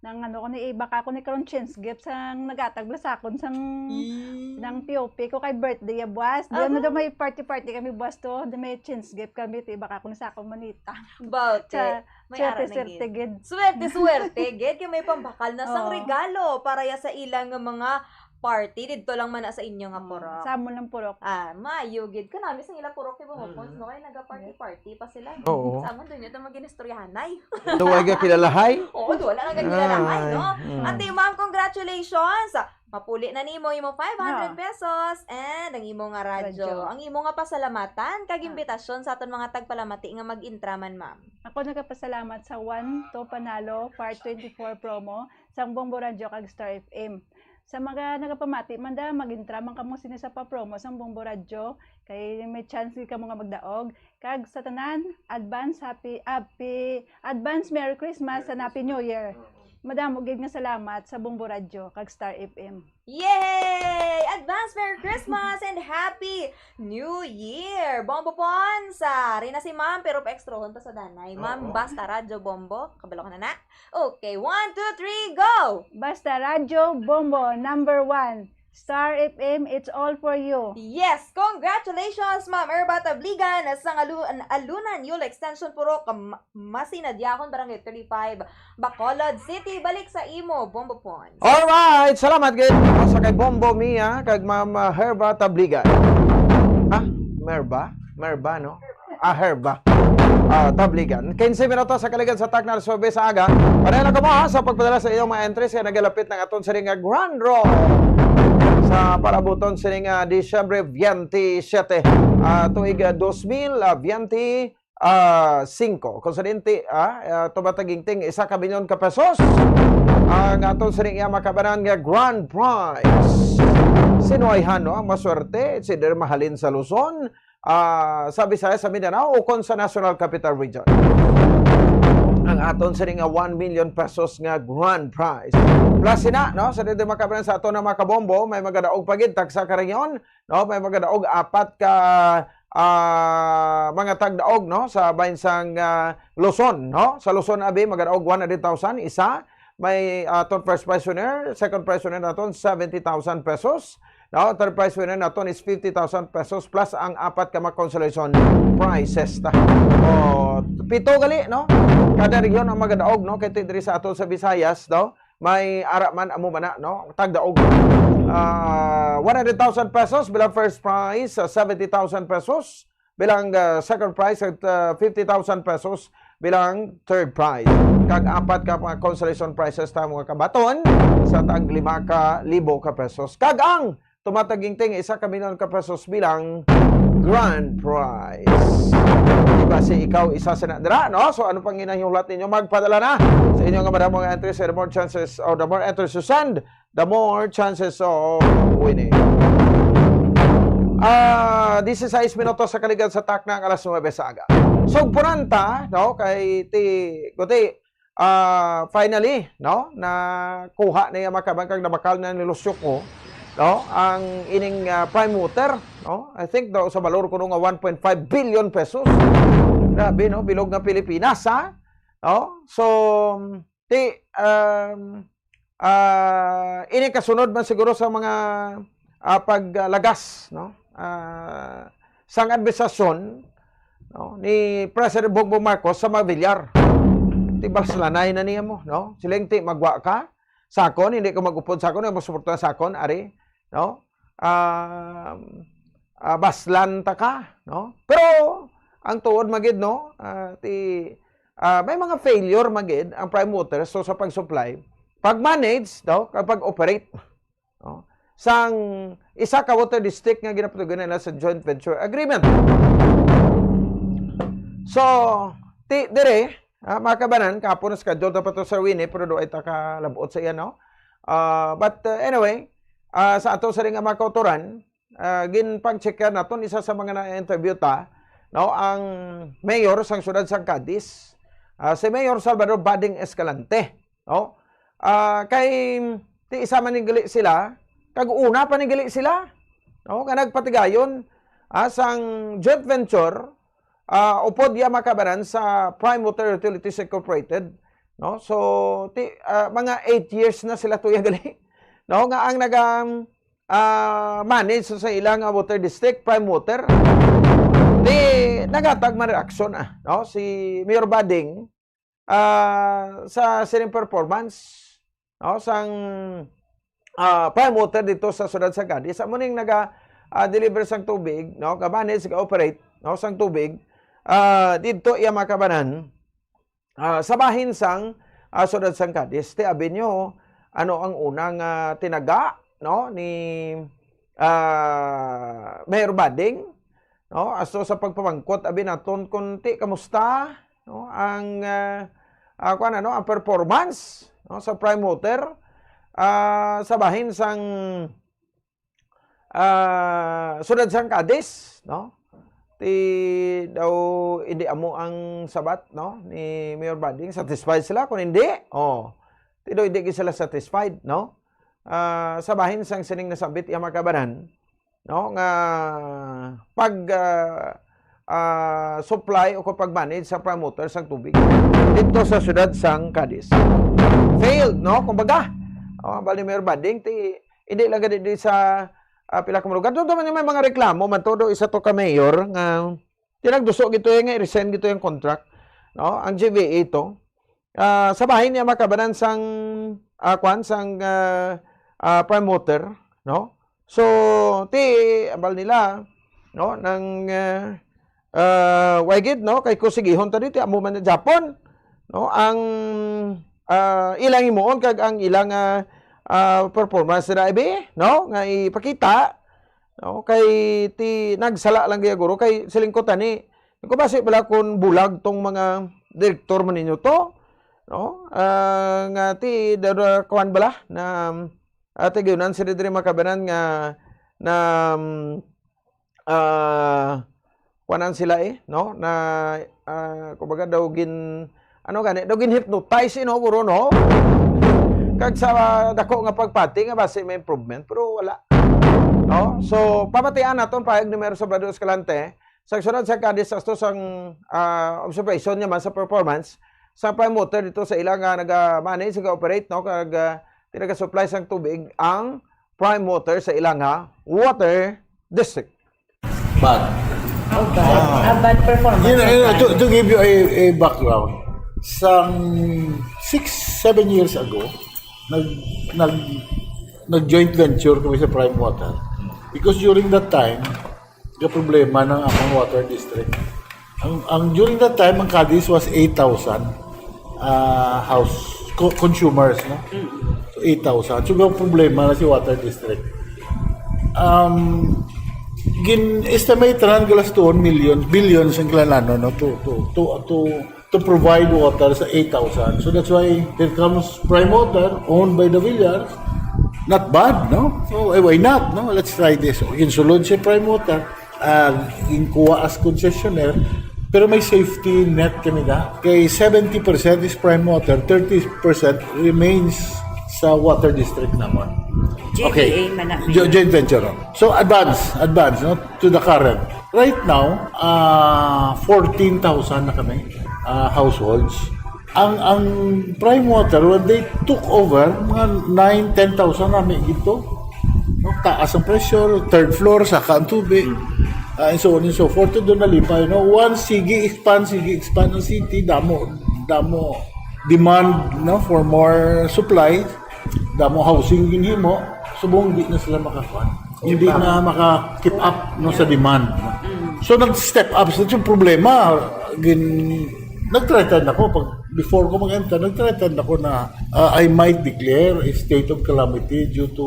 nang ano ko ni, iba ka ko ni karon chance gift sang nagatag bala sa akon sang Ih. Nang P O P ko kay birthday ya buwas. Di ano Aba. Daw may party-party kami buwas to, di may chance gift kami, ti iba ka ko ni sa akong manita. Baw, te. Sa May ara na swerte, gid. Swerte, swerte, gid. Kay may pambakal na sang Oo. Regalo para ya sa ilang mga party. Didto lang man na sa inyo nga Oo, purok. Sa amon lang purok. Ah, maayo gid. Kanami sang ilang purok, di ba, Mopons, Mm. no? Kay naga-party-party pa sila. Oo. Sa amon, doon yun ang mag-inistoryahanay. Duway ka kilalahay? Oo, wala lang ang kilalahay, Ay, no? Mm. Ate, ma'am, congratulations! Mapuli na nimo imo five hundred Ah. pesos and ang imo nga radyo. Radyo. Ang imo nga pasalamatan kag Ah. imbitasyon sa aton mga tagpalamati nga mag-intraman, ma'am. Ako nagapasalamat sa One to Panalo Part twenty-four promo sang Bombo Radyo kag Star F M. Sa mga nagapamati man da, mag-intra man kamo sini sa pa-promo sang Bombo Radyo, kay may chance gid kamo nga magdaog. Kag sa tanan, advance happy, happy, advance Merry Christmas and Happy New Year. Madamo gid nga salamat sa Bombo Radyo kag Star F M. Yay! Advance Merry Christmas and Happy New Year! Bombo Pons! Ah, ari na si Ma'am, pero pa-extrohon ta sa danay. Ma'am, Oo. Basta Radyo Bombo. Kabalo ka na na? Okay, one, two, three, go! Basta Radyo Bombo, number one. Star F M, it's all for you. Yes! Congratulations, Ma'am Erba Tabligan, sa Alu-, Alunan Yul Extension Purok, Ma-, Masinadyakon, Barangay thirty-five, Bacolod City. Balik sa imo, Bombo Pons. Alright! Salamat gid sa kay Bombo Mia kag Ma'am, ah, Herba Tabligan. Ah, Merba? Merba, no? Ah, Herba. Ah, Tabligan. Quince minutos sa kaligad sa takna alas nuebe sa aga. Pareha lang kamo, ha, sa pagpadala sa inyong mga entries kay nagalapit na ang aton sini nga grand draw sa palabuton sini nga Disyembre veinte siete, ah, tuig, ah, dos mil, ah, veinte, ah, singko. Kung sa dinti, ah, ah, tumatagingting isa ka milyon ka pesos ang aton sini nga makabanan nga grand prize. Sino ay hano ang maswerte? Si Dir Mahalin sa Luzon, ah, sa Visayas, sa Mindanao, o kon sa National Capital Region. Ang aton sini nga one million pesos nga grand prize. Plus sina, no, sa dito makabanan sa aton nga mga kabombo, may magadaog pa gid tagsa ka region, no, may magadaog apat ka, ah, mga tagdaog, no, sa bahin sang, ah, Luzon, no? Sa Luzon, abi, magadaog one hundred thousand, isa. May, ah, aton first prize winner, second prize winner naton, seventy thousand pesos. No? Third prize winner naton is fifty thousand pesos plus ang apat ka mga consolation prizes ta. O, pito gali, no? Kada region ang magadaog, no? Kay ti-, diri sa ato sa Visayas, no? May ara man, amo man na, no? Tagdaog. Ah, one hundred thousand pesos bilang first prize, ah, seventy thousand pesos bilang, ah, second prize, at, ah, fifty thousand pesos bilang third prize. Kag apat ka mga consolation prizes ta, mga kabaton, sa tag lima ka libo ka pesos. Kag ang tumatagingting isa ka milyon ka pesos bilang grand prize. Diba si ikaw isa sa na dira, no? So, ano pang ginahulat ninyo? Magpadala na sa inyo nga madamo nga entries, the more chances, or the more entries you send, the more chances of winning. Ah, dieciséis minutos sa kaligad sa takna ang alas nuebe sa aga. So, puranta, no, kay ti, kuti, ah, finally, no, nakuha na yung mga kabangkang nabakal na ni Lucio ko, no, ang ining, ah, Prime Water, no? I think daw sa balor kuno nga one point five billion pesos. Grabe, no? Bilog nga Pilipinas, ha? No? So, ti, um, ah, ini kasunod man siguro sa mga, ah, paglagas, no? Ah, sang administrasyon, no, ni President Bongbong Marcos sa mga bilyar. Ti baslanay na niya mo, no? Siling ti magwa ka, sakon, hindi ka mag-upod sakon, hindi mo suporta sakon, ari, no? Ah, ah, baslan ta ka, no? Pero ang tuod magid, no? Ah, ti, ah, may mga failure magid ang Prime Water, so sa pag-supply, pag-manage, no, kag pag-operate, no, sang isa ka water district nga ginapatugan nila sa joint venture agreement. So, ti, dire, ah, mga kabanan, kahapon na schedule dapat to, Sir Winnie, pero doon ay takalabot sa iya, no? Ah, but, uh, anyway, ah, sa ato sa ring mga kautoran, ah, ginpag-check naton isa sa mga na-interview ta, no, ang mayor sang siyudad sang Cadiz, ah, si Mayor Salvador Bading Escalante, no? Ah, kay ti isa man ni gali sila, kag una pa ni gali sila, no, nga nagpatigayon, ah, sang joint venture, ah, upod iya makabanan sa Prime Water Utilities Incorporated, no? So, ti, ah, mga eight years na sila tuya gali, no, nga ang naga, ah, manage sa ilang, ah, water district, Prime Water. Di naghatag man reaksyon, ah, no, si Mayor Bading, ah, sa sining performance, no, sang, ah, Prime Water dito sa siyudad sang Cadiz. Amo ning naga, ah, deliver sang tubig, no, ga-manage, ga-operate, no, sang tubig, ah, dito iya makabanan, ah, sa bahin sang, ah, siyudad sang Cadiz. Ti abi nyo, ano ang unang, ah, tinaga, no, ni, ah, Mayor Bading, no, asto sa pagpamangkot abi naton kung ti kamusta, no, ang, ah, ah, kuwan, ano, ang performance, no, sa Prime Water, ah, sa bahin sang, ah, siyudad sang Cadiz, no? Ti daw hindi amo ang sabat, no, ni Mayor Bading. Satisfied sila? Kung hindi, oh, ti daw hindi gid sila satisfied, no? Ah, sa bahin sang sining nasambit iya makabanan, no, nga pag, ah, ah, supply o kung pag-manage sa Prime Water sang tubig dito sa siyudad sang Cadiz. Failed, no? Kumbaga, oh, bali Mayor Bading, ti, hindi lang gani di sa, ah, pila ka mga lugar. Doon naman yung may mga reklamo man todo isa to ka mayor nga tinagduso gito yung nga i-resign gito yung contract, no? Ang G V A to. Ah, sa bahin niya makabanan sang, ah, kwan, sang, ah, ah, Prime Water, no? So, ti, ambal nila, no, nang, ah, ah, way gid, no, kay kusigihon ta dito, amo man na Japon, no, ang, ah, ilang himuon kag ang ilang, ah, ah, performance na ibi, no, nga ipakita, no, kay ti nagsala lang gaya guro kay siling ko tani, kung basi pala kung bulag tong mga direktor man ninyo to, no, ah, nga ti dara kuan bala na, ah, tigayunan sila diri makabanan nga na, mm, ah, kuanan sila eh, no? Na, ah, kumbaga daw gin, ano gani, daw gin-hypnotize, eh, no, guro, no? Kag sa dako nga pagpati nga basi may improvement, pero wala. No? So, pamatian naton pahayag ni Mayor Salvador Escalante, sa sunod sa Cadiz, sa sang, ah, observation niya man sa performance sa Prime Water dito sa ila nga naga-manage, naga-operate, no? Kag, ah, pinagasupply sang tubig ang Prime Water sa ila nga water district. Bad. Oh, bad. Ah, bad performance. You know, of you know, to, Prime. To give you a, a background, some six, seven years ago, nag, nag, nag-joint venture kami sa Prime Water. Because during that time, ga problema ng among water district. Ang, ang during that time, ang Cadiz was eight thousand uh, house co- consumers, no? So eight thousand. So ga problema na si water district. Um, gin-estimate na ang galastuon millions, billions ang kailangan, no, to to to to to provide water sa eight thousand. So that's why here comes Prime Water, owned by the Villars. Not bad, no? So eh, why not, no? Let's try this. So, insulod si Prime Water, uh, inkuha as concessionaire, pero may safety net kami na. Kay seventy percent is Prime Water, thirty percent remains sa water district naman. G V A man na. Jo- joint venture. No? So advance, advance, no? To the current. Right now, uh, fourteen thousand na kami uh, households. Ang ang Prime Water, when they took over, mga nine, ten thousand na may gito. No? Taas ang pressure, third floor, saka ang tubig. Uh, and so on and so forth. Doon nalipay, no? Once, sige, expand, sige, expand ang city, damo, damo demand, no, for more supply, damo housing ginhimo, subong di na sila makakuan. Hindi na maka-keep up, no, sa demand. So nag-step up sa yung problema. Gin nag-threaten ako pag before ko mag-enter, nag-threaten ako na uh, I might declare a state of calamity due to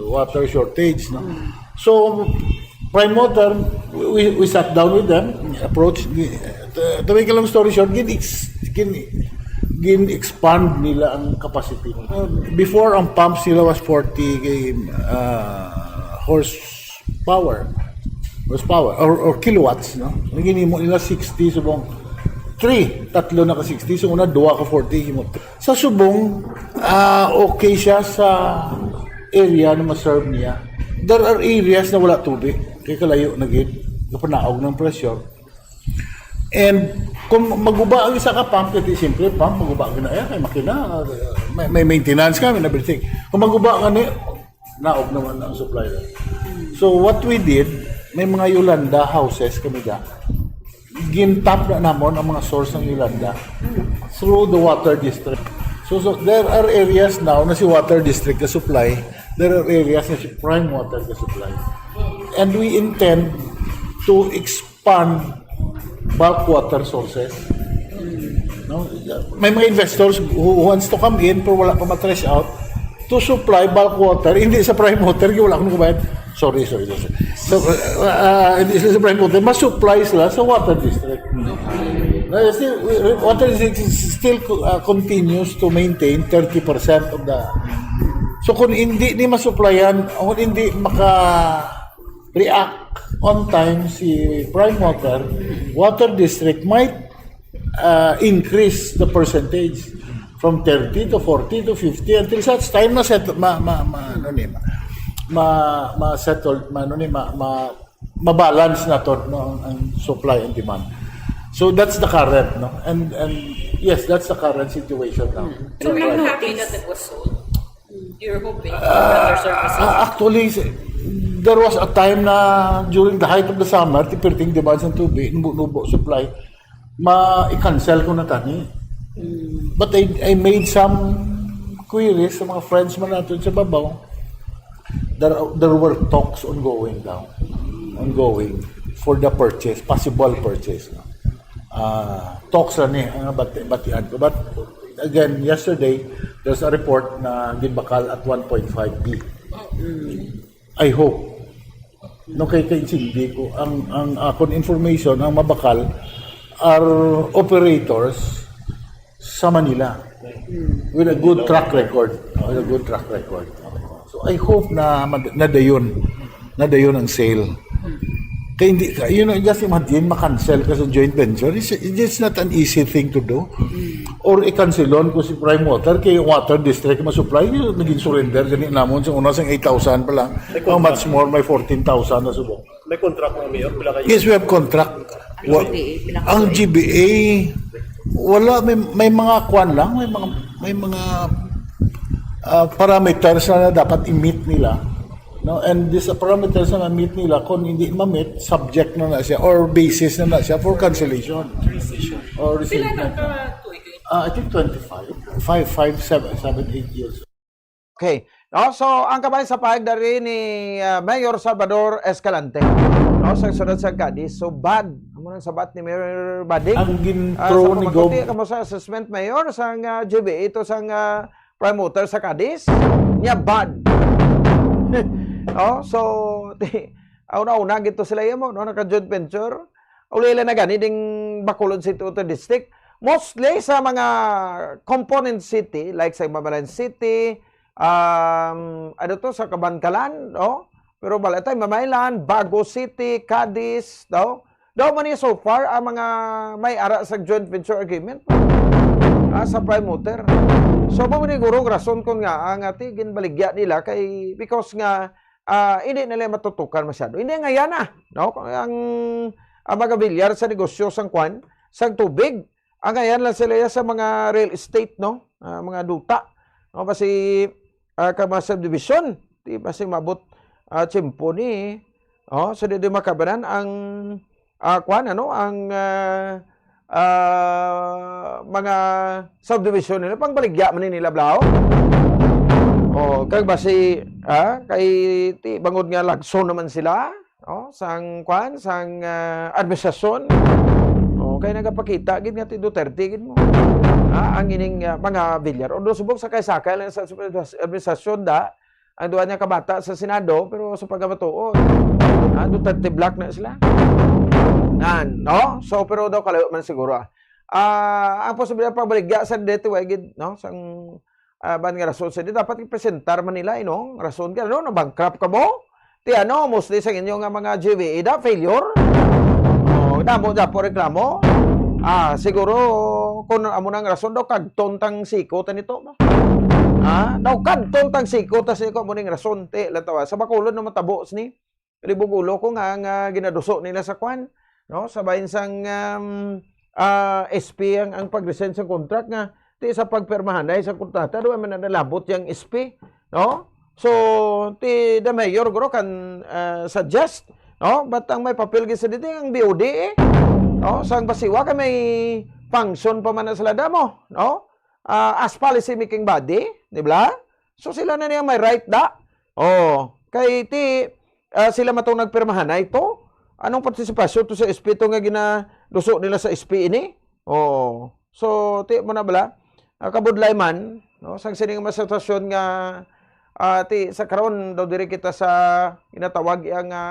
water shortage, no. So Prime Water, we, we sat down with them, approached, the, to make a long story short, gin, gin, gin-expand nila ang capacity. Uh, before, ang pumps nila was forty uh, horsepower. Horsepower or, or kilowatts, no? Ang ginimo nila sixty subong Three, tatlo na ka sixty. So, una, dua ka forty, himo. Sa Subong, ah, okay siya sa area na ma-serve niya. There are areas na wala tubig. Kay kalayo na gid. Kapanaog ng pressure. And kung maguba ang isa ka pump, kasi siyempre, pump, maguba ang ginaya, kay makina, may, may maintenance kami and everything. Kung maguba nga ni, naog naman ang supply line. So what we did, may mga Yolanda houses kami da. Gintap na namon ang mga source ng Yolanda through the water district. So, so there are areas now na si water district ka supply, there are areas na si prime water ka supply. And we intend to expand bulk water sources. No? May mga investors who wants to come in pero wala pa ma-trash out to supply bulk water, hindi sa prime water, wala akong kubayad. Sorry, sorry, sorry. So, uh, uh, hindi sila sa prime water, ma-supply sila sa water district. Na still, water district still uh, continues to maintain thirty percent of the... So kung hindi ni masupplyan, kung hindi maka react on time si Prime Water, Water District might uh, increase the percentage from thirty to forty to fifty until such time na set ma ma ma ano ni ma ma, ma settled ma ano ni ma, ma mabalance na to, no, ang, ang supply and demand. So that's the current, no, and and yes, that's the current situation now. So, may happy that it was sold. You're hoping for better services? Ah, actually, s- there was a time na during the height of the summer, ti perting demand sa tubig, nubo-nubo supply, ma-cancel ko na tani. But I, I made some queries sa mga friends man natin sa babaw. There, there were talks ongoing daw. Ongoing for the purchase, possible purchase. No? Ah, talks lang ni ang bati- batian ko. But again, yesterday, there's a report na ginbakal at one point five B. I hope. No, kay kay hindi ko ang ang akon information ang mabakal are operators sa Manila with a good track record. With a good track record. So I hope na mad- nadayon nadayon ang sale. Kay hindi ka, you know, just imagine, makancel ka sa joint venture. It's, it's not an easy thing to do. Or i-cancelon ko si Prime Water, kay water district ma-supply, yun, naging surrender, gani namon sa una, sa eight thousand pa lang. How much more, may fourteen thousand na subong. May contract ng mayor, pila kayo? Yes, we have contract. Ang Wa- G B A, pila ang kayo? G B A, wala, may, may mga kwan lang, may mga, may mga ah, parameters na dapat i-meet nila. No? And these parameters na ma-meet nila, kung hindi ma-meet, subject na na siya or basis na na siya for cancellation. Or Pila rescindment. Na ka tuig? Ah, I think twenty-five. Five, five, seven, seven, eight years. Okay. No, so, ang kabay sa pahayag dari ni, ah, Mayor Salvador Escalante. No, sa sunod sa Cadiz. So, bad. Amo nang sabat ni Mayor Bading. Ang gin-throw ni Gob- Kamo sa assessment, Mayor, sang, ah, G B A, ito sang, ah, Prime Water sa Cadiz, nya bad. Oh, so, ti, una-una gito sila, amo, no, naka joint venture. Uli lang na gani ding Bacolod City Water District. Mostly sa mga component city, like sa Mamalan City, um, ano to, sa Kabankalan, no? Pero bala tayo, Mamaylan, Bago City, Cadiz, no? Daw man ni so far ang mga may ara sa joint venture agreement, ah, sa Prime Water. So, mo ni guro rason kon nga ang ati ginbaligya nila kay because nga, ah, hindi nila matutukan masyado. Hindi nga yan, ah, no? Ang, ang mga bilyar sa negosyo sang kwan, sang tubig, ang ayan lang sila sa mga real estate, no? Ah, mga duta, no? Basi, ah, ka mga subdivision, di basi mabot, ah, tiyempo ni, oh, so di, di makabanan ang, ah, kwan, ano, ang, ah, ah, mga subdivision nila, pangbaligya man ni nila, blaw. Oh, kag basi, ah, kay ti, bangod nga lagso naman sila, oh, sang, kwan, sang, ah, administrasyon. Oh, kay nagapakita gid nga ti Duterte gid mo. Ah, ang ining, ah, mga bilyar. Although subok sakay-sakay lang sa administrasyon da, ang duha niya kabata sa Senado, pero sa pagkamatuod, ah, Duterte block na sila. Nan, no? So, pero daw kalayo man siguro, ah. Ah, ang posibilidad pagbaligya sa D T Y gid, no? Sang, ah, ban nga rason sa di dapat i-presentar man nila, eh, no? Rason ka, no? Na-bankrupt ka mo? Ti ano, mostly sa inyo nga mga G V A da, failure? Oh, damo da po reklamo. Ah, siguro, kung amo nang rason daw, kadton tang siko ta nito ba? Ah, daw kadton tang siko ta siko, amo ning rason, ti, latawa. Sa Bacolod na matabo sini. Libog ulo ko nga, nga ginaduso nila sa kwan, no? Sa bahin sang, um, ah, S P ang, ang pag-rescind sa contract nga, ti sa pagpirmahanay sa kontrata, daw man nalabot yang S P, no? So, ti the mayor, guro, can, ah, suggest, no? But ang may papel gid sa dito, ang D O D, eh. No? Sang basiwa kay may function pa man na sila damo, no? Ah, as policy making body, di ba? So, sila na niya may right da. Oh, kay ti, ah, sila matong nagpirmahan na ito. Anong partisipasyon to sa S P to nga ginaduso nila sa S P ini? Oh, so, ti mo na bala? Ah, kabudlay man, no? Sang sining mga sitwasyon nga, ah, ti sa karon daw diri kita sa ginatawag iya nga,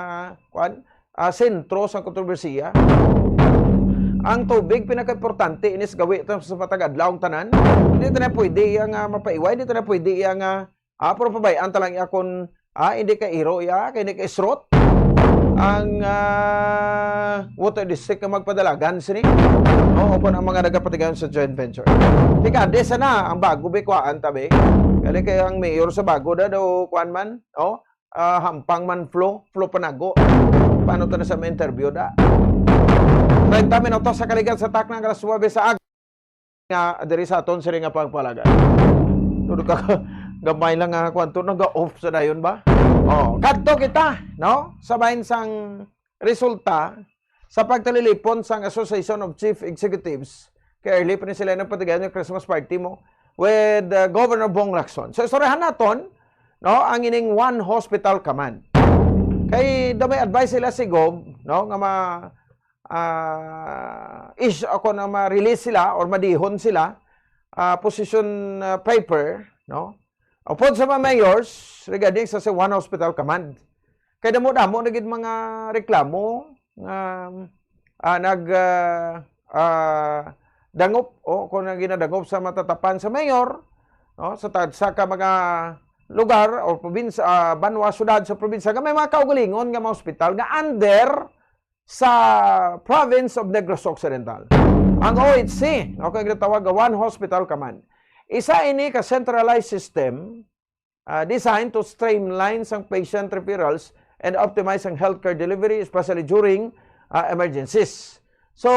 kwan, ah, sentro sa kontrobersiya. Ang tubig pinakaimportante inis gawi ta sa matag adlaw ang tanan. Hindi ta na pwede iya nga mapaiway, hindi ta na pwede iya nga, ah, pero pabay-an ta lang iya kun, ah, hindi ka iro iya, kay hindi ka isrot ang, ah, water district nga magpadalagan sini. Oo, kung ang mga nagapatigayon sa joint venture. Tika, di sana ang bago, be, kuhaan ta, be. Kali kay ang mayor sa bago da daw, kuan man, oh, ah, hampang man flu, flu panago. Paano to na sa may interview da? Treinta minutos sa kaligan sa takna nga alas nuebe sa ag-, nga diri sa aton sini nga pagpalagan. Tudo ka, gamay lang nga kwanto, naga-off sa dayon ba? Oh, kadto kita, no? Sa bahin sang resulta sa pagtalilipon sang Association of Chief Executives, kay early pa ni sila nagpatigayon nga Christmas party mo with, uh, Governor Bong Lacson. So, istoryahan naton, no, ang ining One Hospital Command. Kay daw may advice sila si Gov, no, nga ma-, ah, is-, ako na ma-release sila or madihon sila, ah, position, ah, paper, no, upod sa mga mayors regarding sa, sa One Hospital Command. Kay damo-damo na gid mga reklamo nga, ah, nag, ah, ah, dangop o kung nang ginadangop sa matatapan sa mayor, no, sa tagsa ka mga lugar o probinsya, ah, banwa, syudad sa probinsya nga may mga kaugalingon nga mga ospital nga under sa province of Negros Occidental. Ang O H C, o kay ginatawag nga One Hospital Command, isa ini ka centralized system, ah, designed to streamline sang patient referrals and optimize ang healthcare delivery, especially during, ah, emergencies. So,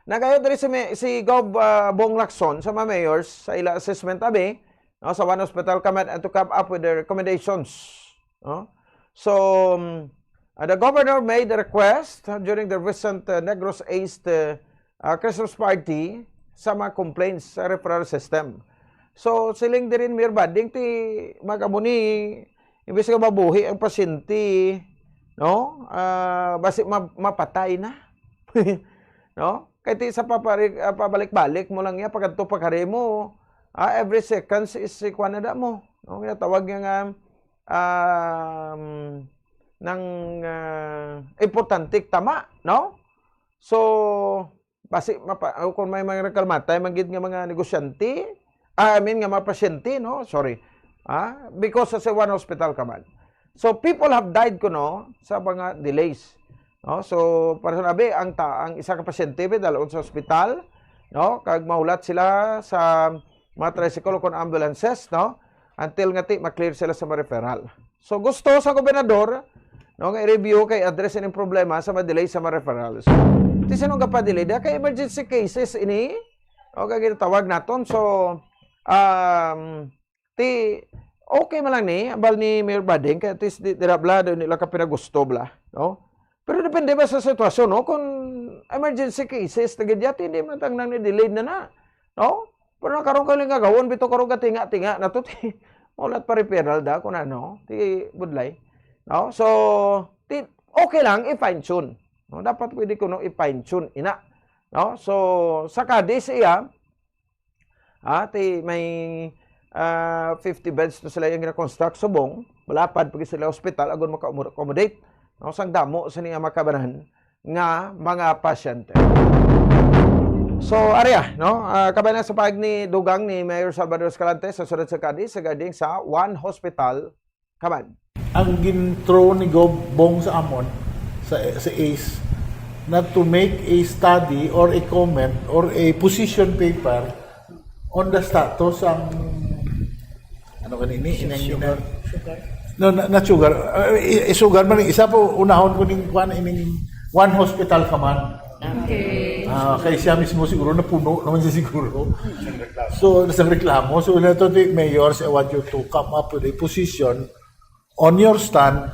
nagayo diri si, si Gov, ah, Bong Lacson sa mga mayors sa ila assessment, abi, no, sa One Hospital Command and to come up with their recommendations, no? So, um, uh, the governor made a request, uh, during the recent, uh, Negros East, uh, uh, Christmas party sa mga complaints sa referral system. So, siling diri ni Mayor Bading, ti magamo ni, imbis nga mabuhi ang pasyente, no? Ah, basi ma-, mapatay na. No? Kay ti sa papari-, ah, pabalik-balik mo lang niya, pagkadto pa kari mo, ah, every seconds is, eh, kuwan na da mo. No? Ginatawag niya nga, um, nang, ah, importante tama, no? So, basi mapa-, o kung may mga nagkalmatay, man gid nga mga negosyante, ah, I mean, nga mga pasyente, no? Sorry. Ah, because sa One Hospital Command. So, people have died kuno sa mga delays. No? So, para sa nabi, ang ta-, ang isa ka pasyente, be, dalon sa ospital, no? Kag mahulat sila sa mga tricycle o kon ambulances, no? Until nga ti, ma-clear sila sa mga referral. So, gusto sa gobernador, no, nga i-review kay address ining problema sa mga delay sa mga referrals. Ti sino nga pa-delay? Diya kay emergency cases ini, o kay ginatawag naton. So, um, ti, okay man lang ni, abal ni Mayor Bading, kay at least di, dira bla, do nila ka pinagusto bla, no? Pero depende ba sa sitwasyon, no? Kung emergency cases, na gid yati, hindi man tang nang ni-delayed na na, no? Pero na karon kay lingagawon, bito karon ka tinga-tinga na to, ti, maulat pa referral da, kung ano, ti, budlay. No? So, ti, okay lang, i-fine-tune. No? Dapat pwede ko, no, i-fine-tune, ina. No? So, sa Cadiz, iya, ah, ti, may, ah, fifty beds to sila yung gina-construct subong, malapad pag sila hospital, agon maka-accommodate, no, sang damo sa niya makabanan nga mga pasyente. So, aria, no? Ah, kabay na sa pag ni Dugang ni Mayor Salvador Escalante sa sulod sa Cadiz, sa garding sa One Hospital Command. Ang gin-throw ni Gob Bong sa amon, sa, sa Ace, not to make a study or a comment or a position paper on the status ang ano kanini, inang, inang, no, na, na sugar. Uh, i, i sugar man, isa po, unahon ko ning kwan, ining One Hospital Command. Okay. Ah, kay siya mismo siguro napuno naman siya siguro. So, nasang reklamo. So, na to, the mayors, I want you to come up with a position on your stand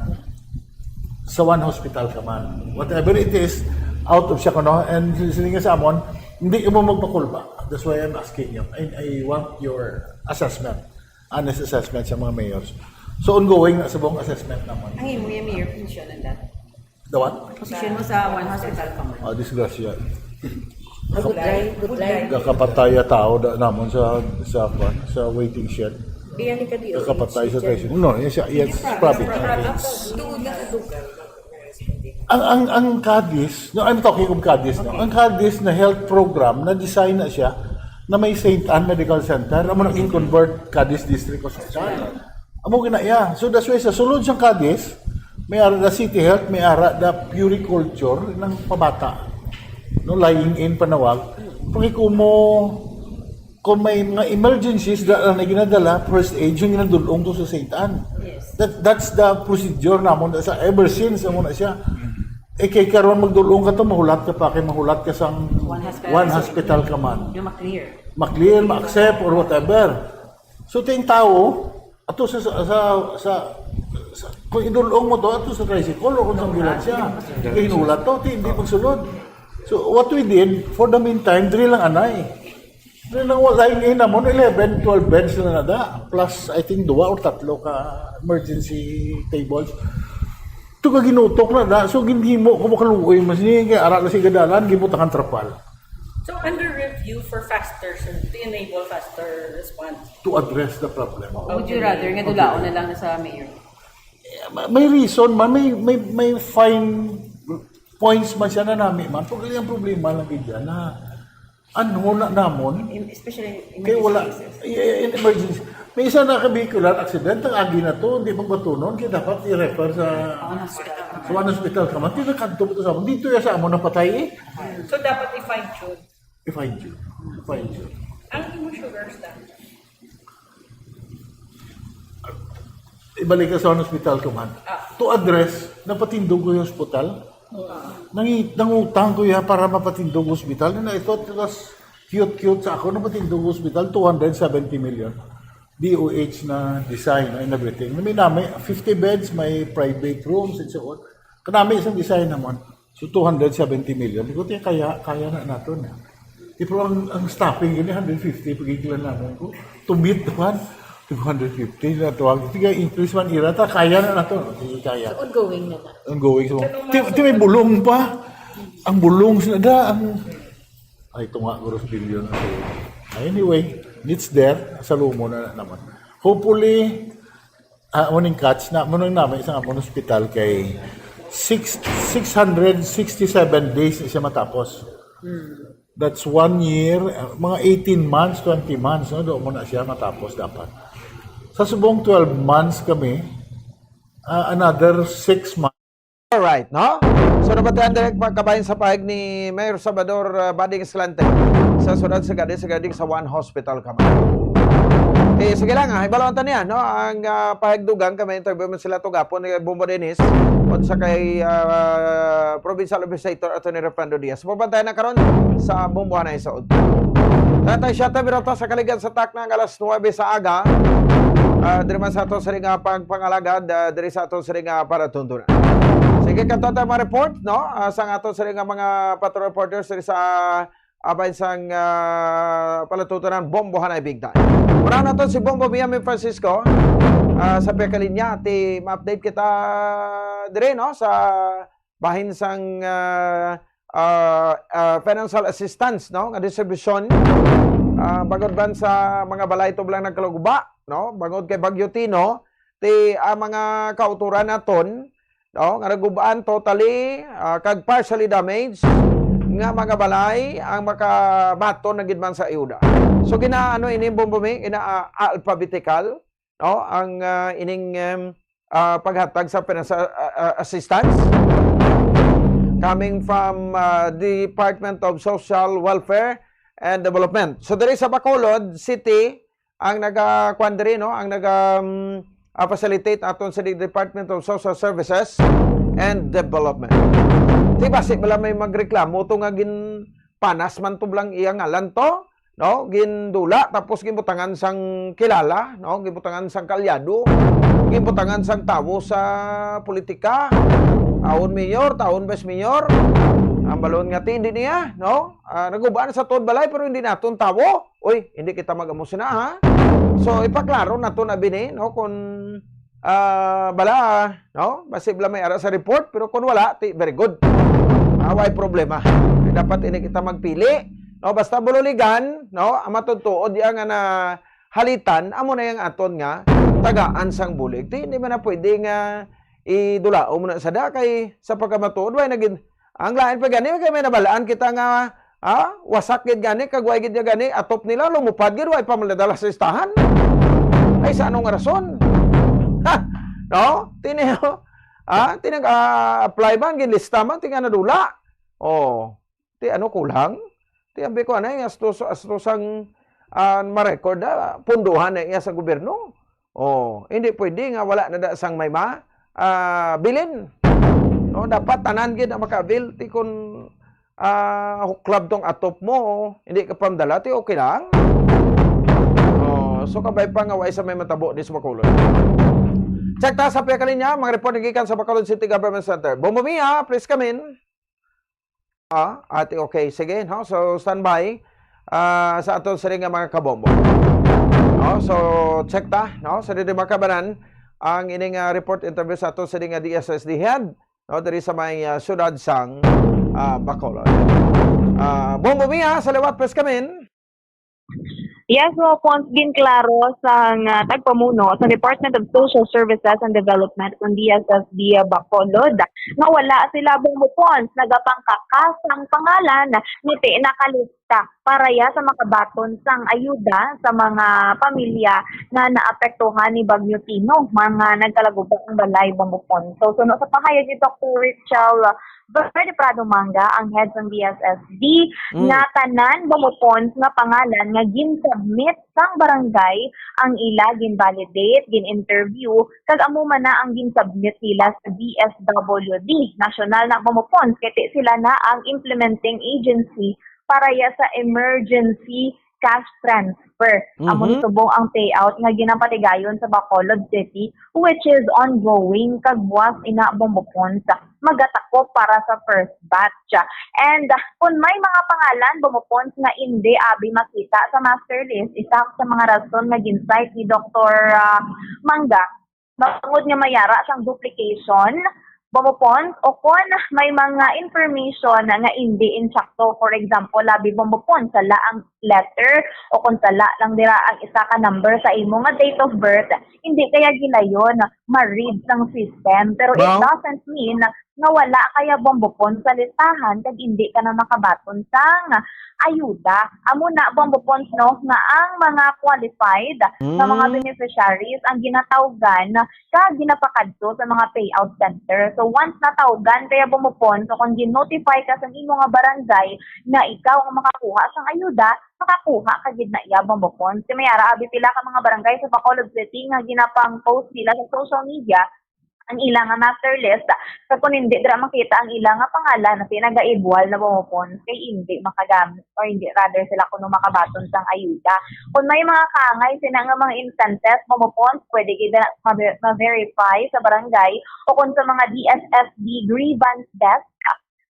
sa One Hospital Command. Whatever it is, out of siya, no? And sila nga sa amon, hindi mo magpakulba. That's why I'm asking you. I, I want your assessment, honest assessment sa mga mayors. So, ongoing na sa buong assessment naman. Ang imo yung mayor, pensyon ang dati. The what? Position mo sa One Hospital Command. Ah, disgrasya. Ah, good day, good day. Kakapatay a tao da, namon sa, sa, kwan, sa waiting shed. Iya ni ka D O H, Kakapatay sa siya. Tracing. No, yes, yes, province. Province. Tungod na sa lugar. Ang, ang, ang Cadiz, no, I'm talking of Cadiz, no? Ang Cadiz na health program, na-design na siya na may Saint Ann Medical Center, amo nang in-convert Cadiz District Hospital. Amo gina iya. So that's why sa sulod sang Cadiz, may ara da City Health, may ara da puriculture ng pabata. No, lying in panawag. Pagikumo, kung may mga emergencies, da lang na ginadala, first aid, yung ginadulong to sa Saint Ann. Yes. That, that's the procedure namon sa ever since, amo na siya. Eh, kay karon magdulong ka to, mahulat ka pa, kay mahulat ka sang One Hospital. One Hospital Command. Yung ma-clear. Ma-clear, ma-accept, or whatever. So, ting tao, ato sa, sa, sa, sa, sa, kung idulong mo to, ato sa tricycle o kung sa ambulansya, kay hinulat to, ti, hindi magsulod. So, what we did, for the meantime, diri lang anay. Diri lang, wala, yung ina mo, eleven, twelve beds na na da. Plus, I think, duwa or tatlo ka emergency tables. Ito ka ginutok na da. So, ginhimo ko makaluoy, mas niya, kaya ara na si gadalan, gibutakan trapal. So, under review for faster, sir, to enable faster response. To address the problem. Would you rather nga dulaon na lang na sa mayor? Eh, ma-, may reason man, may, may, may fine points man siya na nami man. Pag ang problema lang gid yan na ano na namon, Em-, especially in kay wala, emergency cases. I-, i-, in emergency. May isa na ka vehicular accident, ang agi na to, hindi magbatunon, kaya dapat i-refer sa, One hospital. Sa One Hospital ka man. Tinakadto mo to sa amon. Dito ya sa amon napatay eh. So, dapat i-fine tune. I-fine tune. I-fine tune. Ang imo sugar stand. Ibalik ka sa One Hospital Command. Ah. To address, napatindog ko yung hospital. Ah. Nangi-, nangutang ko ya para mapatindog hospital. And I thought it was cute-cute sa ako, napatindog hospital, two hundred seventy million. D O H na design and everything. May nami, fifty beds, may private rooms and so on. Kanami isang design naman. So, two hundred seventy million. Di ko, "Tiya, kaya, kaya na nato na." Di, pero ang, ang stopping yun, hundred fifty, pagkikilan naman ko. To meet the one, two hundred fifty na to. Ang tiga increase man, ira ta, kaya na nato. Sige, kaya. So, ongoing na na. Ongoing. So, Pero ti, mas ti may bulong pa. Ang bulong sila da, ang, ay, tunga, gross billion. Anyway, it's there. Sa lumo na naman. Hopefully, Ah, amo ning catch na, amo nang nami sa amon hospital kay six, six hundred sixty-seven days na siya matapos. Hmm. That's one year, ah, mga eighteen months, twenty months, no? Doon mo na siya matapos dapat. Sa subong twelve months kami, ah, another six months. Alright, no? So, nabatian direct, mga kabayan, sa pahayag ni Mayor Salvador, uh, Bading Escalante sa siyudad sa Cadiz, sa Cadiz, sa One Hospital Command. Eh, sige lang, ah, hibalon ta niya, no? Ang, ah, pahayag dugang, kay may interview man sila to gapon ni Bombo Dennis, unsa kay, ah, Provincial Legislator Attorney Refrando Diaz. Pabantayan na karon sa Bombohanay Suod. Tatay siya, tabi sa kaligan sa takna nga alas nuebe sa aga. Ah, diri man sa ato sa ring, ah, pagpangalagad, ah, diri sa ato sa ring, ah, palatuntunan. Sige, kadto ta mga report, no? Ah, sa ato sa ring, ah, mga patrol reporters diri sa, ah, abay sang, ah, palatuntunan, Bombohanay Big Time. Mura na to si Bombo Miami Francisco. Ah, sa pagkalinya, ti ma-update kita diri, no? Sa bahin sang, ah, ah, ah, financial assistance, no, nga distribusyon, ah, bangod man sa mga balay tublang nagkaluguba, no, bangod kay Bagyo Tino, ti ang mga kautoran naton, no, nga nagubaan totally, ah, kag partially damaged nga mga balay ang makabaton na gid man sa ayuda. So, gina-, ano ini, Bombo Mi, gina, ah, alphabetical, no, ang, ah, ining, em, ah, paghatag sa financial, ah, ah, assistance. coming from, ah, Department of Social Welfare and Development. So, diri sa Bacolod City, ang naga-, kuwan diri, no? Ang naga, um, ah, facilitate aton sa Department of Social Services and Development. Di ba, si bala may magreklamo to nga gin-, panas man to blang iya ngalan to, no? Gindula, tapos ginbutangan sang kilala, no? Ginbutangan sang kaalyado, ginbutangan sang tawo sa politika, taon mayor, taon vice mayor. Ang balon nga ti, hindi niya, no? Ah, nagubaan sa tuod balay, pero hindi naton tawo. Uy, hindi kita mag-amo sina, ha? So, ipaklaro nato na bini, no? Kung, ah, bala, no? Basi bala may ara sa report, pero kung wala, ti, very good. Ah, way problema. Kay dapat ini kita magpili, no? Basta Bululigan, no? Ang matutuod iya nga na halitan, amo na yung aton nga tagaan sang bulig. Ti, hindi man na pwede nga idulao mo na sa da, kay sa pagkamatuod, way nagin-, ang lain pa gani, kay may nabalaan kita nga, ah, wasak gid gani, kag way gid niya gani, atop nila, lumupad gid, way pa man nadala sa listahan. Ay, sa anong rason? Ha? No? Tini, ah, tinag, ah, apply man, ginlista man, tinga nadula. Oh. Ti ano kulang? Ti ambi ko, anay, astos, astos ang, ah, ma-record, ah, punduhan na iya sa gobyerno. Oh, hindi pwede nga wala na da sang may ma, ah, bilin. No, dapat tanan gid ang maka-avail. Ti kun, ah, huklab tong atop mo, hindi ka pamdala, ti okay lang. Oh, so kabay pa nga way sa may matabo di sa Bacolod. Check ta sa pihak linya, mga report gikan sa Bacolod City Government Center. Bombo Mia, please come in. Ah, ate, okay. Sige, no? So, standby, ah, sa aton sini nga mga kabombo. No? So, check ta, no? Sa diri makabanan, ang ining, ah, report interview sa aton sini nga D S S D head, no? Diri sa may, ah, siyudad sang, ah, Bacolod. Ah, Bombo Mia, sa liwat, please come in. Yes, Pons, ginklaro sang, ah, tagpamuno sa Department of Social Services and Development, kun D S S D Bacolod, nga wala sila, Bombo Pons, nagapangkaka sang pangalan nga ti nakalista para ya sa makabaton sang ayuda sa mga pamilya nga naapektuhan ni Bagyo Tino, mga nagkalaguba ang balay, Bombo Pons. So, suno sa pahayag ni Doktor Richel Verde Prado Manga, ang head sang D S S D, Mm. nga tanan, Bombo Pons, nga pangalan nga gin-submit sang barangay ang ila gin-validate, gin-interview, kag amo man na ang gin-submit nila sa D S W D. National na, Bombo Pons, kay ti sila na ang implementing agency para ya sa emergency cash transfer. Amo ni Mhm. subong ang payout nga ginapatigayon sa Bacolod City, which is ongoing, kag buwas ina, Bombo Pons, magatakop para sa first batch. And, ah, kung may mga pangalan, Bombo Pons, nga indi abi makita sa master list, isa sa mga rason nga gin-cite ni Doktor, ah, Manga, bangod nga may ara sang duplication, Bombo Pons, o kon may mga information na nga indi insakto. For example, labi, Bombo Pons, sala ang letter o kon sala lang dira ang isa ka number sa imo nga date of birth, hindi kaya gilayon ma-read sang system. Pero it Wow. doesn't mean nga wala kaya, Bombo Pons, sa listahan kag indi ka na makabaton sang ayuda. Amo na, Bombo Pons, no, nga ang mga qualified nga mga Mm. beneficiaries ang ginatawgan kag ginapakadto sa mga payout center. So, once natawgan kaya, Bombo Pons, so kung gin-notify ka sa imo nga barangay nga ikaw ang makakuha sang ayuda, makakuha ka gid na iya, Bombo Pons. Kay may ara abi pila ka mga barangay sa Bacolod City nga ginapang-post nila sa social media ang ila nga master list. Sa kung hindi dira makita ang ila nga pangalan, na pinagaibual na, Bombo Pons, kay hindi makagamit or hindi, rather, sila kuno makabaton sang ayuda. Kung may mga kaangay sina nga mga instances, Bombo Pons, pwede gid na ma-, ma-verify sa barangay o kung sa mga D S S D grievance desk,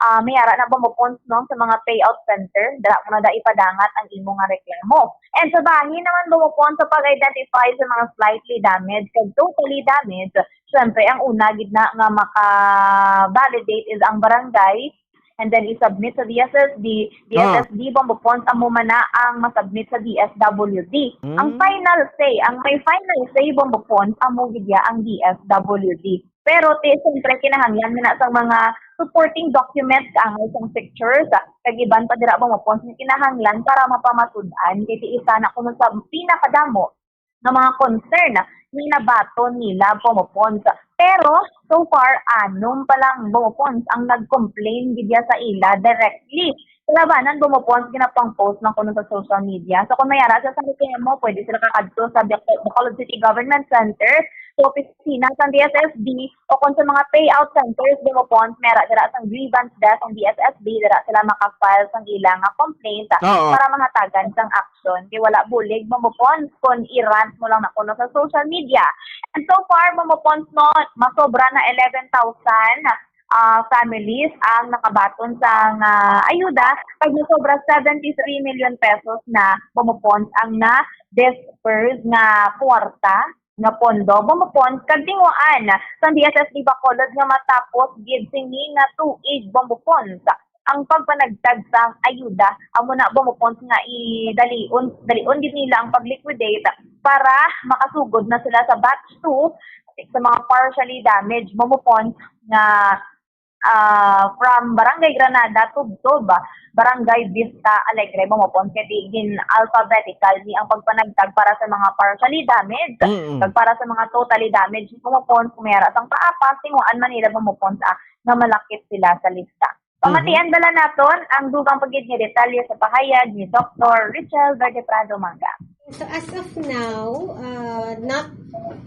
ah, may ara na, Bombo Pons, no, sa mga payout center, dira mo na da ipadangat ang imo nga reklamo. And sa bahin naman, Bombo Pons, sa pag-identify sa mga slightly damaged kag totally damaged, syempre, ang una gid na nga maka-validate is ang barangay, and then i-submit sa D S S D. Ah. D S S D, Bombo Pons, amo man na ang masubmit sa D S W D. Ang Mm. final say, ang may final say, Bombo Pons, amo gid ya ang D S W D. Pero ti, siyempre, kinahanglan man na sang mga supporting documents, kaangay sang pictures, ah, kag iban pa dira, Bombo Pons, nga kinahanglan para mapamatud-an. Kay ti isa na kuno sa pinakadamo nga mga concern nga nabaton nila, Bomoponds. Pero so far, anom pa lang, Bomoponds, ang nag-complain gid sa ila directly. Sa labanan, Bomoponds, ginapang-post man kuno sa social media. So kung may ara sa San Remo, pwede sila kakadto sa Bac-, Bacolod City Government Center, sa opisina sa D S S D, o kung sa mga payout centers, Bomoponds, may ara dira sa grievance desk ang D S S D, dira sila maka-file sang ilang nga complaint Oo. para mahatagan sang action. Kay wala bulig, Bomoponds, kung i-rant mo lang na kuno sa social media. And so far, Bomoponds, no, masobra na eleven thousand ah, families ang nakabaton sang ayuda, kag masobra seventy-three million pesos na, Bomoponds, ang na-disperse nga kwarta, nga pondo, Bomoponds, kag tinguhaan sang D S S D Bacolod nga matapos gid sini nga tuig, Bomoponds, ang pagpanagtag sang ayuda. Amo na, Bomoponds, nga idalion, dalion gid nila ang pag-liquidate para makasugod na sila sa batch two sa mga partially damaged, Bomoponds, nga ah, from Barangay Granada, Tubtob, Barangay Vista Alegre, Bomoponds. Kay di gin-alphabetical ni ang pagpanagtag para sa mga partially damaged, Mm-mm. kag para sa mga totally damaged, Bomoponds, kung may ara sang paapas, tinguhaan man nila, Bomoponds, ah, nga malakip sila sa lista. Pamatian bala naton ang dugang pa gid nga detalye sa pahayag ni Doktor Richel Verde Prado Manga. So as of now, uh, not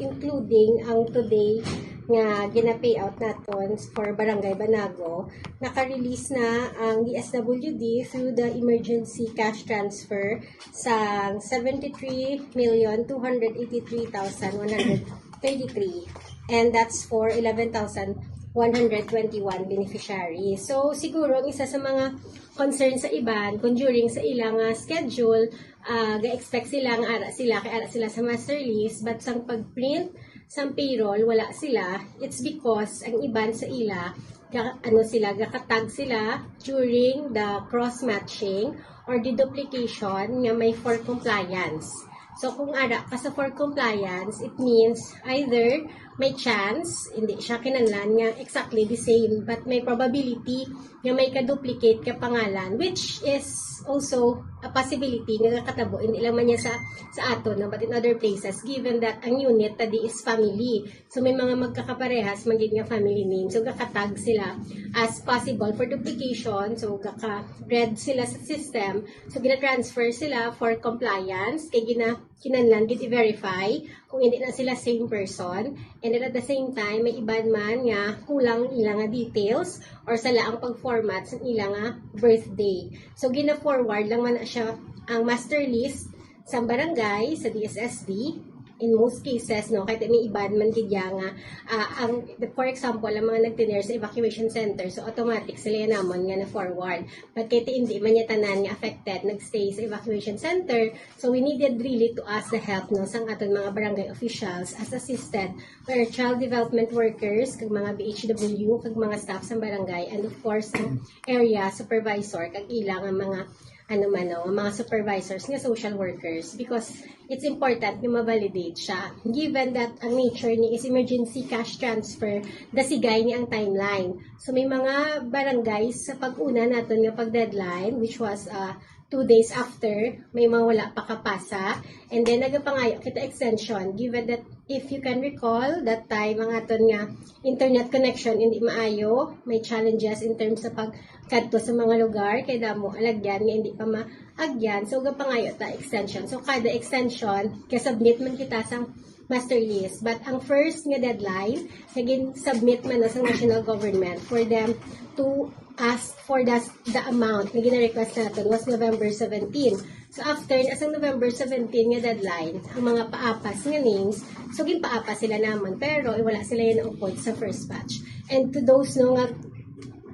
including ang today nga gina-payout naton for Barangay Banago, naka-release na ang D S W D through the emergency cash transfer sang seventy-three million two hundred eighty-three thousand one hundred thirty-three, and that's for eleven thousand one hundred twenty-one beneficiaries. So siguro ang isa sa mga concern sa iban, kung during sa ilang ah, schedule, ah, ga-expect sila nga ara sila, kay ara sila sa master list, but sang pag-print sang payroll, wala sila. It's because ang iban sa ila, ga, ano sila, gakatag sila during the cross-matching or deduplication nga may for compliance. So kung ara ka sa for compliance, it means either may chance, hindi siya kinahanglan nga exactly the same, but may probability nga may ka-duplicate ka pangalan, which is also a possibility nga nakatabo, hindi lang man niya sa, sa aton, no, but in other places, given that ang unit tadi is family. So may mga magkakaparehas man gid nga family name. So gakatag sila as possible for duplication. So gaka-red sila sa system. So gina-transfer sila for compliance. Kay gina kinahanglan gid i-verify kung hindi na sila same person. And then at the same time, may iban man nga kulang ila nga details or sala ang pag-format sa ila nga birthday. So gina-forward lang man na siya ang master list sa barangay, sa D S S D, in most cases, no, kahit may iban man gid ya nga, ah, ang, for example, ang mga nagtener sa evacuation center, so automatic sila yan naman nga na-forward. But kahit hindi man niya tanan nga affected nag-stay sa evacuation center, so we needed really to ask the help, no, sang aton mga barangay officials as assisted by our child development workers, kag mga B H W, kag mga staff sa barangay, and of course, ang area supervisor, kag ilang ang mga ano man, no, mga supervisors nga social workers, because it's important nga ma-validate siya. Given that ang nature ni is emergency cash transfer, dasigay ni ang timeline. So may mga barangays sa pag-una naton nga pag-deadline, which was uh, two days after, may mga wala pa kapasa. And then nagapangayo kita extension, given that if you can recall, that time ang aton nga internet connection hindi maayo, may challenges in terms sa pag kadto sa mga lugar kay damo alagyan nga hindi pa maagyan. So gapangayo ta extension. So kada extension, ga-submit man kita sang master list. But ang first nga deadline nga gin-submit man na sa national government for them to ask for the, the amount nga gina-request naton was November seventeen. So after na sang November seventeen nga deadline, ang mga paapas nga names, so ginpaapas sila naman, pero wala sila yan naupod sa first batch. And to those, no, nga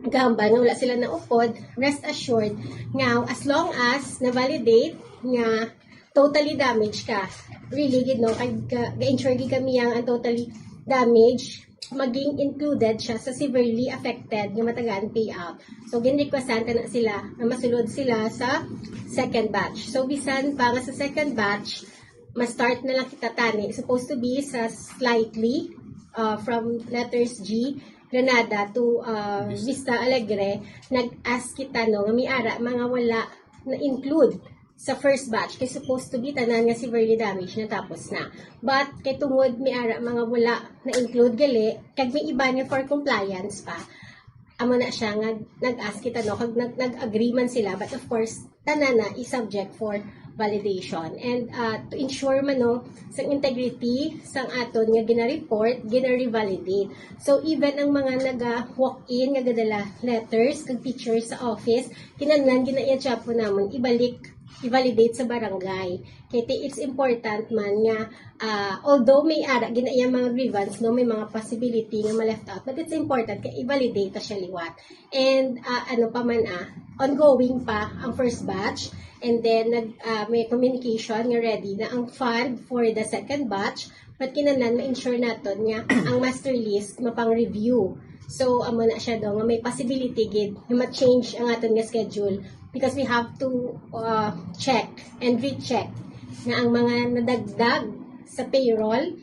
gahambal nga wala sila naupod, rest assured nga as long as na-validate nga totally damaged ka, really gid, no, kay ga-insure gid kami yang ang totally damaged maging included siya sa severely affected nga matagaan payout. So gin-requestan ta na sila nga masulod sila sa second batch. So bisan pa nga sa second batch, ma-start na lang kita tani. Supposed to be sa slightly, uh, from letters G, Granada to uh, Vista Alegre, nag-ask kita, no, nga may ara mga wala na-include sa first batch, kay supposed to be tanan nga severely damaged natapos na. But kay tungod may ara mga wala na-include gali, kag may iba nga for compliance pa, amo na siya nga nag-ask kita, no, kag nag- nag-agree man sila, but of course tanan na is subject for validation. And uh, to ensure man, no, sang integrity sang aton nga gina-report, gina-revalidate. So even ang mga naga-walk-in nga gadala letters kag pictures sa office, kinahanglan gina-i-check po namon ibalik, i-validate sa barangay. Kay ti- it's important man nga, ah, although may ara gina iya mga grievance, no, may mga possibility nga ma-left out, but it's important nga i-validate ta siya liwat. And ah, ano pa man, ah, ongoing pa ang first batch, and then nag ah, may communication nga ready na ang fund for the second batch, but kinahanglan ma-ensure naton nga ang master list mapang-review. So amo na siya daw nga may possibility gid nga ma-change ang aton nga schedule, because we have to uh, check and recheck na ang mga nadagdag sa payroll,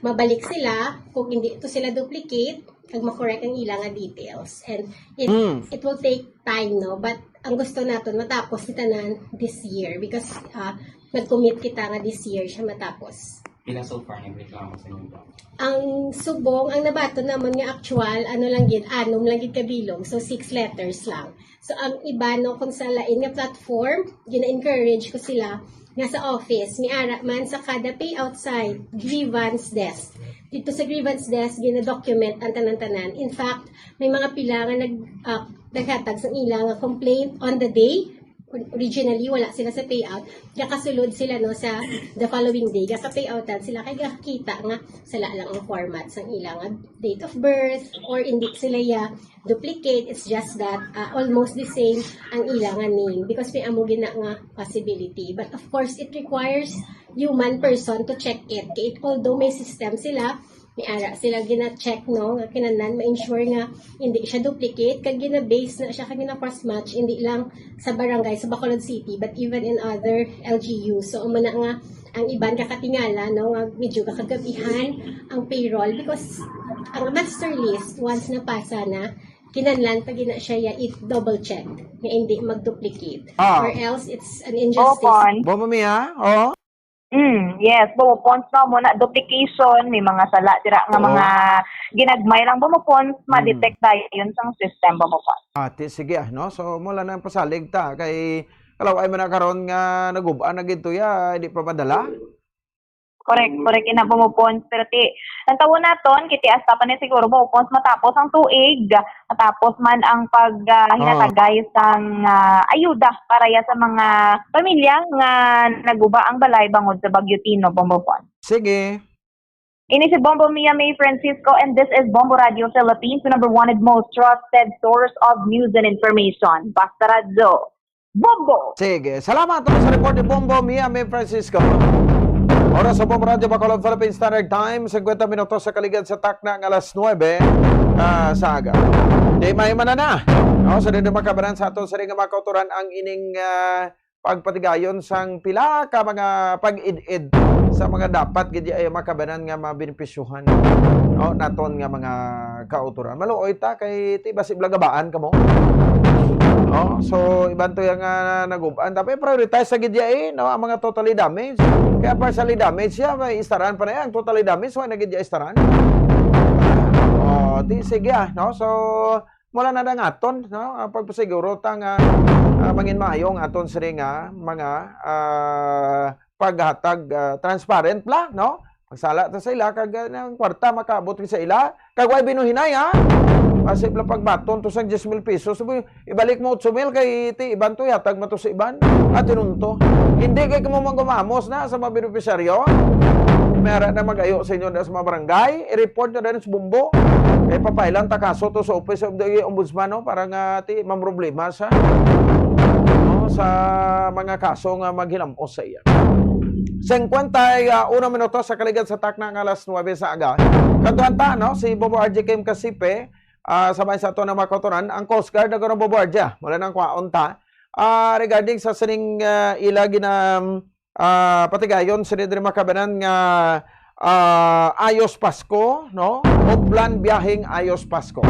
mabalik sila kung hindi ito sila duplicate, kag ma-correct ang ila nga details. And it, Mm. it will take time, no? But ang gusto naton, matapos ni tanan this year, because uh, nag-commit kita nga this year siya matapos. Pila so far nagreklamo sa inyo? Ang subong, ang nabaton namon nga actual, ano lang gid, anom lang gid kabilog. So, six letters lang. So, ang iba, no, kung sa lain nga platform, gina-encourage ko sila nga sa office, may ara man sa kada payout side, grievance desk. Dito sa grievance desk, gina-document ang tanan-tanan. In fact, may mga pila nga nag, ah, naghatag sa ila nga complaint on the day. Originally, wala sila sa payout. Gakasulod sila, no, sa the following day. Gaka-payoutan sila. Kay gakita nga sala lang ang format sang ila nga date of birth, or hindi sila ya duplicate. It's just that uh, almost the same ang ila nga name, because may amo gina nga possibility. But of course, it requires human person to check it. Kay it, although may system sila, may ara sila gina-check, no, nga kinahanglan ma-ensure nga hindi siya duplicate, kag gina-base na siya, kag gina-cross-match, hindi lang sa barangay sa Bacolod City, but even in other L G Us. So amo na nga ang iban kakatingala, no, nga medyo kakagabihan ang payroll, because ang master list, once napasa na, kinahanglan pa gina siya ya i-double check nga hindi mag-duplicate. Ah. Or else, it's an injustice. Open. Bombo Mia, oh. Mm, yes, Bombo Pons, no, mo na duplication, may mga sala dira nga Oo. mga ginagmay lang, Bombo Pons, Mm. ma-detect dayon sang system, Bombo Pons. Ah, ti, sige, ah, no? So, mula na ang pasalig ta, kay kalaw-ay man na karon nga nagub-an na gid to ya, di pa madala? Correct, correct, ina, Bombo Pons. Pero ti, ang tawon naton, kiti hasta pa ni siguro, Bombo Pons, matapos ang tuig, matapos man ang pag, ah, Oo. hinatagay sang, ah, ayuda para ya sa mga pamilya nga naguba ang balay bangod sa Bagyo Tino, Bombo Pons. Sige. Ini si Bombo Mia May Francisco, and this is Bombo Radio Philippines, the number one and most trusted source of news and information. Basta Radyo, Bombo! Sige, salamat sa report ni Bombo Mia May Francisco. Oras sa Bombo Radio Bacolod, Philippine Standard Time, singkwenta minutos sa kaligad sa takna nga alas nuebe, ah, sa aga. Di may manana, no? Sa dito makabanan sa aton sa ring mga kauturan ang ining, ah, pagpatigayon sang pila ka mga pag-id-id sa mga dapat gid ay makabanan nga mabenepisyuhan, no, naton nga mga kauturan. Maluoy ta kay ti basi blagabaan kamo. No? So, iban to yang, ah, nagub-an. Dapat prioritize sa gid ya, eh, no, ang mga totally damaged. Kaya partially damaged siya, may istaran pa na yan. Totally damaged, wala na gid ya istaran. Oh, di sige, ah, no? So, mula na lang aton, no? Ang pagpasiguro ta nga, ah, mangin maayo ang aton sini nga mga, ah, paghatag, ah, transparent la, no? Magsala ta sa ila, kag, ah, ang kwarta makaabot sa ila, kag way binuhinay, ha? Kasi pala pagbaton to sang diyes mil pesos, sabi, ibalik mo otso mil kay ti iban to, ihatag mo to sa iban. At tinunto. Hindi kay kamo manggumamos na sa mga benepisyaryo. May ara na mag-ayo sa inyo na sa mga barangay, i-report nyo na rin sa Bombo. Kay papailan ta kaso to sa Office of the Ombudsman, no? Para nga ti mamroblema sa, no? Sa mga kaso nga maghinamos sa iya. Singkwenta y uno minutos sa kaligad sa takna nga alas nuebe sa aga. Kadtuan ta, no? Si Bombo R J Kim Kasipe, ah, sabay sa ato nga mga kauturan, ang Coast Guard, nagkaroon Bombo R J, ah. Mula nang kwaon ta. Ah, regarding sa sining, ah, ila gina-, ah, patigayon, sini diri makabanan nga, ah, Ayos Pasko, no? Oplan Biyaheng Ayos Pasko.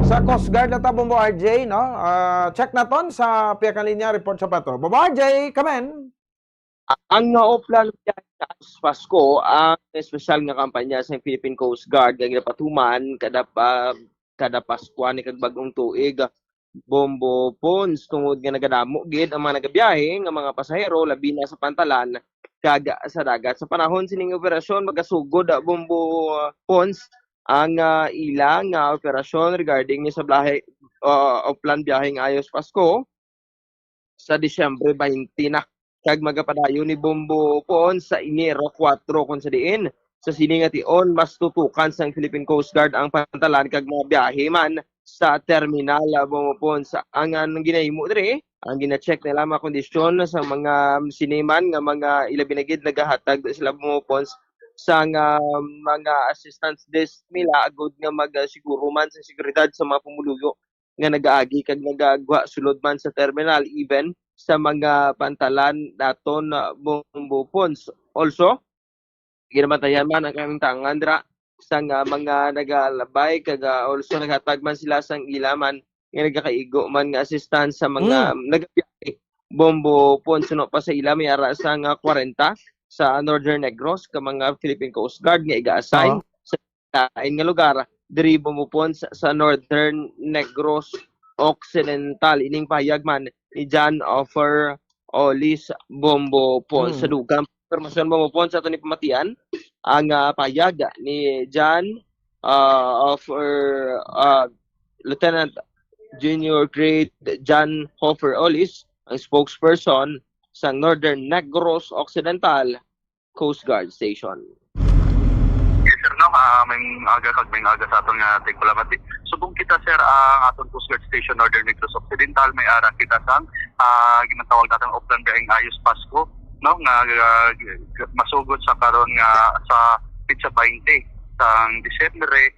Sa Coast Guard na ta, Bombo R J, no? Ah, check naton sa pihak nga linya, report sa patrol. Bombo R J, come in. Ang nga Oplan Biyahe nga Ayos Pasko, ang espesyal nga kampanya sa Philippine Coast Guard nga ginapatuman kada pa, kada Pasko ni kag bag-ong tuig, Bombo Pons, tungod nga nagadamo gid ang mga nagabiyahe nga mga pasahero, labi na sa pantalan kag sa dagat. Sa panahon sining operasyon, magasugod, ah, Bombo Pons, ang, ah, ila nga operasyon regarding ni sa biyahe, ah, Oplan Biyahe nga Ayos Pasko sa Disyembre twenty na, kag magapadayon ni Bombo Pons sa Enero kuwatro, kung sa diin sa sini nga tion mas tutukan sang Philippine Coast Guard ang pantalan kag mga biyahe man sa terminal, ah, Bombo Pons. Ang, ang ginahimo diri, ang gina-check nila mga kondisyon sa mga sini man nga mga, ilabi na gid nagahatag sila, Bombo Pons, sang mga assistance desk nila agud nga magasiguro man sa seguridad sa mga pumuluyo nga nagaagi kag nagagwa sulod man sa terminal, even sa mga pantalan naton, ah, Bombo Pons. Also, ginabantayan man ang kalimtangan dira sang, ah, mga nagalabay kag, ah, also naghatag man sila sang ila man nga nagakaigo man nga assistance sa mga, mm, nagabiyahe, Bombo Pons. Suno pa sa ila, may ara sang, ah, kwarenta sa Northern Negros ka mga Philippine Coast Guard nga iga-assign, oo, sa lain nga lugar diri, Bombo Pons, sa Northern Negros Occidental. Ining pahayag man ni John Offer Olis, Bombo Pons. Hmm. Sa dugang impormasyon, Bombo Pons, sa aton ipamatian, ang, ah, pahayag ni John, ah, Offer, ah, Lieutenant Junior Grade John Hofer Olis, ang spokesperson sa Northern Negros Occidental Coast Guard Station. Yes, sir, no? Ah, may aga kag may aga sa aton nga tigpalamati. Subong kita, sir, ang aton Coast Guard Station, Northern Negros Occidental, may ara kita sang, ah, ginatawag natin Oplan Biyaheng Ayos Pasko, no? Nga, ah, g- masugod sa karon nga sa petsa twenty sang Disyembre,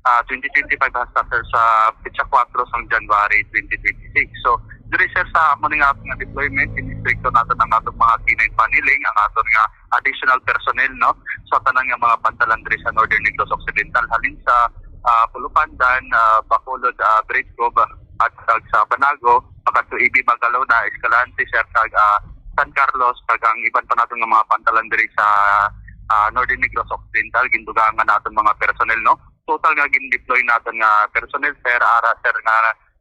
ah, twenty twenty-five hasta, sir, sa petsa kuwatro sang January twenty twenty-six. So, diri, sir, sa amo ni nga, nga deployment, in-inspector naton ang atong mga K nine paneling, ang aton nga additional personnel, no, sa tanan nga mga pantalan diri sa Northern Negros Occidental, halin sa, ah, Pulupandan, ah, Bacolod, ah, Bridgecove, at kag sa Banago, makadto A B Magalona, Escalante, sir, kag, ah, San Carlos, kag ang iban pa naton nga mga pantalan diri sa, ah, Northern Negros Occidental, gindugangan naton mga personnel, no. Total nga gin-deploy naton nga personnel, sir, ara, sir, nga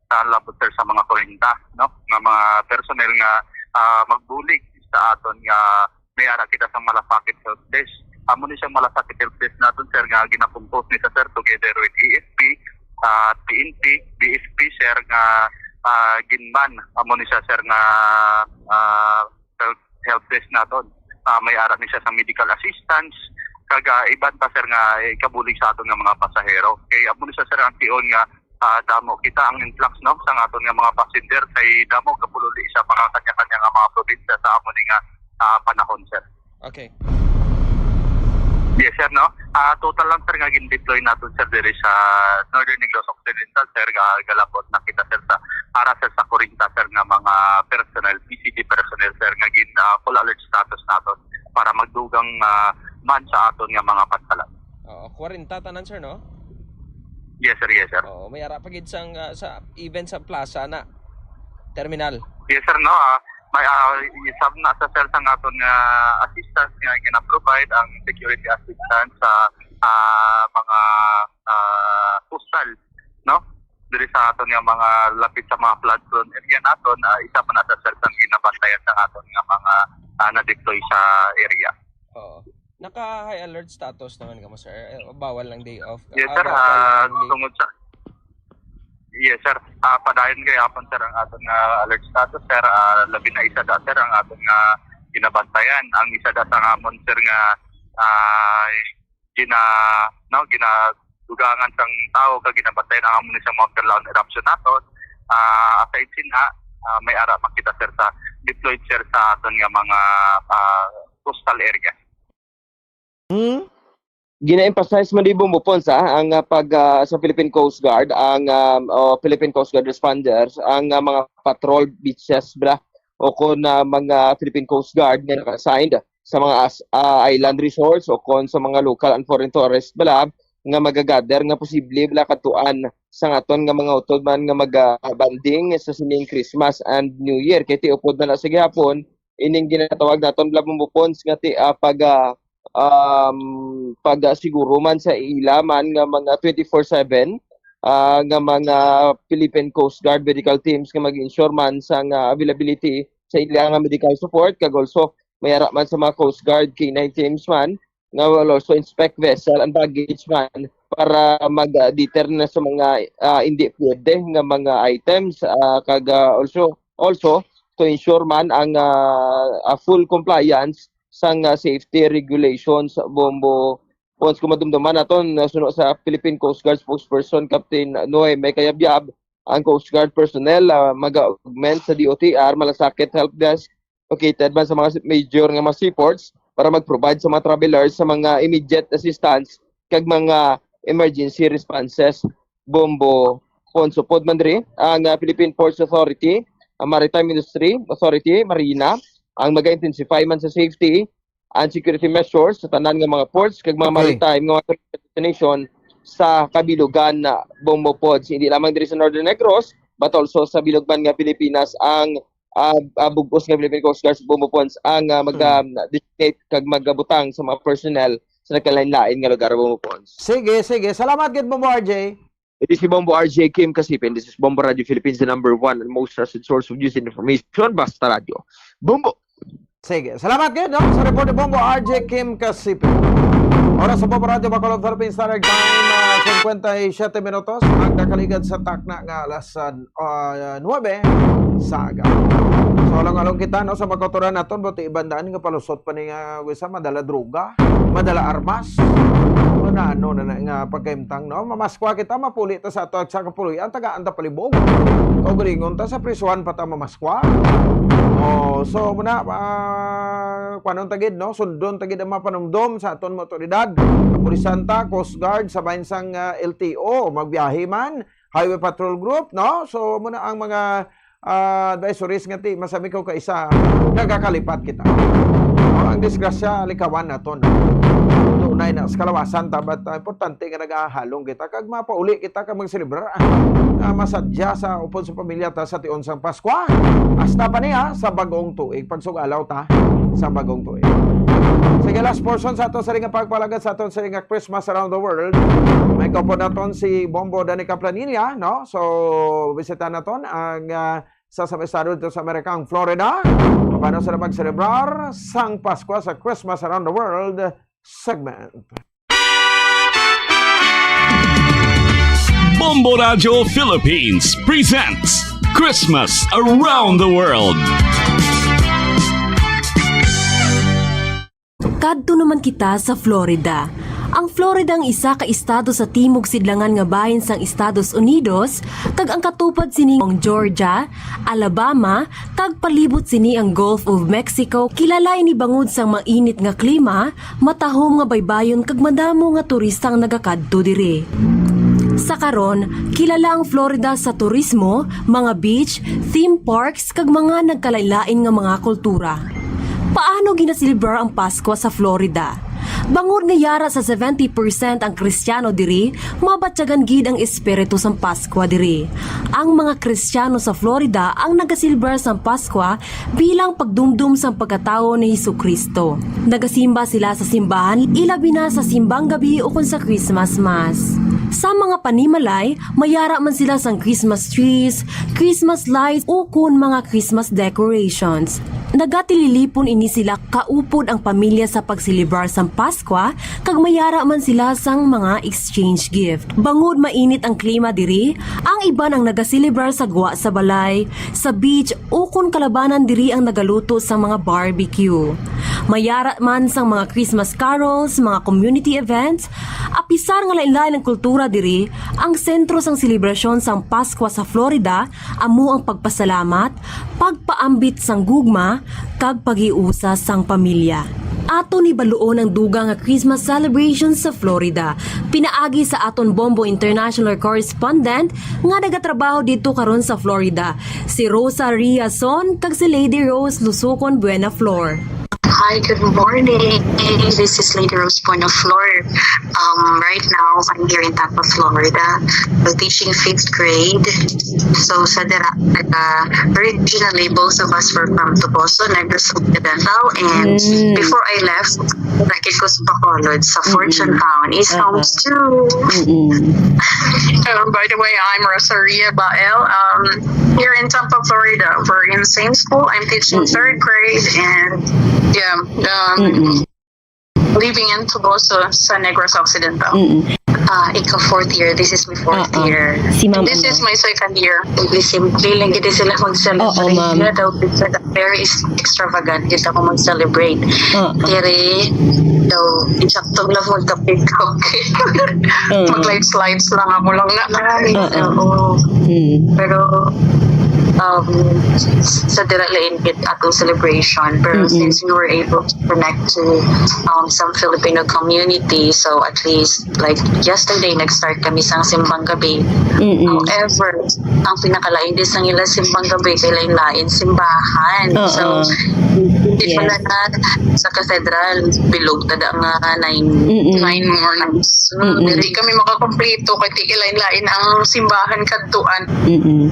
nalabot, sir, sa mga kwarenta, no, nga mga personnel nga, ah, magbulig sa aton nga may ara kita sa Malasakit Help Desk. Amo ni siyang Malasakit Help Desk naton, sir, nga ginakompose ni sa, sir, together with A F P, ah, P N P, B S P, sir, nga, ah, ginman. Amo ni siya, sir, nga, ah, help, help desk naton. Ah, may ara ni siya sa medical assistance, kag, ah, iban pa, sir, nga ikabulig sa aton nga mga pasahero. Kay amo ni siya, sir, ang tion nga, ah, damo kita ang influx, no, sa aton nga mga passenger, kay damo gapululi sa mga kanya-kanya nga mga probinsya sa amo ni nga, ah, panahon, sir. Okay. Yes, sir, no? Ah, total lang, sir, nga gin-deploy naton, sir, diri sa Northern Negros Occidental, sir, ga galabot na kita, sir, sa ara, sir, sa kwarenta, sir, nga mga personnel, P C D personnel, sir, nga gin, ah, full alert status naton para magdugang, ah, man sa aton nga mga pantalan. Oo, kwarenta tanan, sir, no? Yes, sir, yes, sir. Oo, may ara pa gid sang, ah, sa, even sa plaza na terminal. Yes, sir, no? Ah, may, ah, isab na sa, sir, sang aton nga assistance nga gina-provide ang security assistance sa, ah, mga, ah, coastal, no? Diri sa aton nga mga lapit sa mga flood prone area naton, ah, isa pa na sa, sir, sang ginabantayan sa aton nga mga, ah, na-deploy sa area. Oo. Naka high alert status naman kamo, sir. Eh, bawal lang day off. Yes, ah, sir. Bawal Ah, lang day tungod sa Yes, sir. Ah, padayon gihapon, sir, ang aton nga alert status, sir. Ah, labi na isa da, sir, ang aton nga ginabantayan. Ang isa da sa amon, sir, nga, ah, gina, no, ginadugangan sang tawo kag ginabantayan ang amon sa mga Kalaon eruption naton. Ah, aside sin ha, ah, may ara man kita, sir, sa deployed, sir, sa aton nga mga, ah, coastal area. Hmm? Gina-emphasize man di Bombo Pons, ah, ang, ah, pag, ah, sa Philippine Coast Guard, ang, ah, o Philippine Coast Guard responders, ang, ah, mga patrol beaches, bra, o kon, ah, mga Philippine Coast Guard nga naka-assigned sa mga as-, ah, island resorts o kon sa mga local and foreign tourists, bala, nga magagather nga posible bala kadtuan sang aton nga mga utod man nga maga-bonding sa sining Christmas and New Year. Kay ti upod na na sa gihapon, ining ginatawag naton bala, Bombo Pons, nga ti, ah, pag, ah, um, pag, ah, siguro man sa ila man nga mga twenty-four seven, ah, nga mga Philippine Coast Guard medical teams nga mag-ensure man sa nga availability sa ila nga medical support, kag also may ara man sa mga Coast Guard K nine teams man nga will also inspect vessel and baggage man para mag-deter na sa mga, ah, hindi pwede nga mga items, ah, kag, ah, also, also to ensure man ang, ah, ah, full compliance sang, ah, safety regulations. Bombo Pons, kung madumduman naton, ah, suno sa Philippine Coast Guard spokesperson Captain Noe May Cayabyab, ang Coast Guard personnel, ah, mag-augment sa D O T R Malasakit Help Desk located man sa mga major nga mga seaports para mag-provide sa mga travelers sa mga immediate assistance kag mga emergency responses. Bombo Pons, upod man diri ang, ah, Philippine Ports Authority, ang Maritime Industry Authority, Marina, ang mag-intensify man sa safety and security measures sa tanan nga mga ports kag mga Okay. maritime nga mga destination sa kabilugan na, Bombo Pons, hindi lamang diri sa Northern Negros but also sa bilog man nga Pilipinas ang, ah, ah, bug-os nga Philippine Coast Guard, Bombo Pons, ang, ah, mag, Hmm. ah, designate kag magabutang sa mga personnel sa nagkalain-lain nga lugar, Bombo Pons. Sige, sige. Salamat gid, Bombo R J. It is si Bombo R J Kim Kasipin. This is Bombo Radio Philippines, the number one and most trusted source of news and information. Basta Radio. Bombo! Sige. Salamat gid, no? Sa report ni Bombo R J Kim Kasipin. Oras sa Bombo Radio Bacolod, Philippine Standard Time, ah, singkwenta y siyete minutos. Ang nakaligad sa takna nga alas, ah, ah, nuwebe sa aga. So, along-along kita, no, sa mga kautoran naton, buti ibandaan nga palusot pa ni nga, wisa, madala droga, madala armas. Ano na, ano na, na nga pagkaimtang, no? Mamaskwa kita, mapuli ta sa ato sa kapuloy-an, tagaan ta palibog. Kaugalingon ta sa prisuhan pa ta mamaskwa. Oh, so, muna, ah, kuanon ta gid, no? Sundon ta gid ang mga panumdom sa aton mga otoridad. Kapulisan ta, Coast Guard, sa bahin sang, ah, L T O, magbiyahe man, Highway Patrol Group, no? So, muna ang mga, ah, advisories nga ti, masami ko kaisa, nagakalipat kita. No? Ang disgrasya, likawan naton. Tunay na sa kalawasan ta, but, ah, importante nga nagahalong kita, kag mapauli kita, kag magselebrar, ah, masadya sa upod sa pamilya ta sa tion sang Paskwa. Hasta pa niya sa bagong tuig, pagsugalaw ta sa bagong tuig. Sige, last portion sa ato sa ring nga pagpalagad sa aton sa ring nga Christmas around the world. May kaupod naton si Bombo Danica Planilla, no? So, bisita naton ang, ah, sa, sa estado dito sa Amerika, ang Florida. Paano sila magselebrar sang Paskwa sa Christmas around the world segment? Bombo Radio Philippines presents Christmas Around the World. Kadto naman kita sa Florida. Ang Florida ang isa ka estado sa timog sidlangan nga bahin sang Estados Unidos, kag ang katupad sini ang Georgia, Alabama, kag palibot sini ang Gulf of Mexico. Kilala ini bangod sang mainit nga klima, matahom nga baybayon, kag madamo nga turista ang nagakadto diri. Sa karon, kilala ang Florida sa turismo, mga beach, theme parks, kag mga nagkalain-lain nga mga kultura. Paano ginaselebrar ang Paskwa sa Florida? Bangod nga yara sa seventy percent ang Kristiyano diri, mabatyagan gid ang espiritu sang Paskwa diri. Ang mga Kristiyano sa Florida ang nagaselebrar sang Paskwa bilang pagdumdom sang pagkatawo ni Jesu-Cristo. Nagasimba sila sa simbahan, ilabi na sa simbang gabi ukon sa Christmas Mass. Sa mga panimalay, mayara man sila sang Christmas trees, Christmas lights, ukon mga Christmas decorations. Nagatililipon ini sila kaupod ang pamilya sa pagselebrar sang Paskwa, kag mayara man sila sang mga exchange gift. Bangod mainit ang klima diri, ang iban ang nagaselebrar sa gwa sa balay, sa beach, ukon kalabanan diri ang nagaluto sang mga barbecue. Mayara man sang mga Christmas carols, mga community events, apisar nga lain-lain ang kultura diri, ang sentro sang selebrasyon sang Paskwa sa Florida amo ang pagpasalamat, pagpaambit sang gugma, kag paghiusa sang pamilya. Aton hibaluon ang dugang nga Christmas celebration sa Florida. Pinaagi sa aton Bombo International correspondent nga nagatrabaho didto karon sa Florida, si Rosa Riazon kag si Lady Rose Lusukon Buena Flor. Hi, good morning. This is Lady Rose Bonaflor. Um, right now, I'm here in Tampa, Florida. I'm teaching fifth grade. So, sa dira, uh, originally, both of us were from Toboso, Negros Occidental. And Mm. before I left, nakit ko sa Bacolod, sa Fortune Mm-mm. Town, is Uh-uh. homes too. Mm-mm. Um, by the way, I'm Rosaria Bael. Um, here in Tampa, Florida, we're in the same school. I'm teaching Mm-mm. third grade, and yeah, um, Mm-mm. living in Toboso sa Negros Occidental. Mm-mm. Ah, ikaw fourth year. This is my fourth Ah, ah. year. Si Ma'am This ano? Is my second year. Hindi simple lang gid sila mag-celebrate. Oo, ma'am. Nga daw, very is extravagant gid ako mag-celebrate. Ah, ah. Diri daw, insakto lang magkape-kape. Mm. Mag-lights-lights lang ako lang na. Ah, ah. Oo. Mm. Pero, um, sa dira lain gid atong celebration. Pero Mm-mm. since we were able to connect to, um, some Filipino community, so at least, like, yesterday, nag-start kami sang simbang gabi. Mm-mm. However, ang pinakalain din sang ila simbang gabi kay lain-lain simbahan. Oo. So, hindi Yes. pala na sa cathedral, bilog ta da nga nine, Mm-mm. nine mornings. Mm-mm. Diri kami makakompleto kay ti lain-lain ang simbahan kadtuan. Mm-mm.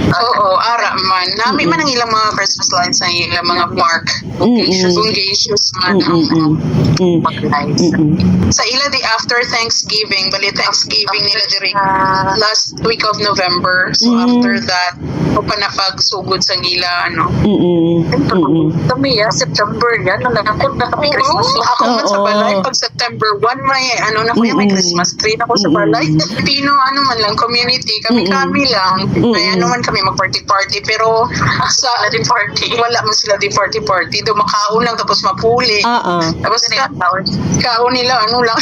Oo, ara man. Nami Mm-mm. man ang ilang mga Christmas lights, ang ilang mga park. Bonggacious, Mm-mm. bonggacious man ang Mm-mm. Mm. mga lights. Mm-mm. Sa ila di after Thanksgiving, bali Thanksgiving nila diri Ah. last week of November. So Mm. after that, o pa na pagsugod sa nila, ano. Mm-mm. Mm-mm. Kami, ya, September yan. Nalakot na kami Oo, Christmas light. Ako man sa Oo. balay, pag September one, may ano na ko yan, may Mm-mm. Christmas tree na ko sa Mm-mm. balay. Pino, ano man lang, community, kami-kami lang. Mm-mm. May ano man kami, mag-party-party. Pero sa Party-party. Wala man sila di party-party. Do makaon lang tapos mapuli. Ah, ah. Tapos ka, kaon nila, ano lang,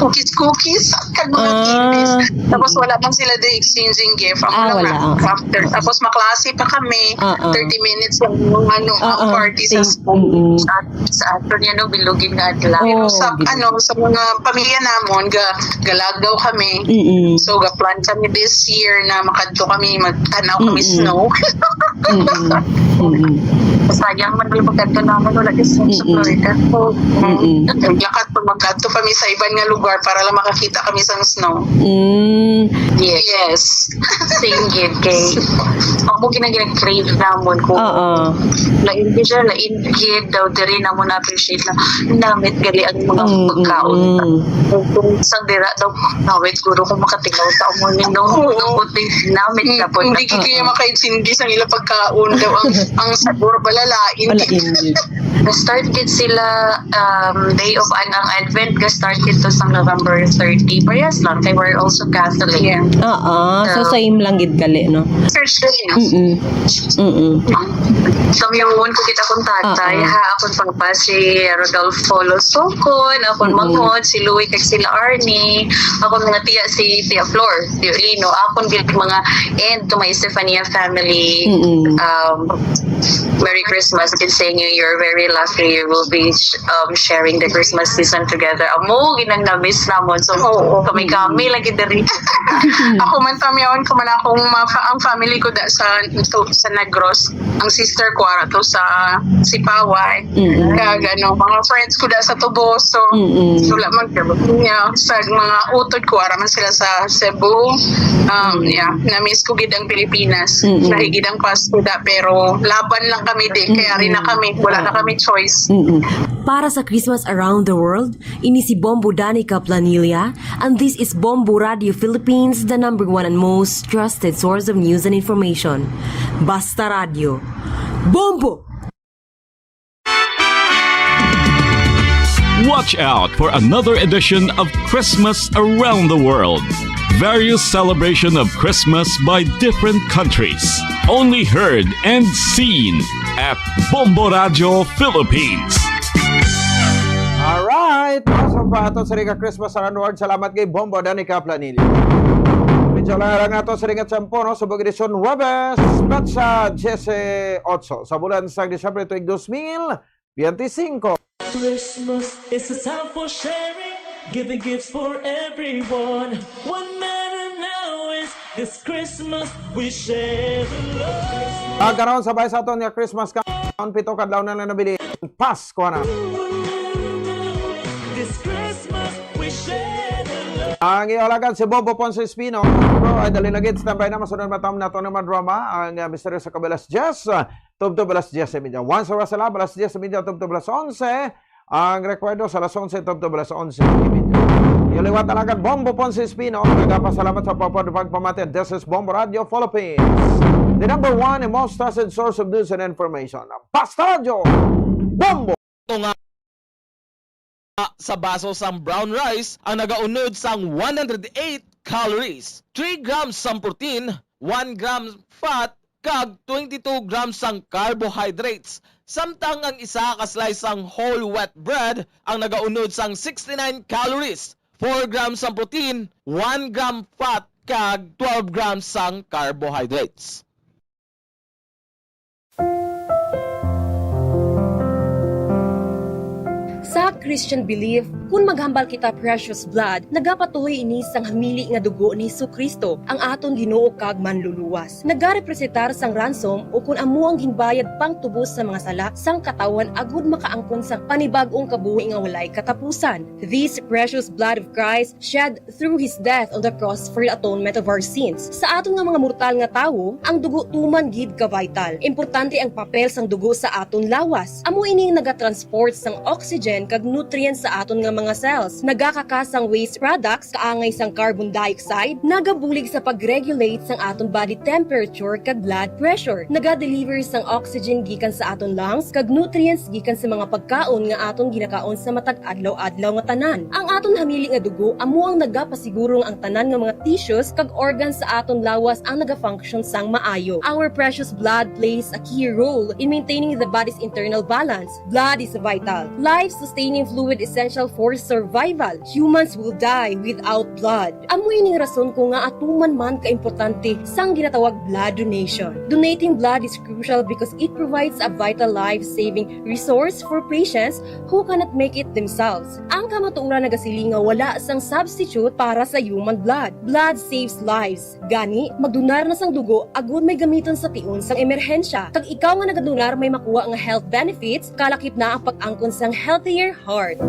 cookies-cookies, kag mga Ah. candies. Tapos wala man sila di exchanging gift. Ako Ah, lang wala, na, ah. after. Tapos maklase pa kami. Ah, ah. Thirty minutes lang yung ano, Ah, ang ah. party sa Same. school. Mm-mm. Sa, sa afternoon, bilugin nga adlaw. Oh, Pero sa, bilog. ano, sa mga pamilya namon, ga, galagaw kami. Mm-mm. So, ga-plan kami this year na makadto kami, magtanaw kami Mm-mm. snow. Mm-mm. Mm-mm. Sayang man wala pagkadto naman, wala kasi sa Mm-mm. Florida. So, Mm-mm. Naglakat pa magkadto kami sa iban nga lugar para lang makakita kami sang snow. Mm. Yes. Same gid kay amo gid ang gina-crave namon kung Oo. lain gid siya, lain gid daw diri namo na-appreciate na namit gali ang mga Mm, pagkaon. Mm-mm. Kung, kung sa dira daw, namit guro kung makatingaw ta mo ni no. Oo. Ang puti, namit na po. Hindi gid kaya makaintindi sa ila pagkaon daw ang ang sabor pala lain. Wala inyo. Start gid sila, um, day of an ang Advent ga start gid to sa November thirty. Parehas lang, they were also Catholic. Yeah. Oo. So, same lang gid gali, no? Thursday, no? Mm-mm. Mm-mm. So, yung ko kita kong tatay, Oo. Ha, akong papa si Rodolfo Losocon, akong Mm-mm. manghod, si Louie, kag sila Arnie, akong mga tiya si Tia Flor, Tia Lino, akong gid mga, and to my Stefania family, Mm-mm. um, Merry Christmas, good seeing you, you're very lucky, you will be sh- um, sharing the Christmas season together. Amo, ginang na-miss namon. So, Oo. kami-kami lagi diri. Ako man, tamyaon ko man akong mga fa- ang family ko da sa to, sa Negros, ang sister ko ara to sa Sipaway. Mm-mm. Kag ano, mga friends ko da sa Toboso. Mm-mm. Wala man niya sa mga utod ko, ara man sila sa Cebu. Um, yeah, na-miss ko gid ang Pilipinas. Mm-mm. Lahi gid ang Pasko da, pero laban lang kami di. Kaya rin na kami, wala na Oo. kami choice. Mm-mm. Para sa Christmas Around the World, ini si Bombo Danica Planilla, and this is Bombo Radio Philippines, the number one and most trusted source of news and information. Basta Radio. Bombo! Watch out for another edition of Christmas Around the World. Various celebration of Christmas by different countries. Only heard and seen at Bombo Radio Philippines. Alright, pasok pa ato sa ring Christmas Around the World. Salamat kay Bombo Danica Planilla. Medyo lang lang ato sa ring tiyempo, no? Subong edisyon Huwebes, petsa dieciocho sa bulan sang Disyembre tuig dos mil biyente singko. Christmas is a time for sharing, giving gifts for everyone. What matter now is this Christmas we share the love. Pagkaron, sabay sa aton nga Christmas countdown, pito ka adlaw na lang nabilin. Pasko na. This Christmas, we share the love. Ang iyo alagad si Bombo Ponce Espino. Bro, ay dali lagi, standby na, masunod matam nato naman drama, ang, ah, misteryo sa kabilas Jess, ah, tubtob alas diyes y media. Once oras sa lab, alas diyes y media, tubtob alas onse. Ang rekwento sa alas onse, tubtob alas onse y media. Iyo liwat alagad Bombo Ponce Espino, nagapasalamat sa pagpapamati. This is Bombo Radio Philippines, the number one and most trusted source of news and information. Basta Radyo, Bombo! Tunga sa baso sang brown rice ang nagaunod sang one hundred eight calories, three grams sang protein, one gram fat, kag twenty-two grams sang carbohydrates. Samtang ang isa ka slice sang whole wheat bread ang nagaunod sang sixty-nine calories, four grams sang protein, one gram fat, kag twelve grams sang carbohydrates. Sa Christian belief, kun maghambal kita precious blood, nagapatuhoy ini sang hamili nga dugo ni Jesu-Cristo, ang aton Ginoo kag Manluluwas. Nagarepresentar sang ransom, ukon amo ang ginbayad pangtubos sa mga sala sang katawhan, agud makaangkon sang panibag-ong kabuhi nga walay katapusan. This precious blood of Christ shed through his death on the cross for the atonement of our sins. Sa aton nga mga mortal nga tawo, ang dugo tuman gid ka-vital. Importante ang papel sang dugo sa aton lawas. Amo ini ang nagatransport sang oxygen kag nutrients sa aton nga mga cells. Nagakakas sang waste products, kaangay sang carbon dioxide, nagabulig sa pag-regulate sang aton body temperature kag blood pressure. Nagadeliver sang oxygen gikan sa aton lungs kag nutrients gikan sa mga pagkaon nga aton ginakaon sa matag adlaw-adlaw nga tanan. Ang aton hamili nga dugo amo ang nagapasiguro nga ang tanan nga mga tissues kag organs sa aton lawas ang nagafunction sang maayo. Our precious blood plays a key role in maintaining the body's internal balance. Blood is vital, life-sustaining fluid essential for survival. Humans will die without blood. Amo ining rason ko nga atuman man kaimportante sang ginatawag blood donation. Donating blood is crucial because it provides a vital life-saving resource for patients who cannot make it themselves. Ang kamatuoran nagasiling nga wala sang substitute para sa human blood. Blood saves lives. Gani, magdonar na sang dugo agud may gamiton sa tion sang emerhensya. Kag ikaw nga nagadonar may makuha nga health benefits, kalakip na ang pag-angkon sang healthier heart.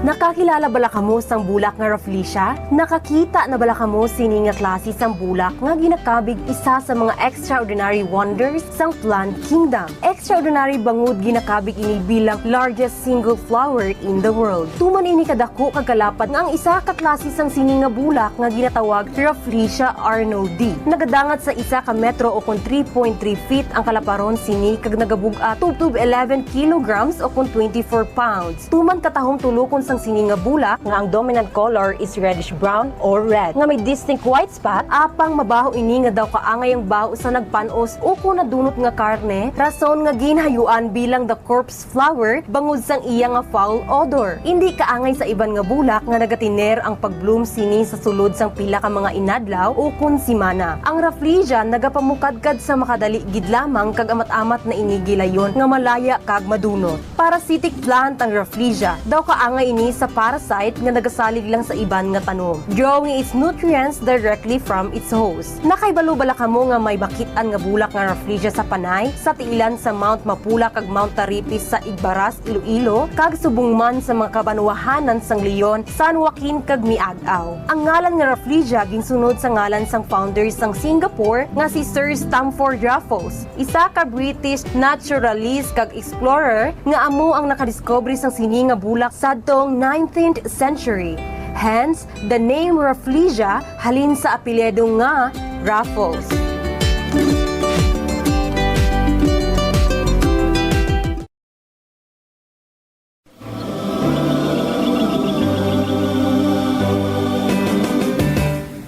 Nakakilala bala kamo sang bulak nga Rafflesia? Nakakita na bala kamo sini nga klase sang bulak nga ginakabig isa sa mga extraordinary wonders sang plant kingdom? Extraordinary bangod ginakabig ini bilang largest single flower in the world. Tuman ini kadako kag kalapad nga ang isa ka klase sang sini nga bulak nga ginatawag Rafflesia arnoldii nagadangat sa isa ka metro ukon three point three feet ang kalaparon sini kag nagabug-at tubtob eleven kilograms ukon twenty-four pounds. Tuman katahom tulokon sang sini nga bulak nga ang dominant color is reddish brown or red nga may distinct white spot, apang mabaho ini nga daw kaangay ang baho sa nagpan-os ukon nadunot nga karne, rason nga ginhayuan bilang the corpse flower bangod sang iya nga foul odor. Indi kaangay sa iban nga bulak nga nagatiner ang pag-bloom sini sa sulod sang pila ka mga inadlaw ukon simana. Ang Rafflesia nagapamukadkad sa makadali gid lamang kag amat-amat na ini gilayon nga malaya kag madunot. Parasitic plant ang Rafflesia. Daw kaangay ini sa parasite nga nagasalig lang sa iban nga tanom, drawing its nutrients directly from its host. Nakahibalo bala kamo nga may makit-an nga bulak nga Rafflesia sa Panay, sa tiilan sa Mount Mapula kag Mount Taripis sa Igbaras, Iloilo, kag subong man sa mga kabanwahanan sang Leon, San Joaquin, kag Miag-ao? Ang ngalan nga Rafflesia ginsunod sa ngalan sang founder sang Singapore nga si Sir Stamford Raffles, isa ka British naturalist kag explorer nga amo ang nakadiskubre sang sini nga bulak sadtong nineteenth century. Hence, the name Rafflesia halin sa apelyido nga Raffles.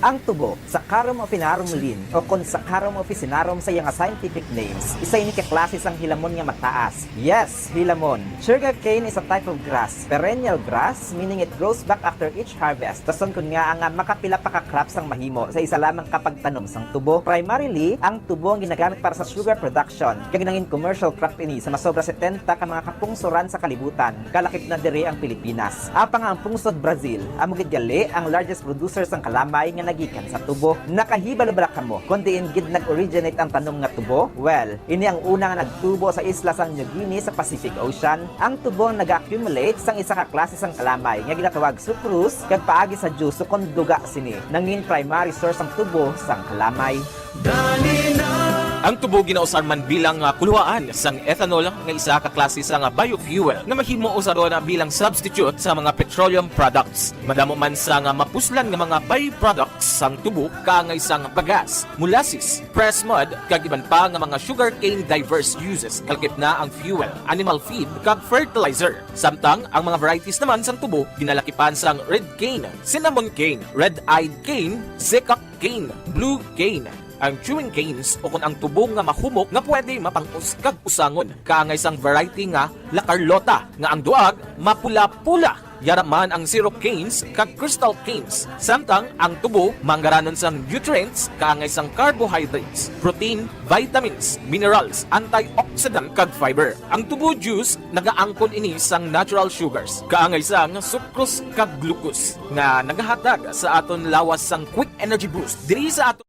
Ang tubo, Saccharum officinarum Lin, o kon Saccharum officinarum sa iya nga scientific names, isa ini ka klase sang hilamon nga mataas. Yes, hilamon. Sugarcane is a type of grass, perennial grass, meaning it grows back after each harvest. Rason kon ngaa nga makapila pa ka crops ang mahimo sa isa lamang ka pagtanom sang tubo. Primarily, ang tubo ang ginagamit para sa sugar production, kag nangin commercial crop ini sa masobra setenta ka mga kapungsoran sa kalibutan, kalakip na diri ang Pilipinas. Apang ang pungsod Brazil, amo gid gali ang largest producer sang kalamay nga nagikan sa tubo. Nakahibalo bala kamo kon diin gid nag-originate ang tanom nga tubo? Well, ini ang una nga nagtubo sa isla sang New Guinea sa Pacific Ocean. Ang tubo naga-accumulate sang isa ka klase sang kalamay nga ginatawag sucrose, kag paagi sa juice kon duga sini, nangin primary source ang tubo sang kalamay. Ang tubo ginausar man bilang, ah, kuluhaan sang ethanol, nga isa ka klase sang biofuel nga mahimo usaron bilang substitute sa mga petroleum products. Madamo man sang mapuslan nga mga byproducts sang tubo, kaangay sang bagas, molasses, pressed mud, kag iban pa nga mga sugarcane diverse uses, kalakip na ang fuel, animal feed, kag fertilizer. Samtang ang mga varieties naman sang tubo ginalakipan sang red cane, cinnamon cane, red-eyed cane, zecca cane, blue cane, ang chewing canes, o kon ang tubo nga mahumok nga pwede mapang-os kag usangon, kaangay sang variety nga La Carlota, nga ang duag mapula-pula. Yara man ang syrup canes kag crystal canes. Samtang ang tubo manggaranon sang nutrients, kaangay sang carbohydrates, protein, vitamins, minerals, antioxidant, kag fiber. Ang tubo juice nagaangkon ini sang natural sugars, kaangay sang sucrose kag glucose, nga nagahatag sa aton lawas sang quick energy boost diri sa aton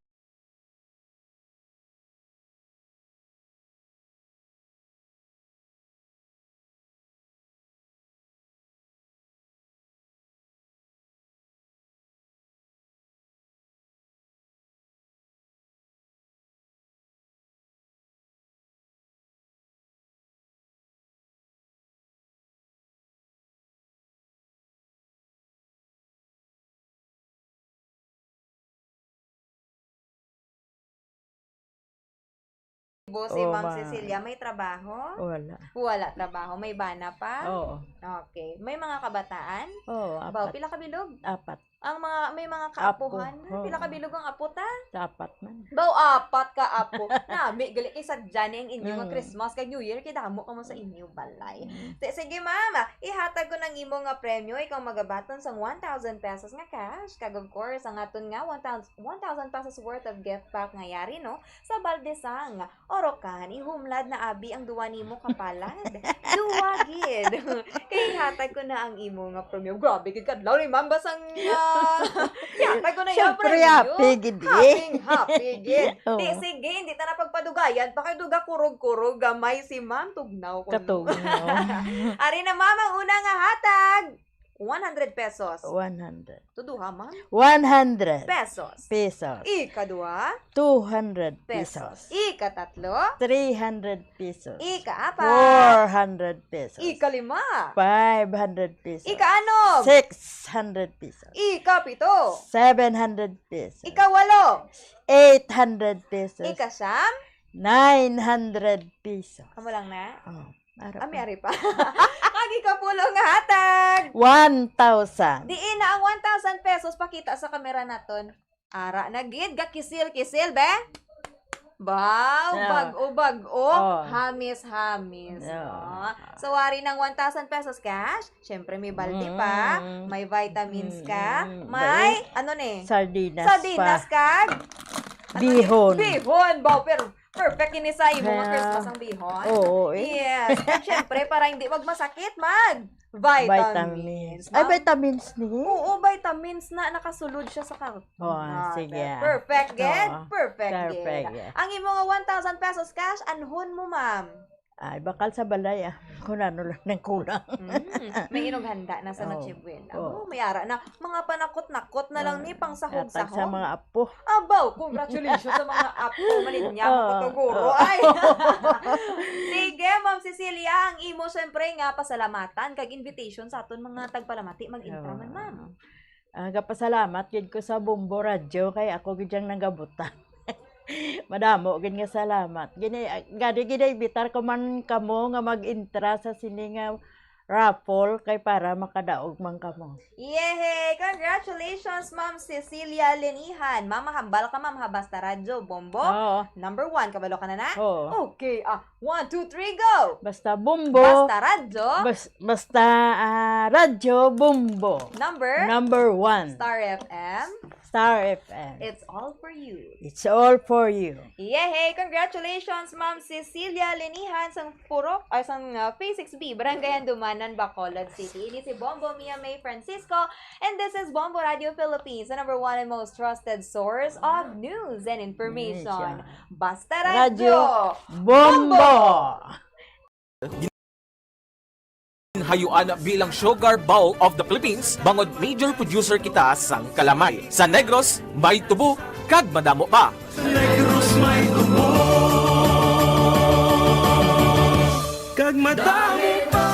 Bo, si Oo, Ma'am ma- Cecilia, may trabaho? Wala. Wala trabaho. May bana pa? Oo. Okay. May mga kabataan? Oo, Baw, apat. Pila ka bilog? Apat. Ang mga, may mga Apo. Kaapuhan. Oo. Pila ka bilog ang apo ta? Sa apat man. Baw, apat ka apo. Nami, gali kay sadya ni ang inyo nga Mm. Christmas kag New Year, kay damo ka mo sa inyo balay. Mm. Ti-, sige, ma'am, ihatag ko ng imo nga premyo, ikaw magabaton sang one thousand pesos nga cash, kag of course, ang aton nga one thousand, one thousand pesos worth of gift pack nga yari, no? Sa balde sang Orocan, ihumlad na abi ang duwa nimo ka palad. Duwa gid. Kay ihatag ko na ang imo nga premyo. Grabe gid kadlaw ni Ma'am, basang, ah, ihatag ko na yung Siyempre, premyo. Happy gid eh. Happy, happy gid. Oo. Di, sige, hindi ta na pagpadugayan. Pakiduga kurog-kurog, gamay si Ma'am Tugnaw ko. Katugnaw. Ari na, Ma'am, ang una nga hatag. One hundred pesos. One hundred. Tuduha, ma'am. One hundred Pesos. pesos. Ikadua, Two hundred pesos. pesos. Ikatatlo, Three hundred pesos. Ikaapat, Four hundred pesos. Ikalima, Five hundred pesos. Ikaanom, Six hundred pesos. Ikapito, Seven hundred pesos. Ikawalo, Eight hundred pesos. Ikasyam, Nine hundred pesos. Amo lang na? Oh. Ara Ah, may pa. Ari pa. Ang ikapulo nga hatag. One thousand. Diin na ang one thousand pesos, pakita sa kamera naton. Ara na gid, ga kisil-kisil, be. Baw, Yeah. bag-o-bag-o, Oh. hamis-hamis. Yeah. Oh. So, wari ng one thousand pesos cash, syempre may balde pa, Mm. may vitamins ka, Mm. may, May ano ni? Sardinas Sardinas pa. kag? Ano ni? Bihon. Bihon, baw, pero Perfect ini sa imo nga Kaya, Christmas ang bihon. Oo, eh. Yes. At syempre, para hindi magmasakit, mag vitamins. Vitamins. Ay, Mag- vitamins ni? Oo, vitamins na nakasulod siya sa karton. Oh, ah, sige. Perfect, gid? Oo. Perfect, gid. Perfect, yeah. Ang imo nga one thousand pesos cash, anhon mo, ma'am. Ay, bakal sa balay, ah. Kung ano lang nang kulang. Mm. May inog handa na sa Oo. Noche Buena. Oo. Oh, may ara na. Mga panakot-nakot na lang Ah, ni pang sahog-sahog. Atag sa mga apo. Abaw, congratulations sa mga apo. Malinyaw Oo. ko to, guro. Oo. Ay. Sige, Ma'am Cecilia, ang imo, syempre, nga pasalamatan kag invitation sa aton mga tagpalamati. Mag-intra man, Oo. ma'am. Ah, gapasalamat gid ko sa Bombo Radyo kay ako gid yang nagabutang. Madamo gid nga salamat. Gini, ah, gani gid, imbitar ko man kamo nga mag-intra sa sini nga raffle kay para makadaog man kamo. Yehey! Congratulations, Ma'am Cecilia Linihan. Ma'am, mahambal ka, ma'am, ha? Basta Radyo Bombo. Oo. Number one, kabalo ka na na? Oo. Okay, ah, one, two, three, go! Basta Bombo. Basta Radyo. Bas-, basta, ah, Radyo Bombo. Number? Number one. Star F M. Star F M. It's all for you. It's all for you. Yehey! Congratulations, Ma'am Cecilia Linihan sang Purok, ay, sang, uh, Phase six B, Barangay Handumanan, Bacolod City. Ini si Bombo Mia May Francisco, and this is Bombo Radio Philippines, the number one and most trusted source of news and information. Information. Basta Radyo, Radyo Bombo! Bombo! Ginhayuan bilang Sugar Bowl of the Philippines, bangod major producer kita sang kalamay. Sa Negros, may tubo, kag madamo pa. Sa Negros may tubo, kag madamo pa.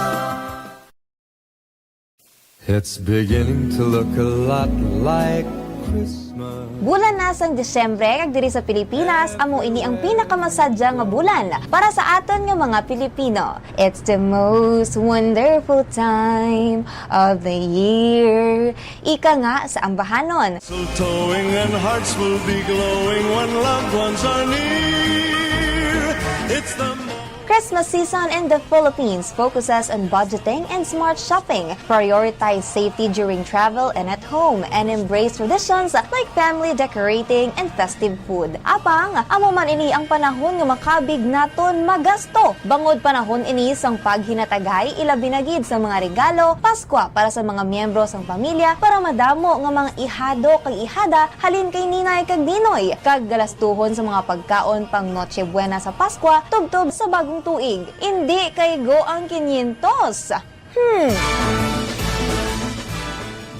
It's beginning to look a lot like Christmas. Bulan na sang Disyembre, kag diri sa Pilipinas, amo ini ang pinakamasadya nga bulan para sa aton nga mga Pilipino. It's the most wonderful time of the year. Ika nga sa ambahanon. Mistletoeing and hearts will be glowing when loved ones are near. It's the mo- Christmas season in the Philippines focuses on budgeting and smart shopping. Prioritize safety during travel and at home, and embrace traditions like family decorating and festive food. Apang, amo man ini ang panahon nga makabig naton magasto. Bangod panahon ini sang paghinatagay, ilabi na gid sa mga regalo, Paskwa para sa mga miyembro sang pamilya, para madamo nga mga ihado kag ihada halin kay ninay kag ninoy, kag galastuhon sa mga pagkaon pang Noche Buena sa Paskwa tubtob sa bagong tuig. Indi kay go ang kinyentos. Hmm.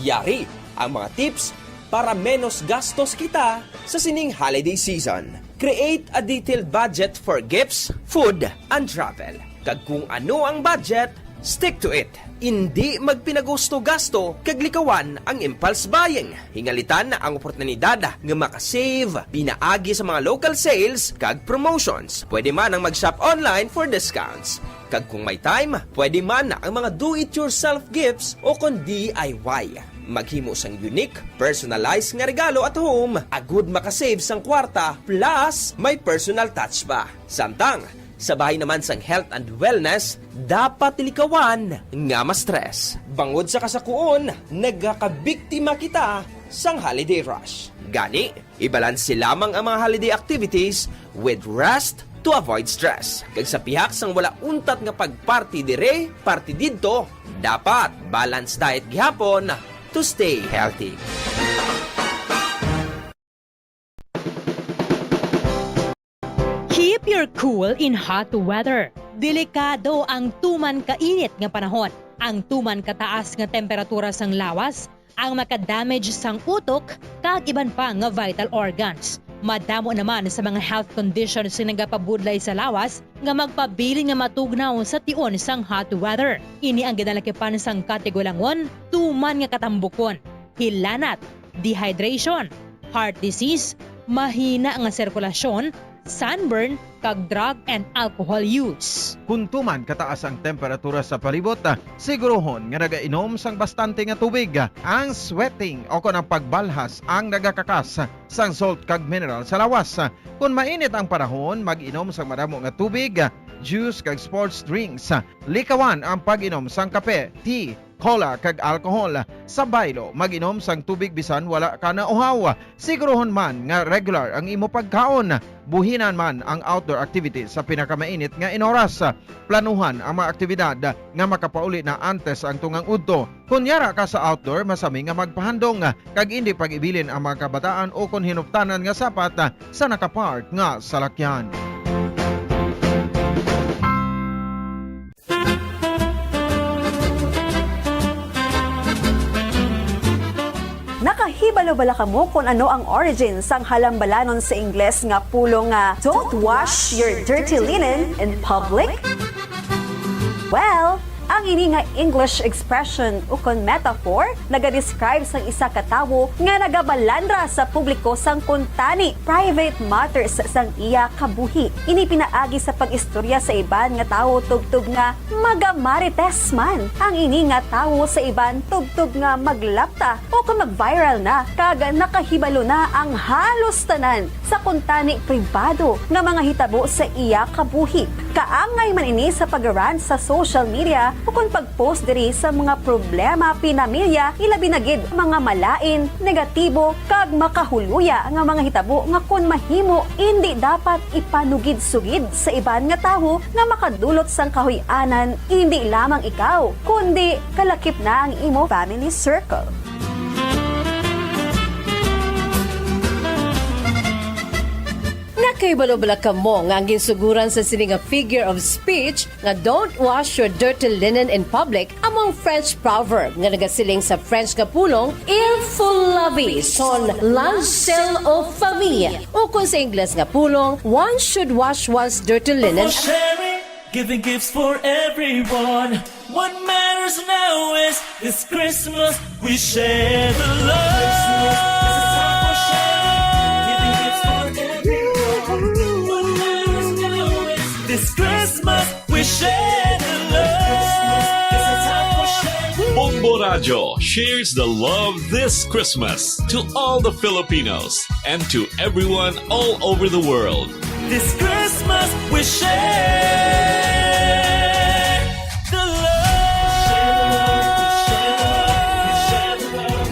Yari ang mga tips para menos gastos kita sa sining holiday season. Create a detailed budget for gifts, food, and travel. Kag kung ano ang budget, stick to it. Indi magpinagusto gasto kag likawan ang impulse buying. Hingalitan ang oportunidad nga makasave pinaagi sa mga local sales kag promotions. Pwede man ang mag-shop online for discounts. Kag kung may time, pwede man ang mga do-it-yourself gifts o kon D I Y. Maghimo sang unique, personalized nga regalo at home, agud makasave sang kwarta, plus may personal touch pa. Samtang, sa bahin naman sang health and wellness, dapat likawan nga ma-stress. Bangod sa kasakuon, nagakabiktima kita sang holiday rush. Gani, ibalanse lamang ang mga holiday activities with rest to avoid stress. Kag sa pihak sang wala untat nga pagparty dire, party didto, dapat balance diet gihapon to stay healthy. Keep your cool in hot weather. Delikado ang tuman kainit nga panahon. Ang tuman kataas nga temperatura sang lawas ang makadamage sang utok kag iban pa nga vital organs. Madamo naman sa mga health conditions nga nagapabudlay sa lawas nga magpabilin nga matugnaw sa tion sang hot weather. Ini ang ginalakipan sang katigulangon, tuman nga katambukon, hilanat, dehydration, heart disease, mahina nga sirkulasyon, sunburn, kag drug and alcohol use. Kon tuman kataas ang temperatura sa palibot, sigurohon nga nagainom sang bastante nga tubig. Ang sweating o kon ang pagbalhas ang nagakakas sang salt kag mineral sa lawas. Kon mainit ang panahon, mag-inom sang madamo nga tubig, juice kag sports drinks. Likawan ang pag-inom sang kape, tea, cola, kag alcohol. Sa baylo, mag-inom sang tubig bisan wala ka nauhaw. Sigurohon man nga regular ang imo pagkaon. Buhinan man ang outdoor activities sa pinakamainit nga inoras. Planuhan ang mga aktibidad nga makapauli na antes ang tungang udto. Kon yara ka sa outdoor, masami nga magpahandom kag indi pag-ibilin ang mga kabataan o kon hinuptanan nga sapat sa nakapark nga salakyan. Nakahibalo bala kamo kon ano ang origin sang halambalanon sa Ingles nga pulong nga "Don't wash your dirty linen in public"? Well, Ang ini nga English expression ukon metaphor nagadescribe sang isa ka tawo nga nagabalandra sa publiko sang kuntani, private matters, sang iya kabuhi. Ini pinaagi sa pag-istorya sa iban nga tawo tubtob nga magamarites man ang ini nga tawo sa iban tubtob nga maglapta o kon mag-viral na kag nakahibalo na ang halos tanan sa kuntani pribado nga mga hitabo sa iya kabuhi. Kaangay man ini sa pag-rant sa social media ukon pag-post diri sa mga problema pinamilya, ilabi na gid mga malain, negatibo, kag makahuluya nga mga hitabo nga kon mahimo, indi dapat ipanugid-sugid sa iban nga tawo nga makadulot sang kahuy-anan, indi lamang ikaw, kundi kalakip na ang imo family circle. Nakahibalo bala kamo nga ang ginsuguran sa sini nga figure of speech nga "Don't wash your dirty linen in public" amo ang French proverb nga nagasiling sa French nga pulong "Il faut laver son linge sale en famille", ukon sa Ingles nga pulong "One should wash one's dirty linen." For sharing, giving gifts for everyone. What matters now is this Christmas we share the love. This Christmas we share the love. Bombo Radyo shares the love this Christmas to all the Filipinos and to everyone all over the world. This Christmas we share the love.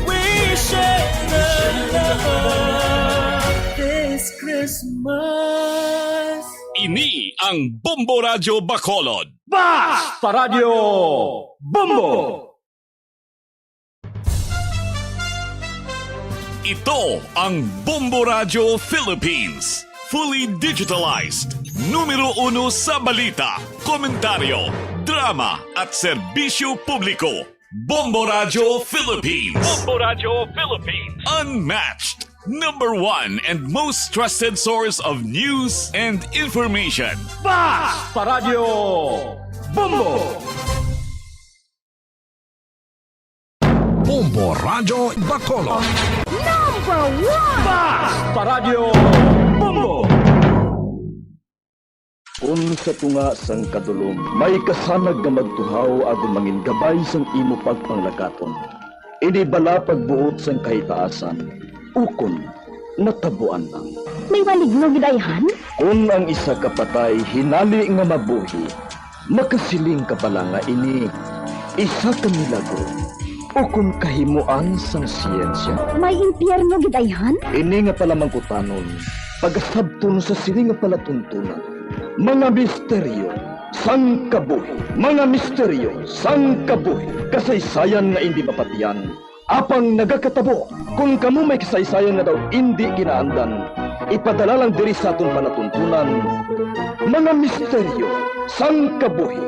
We share the love this Christmas. Ini ang Bombo Radyo Bacolod. Basta Radyo Bombo! Ito ang Bombo Radyo Philippines, fully digitalized, numero uno sa balita, komentaryo, drama, at serbisyo publiko. Bombo Radyo Philippines. Bombo Radyo Philippines. Unmatched, number one and most trusted source of news and information. Basta Radyo Bombo! Bombo Radyo Bacolod. Number one! Basta Radyo Bombo! Kun sa tunga sang kadulom may kasanag nga magtuhaw agod mangin gabay sang imo pagpanglakaton, ini bala pagbuot sang kahitaasan, ukon natabuan lang. May maligno gid ayhan? Kun ang isa ka patay hinali nga mabuhi, makasiling ka bala nga ini isa ka milagro ukon kahimoan sang siyensya? May impyerno gid ayhan? Ini nga palamangkutanon pagasabton sa sini nga palatuntunan. Mga misteryo sang kabuhi. Mga misteryo sang kabuhi. Kasaysayan nga indi mapatiyan, apang nagakatabo kon kamo may kasaysayan nga daw indi kinaandan. Ipadala lang diri sa aton palatuntunan, Mga Misteryo sang Kabuhi.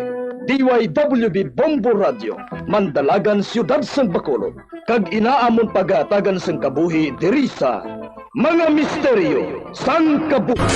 D Y W B Bombo Radio, Mandalagan, Siyudad sang Bacolod, kag ina amon pagahatagan sang kabuhi diri sa Mga Misteryo sang Kabuhi.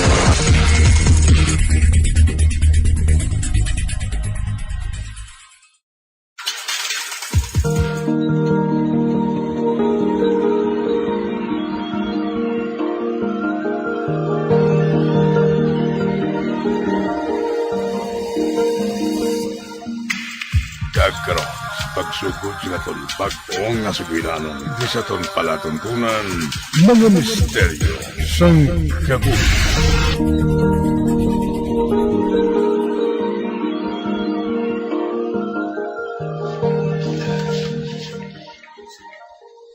Kag karon, sa pagsugod sa aton bag-o nga sugilanon, diri sa aton palatuntunan, Mga Misteryo sang Kabuhi.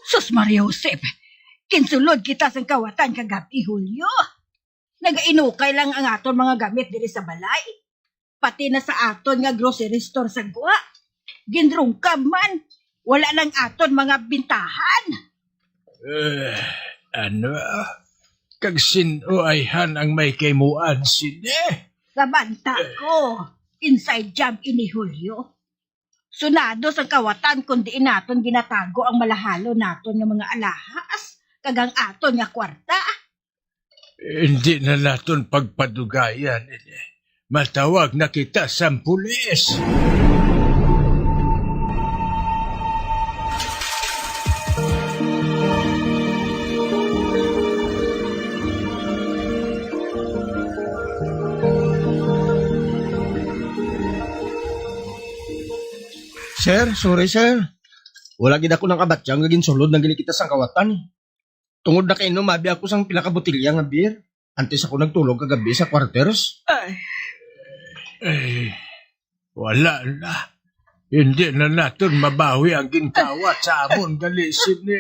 Sus Maria Josep, ginsulod kita sang kawatan kagab-i, Julio. Nagainukay lang ang aton mga gamit diri sa balay. Pati na sa aton nga grocery store sa gwa, ginrungkab man. Wala lang aton mga bintahan. Eh, ano? Kag sin-o ayhan ang may kahimuan sini? Sa banta ko, inside job ini, Julio. Sunado sang kawatan kon diin naton ginatago ang malahalon naton nga mga alahas kag ang aton nga kwarta. Hindi na naton pagpadugayan ini. Matawag na kita sang pulis. Sir, sorry, sir. Wala gid ako nakabatyang nga ginsulod na gini kita sang kawatan. Tungod nakainom abi ako sang pila ka botelya nga beer antes ako nagtulog kagabi sa quarters. Ay, Eh, wala na. Hindi na naton mabawi ang ginkawat sa amon gali sini.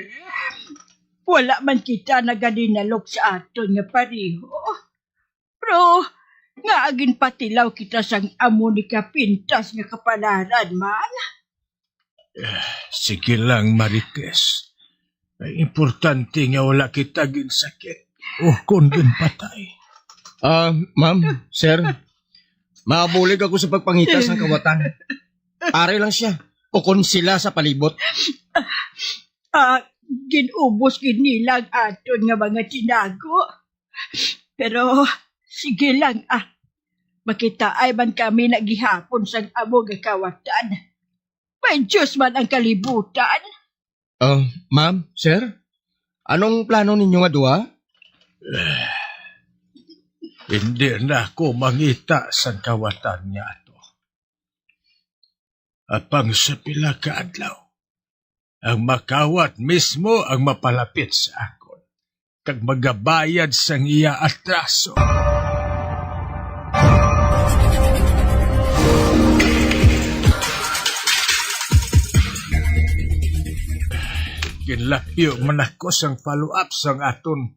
Wala man kita nagalinalok sa aton nga pareho. Pero nga ginpatilaw kita sang amo ni kapintas nga kapalaran man. Sige lang, Marites. Ang importante nga wala kita ginsakit o kon ginpatay. Ah, ma'am, sir, mabulig ako sa pagpangita sang kawatan. Ari lang siya, o kon sila sa palibot. Ah, ginubos gid nila ang aton nga mga tinago. Pero sige lang, ah. Makitaay man kami na gihapon sang amo nga kawatan. May Dios man ang kalibutan. Ah, ma'am, sir, anong plano ninyo nga duha? Hindi na ako mangita sang kawatan nga ato. Apang sa pila ka adlaw, ang makawat mismo ang mapalapit sa akon kag magabayad sang iya atraso. Ginlapyo man ako sang follow-up sang aton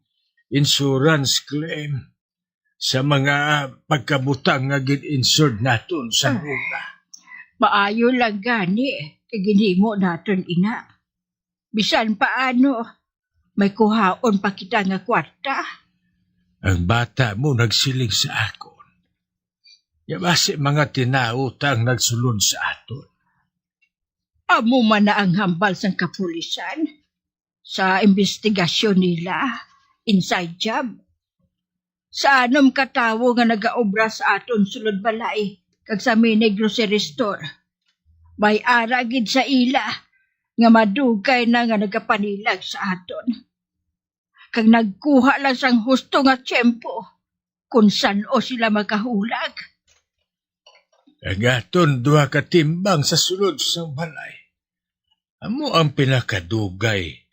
insurance claim sa mga pagkabutang nga gin-insured naton sa una. Maayo lang gani kay ginhimo naton ina. Bisan paano, may kuhaon pa kita nga kwarta. Ang bata mo nagsiling sa akon nga basi mga tinawo ta ang nagsulod sa aton. Amo man na ang hambal sang kapulisan sa imbestigasyon nila, inside job. Sa anom ka tawo nga nagaobra sa aton sulod balay kag sa mini grocery store, may ara gid sa ila nga madugay na nga nagapanilag sa aton. Kag nagkuha lang sang husto nga tiyempo kung san-o sila makahulag. Ang aton duha ka timbang sa sulod sang balay amo ang pinakadugay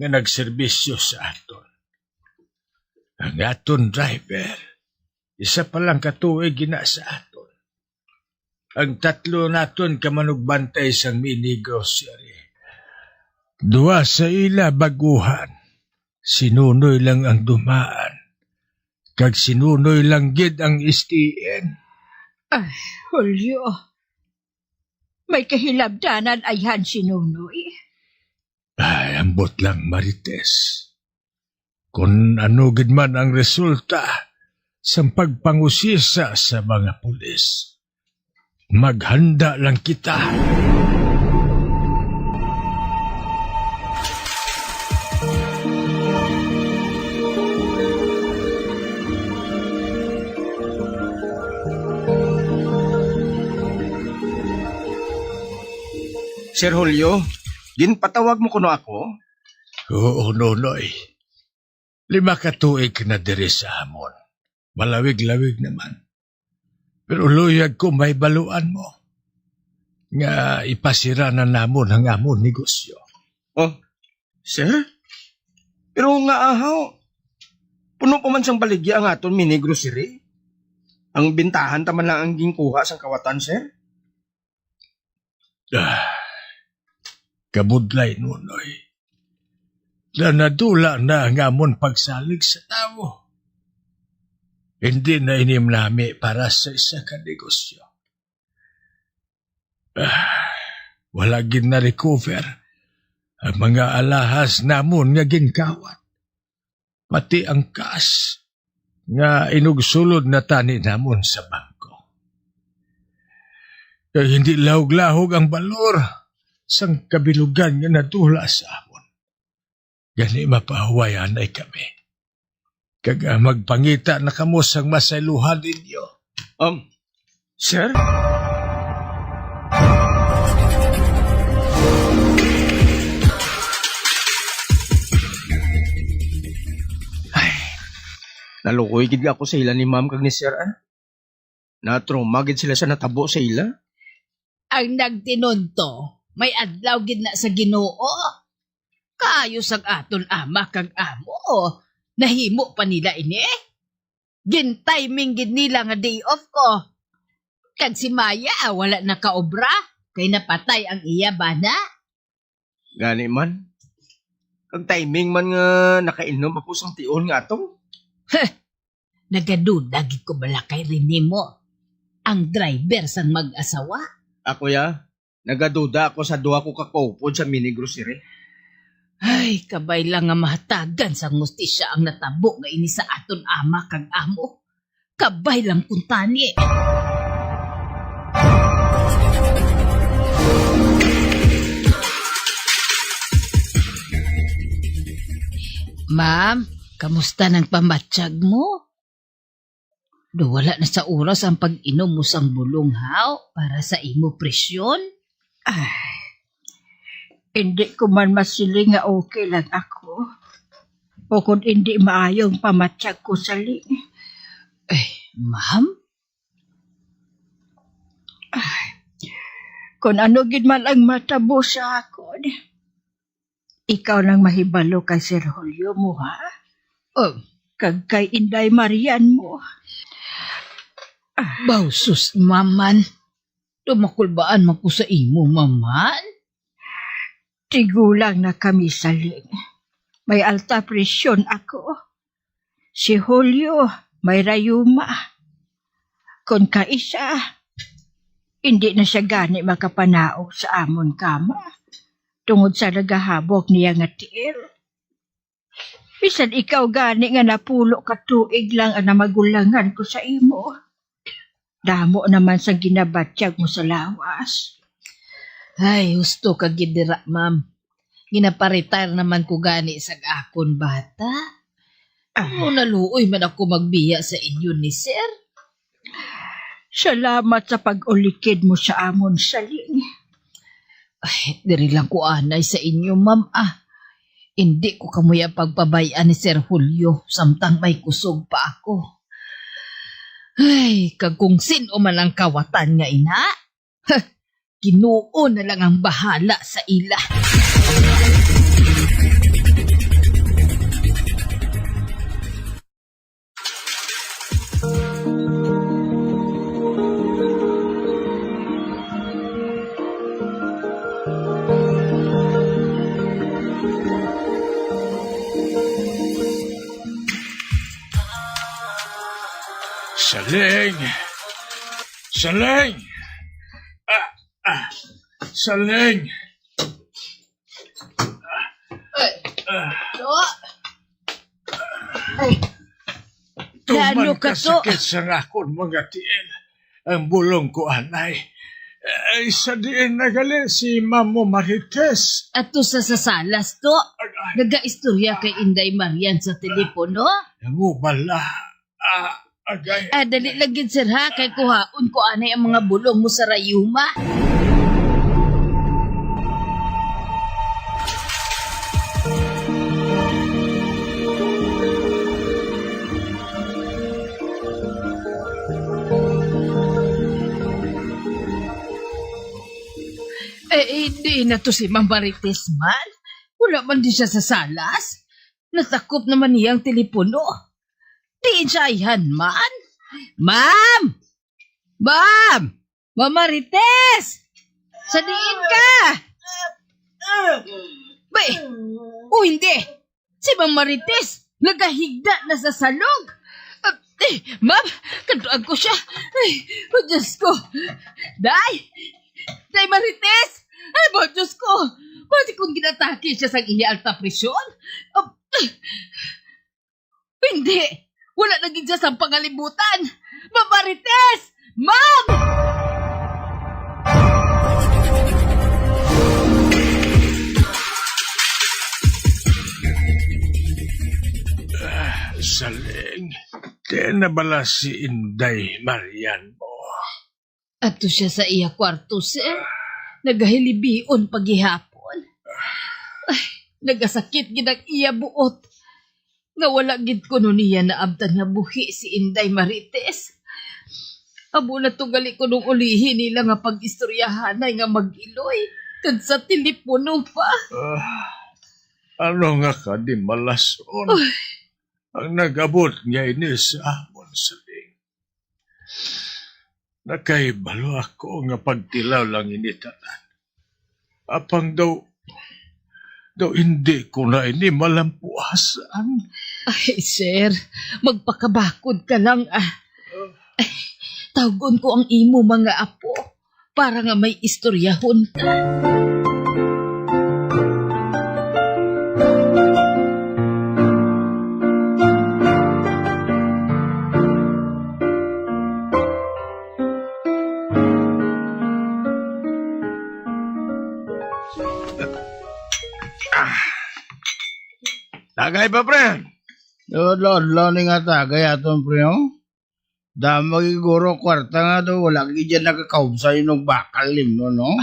nga nagserbisyo sa aton. Ang aton driver, isa pa lang ka tuig gina sa aton. Ang tatlo naton ka manugbantay sang mini grocery. Duha sa ila baguhan, si Nunoy lang ang dumaan, kag si Nunoy lang gid ang S T N. Ay, Julio, may kahilabdanan ayhan si Nunoy. Ay, ambot lang, Marites. Kon ano gid man ang resulta sang pagpangusisa sa mga pulis, maghanda lang kita. Sir Julio, ginpatawag mo kuno ako? Oo, Nonoy. Lima ka tuig ka na diri sa amon. Malawig-lawig naman. Pero luyag ko mahibaluan mo nga ipasira na namon ang amon negosyo. Oh, sir? Pero nga ahaw, puno pa man sang baligya ang aton mini grocery. Ang bintahan ta man lang ang ginkuha sang kawatan, sir. Ah, kabudlay, Nunoy. Na nadula na ang amon pagsalig sa tawo. Hindi na ini nami para sa isa ka negosyo. Ah, wala gid na-recover ang mga alahas namon nga ginkawat, pati ang cash nga inugsulod na tani namon sa bangko. Kay hindi lahog-lahog ang balor sang kabilugan nga nadula sa amon. Gani mapahuway anay kami. Kag, ah, magpangita na kamo sang masaylohan ninyo. Um, sir? Ay, naluoy gid ako sa ila ni ma'am kag ni sir, ah. Na-trauma gid sila sa natabo sa ila. Ang nagtinunto, May adlaw gid na sa Ginoo. Kaayo sang aton ama kag amo, nahimo pa nila ini. Gin-timing gid nila nga day off ko. Kag si Maya, ah, wala nakaobra, kay napatay ang iya bana. Gani man. Kag timing man nga nakainom ako sang tion nga atong. Heh! Nagaduda gid ko bala kay Rene mo, ang driver sang mag-asawa. Ako ya, nagaduda ako sa duha ko ka kaupod sa mini grocery. Ay, kabay lang nga mahatagan sang hustisya ang natabo nga ini sa aton ama kag amo. Kabay lang kuntani. Ma'am, kamusta nang pamatyag mo? Do wala na sa oras ang pag-inom mo sang bulong, haw, para sa imo presyon? Ay, hindi ko man masiling nga okay lang ako. O kung hindi maayong pamatyag ko, Saling. Eh, ma'am? Ay, kung ano gid man ang matabo sa akon, ikaw nang mahibalo kay Sir Julio mo, ha? Oh. Kag kay Inday Marian mo. Ah. Bawsos, maman. Tumakulbaan man ko sa imo, maman. Tigulang na kami, Saling. May alta presyon ako. Si Julio may rayuma. Kon kaisa, hindi na siya gani makapanaog sa amon kama tungod sa nagahabok niya nga tiil. Bisan ikaw gani nga napulo ka tuig lang ang namagulangan ko sa imo. Damo naman sang ginabatyag mo sa lawas. Ay, husto ka gid dira, ma'am. Ginaparetire naman ko gani sa akon bata. Ah. Kung naluoy man ako magbiya sa inyo ni sir. Salamat sa pag-ulikid mo sa amon, Saling. Ay, diri lang ko anay sa inyo, ma'am, ah. Hindi ko kamuya pagpabay-an ni Sir Julio samtang may kusog pa ako. Ay, kag kung sin-o man ang kawatan nga ina, ha, Ginoo na lang ang bahala sa ila. Saling! Saling! Ah, ah, Saling! Ay, ah. Do. Ay. Tuman Lalo ka, Do. Kasakit sa akon mga tiil. Ang bulong ko anay. Ay, sa diin na gali si Mamo Marites? Ato sa, sa salas, Do. Agay. Nagaistorya kay Inday Marian sa telepono. Nangubala. Ah, agay. Ah, dali lang gid, sir, ha? Kay kuhaon ko anay ang mga bulong mo sa rayuma. Eh, hindi na to si Ma'am Marites man. Wala man din siya sa salas. Natakop naman niya ang telepono. Diin siya ayhan man? Ma'am! Ma'am! Ma'am Marites! Sa diin ka? Bay! O hindi! Si Ma'am Marites nagahigda na sa salog! Ah, eh, ma'am, kaduan ko siya! Ay, oh, Diyos ko! Day! Day Marites! Ay, oh, Diyos ko! Pati kung ginatake siya sa iya alta presyon? Ah, Hindi! Wala na gid siya sa pangalibutan! Ma'am Marites! Ma'am! Ah, Saling, diin na bala si Inday Marian mo? Ato siya sa iya kwarto, sir. Nagahilibion pa gihapon. Ay, nagasakit gid ang iya buot. Nga wala gid kuno niya naabtan nga buhi si Inday Marites. Amo na to gali kunong ulihi nila nga pag-istoryahanay nga mag-iloy. kag sa telepono pa. Ah, ano nga kadimalason ang nag-abot nga ini sa amon, Saling? Nakahibalo ako nga pagtilaw lang ini tanan. Apang daw, daw hindi ko na ini malampuasan. Ay, sir, magpakabakod ka lang, ah. Ay, tawgon ko ang imo mga apo para nga may istoryahon ta. Ah. Tagay pa, pre. Adlaw-adlaw ni nga tagay aton, pre, oh. Damo gid guro kwarta nga do, wala gid dyan nagkakaubsa yung bakal nimo, no?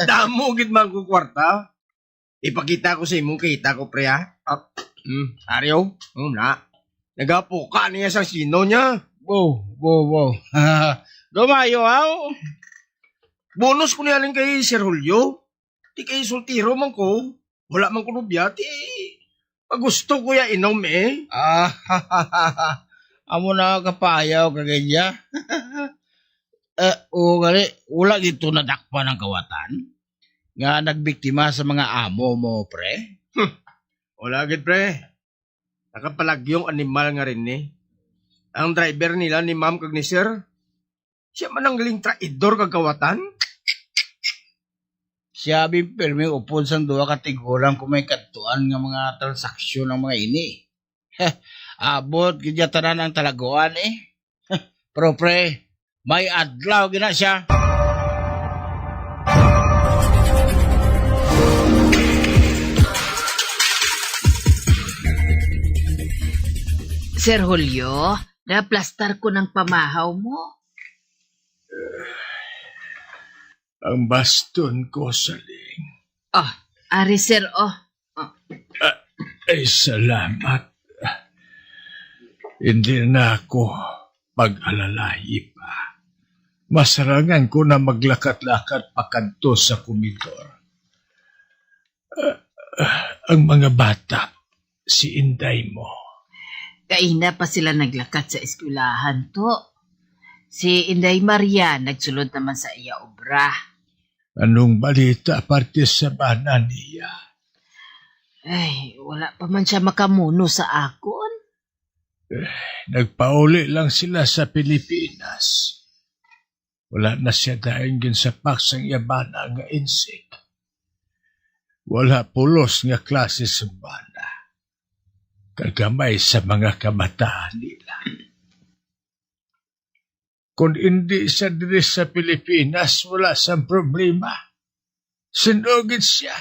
Damo gid man ko kwarta. Ipakita ko sa imong kita ko, pre, ha? Ah, mm, ari, oh. Oh, na. Nagapuka niya sa sino niya. Bo, bo, bo. Dumayo, aw. Bonus ko niya lang kay Sir Julio. Di kay soltero man ko. Wala man ko nobya. Di, pagusto ko ya inom, eh. Ah, amo na kapayaw ka ganyan. Eh, o gali, wala gid to nadakpan ang kawatan nga nagbiktima sa mga amo mo, pre? Hmm. Wala gid, pre. Nakapalagyong animal nga rin ni. Ang driver nila ni ma'am kag ni sir, siya man ang galing traidor kag kawatan. Siya bin pirmi upod sang duha ka tigulang kung may kadtuan nga mga transaksyon ang mga ini. Abot gid niya tanan ang talaguan, eh. Pero pre, may adlaw gina siya. Sir Julio, naplastar ko ng pamahaw mo. Ang baston ko, Saling. Oh, ari, sir, oh. Oh. Ah, ay, salamat. Hindi na ako pag-alalahi pa. Masarangan ko na maglakat-lakat pakadto sa komedor. Ah, ah, ang mga bata, si inday mo. Kaina pa sila naglakat sa eskwelahan, to. Si Inday Maria nagsulod naman sa iya obra. Anong balita parte sa bana niya? Ay, wala pa man siya makamuno sa akon. Eh, nagpauli lang sila sa Pilipinas. Wala na siya dayon ginsapak sang iya bana nga insik. Wala pulos nga klase sa bana. Kagamay sa mga kabataan nila. Kung indi siya diri sa Pilipinas, wala sang problema. Sin-o gid siya.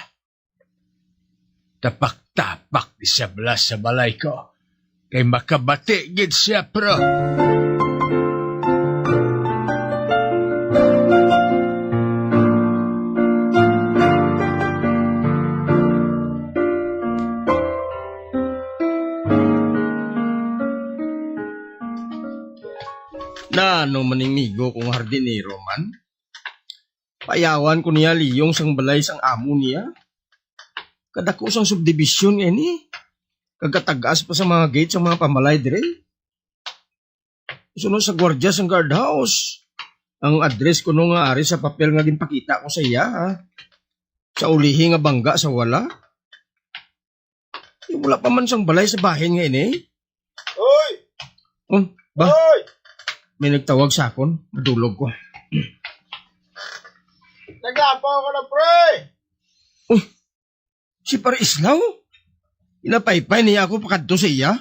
Tapak-tapak di siya bala sa balay ko. Kay makabati gid siya, pro. Na ano man ning migo kong hardinero man? Payawan ko niya liyong sang balay sang amo niya. Kadako sang subdivision nga ini. Kag katag-as pa sa mga gate sang mga pamalay diri. Suno sa gwardiya sang guardhouse. Ang address ko no nga ari sa papel nga ginpakita ko sa iya, ha? Sa ulihi nga bangga sa wala. Eh, wala pa man sang balay sa bahin nga ini. Oy! Oh, ba? Oy! May nagtawag sa akon. Madulog ko. Naglapaw ko na, pre! Oh, si Pare Islaw? Inapaypay niya ako pakadto sa iya.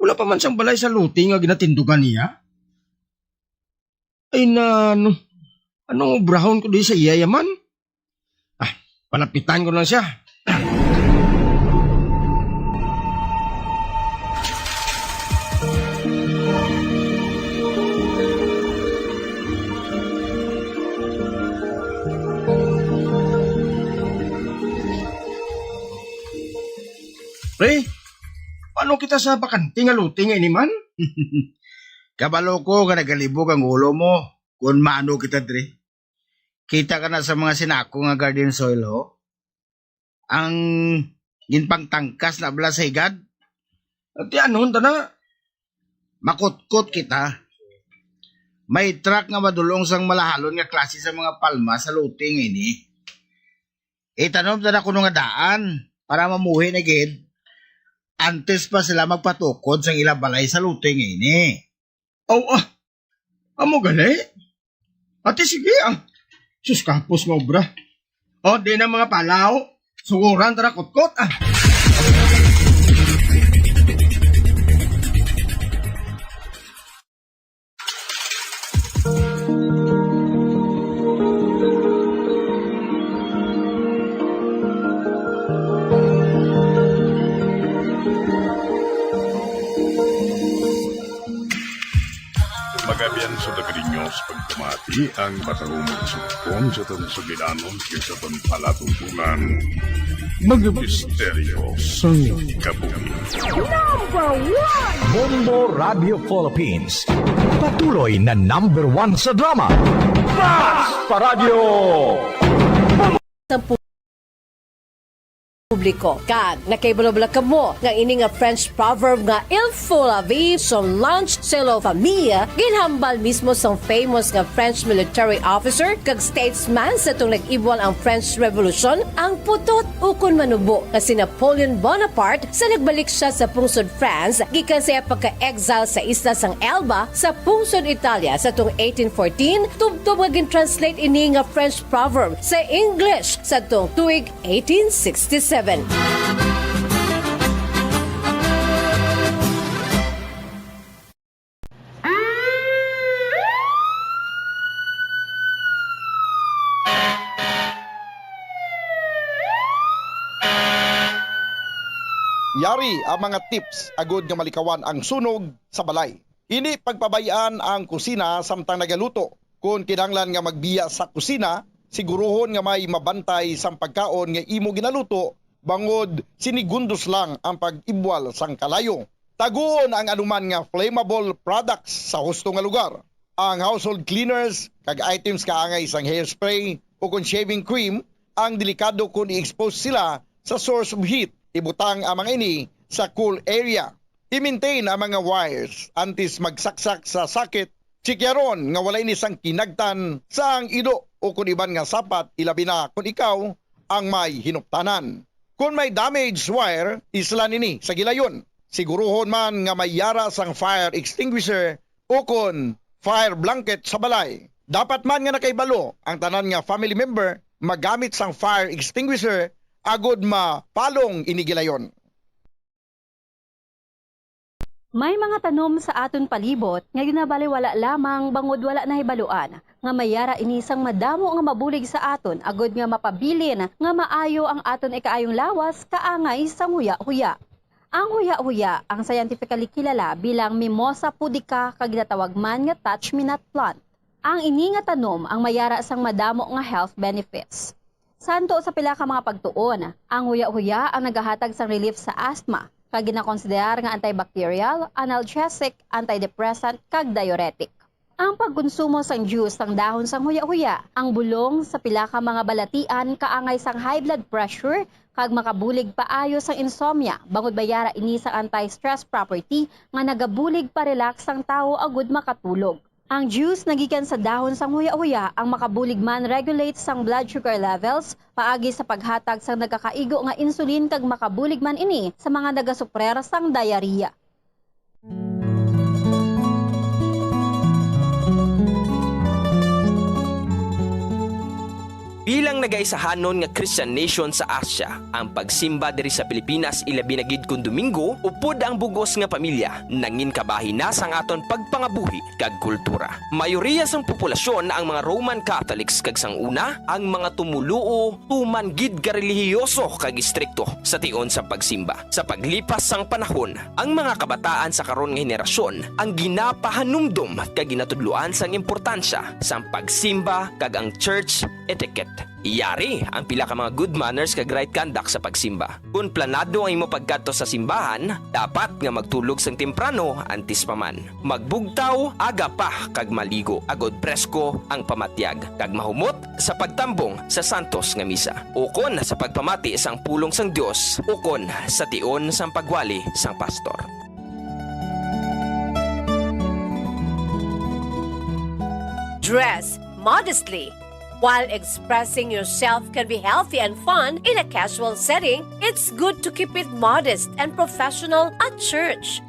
Wala pa man sang balay sa lote nga ginatindugan niya. Ay, na, ano? Anong obrahon ko di sa iya yaman? Ah, palapitan ko lang siya. Pre, paano kita sa bakante nga lote nga ini man? Kabalo ko nga nagalibog ang ulo mo kung maano kita, Dre. Kita ka na sa mga sinako nga garden soil, ho? Ang ginpangtangkas na bala sa higad? Ati, anhon ta na? Makutkot kita. May truck nga madulong sang malahalon nga klase sa mga palma sa lote nga ini. Itanom ta na kuno nga daan para mamuhi na gid antes pa sila magpatukod sang ilang balay sa lote nga ini. Aw, ah, amo gani? Ati, sige, ah. Sus, kapos nga obra. O, di na, mga palaw. Suguran ta na kutkot, ah. Magabian sa Dagriños, pagpamati ang matarong sugpon sa atong sugilanon kag sa atong palatumpulan. Mga misteryo sang kabuhi. Number one! Bombo Radio Philippines. Patuloy na number one sa drama. Basta Radio! Sa pu-, publiko. Kag nakahibalo bala kamo nga ini nga French proverb nga "Il faut la vie, son linge, c'est la famille" ginhambal mismo sang famous nga French military officer kag statesman sa atong nag-ibwal ang French Revolution, ang putot ukon manubo nga si Napoleon Bonaparte sa nagbalik siya sa pungsod France gikan sa iya pagka-exile sa isla sang Elba sa pungsod Italia sa tuong eighteen fourteen, tubtob nga gin-translate ini nga French proverb sa English sa tuong tuig eighteen sixty-seven. Yari ang mga tips agud nga malikawan ang sunog sa balay. Ini pagpabay-an ang kusina samtang nagaluto. Kon kinahanglan nga magbiya sa kusina, siguruhon nga may mabantay sang pagkaon nga imo ginaluto, bangod sinigundos lang ang pag-ibwal sang kalayo. Taguon ang anuman nga flammable products sa husto nga lugar. Ang household cleaners kag items kaangay sang hairspray o kon shaving cream ang delikado kon i-expose sila sa source of heat. Ibutang ang mga ini sa cool area. I-maintain ang mga wires antes magsaksak sa socket. Tsikyaron nga wala ini sang kinagtan sang ido o kon iban nga sapat, ilabi na kon ikaw ang may hinuptanan. Kon may damaged wire, islan ini sa gilayon. Siguruhon man nga may yara sang fire extinguisher o kon fire blanket sa balay. Dapat man nga nakahibalo ang tanan nga family member magamit sang fire extinguisher agud mapalong ini gilayon. May mga tanom sa aton palibot nga ginabaliwala lamang bangod wala nahibaluan nga may yara ini sang madamo nga mabulig sa aton agud nga mapabilin nga maayo ang aton ikaayong lawas kaangay sang huya-huya. Ang huya-huya ang scientifically kilala bilang Mimosa pudica kag ginatawag man nga touch-me-not plant. Ang ini nga tanom ang may yara sang madamo nga health benefits. Santo sa pila ka mga pagtuon, ang huya-huya ang nagahatag sang relief sa asthma, kag ginakonsiderar nga antibacterial, analgesic, antidepressant, kag diuretic. Ang pagkonsumo sang juice sang dahon sang huya-huya, ang bulong sa pila ka mga balatian kaangay sang high blood pressure kag makabulig paayo sang insomnia, bangod may yara ini sang anti-stress property nga nagabulig pa-relax sang tawo agud makatulog. Ang juice nagikan sa dahon sang huya-huya ang makabulig man regulate sang blood sugar levels paagi sa paghatag sang nagakaigo nga insulin kag makabulig man ini sa mga nagasuprer sang diarrhea. Bilang nagaisahanon nga Christian nation sa Asia, ang pagsimba diri sa Pilipinas, ilabi na gid kon Domingo, upod ang bug-os nga pamilya, nangin kabahin na sang aton pagpangabuhi kag kultura. Mayoriya sang populasyon ang mga Roman Catholics kag sang una, ang mga tumoluo tuman gid ka relihiyoso kag istrikto sa tion sa pagsimba. Sa paglipas sang panahon, ang mga kabataan sa karon nga henerasyon ang ginapahanumdom kag ginatudloan sang importansya sang pagsimba kag ang church etiquette. Yari ang pila ka mga good manners kag right conduct sa pagsimba. Kon planado ang imo pagkadto sa simbahan, dapat nga magtulog sang temprano antes pa man. Magbugtaw aga pa kag maligo, agod presko ang pamatyag, kag mahumot sa pagtambong sa santos nga misa, ukon sa pagpamati sang pulong sang Dios, ukon sa tion sang pagwali sang pastor. Dress modestly. While expressing yourself can be healthy and fun in a casual setting, it's good to keep it modest and professional at church.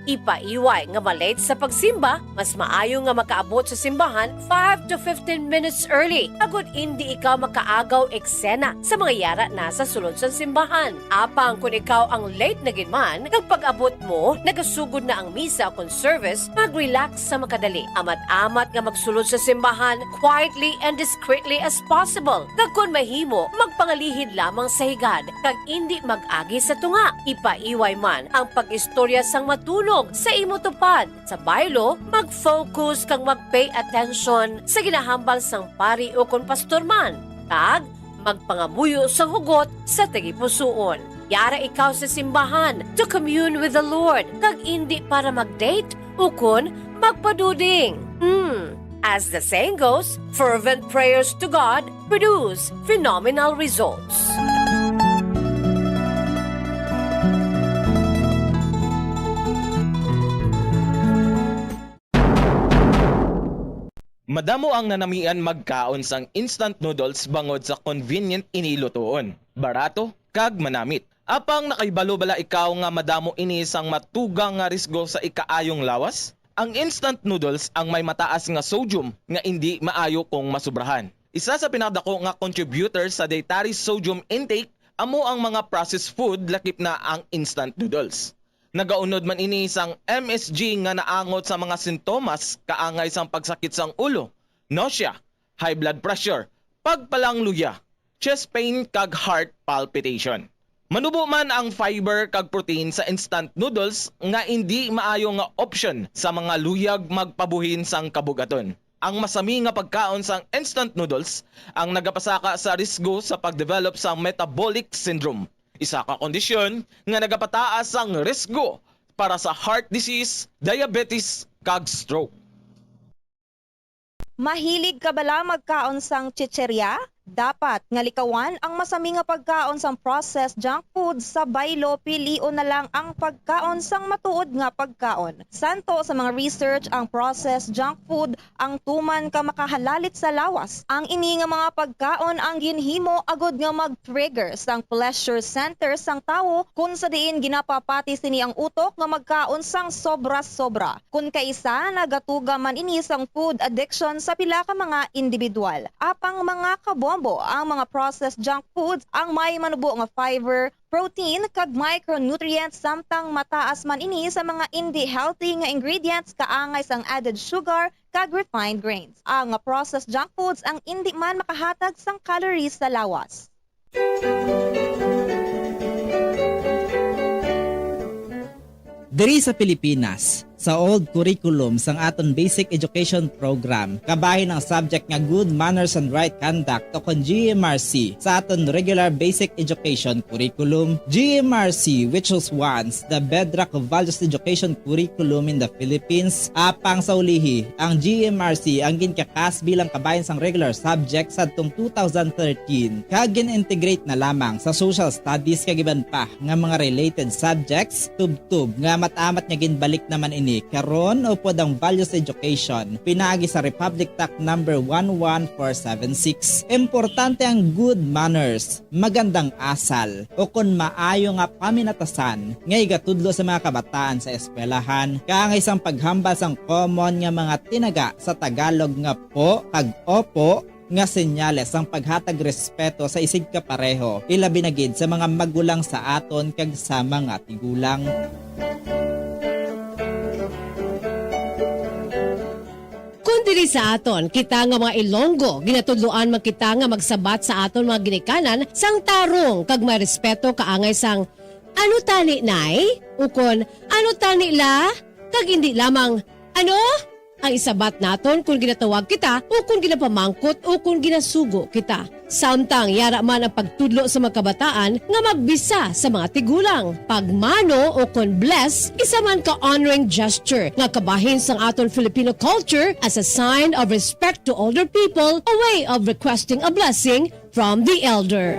Ipaiway nga ma-late sa pagsimba, mas maayo nga makaabot sa simbahan five to fifteen minutes early, agod indi ikaw makaagaw eksena sa mga yara na sa sulod sang simbahan. Apang kon ikaw ang late na gid man, kag pag-abot mo, nagasugod na ang misa kon service, mag-relax sa makadali. Amat-amat nga magsulod sa simbahan, quietly and discreetly as possible. Kag kon mahimo, magpangalihid lamang sa higad, kag indi mag-agi sa tunga. Ipaiway man ang pag-istorya sang matunog sa imo tupad. Sa baylo, mag-focus kag mag-pay attention sa ginahambal sang pari ukon pastor man, kag magpangamuyo sang hugot sa tagipusoon. Yara ikaw sa simbahan to commune with the Lord, kag indi para mag-date ukon magpaduding. Hmm. As the saying goes, fervent prayers to God produce phenomenal results. Madamo ang nanamian magkaon sang instant noodles bangod sa convenient ini lutoon, barato, kag manamit. Apang nakahibalo bala ikaw nga madamo ini sang matugang nga risgo sa ikaayong lawas? Ang instant noodles ang may mataas nga sodium nga indi maayo kung masubrahan. Isa sa pinakadako nga contributor sa dietary sodium intake amo ang mga processed food, lakip na ang instant noodles. Nagaunod man ini sang M S G nga naangot sa mga sintomas kaangay sang pagsakit sang ulo, nausea, high blood pressure, pagpalangluya, chest pain, kag heart palpitation. Manubo man ang fiber kag protein sa instant noodles nga indi maayo nga option sa mga luyag magpabuhin sang kabug-aton. Ang masami nga pagkaon sang instant noodles ang nagapasaka sa risgo sa pag-develop sang metabolic syndrome, isa ka kondisyon nga nagapataas sang risgo para sa heart disease, diabetes, kag stroke. Mahilig ka bala magkaon sang chicheria? Dapat nga likawan ang masami nga pagkaon sang processed junk food sa baylo, pilion na lang ang pagkaon sang matuod nga pagkaon. Santo sa mga research, ang processed junk food ang tuman ka makahalalit sa lawas. Ang ini nga mga pagkaon ang ginhimo agud nga mag-trigger sang pleasure center sang tawo, kun sa diin ginapapati sini ang utok nga magkaon sang sobra-sobra. Kun kaisa, nagatuga man ini sang food addiction sa pila ka mga individual. Apang mga kabombo, ang mga processed junk foods ang may manubo nga fiber, protein, kag micronutrients, samtang mataas man ini sa mga indi healthy nga ingredients kaangay sang added sugar kag refined grains. Ang processed junk foods ang indi man makahatag sang calories sa lawas. Diri sa Pilipinas, sa old curriculum sang aton basic education program, kabahin ang subject nga Good Manners and Right Conduct, o kon G M R C, sa aton regular basic education curriculum. G M R C, which was once the bedrock of values education curriculum in the Philippines, apang sa ulihi, ang G M R C ang ginkakas bilang kabahin sang regular subject sadtong two thousand thirteen, kag gin-integrate na lamang sa social studies kag iban pa nga mga related subjects, tubtob nga amat-amat nga ginbalik naman ini karon upod ang values education pinaagi sa Republic Act number one one four seven six. Importante ang good manners, magandang asal, o kon maayo nga paminatasan nga igatudlo sa mga kabataan sa eskwelahan, kaangay sang paghambal sang common nga mga tinaga sa Tagalog nga po kag opo, nga senyales sang paghatag respeto sa isigkapareho, ilabi na gid sa mga magulang sa aton kag sa mga tigulang. Kon diri sa aton, kita nga mga Ilonggo, ginatudloan man kita nga magsabat sa aton mga ginikanan sang tarong kag may respeto kaangay sang, "Ano tani, Nay?" ukon, "Ano tani, La?" kag indi lamang, "Ano?" ang isabat naton kon ginatawag kita o kon ginapamangkot o kon ginasugo kita. Samtang yara man ang pagtudlo sa mga kabataan nga magbisa sa mga tigulang, pagmano o kon bless, isa man ka honoring gesture nga kabahin sang aton Filipino culture as a sign of respect to older people, a way of requesting a blessing from the elder.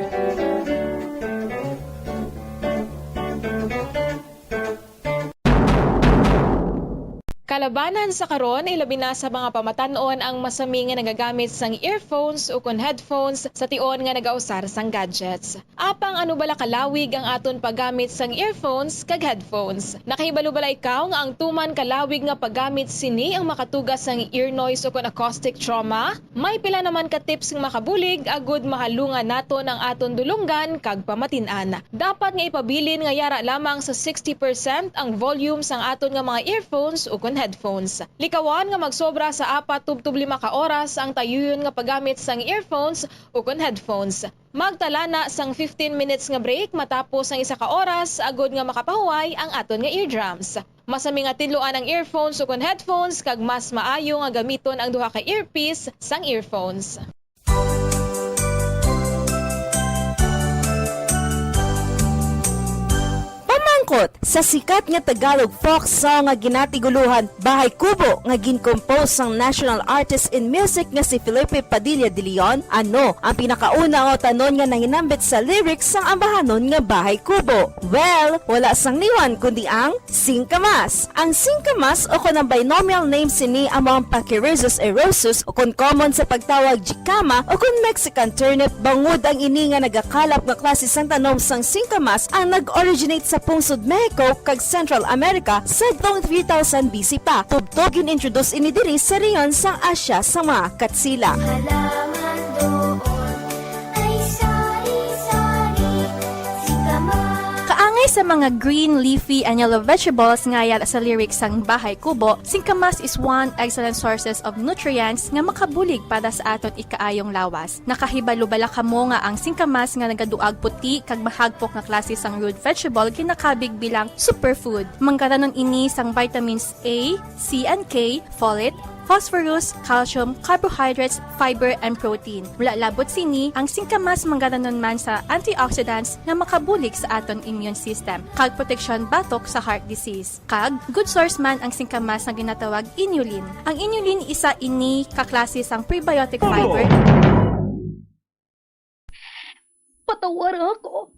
Kalabanan sa karon, ilabi na sa mga pamatan-on ang masami nga nagagamit sang earphones ukon headphones sa tion nga nagausar sang gadgets. Apang ano bala kalawig ang aton paggamit sang earphones kag headphones? Nakahibalo bala ikaw nga ang tuman kalawig nga paggamit sini ang makatuga sang ear noise ukon acoustic trauma? May pila naman ka tips nga makabulig agud mahalungan naton ang aton dulonggan kag pamatin-an. Dapat nga ipabilin nga yara lamang sa sixty percent ang volume sang aton nga mga earphones ukon headphones. Likawan nga magsobra sa apat tubtob lima ka oras ang tayuyon nga paggamit sang earphones ukon headphones. Magtala na sang fifteen minutes nga break matapos ang isa ka oras agud nga makapahuway ang aton nga eardrums. Masami nga tidloan ang earphones ukon headphones, kag mas maayo nga gamiton ang duha ka earpiece sang earphones. Pamangkot, sa sikat nga Tagalog folk song nga ginatigulohan Bahay Kubo nga gin-compose sang national artist in music nga si Felipe Padilla de Leon, ano ang pinakauna nga utanon nga nahinambit sa lyrics sang ambahanon nga Bahay Kubo? Well, wala sang liwan kundi ang singkamas. Ang singkamas, o kon ang binomial name sini, amo ang Pachyrhizis eriosus, o kon common sa pagtawag jicama, o kon Mexican turnip, bangod ang ini nga nagakalap nga klase sang tanom sang singkamas ang nag-originate sa pungsod Mexico kag Central America sadtong three thousand B C pa. Tubtob gin-introduce ini diri sa rehiyon sang Asia sa mga Katsila. Halaman doon ay sari-sari, singkamas. Kaangay sa mga green, leafy, and yellow vegetables nga yara sa lyrics sang Bahay Kubo, singkamas is one excellent sources of nutrients nga makabulig para sa aton ikaayong lawas. Nakahibalo bala kamo nga ang singkamas nga nagaduag puti kag mahagpok nga klase sang root vegetable ginakabig bilang superfood? Manggaranon ini sang vitamins A, C, and K, folate, phosphorus, calcium, carbohydrates, fiber, and protein. Wala labot sini, ang singkamas manggaranon man sa antioxidants nga makabulig sa aton immune system kag proteksyon batok sa heart disease. Kag good source man ang singkamas nga ginatawag inulin. Ang inulin isa ini ka klase sang prebiotic fiber. Patawara ako.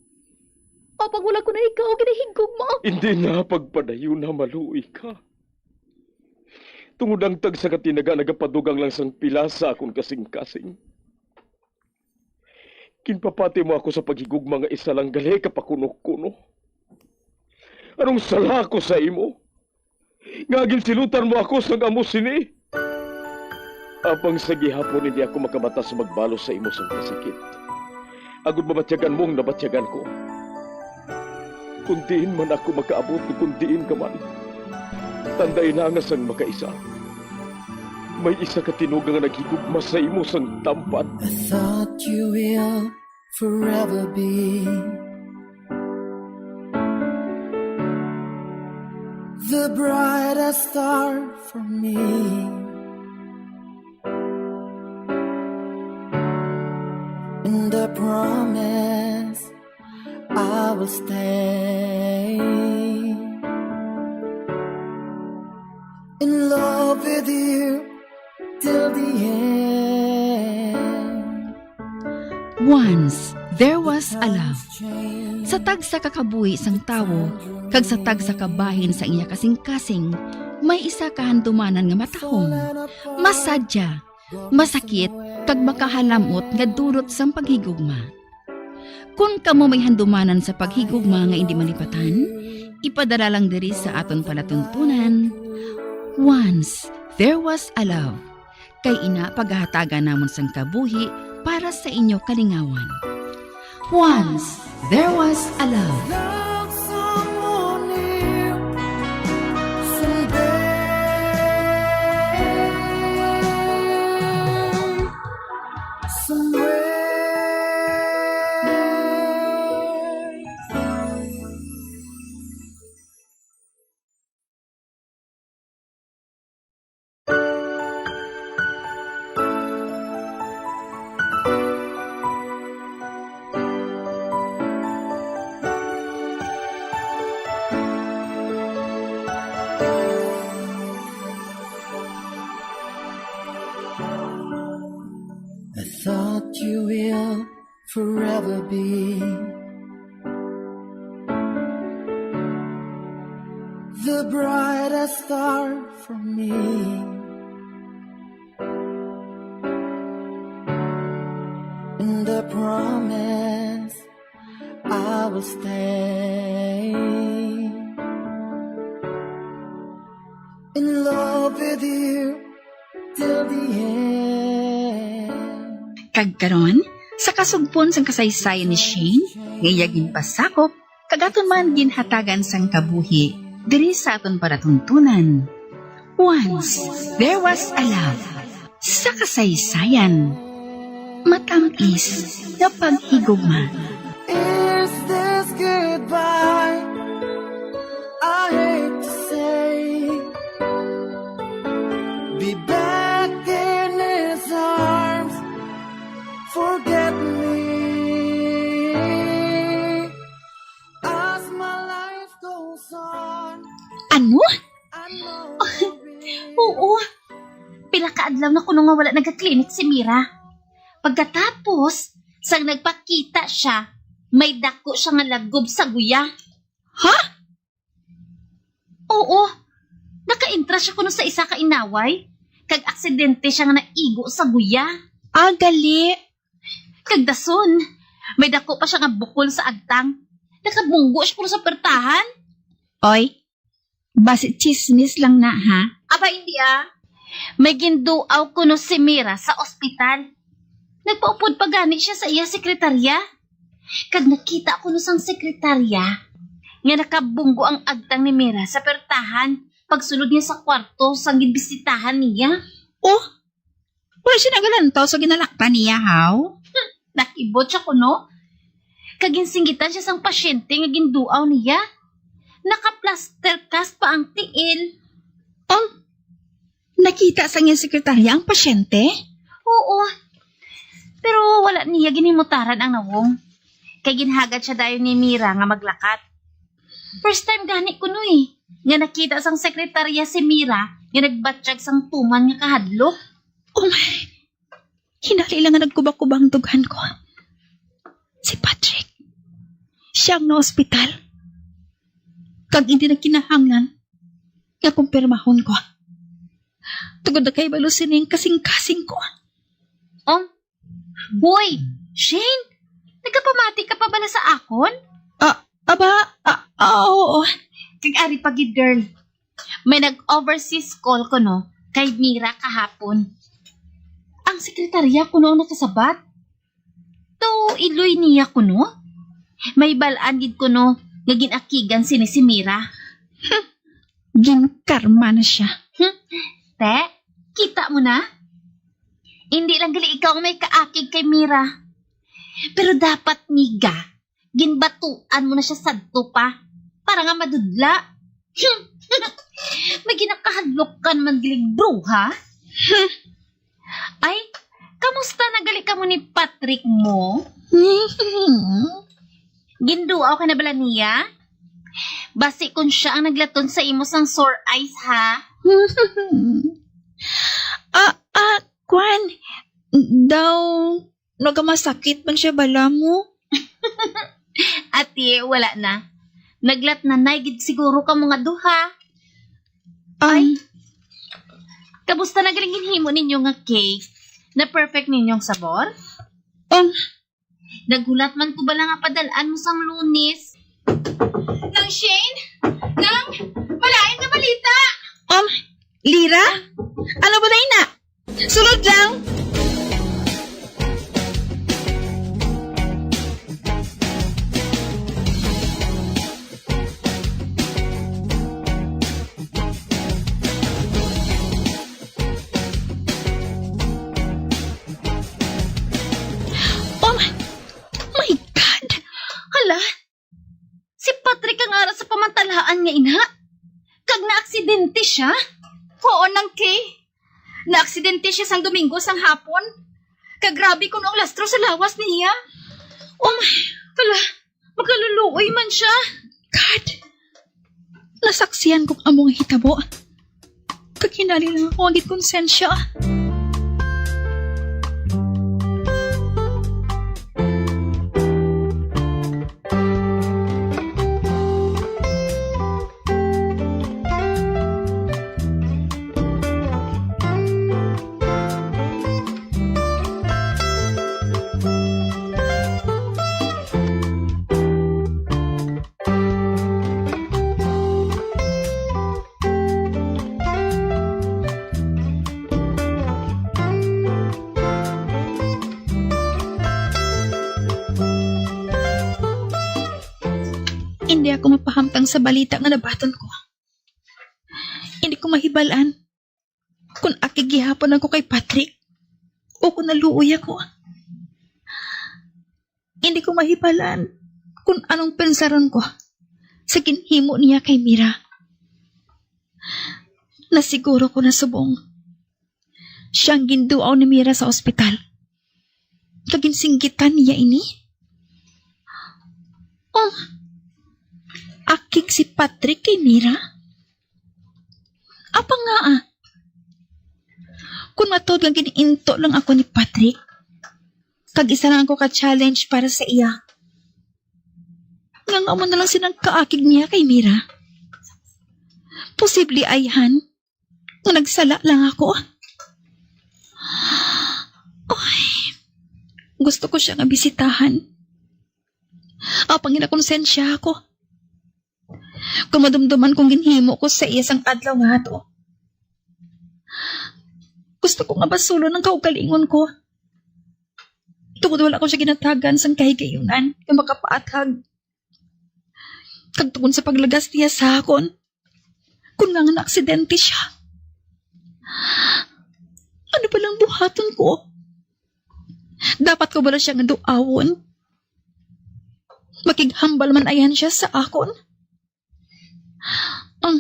Apang wala ko na ikaw ginahigugma. Hindi na pagpadayon na maluoy ka. Tungod ang tagsa ka tinaga nagapadugang lang sang pila sa akon kasing-kasing. Ginpapati mo ako sa paghigugma nga isa lang gali ka pakuno-kuno. Anong sala ko sa imo? Nga ginsilutan mo ako sang amo sini? Apang sa gihapon hindi ako makabatas magbalos sa imo sang kasakit. Agod mabatyagan mo ang nabatyagan ko. Kung diin man ako makaabot, kung diin ka man, tanday na nga sang makaisa, may isa ka tinuga nga naghigugma sa imo sang tampad. I thought you will forever be the brightest star for me. And I promise I will stay in love with you till the end. Once, there was a love. Sa tagsa ka kabuhi sang tawo, kag sa tagsa ka bahin sa iya kasing-kasing, may isa ka handumanan nga matahom, masadya, masakit, kag makahalam-ot nga dulot sang paghigugma. Kon kamo may handumanan sa paghigugma nga indi malipatan, ipadala lang diri sa aton palatuntunan. Once, there was a love. Kay ina, pagahatagan namon sang kabuhi para sa inyo kalingawan. Once, there was a love. Love someone new someday, somewhere. The brightest star for me. And the promise I will stay in love with you till the end. Kag karon, sa kasugpon sang kasaysayan ni Shane, nga iya ginpasakop, kag aton man ginhatagan sang kabuhi diri sa aton palatuntunan. Once there was a love. Sa kasaysayan, matamis nga paghigugma. Is this goodbye? I hate to say, be back in his arms. Forget me as my life goes on. Ano? Oo. Pila ka adlaw na kuno nga wala nagaklinik si Mira. Pagkatapos, sang nagpakita siya, may dako siya nga lagob sa guya. Ha? Oo. Nakaentra siya kuno sa isa ka inaway, kag aksidente siya nga naigo sa guya. Ah, gali. Kag dason, may dako pa siya nga bukol sa agtang. Nakabunggo siya kuno sa pertahan. Oy, basi chismis lang na, ha? Aba, hindi, ah. May ginduaw kuno si Mira sa ospital. Nagpaupod pa gani siya sa iya sekretarya. Kag nakita kuno sang sekretarya nga nakabunggo ang agtang ni Mira sa pertahan pagsulod niya sa kwarto sang ginbisitahan niya. Oh, wala siya nagalantaw sa ginalakpan niya, haw? Hmm, nakibot siya kuno. Kag ginsinggitan siya sang pasyente nga ginduaw niya. Naka-plaster cast pa ang tiil. Um, nakita sa iyang sekretarya ang pasyente? Oo. Pero wala niya ginhimutaran ang nawong. Kay ginhagad siya dayon ni Mira nga maglakat. First time gani kuno eh, nga nakita sang sekretarya si Mira nga nagbatyag sang tuman nga kahadlok. Oh my! Hinali lang nga nagkubakubang ang dughan ko. Si Patrick, siya ang naospital. Kag hindi na kinahanglan nga kumpirmahon ko. Tungod na kay balo sining kasing-kasing ko. Oh, hoy, Shane, nagapamati ka pa bala sa akon? Ah, aba, ah, ah, oo. Kag ari pa gid, girl. May nag-overseas call kuno kay Mira kahapon. Ang sekretarya kuno ang nakasabat. To iloy niya kuno? May bal-an gid kuno nga gin-akigan sini si Mira. Hmm, ginkarma na siya. Hmm, te, kita mo na? Hindi lang gali ikaw ang may kaakig kay Mira. Pero dapat, miga, ginbatuan mo na siya sadto pa, para nga madudla. Hmm. May ginakahadlokan man giling bruha. Hmm. Ay, kamusta na gali kamo ni Patrick mo? Hmm. Ginduaw ka na bala niya? Basi kun siya ang naglaton sa imo sang sore eyes, ha? Ah, ah, kwan, daw nagamasakit man siya bala mo. Ati, wala na. Naglatnanay gid siguro kamo nga duha. Um, ay, kamusta na galing ginhimo ninyo nga cake? Na perfect ninyong sabor? Um, naghulat man ko bala nga padal-an mo sang Lunes. Nang Shane? Nang, malain nga balita! Um, Lira? Ano ba na ina? Sulod lang! Oh my, my God! Hala, si Patrick ang ara sa pamantalaan nga ina. Kag naaksidente siya? Oo, Nang Kay. Naaksidente siya sang Domingo sang hapon. Kag grabe kuno ang lastro sa lawas niya. Oh my, hala, makaluluoy man siya. God, nasaksihan ko ang amo nga hitabo. Kag hinali lang ako ang gid konsensya. Samtang sa balita nga nabaton ko, hindi ko mahibalaan kung akig gihapon ako kay Patrick o kung naluoy ako. Hindi ko mahibalaan kung anong pensaron ko sa ginhimo niya kay Mira. Nasiguro ko na subong siya ang ginduaw ni Mira sa ospital. Kag ginsinggitan niya ini? Oh, akig si Patrick kay Mira? Apa nga, ah? Kung matuod nga gin-into lang ako ni Patrick, kag isa lang ako ka-challenge para sa iya, nga nga mo na lang silang kaakig niya kay Mira? Posible, ayhan, nga nagsala lang ako. Oy, gusto ko siya nga bisitahan. Apang ginakonsensya ako. Kung madumduman kong ginhimo ko sa iya sang adlaw nga ato. Gusto ko nga basulon ang kaugalingon ko. Tungod wala ko siya ginatagan sang kahigayunan nga makapaathag. Kag tungod sa paglagas niya sa akon, kung nga nga naaksidente siya, ano ba lang buhaton ko? Dapat ko bala siya nga duawon? Makighambal man ayan siya sa akon. Um,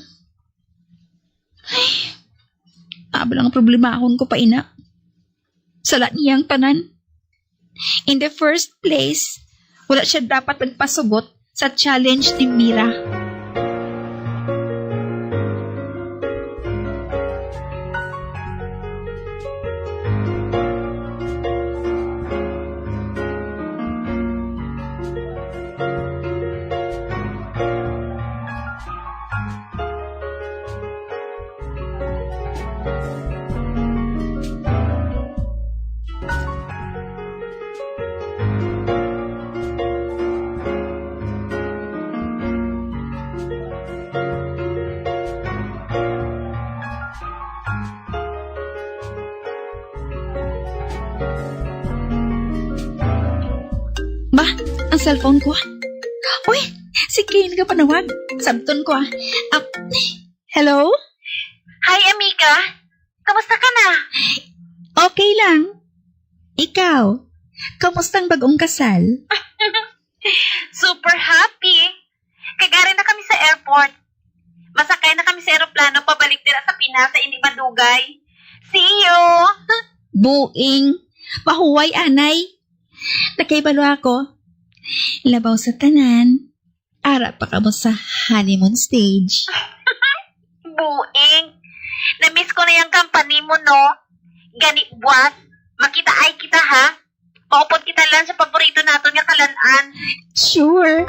ay, aba lang ang problemahon ko pa ina. Sala niya ang tanan. In the first place, wala siya dapat nagpasugot sa challenge ni Mira. Ba, ang cellphone ko. Uy, si Kay nagapanawag. Sabton ko, ah. Ah, hello? Hi, amiga. Kamusta ka na? Okay lang. Ikaw, kamusta ang bagong kasal? Super happy. Kag ari na kami sa airport. Masakay na kami sa eroplano pabalik dira sa Pinas sa hindi madugay. See you! Buing. Pahuway, anay. Nakahibalo ako. Labaw sa tanan, ara pa kamo sa honeymoon stage. Buing. Na-miss ko na yung company mo, no? Gani, buwas, makita ay kita, ha? Maupod kita lang sa paborito naton nga kalan-an. Sure.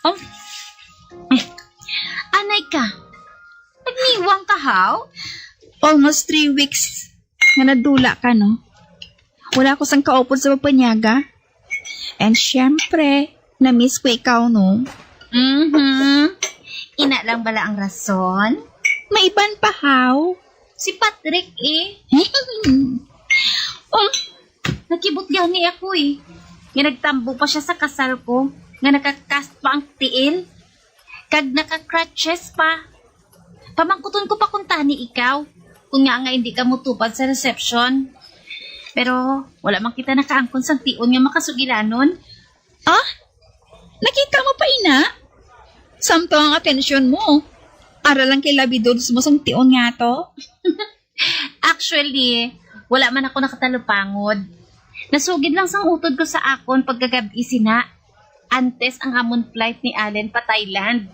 Oh. Anay ka. Nagniwang ka, haw? Almost three weeks nga nadula ka, no? Wala ko sang kaupod sa pagpanyaga. And syempre, na-miss ko ikaw, no? Mhm. Ina lang bala ang rason? May iban pa, haw? Si Patrick, eh. Um, nakibot gani ako, eh. Nga nagtambo pa siya sa kasal ko, nga naka-cast pa ang tiil, kag naka-crutches pa. Pamangkuton ko pa kung tani ikaw, kung nga nga hindi ka mutupad sa reception. Pero wala man kita nakaangkon sang tion nga makasugilanon. Ah? Nakita mo pa ina? Samtang ang atensyon mo ara lang kay labiduds mo sang tion nga to. Actually, wala man ako nakatalupangod. Nasugid lang sang utod ko sa akon pagkagab-i sina. antes ang amon flight ni Allen pa Thailand.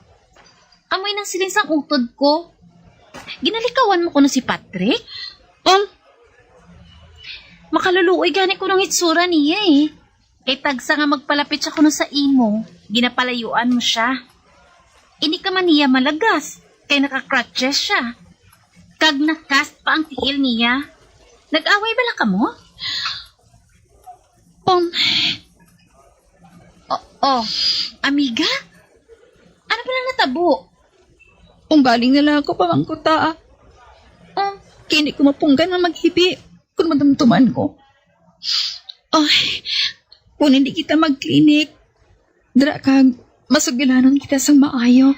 Amoy nang siling sang utod ko. Ginalikawan mo kuno si Patrick? Um, makaluluoy gani kuno ang itsura niya eh. Kay tagsa nga magpalapit siya kuno sa imo, ginapalayuan mo siya. Ini ka man niya malagas, kay naka-crutches siya. Kag na-cast pa ang tiil niya. Nag-away bala kamo? Um, oh, oh, amiga? Ano ba lang natabo? Kung galing na lang ako pamangkuta, ah. Oh, kini ko mapunggan nga maghibi kung madumduman ko. Ay, kung hindi kita mag-clinic, dira kag masugilanon kita sang maayo.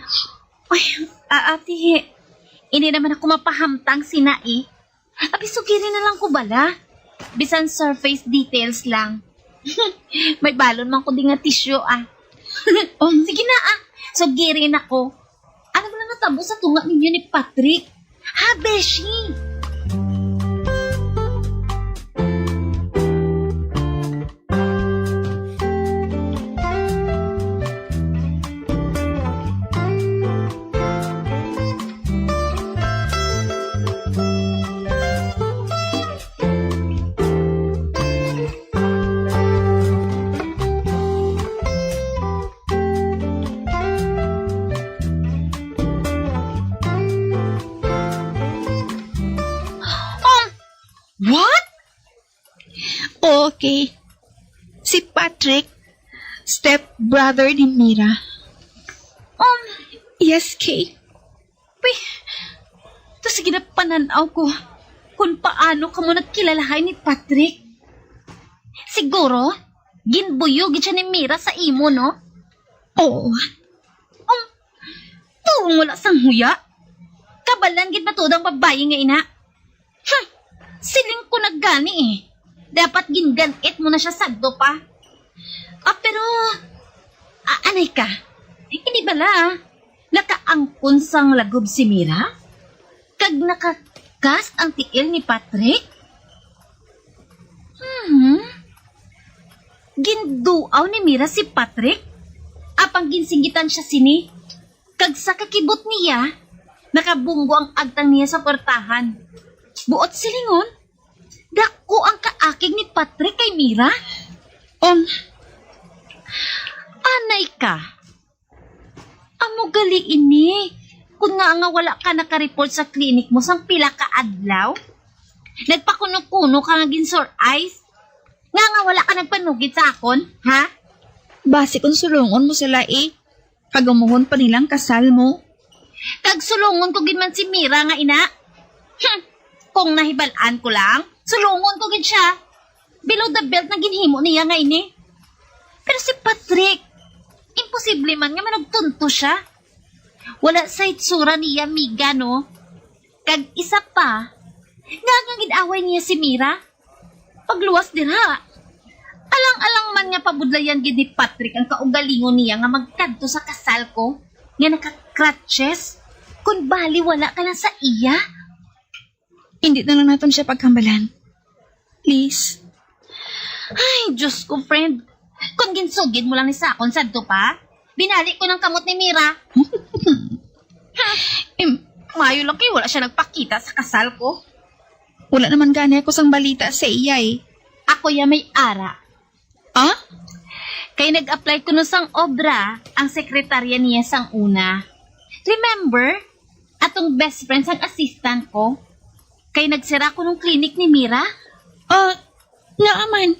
Ay, a- ate, hindi naman ako mapahamtang sina eh. Abi, sugiri na lang ko bala. Bisan surface details lang. May balon man ko di nga tisyo ah. Oh, sige na ah. Sugiri na ko. Ano man ang natabo sa tunga ninyo ni Patrick? Ha, beshi? Um, what? Okay. Si Patrick, step brother ni Mira. Um, yes, Kay. Uy, to sige na panan-aw ko kung paano kamo nagkilalahay ni Patrick. Siguro, ginbuyo gid siya ni Mira sa imo, no? Oo. Um, tuong wala sang huya. Kabalan gid ba tuod ang babayi nga ina? Hmm, siling ko na gani eh. Dapat gingan-it mo na siya sadto pa. Ah, pero, ah, anay ka. Hindi bala, ah. Nakaangkon sang lagob si Mira? Kag nakakas ang tiil ni Patrick? Hmm. Ginduaw ni Mira si Patrick? Apang ginsinggitan siya sini? Kag sa kakibot niya, nakabunggo ang agtang niya sa kwartahan. Buot silingon, dako ang kaakig ni Patrick kay Mira. Um, anay ka. Amo gali ini, kun nga nga wala ka nakareport sa klinik mo sang pila ka adlaw. Nagpakuno-kuno ka nga gin-sore eyes. Nga nga wala ka nagpanugid sa akon, ha? Basi kung sulungon mo sila, eh. Kag umuhon pa nilang kasal mo. Kag sulungon ko gid man si Mira nga ina. Hmm. Kung nahibal-an ko lang, sulungon ko gid siya. Below the belt na ginhimo niya nga ini. Pero si Patrick, imposible man nga manugtunto siya. Wala sa itsura niya, miga, no? Kag isa pa, nga nga gid-away niya si Mira. Pagluwas dira, alang-alang man nga pabudlayan gid ni Patrick ang kaugalingon niya nga magkadto sa kasal ko nga naka-crutches, kun bali wala ka lang sa iya. Hindi na lang naton siya paghambalan. Please. Ay, Diyos ko, friend. Kung ginsugid mo lang ni sa akon sadto pa, binali ko ng kamot ni Mira. Em, mayo lang kay wala siya nagpakita sa kasal ko. Wala naman gani ako sang balita sa iya eh. Ako ya may ara. Ah? Kay nag-apply kuno sang obra ang sekretarya niya sang una. Remember? Atong best friend sang assistant ko. Kay nagsira kuno ang clinic ni Mira. Ah, ngaa man.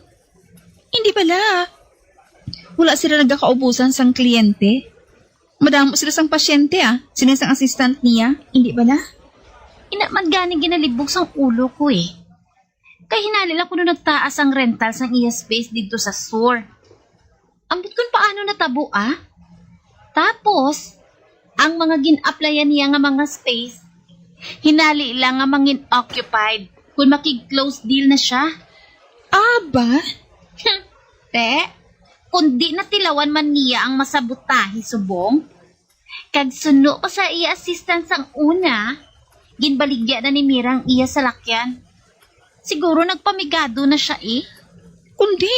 Hindi bala. Wala sila nagakaubusan sang kliyente. Madamo sila sang pasyente, ah. Sila sang assistant niya. Hindi bala? Ina man gani ginalibog sang ulo ko, eh. Kay hinali lang kuno nagtaas ang rental sang iya space didto sa sur. Ambot kun paano natabo, ah? Tapos, ang mga gin-applyan niya nga mga space, hinali lang nga mangin-occupied kun makig-close deal na siya. Aba? Hmm. Te, kung di natilawan man niya ang masabotahe subong, kag suno pa sa iya assistant sang una, ginbaligya na ni Mira ang iya salakyan. Siguro nagpamigado na siya, eh. Kundi,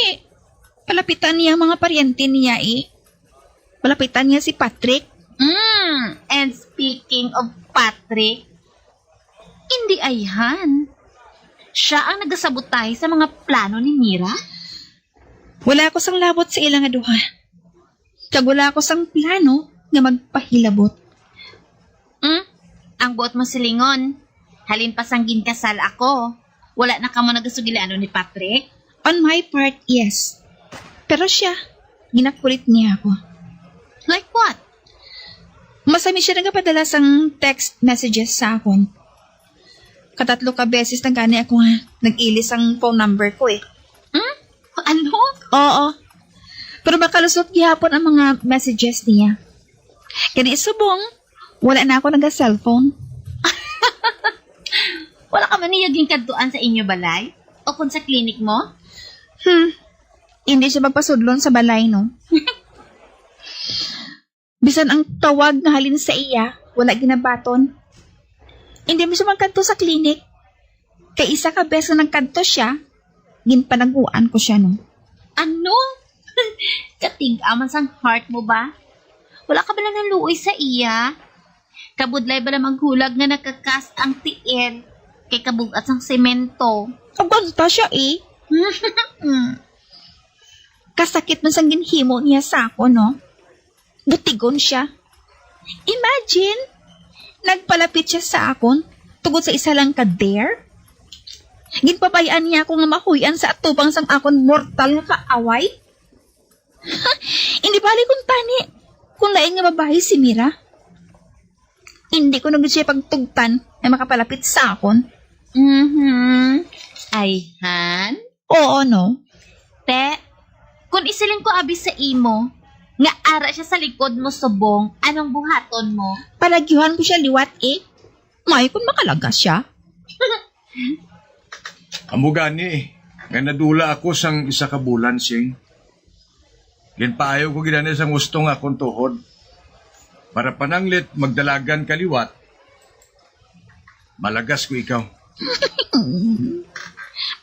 palapitan niya ang mga paryente niya, eh. Malapitan niya si Patrick. Mm, and speaking of Patrick, hindi ayhan. Siya ang nagasabotahe sa mga plano ni Mira. Wala ako sang labot sa ila nga duha. Kag wala ako sang plano nga magpahilabot. Hmm? Ang buot mo silingon, halin pa sang ginkasal ako, wala na kamo nagasugilanon ni Patrick? On my part, yes. Pero siya, ginakulit niya ako. Like what? Masami siya nagapadala sang text messages sa akon. Katatlo ka beses na gani ako nga nag-ilis ang phone number ko eh. Hmm? Ano? Oo. Pero makalusot gihapon ang mga messages niya. Gani subong, wala na ako naga-cellphone. Wala ka man niya ginkadtuan sa inyo balay? O kung sa klinik mo? Hmm. Hindi siya magpasudlon sa balay, no? Bisan ang tawag nga halin sa iya, wala ginabaton. Hindi mo siya magkadto sa klinik. Kay isa ka beses nga nagkadto siya, ginpanaguan ko siya, no? Ano? Katig-a man sang heart mo ba? Wala ka bala naluoy sa iya? Kabudlay bala maghulag nga nakakas ang tiil kay kabug-at sang semento? Agwanta siya, eh. Kasakit man sang ginhimo niya sa ako, no? Butigon siya. Imagine, nagpalapit siya sa akon tungod sa isa lang ka dare. Ginpabay-an niya ako nga mahuy-an sa atubang sang akon mortal nga kaaway. Hindi bali kung tani, kung lain nga babayi si Mira. Hindi ko na gid siya pagtugtan nga makapalapit sa akon. Mhm. Ayhan? Oo, no? Te, kung isiling ko abi sa imo, nga ara siya sa likod mo subong, anong buhaton mo? Palagyuhan ko siya liwat, eh. May kung makalagas siya. Amo gani, nga nadula ako sang isa ka bulan, Sing. Ginpaayo ko gid ani sang husto nga akon tuhod. Para pananglit magdalagan ka liwat, malagas ko ikaw.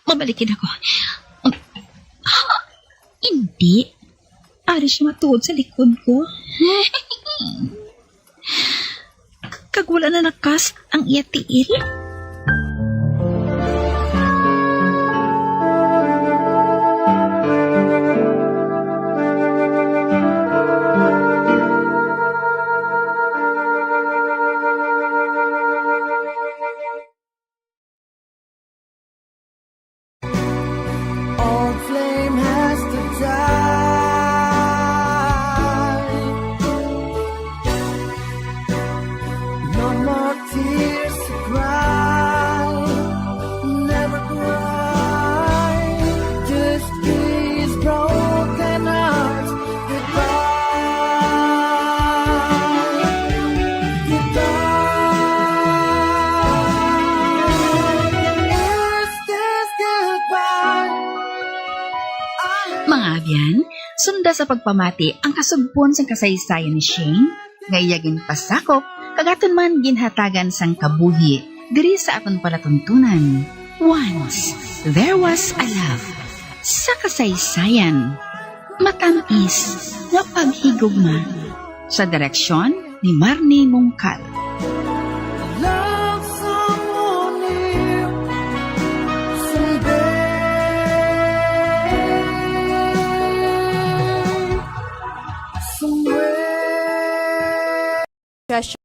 Mabalikin ako. Hindi. Ari siya matuod sa likod ko. Kag wala na nakas ang iya tiil. Old flame has to die. No more tears to cry. Never cry. Just kiss broken hearts. Mga abyan, sunda sa pagpamati ang kasugpon sang kasaysayan ni Shane nga iya ginpasakop kag aton man ginhatagan sang kabuhi diri sa aton palatuntunan. Once, there was a love. Sa kasaysayan, Matamis nga Paghigugma, sa direksyon ni Marnie Mungkal. Love someone new someday, somewhere. Depression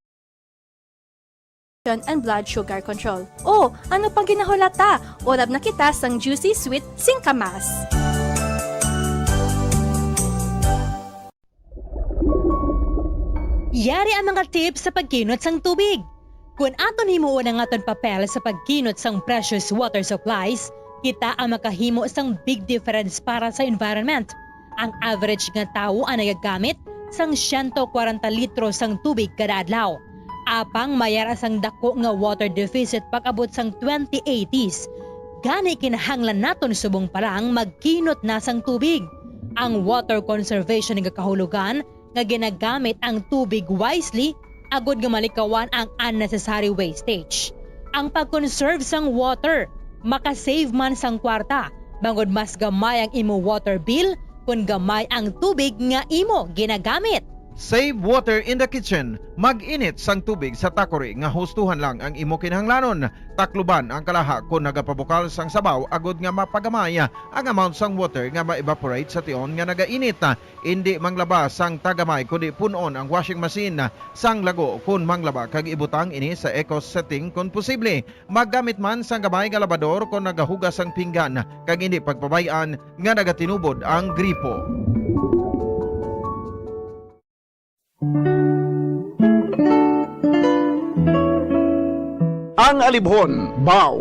and blood sugar control. Oh, ano pang ginahulata? Urab na kita sang Juicy Sweet Singkamas. Yari ang mga tips sa pagkinot sang tubig. Kon aton himuon ang aton papel sa pagkinot sang precious water supplies, kita ang makahimo sang big difference para sa environment. Ang average nga tawo ang nagagamit sang siyento kwarenta litro sang tubig kada adlaw. Apang may ara sang dako nga water deficit pag-abot sang twenty eighties. Gani, kinahanglan naton subong pa lang magkinot na sang tubig. Ang water conservation nagakahulugan nga ginagamit ang tubig wisely agod nga malikawan ang unnecessary wastage. Ang pag-conserve sang water maka-save man sang kwarta, bangod mas gamay ang imo water bill kon gamay ang tubig nga imo ginagamit. Save water in the kitchen. Mag-init sang tubig sa takori nga hustuhan lang ang imo kinahanglanon. Takluban ang kalaha kon nagapabukal sang sabaw agod nga mapagamay ang amount sang water nga ma-evaporate sa tion nga nagainit. Indi manglaba sang tagamay kundi pun-on ang washing machine sang lago kon manglaba kag ibutang ini sa eco setting kon posible. Maggamit man sang gamay nga labador kon nagahugas sang pinggan kag indi pagpabay-an nga nagatinubod ang gripo. Ang alibhon, baw.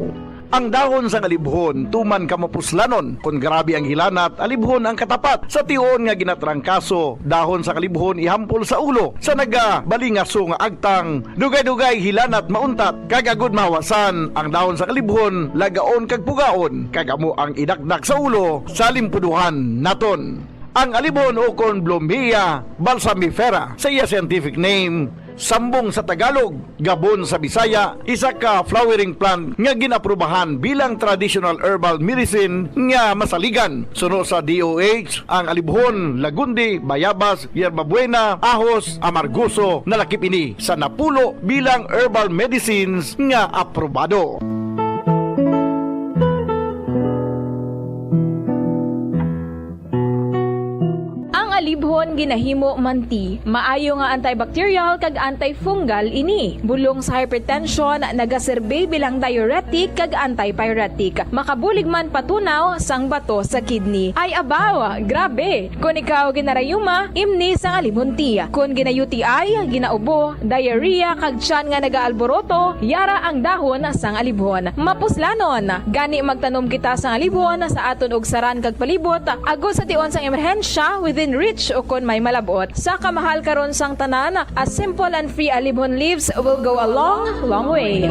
Ang dahon sang alibhon tuman ka mapuslanon. Kon grabe ang hilanat, alibhon ang katapat. Sa tion nga ginatrangkaso, dahon sang alibhon ihampol sa ulo. Sa nagabalingaso nga agtang, dugay-dugay hilanat mauntat, kag agud mahawasan ang dahon sang alibhon, lagaon kag pugaon, kag amo ang idakdak sa ulo sa limpuduhan naton. Ang alibhon ukon Blumea balsamifera sa iya scientific name, sambong sa Tagalog, gabon sa Bisaya, isa ka flowering plant nga gin-aprubahan bilang traditional herbal medicine nga masaligan. Suno sa D O H, ang alibhon, lagundi, bayabas, yerbabuena, ahos, amargoso, nalakip ini sa napulo bilang herbal medicines nga aprobado. Ang alibhon ginahimo man ti maayo nga antibacterial kag antifungal ini. Bulong sa hypertension, nagaserbi bilang diuretic kag antipyretic. Makabulig man patunaw sang bato sa kidney. Ay abaw, grabe! Kon ikaw ginarayuma, imni sang alibhon ti. Kon gina-U T I, ginaubo, diarrhea, kag tiyan nga nagaalboroto, yara ang dahon sang alibhon. Mapuslanon! Gani magtanom kita sang alibhon sa aton ugsaran kag palibot, agod sa tion sang emerhensya, within reach o kon may malab-ot. Sa kamahal karon sang tanan, a simple and free alibhon leaves will go a long, long way.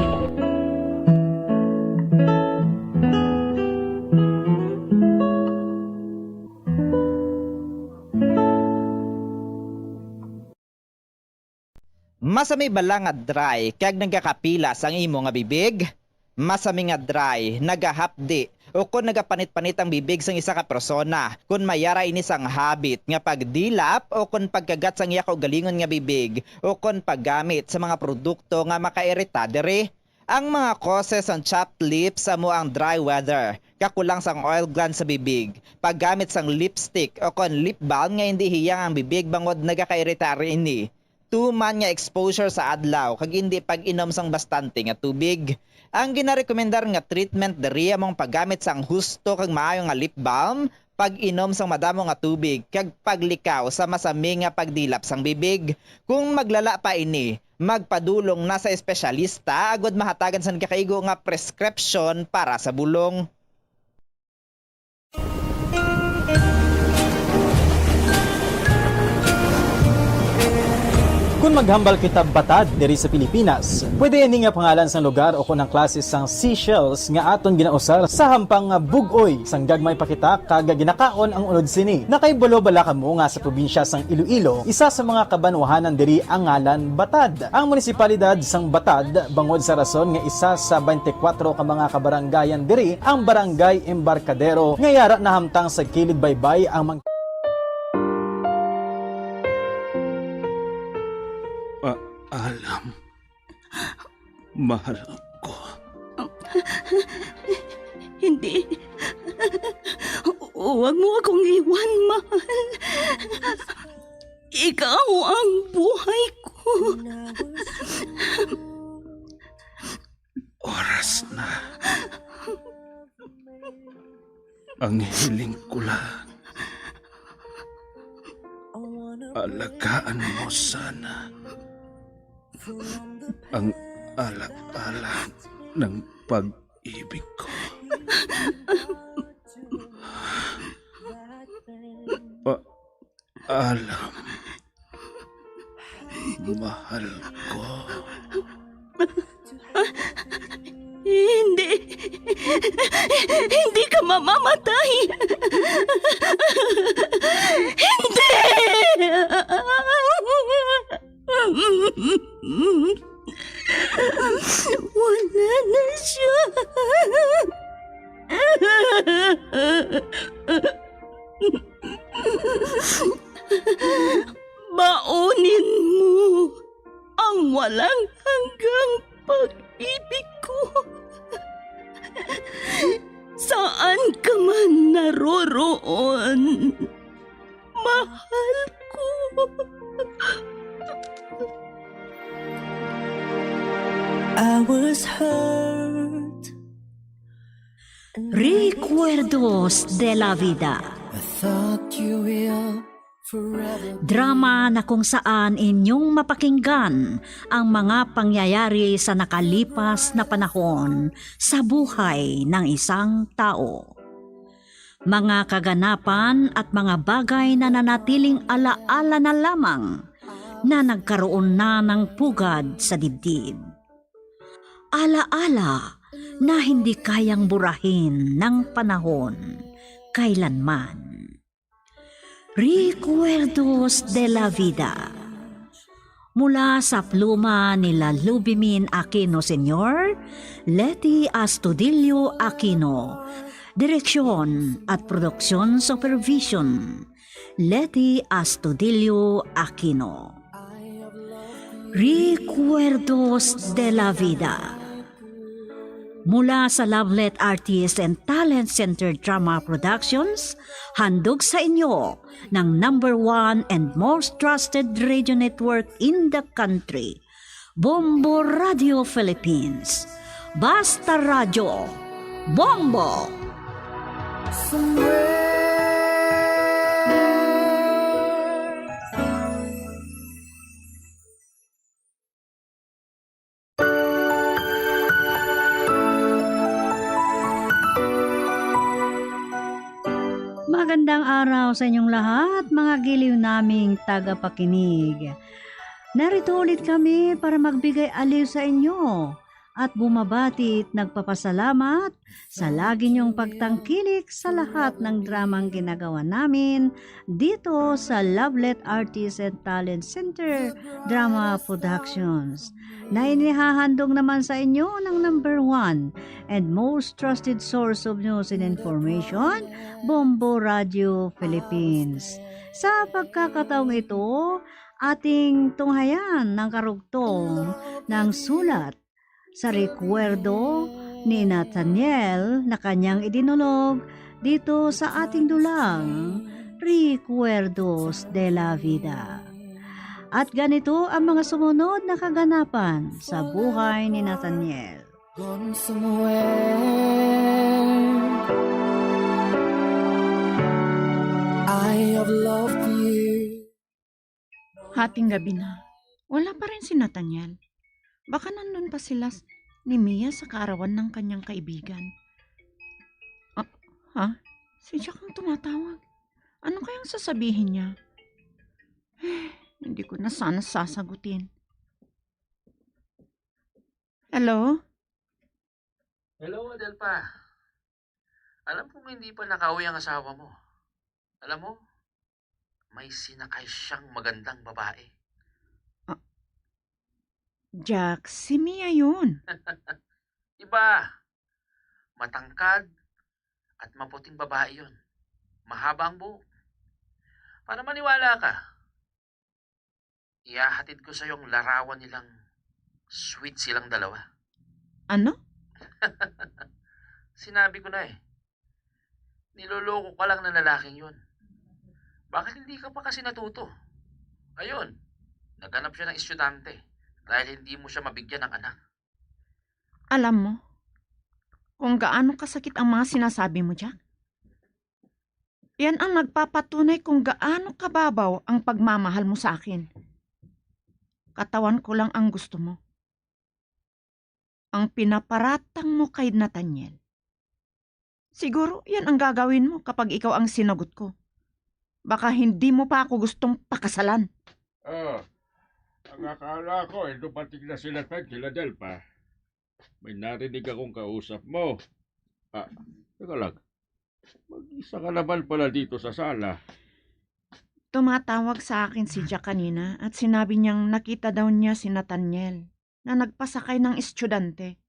Masami bala nga dry kag nagakapilas ang imo nga bibig? Masami nga dry, nagahapdi, ukon nagapanit-panit ang bibig sang isa ka persona. Kon may ara ini sang habit nga pagdilap ukon pagkagat sang iya kaugalingon nga bibig, ukon paggamit sa mga produkto nga makairita diri. Ang mga causes sang chapped lips amo ang dry weather, kakulang sang oil gland sa bibig, paggamit sang lipstick ukon lip balm nga indi hiyang ang bibig bangod nagakairita ini, tuman nga exposure sa adlaw kag indi pag-inom sang bastante nga tubig. Ang ginarekomendar nga treatment diri amo ang paggamit sang husto kag maayo nga lip balm, pag-inom sang madamo nga tubig, kag paglikaw sa masami nga pagdilap sang bibig. Kung maglala pa ini, magpadulong na sa espesyalista agud mahatagan sang nagakaigo nga prescription para sa bulong. Kon maghambal kita batad diri sa Pilipinas, pwede ini nga pangalan sang lugar o kon ang klase sang seashells nga aton ginausar sa hampang nga bug-oy sang gagmay pa kita kag ginakaon ang unod sini. Nakahibalo bala kamo nga sa probinsya sang Iloilo, isa sa mga kabanwahanan diri ang ngalan Batad? Ang munisipalidad sang Batad, bangod sa rason nga isa sa twenty-four ka mga kabarangayan diri ang Barangay Embarcadero, nga yara nahamtang sa kilid baybay ang mang- Ah, alam. Mahal ko. Hindi. Huwag mo akong iwan, mahal. Ikaw ang buhay ko. Oras na. Ang hiling ko lang, alagaan mo sana ang ala-ala ng pag-ibig ko. Pa-, alam, mahal ko. Hindi. Hindi ka mamamatay. Hindi! Wala na siya. Baunin mo ang walang hanggang pag-ibig ko. Saan ka man naroroon, mahal ko. I was hurt. Recuerdos de la Vida. I thought you will forever. Drama na kung saan inyong mapakinggan ang mga pangyayari sa nakalipas na panahon sa buhay ng isang tao. Mga kaganapan at mga bagay na nanatiling alaala na lamang na nagkaroon na ng pugad sa dibdib. Alaala na hindi kayang burahin ng panahon kailanman. Recuerdos de la Vida. Mula sa pluma ni Lalubimin Aquino Senior, Leti Astudillo Aquino. Direksyon at production supervision, Leti Astudillo Aquino. Recuerdos de la Vida. Mula sa Lovelet Artist and Talent Center Drama Productions, handog sa inyo ng number one and most trusted radio network in the country, Bombo Radio Philippines. Basta Radyo, Bombo! Somewhere. Magandang araw sa inyong lahat, mga giliw naming tagapakinig. Narito ulit kami para magbigay aliw sa inyo at bumabati at nagpapasalamat sa lagi niyong pagtangkilik sa lahat ng dramang ginagawa namin dito sa Lovelet Artist and Talent Center Drama Productions, na inihahandog naman sa inyo ng number one and most trusted source of news and information, Bombo Radio Philippines. Sa pagkakataong ito, ating tunghayan ng karugtong ng sulat sa rekwerdo ni Nathaniel na kanyang idinulog dito sa ating dulang Recuerdos de la Vida. At ganito ang mga sumunod na kaganapan sa buhay ni Nathaniel. Gone somewhere. I have loved you. Hating gabi na. Wala pa rin si Nathaniel. Baka nandun pa sila s-, ni Mia sa kaarawan ng kanyang kaibigan. Ah, ha? Si Jack ang tumatawag. Ano kayang sasabihin niya? Hindi ko na sana sasagutin. Hello? Hello, Adelpa. Alam kong hindi pa nakauwi ang asawa mo. Alam mo, may sinakay siyang magandang babae. Ah, Jack, si Mia yun. Iba, matangkad at maputing babae yun. Mahaba ang buhok. Para maniwala ka, ihahatid ko sa'yo ang larawan nilang sweet silang dalawa. Ano? Sinabi ko na eh. Niloloko ka lang ng lalaking yun. Bakit hindi ka pa kasi natuto? Ayun, naghanap siya ng estudyante dahil hindi mo siya mabigyan ng anak. Alam mo kung gaano kasakit ang mga sinasabi mo, Jack? Yan ang nagpapatunay kung gaano kababaw ang pagmamahal mo sa akin. Katawan ko lang ang gusto mo. Ang pinaparatang mo kay Nathaniel. Siguro yan ang gagawin mo kapag ikaw ang sinagot ko. Baka hindi mo pa ako gustong pakasalan. Ah, ang akala ko, eh, dumating na sila kay Philadelphia. May narinig akong kausap mo. Ah, teka lang. Mag-isa ka naman pala dito sa sala. Tumatawag sa akin si Jack kanina at sinabi niyang nakita daw niya si Nathaniel na nagpasakay ng estudyante.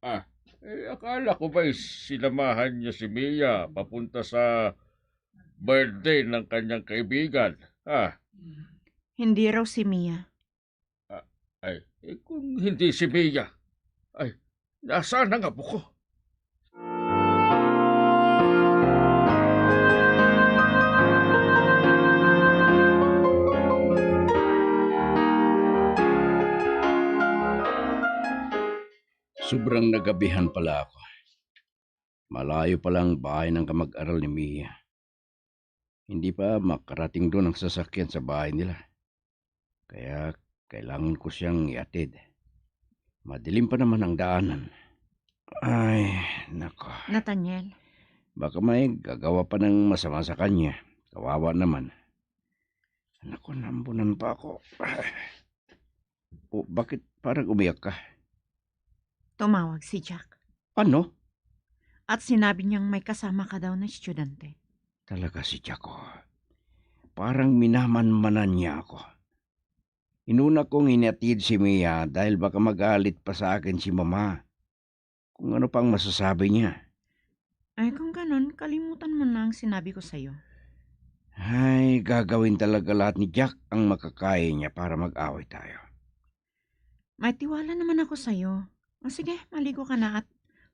Ah, eh, akala ko ba'y sinamahan niya si Mia papunta sa birthday ng kanyang kaibigan? Ah, Hindi raw si Mia. Ah, ay, eh, kung hindi si Mia, ay, nasaan ang apo ko? Sobrang nagabihan pala ako. Malayo pa lang bahay ng kamag-aral ni Mia. Hindi pa makarating doon ang sasakyan sa bahay nila. Kaya kailangan ko siyang iatid. Madilim pa naman ang daanan. Ay, nako. Nathaniel. Baka may gagawa pa ng masama sa kanya. Kawawa naman. Nako, nambunan pa ako. O, bakit parang umiyak ka? Tumawag si Jack. Ano? At sinabi niyang may kasama ka daw na estudyante. Talaga si Jack, oh. Parang minamanmanan niya ako. Inuna kong hinatid si Mia dahil baka magalit pa sa akin si Mama. Kung ano pang masasabi niya. Ay, kung ganun, kalimutan mo na ang sinabi ko sa'yo. Ay, gagawin talaga lahat ni Jack ang makakaya niya para mag-away tayo. May tiwala naman ako sa'yo. O sige, maligo ka na at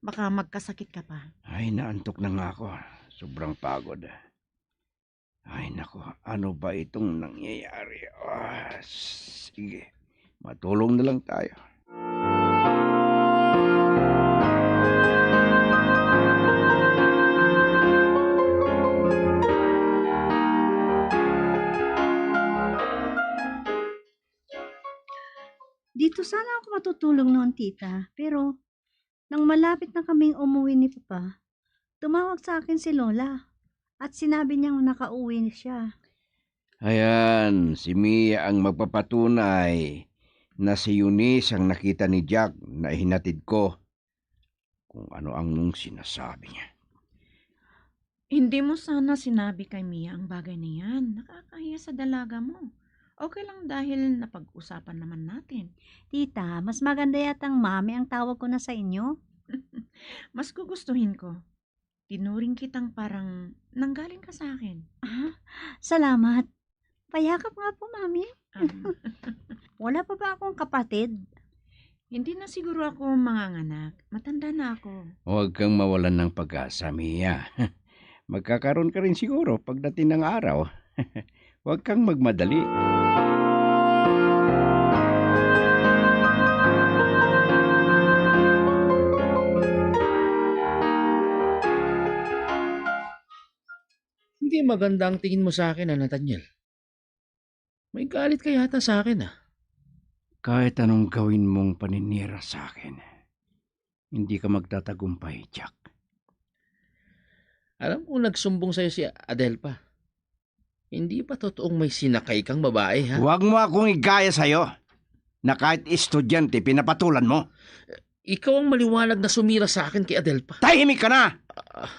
baka magkasakit ka pa. Ay, naantok na nga ako. Sobrang pagod. Ay, naku, ano ba itong nangyayari? Ah, sige, matulog na lang tayo. Dito sana ako matutulog noon, tita, pero nang malapit na kaming umuwi ni Papa, tumawag sa akin si Lola at sinabi niyang nakauwi siya. Ayan, si Mia ang magpapatunay na si Eunice ang nakita ni Jack na hinatid ko. Kung ano ang nung sinasabi niya. Hindi mo sana sinabi kay Mia ang bagay na yan. Nakakahiya sa dalaga mo. Okay lang dahil napag-usapan naman natin. Tita, mas maganda yatang mami ang tawag ko na sa inyo. Mas gugustuhin ko. Tinuring kitang parang nanggaling ka sa akin. Ah, salamat. Payakap nga po, Mami. Ah. Wala pa ba akong kapatid? Hindi na siguro ako manganganak. Matanda na ako. Huwag kang mawalan ng pag-asa, Mia. Magkakaroon ka rin siguro pagdating ng araw. Huwag kang magmadali. Hindi maganda ang tingin mo sa akin, ah, Nathaniel. May galit ka yata sa akin, ah. Kahit anong gawin mong paninira sa akin, hindi ka magtatagumpay, Jack. Alam kong nagsumbong sa'yo si Adelpa. Hindi ba totoong may sinakay kang babae, ha? Huwag mo akong igaya sa'yo na kahit estudyante, pinapatulan mo. Ikaw ang maliwanag na sumira sa akin kay Adelpa. Tahimik ka na! Ah.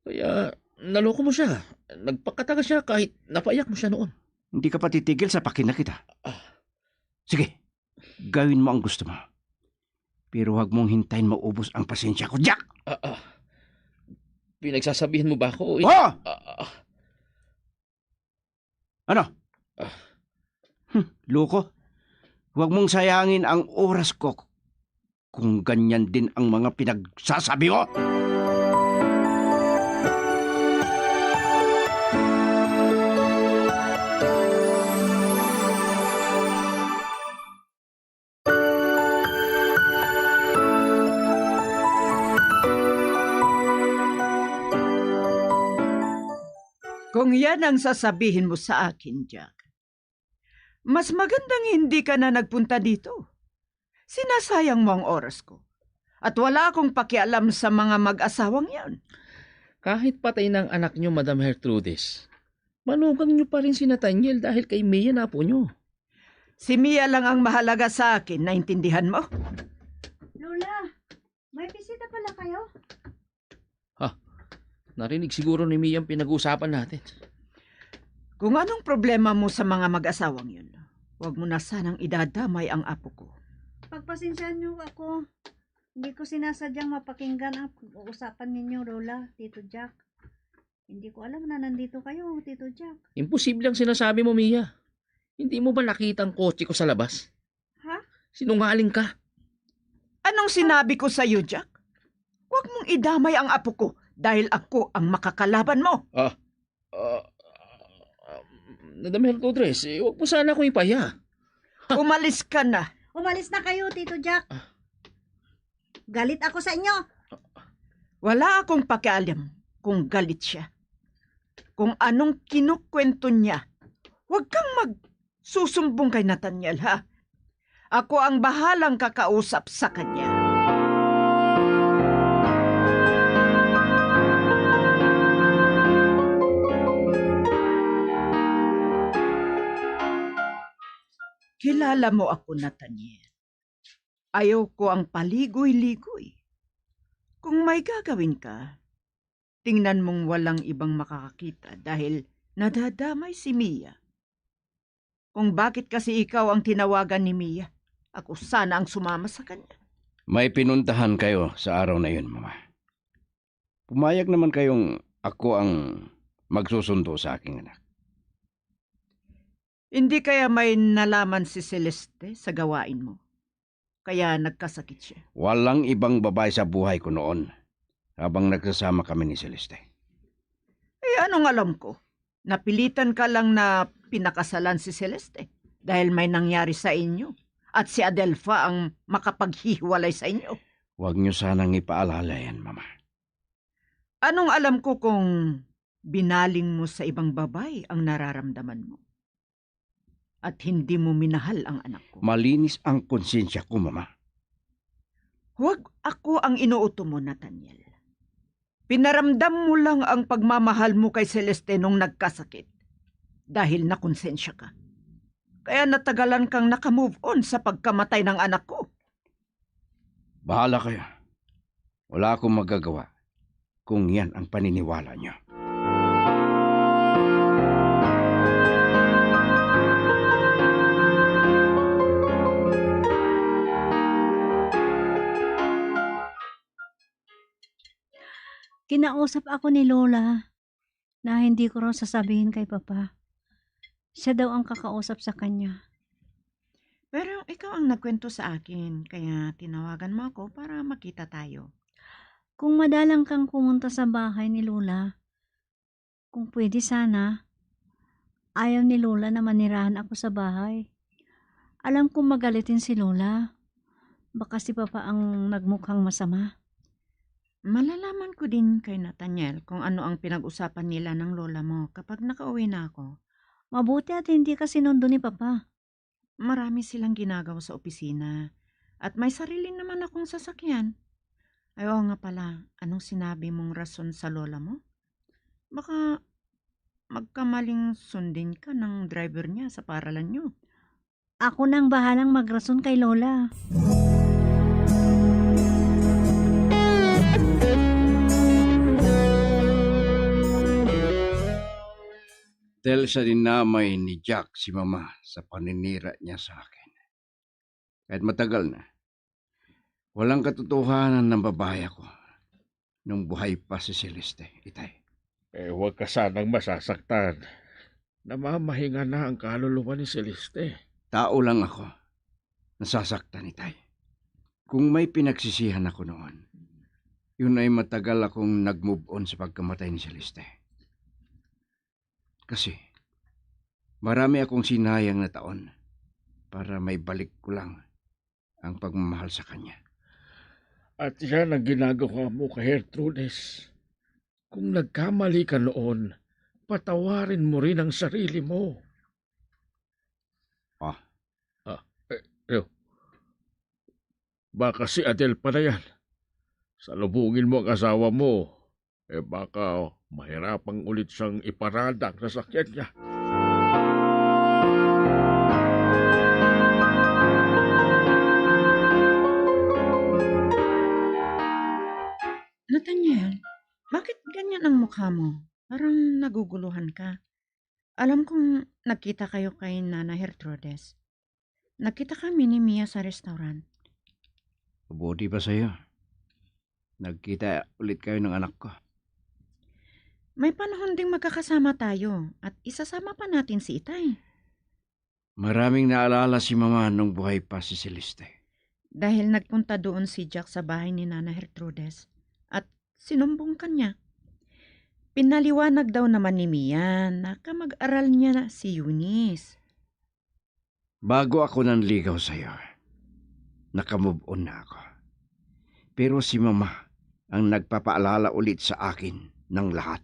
Kaya, naloko mo siya. Nagpakataga siya kahit napaiyak mo siya noon. Hindi ka patitigil sa pakinakita. Ah. Sige, gawin mo ang gusto mo. Pero huwag mong hintayin maubos ang pasensya ko, Jack! Ah, ah. Pinagsasabihan mo ba ako? Oo! Ah, ah. Ano? Ah. Hmm, loko. Huwag mong sayangin ang oras ko kung ganyan din ang mga pinagsasabi mo. Kung yan ang sasabihin mo sa akin, Jack, mas magandang hindi ka na nagpunta dito. Sinasayang mo ang oras ko. At wala akong pakialam sa mga mag-asawang yan. Kahit patay na ang anak niyo, Madam Gertrudis, manugang niyo pa rin si Nathaniel dahil kay Mia na po niyo. Si Mia lang ang mahalaga sa akin, naintindihan mo? Lola, may bisita pala kayo? Ha? Narinig siguro ni Mia ang pinag-uusapan natin. Kung anong problema mo sa mga mag-asawang yun, huwag mo na sanang idadamay ang apo ko. Pagpasensyahan niyo ako. Hindi ko sinasadyang mapakinggan ang pag-uusapan ninyo, Lola, Tito Jack. Hindi ko alam na nandito kayo, Tito Jack. Imposible ang sinasabi mo, Mia. Hindi mo ba nakita ang kotse ko sa labas? Ha? Sinungaling ka. Anong sinabi ko sa iyo, Jack? Huwag mong idamay ang apo ko dahil ako ang makakalaban mo. Ah, ah, ah, Madam Hertodres, eh, huwag mo sana akong ipaya. Umalis ka na. Umalis na kayo, Tito Jack. Galit ako sa inyo. Wala akong pakialam kung galit siya. Kung anong kinukwento niya, huwag kang magsusumbong kay Nathaniel, ha? Ako ang bahalang kakausap sa kanya. Kilala mo ako, Nathaniel. Ayaw ko ang paligoy-ligoy. Kung may gagawin ka, tingnan mong walang ibang makakakita dahil nadadamay si Mia. Kung bakit kasi ikaw ang tinawagan ni Mia, ako sana ang sumama sa kanya. May pinuntahan kayo sa araw na yun, Mama. Pumayag naman kayong ako ang magsusundo sa aking anak. Hindi kaya may nalaman si Celeste sa gawain mo? Kaya nagkasakit siya. Walang ibang babae sa buhay ko noon habang nagsasama kami ni Celeste. Eh, anong alam ko? Napilitan ka lang na pinakasalan si Celeste dahil may nangyari sa inyo at si Adelfa ang makapaghihiwalay sa inyo. Huwag niyo sanang ipaalala yan, Mama. Anong alam ko kung binaling mo sa ibang babae ang nararamdaman mo? At hindi mo minahal ang anak ko. Malinis ang konsensya ko, Mama. Huwag ako ang inuuto mo, Nathaniel. Pinaramdam mo lang ang pagmamahal mo kay Celeste nung nagkasakit dahil nakonsensya ka. Kaya natagalan kang nakamove on sa pagkamatay ng anak ko. Bahala kayo. Wala akong magagawa kung yan ang paniniwala niyo. Kinausap ako ni Lola na hindi ko raw sasabihin kay Papa. Siya daw ang kakausap sa kanya. Pero ikaw ang nagkwento sa akin, kaya tinawagan mo ako para makita tayo. Kung madalang kang pumunta sa bahay ni Lola, kung pwede sana, ayaw ni Lola na manirahan ako sa bahay. Alam kong magalitin si Lola. Baka si Papa ang nagmukhang masama. Malalaman ko din kay Nathaniel kung ano ang pinag-usapan nila ng lola mo kapag nakauwi na ako. Mabuti at hindi ka sinundo ni Papa. Marami silang ginagawa sa opisina. At may sarili naman akong sasakyan. Ay, oo nga pala, anong sinabi mong rason sa lola mo? Baka magkamaling sundin ka ng driver niya sa paralan niyo. Ako nang bahalang magrason kay Lola. Dahil sa dinamay ni Jack si Mama sa paninira niya sa akin. Kahit matagal na, walang katotohanan ng babae ako nung buhay pa si Celeste, itay. Eh, huwag ka sanang masasaktan. Namamahinga na ang kaluluwa ni Celeste. Tao lang ako. Nasasaktan, itay. Kung may pinagsisihan ako noon, yun ay matagal akong nag-move on sa pagkamatay ni Celeste. Kasi, marami akong sinayang na taon para maibalik ko lang ang pagmamahal sa kanya. At yan ang ginagawa mo kay Gertrudes. Kung nagkamali ka noon, patawarin mo rin ang sarili mo. Ah. Ah, eh, eh, baka si Adel pa na yan. Salubungin mo ang asawa mo. Eh, baka mahirapang ulit siyang iparada ang sasakyan niya. Nathaniel, bakit ganyan ang mukha mo? Parang naguguluhan ka. Alam kong nagkita kayo kay Nana Gertrudes. Nagkita kami ni Mia sa restaurant. Mabuti pa sa'yo. Nagkita ulit kayo ng anak ko. May panahon ding magkakasama tayo at isasama pa natin si Itay. Maraming naalala si Mama nung buhay pa si Celeste. Dahil nagpunta doon si Jack sa bahay ni Nana Gertrudes at sinumbong kanya. Pinaliwanag daw naman ni Mia na kamag-aral niya na si Eunice. Bago ako nanligaw sa'yo, nakamove on na ako. Pero si Mama ang nagpapaalala ulit sa akin ng lahat.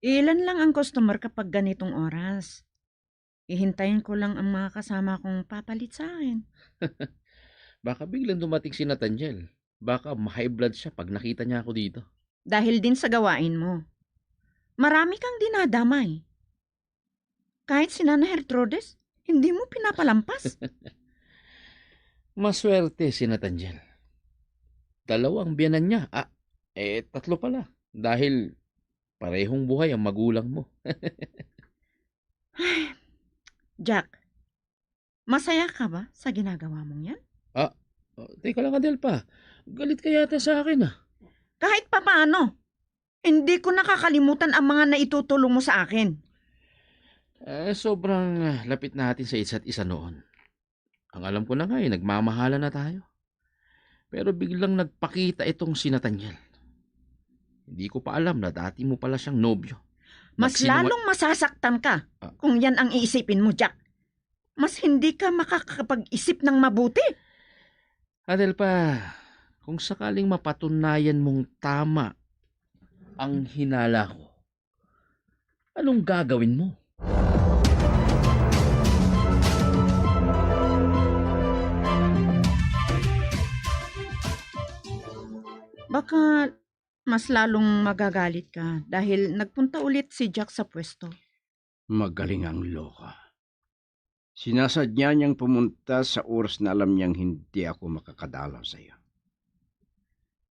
Ilan lang ang customer kapag ganitong oras? Hihintayin ko lang ang mga kasama kong papalit sa akin. Baka biglang dumating si Nathaniel. Baka ma-high blood siya pag nakita niya ako dito. Dahil din sa gawain mo. Marami kang dinadamay. Kahit si Nana Gertrudes, hindi mo pinapalampas. Maswerte si Nathaniel. Dalawa ang biyanan niya. Ah, eh, tatlo pala. Dahil parehong buhay ang magulang mo. Jack, masaya ka ba sa ginagawa mong yan? Ah, oh, teka lang, Adelpa. Galit ka yata sa akin, ah. Kahit papaano, hindi ko nakakalimutan ang mga naitutulong mo sa akin. Eh, sobrang, ah, lapit natin sa isa't isa noon. Ang alam ko na nga, eh, nagmamahalan na tayo. Pero biglang nagpakita itong si Nathaniel. Hindi ko pa alam na dati mo pala siyang nobyo. Mas Nagsinuwa- lalong masasaktan ka Ah. kung yan ang iisipin mo, Jack. Mas hindi ka makakapag-isip ng mabuti. Adelpa, kung sakaling mapatunayan mong tama ang hinala ko, anong gagawin mo? Baka mas lalong magagalit ka dahil nagpunta ulit si Jack sa pwesto. Magaling ang loka. Sinasadya niyang pumunta sa oras na alam niyang hindi ako makakadalaw sa iyo.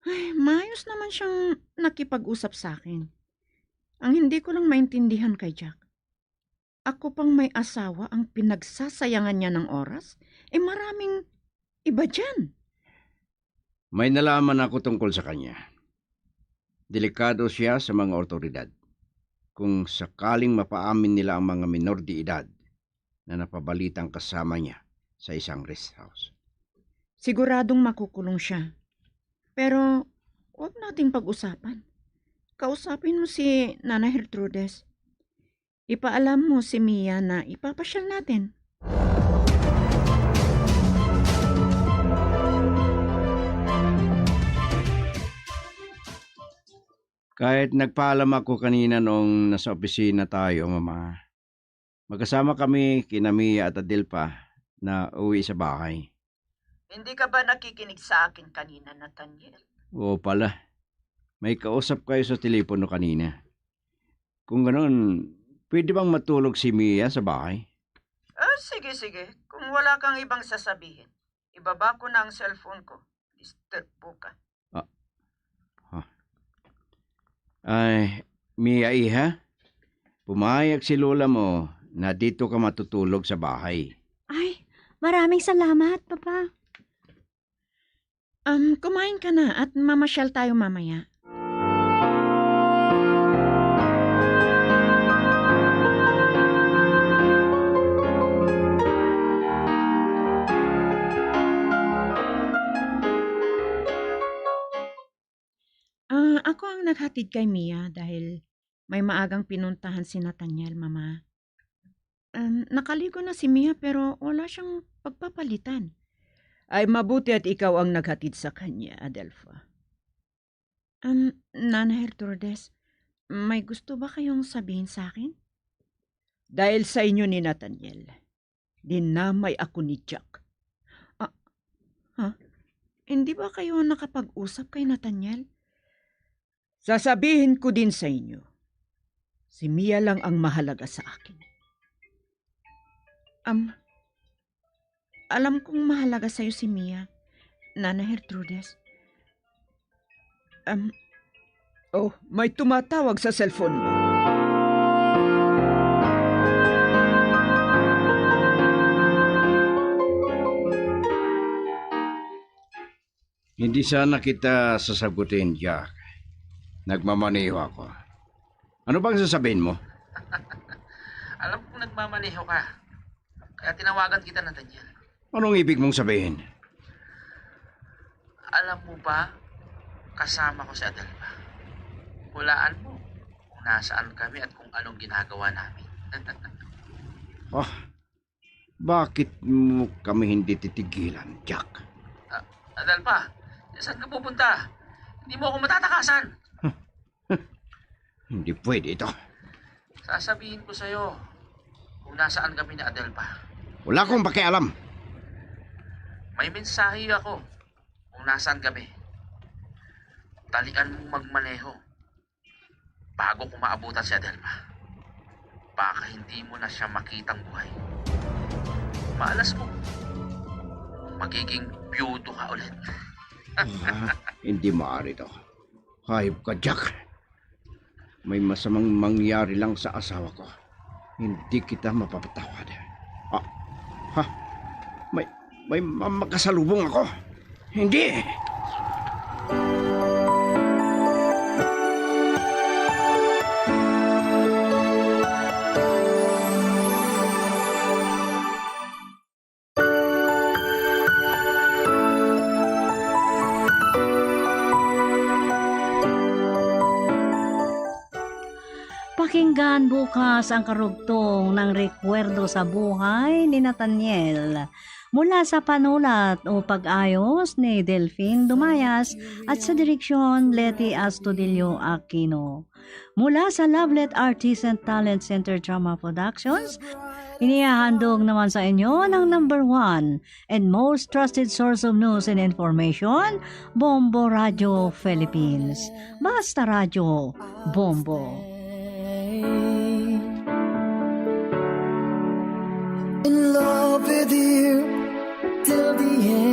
Ay, maayos naman siyang nakipag-usap sa akin. Ang hindi ko lang maintindihan kay Jack, ako pang may asawa ang pinagsasayangan niya ng oras? Eh, maraming iba dyan. May nalaman ako tungkol sa kanya. Delikado siya sa mga awtoridad. Kung sakaling mapaamin nila ang mga minor de edad na napabalitang kasama niya sa isang rest house. Siguradong makukulong siya. Pero huwag nating pag-usapan. Kausapin mo si Nana Gertrudes. Ipaalam mo si Mia na ipapasyal natin. Kahit nagpaalam ako kanina noong nasa opisina tayo, Mama, magkasama kami kina Mia at Adelpa na uwi sa bahay. Hindi ka ba nakikinig sa akin kanina, Nathaniel? Oo pala. May kausap kayo sa telepono kanina. Kung ganun, pwede bang matulog si Mia sa bahay? Ah, sige, sige. Kung wala kang ibang sasabihin, ibaba ko na ang cellphone ko. Disturbo ka. Ah. Ha. Ay, Mia, iha, pumayag si lola mo na dito ka matutulog sa bahay. Ay, maraming salamat, Papa. Um, kumain ka na at mamasyal tayo mamaya. Ah, ako ang naghatid kay Mia dahil may maagang pinuntahan si Nathaniel, Mama. Um, nakaligo na si Mia pero wala siyang pagpapalitan. Ay, mabuti at ikaw ang naghatid sa kanya, Adelfa. Um, Nana Gertrudes, may gusto ba kayong sabihin sa akin? Dahil sa inyo ni Nathaniel, dinamay ako ni Jack. Ah, ha? Hindi ba kayo nakapag-usap kay Nathaniel? Sasabihin ko din sa inyo, si Mia lang ang mahalaga sa akin. Am, alam kong mahalaga sa'yo si Mia, Nana Gertrudes. Um, oh, may tumatawag sa cellphone mo. Hindi sana kita sasagutin, Jack. Nagmamaneho ako. Ano bang sasabihin mo? Alam kong nagmamaneho ka. Kaya tinawagan kita, Nathaniel. Anong ibig mong sabihin? Alam mo ba, kasama ko si Adelba. Hulaan mo kung nasaan kami at kung anong ginagawa namin. Oh, bakit mo kami hindi titigilan, Jack? Ah, Adelba, saan ka pupunta? Hindi mo ako matatakasan. Hindi pwede ito. Sasabihin ko sa'yo kung nasaan kami ni Adelba. Wala akong pakialam. May mensahe ako kung nasaan kami. Talian mong magmaneho bago ko maabutan si Adelba. Baka hindi mo na siya makitang buhay. Malas mo. Magiging biyudo ka ulit. Ah, hindi maaari to. Hayop ka, Jack. May masamang mangyari lang sa asawa ko. Hindi kita mapapatawad. Ah, ha? May, may ma- makasalubong ako? Hindi! Pakinggan bukas ang karugtong ng Rekwerdo sa Buhay ni Nathaniel, mula sa panulat o pag-ayos ni Delphine Dumayas at sa direksyon Leti Astudillo Aquino. Mula sa Lovelet Artisan Talent Center Drama Productions, inihahandog naman sa inyo ng number one and most trusted source of news and information, Bombo Radio Philippines. Basta Radyo, Bombo. In love with you till the end.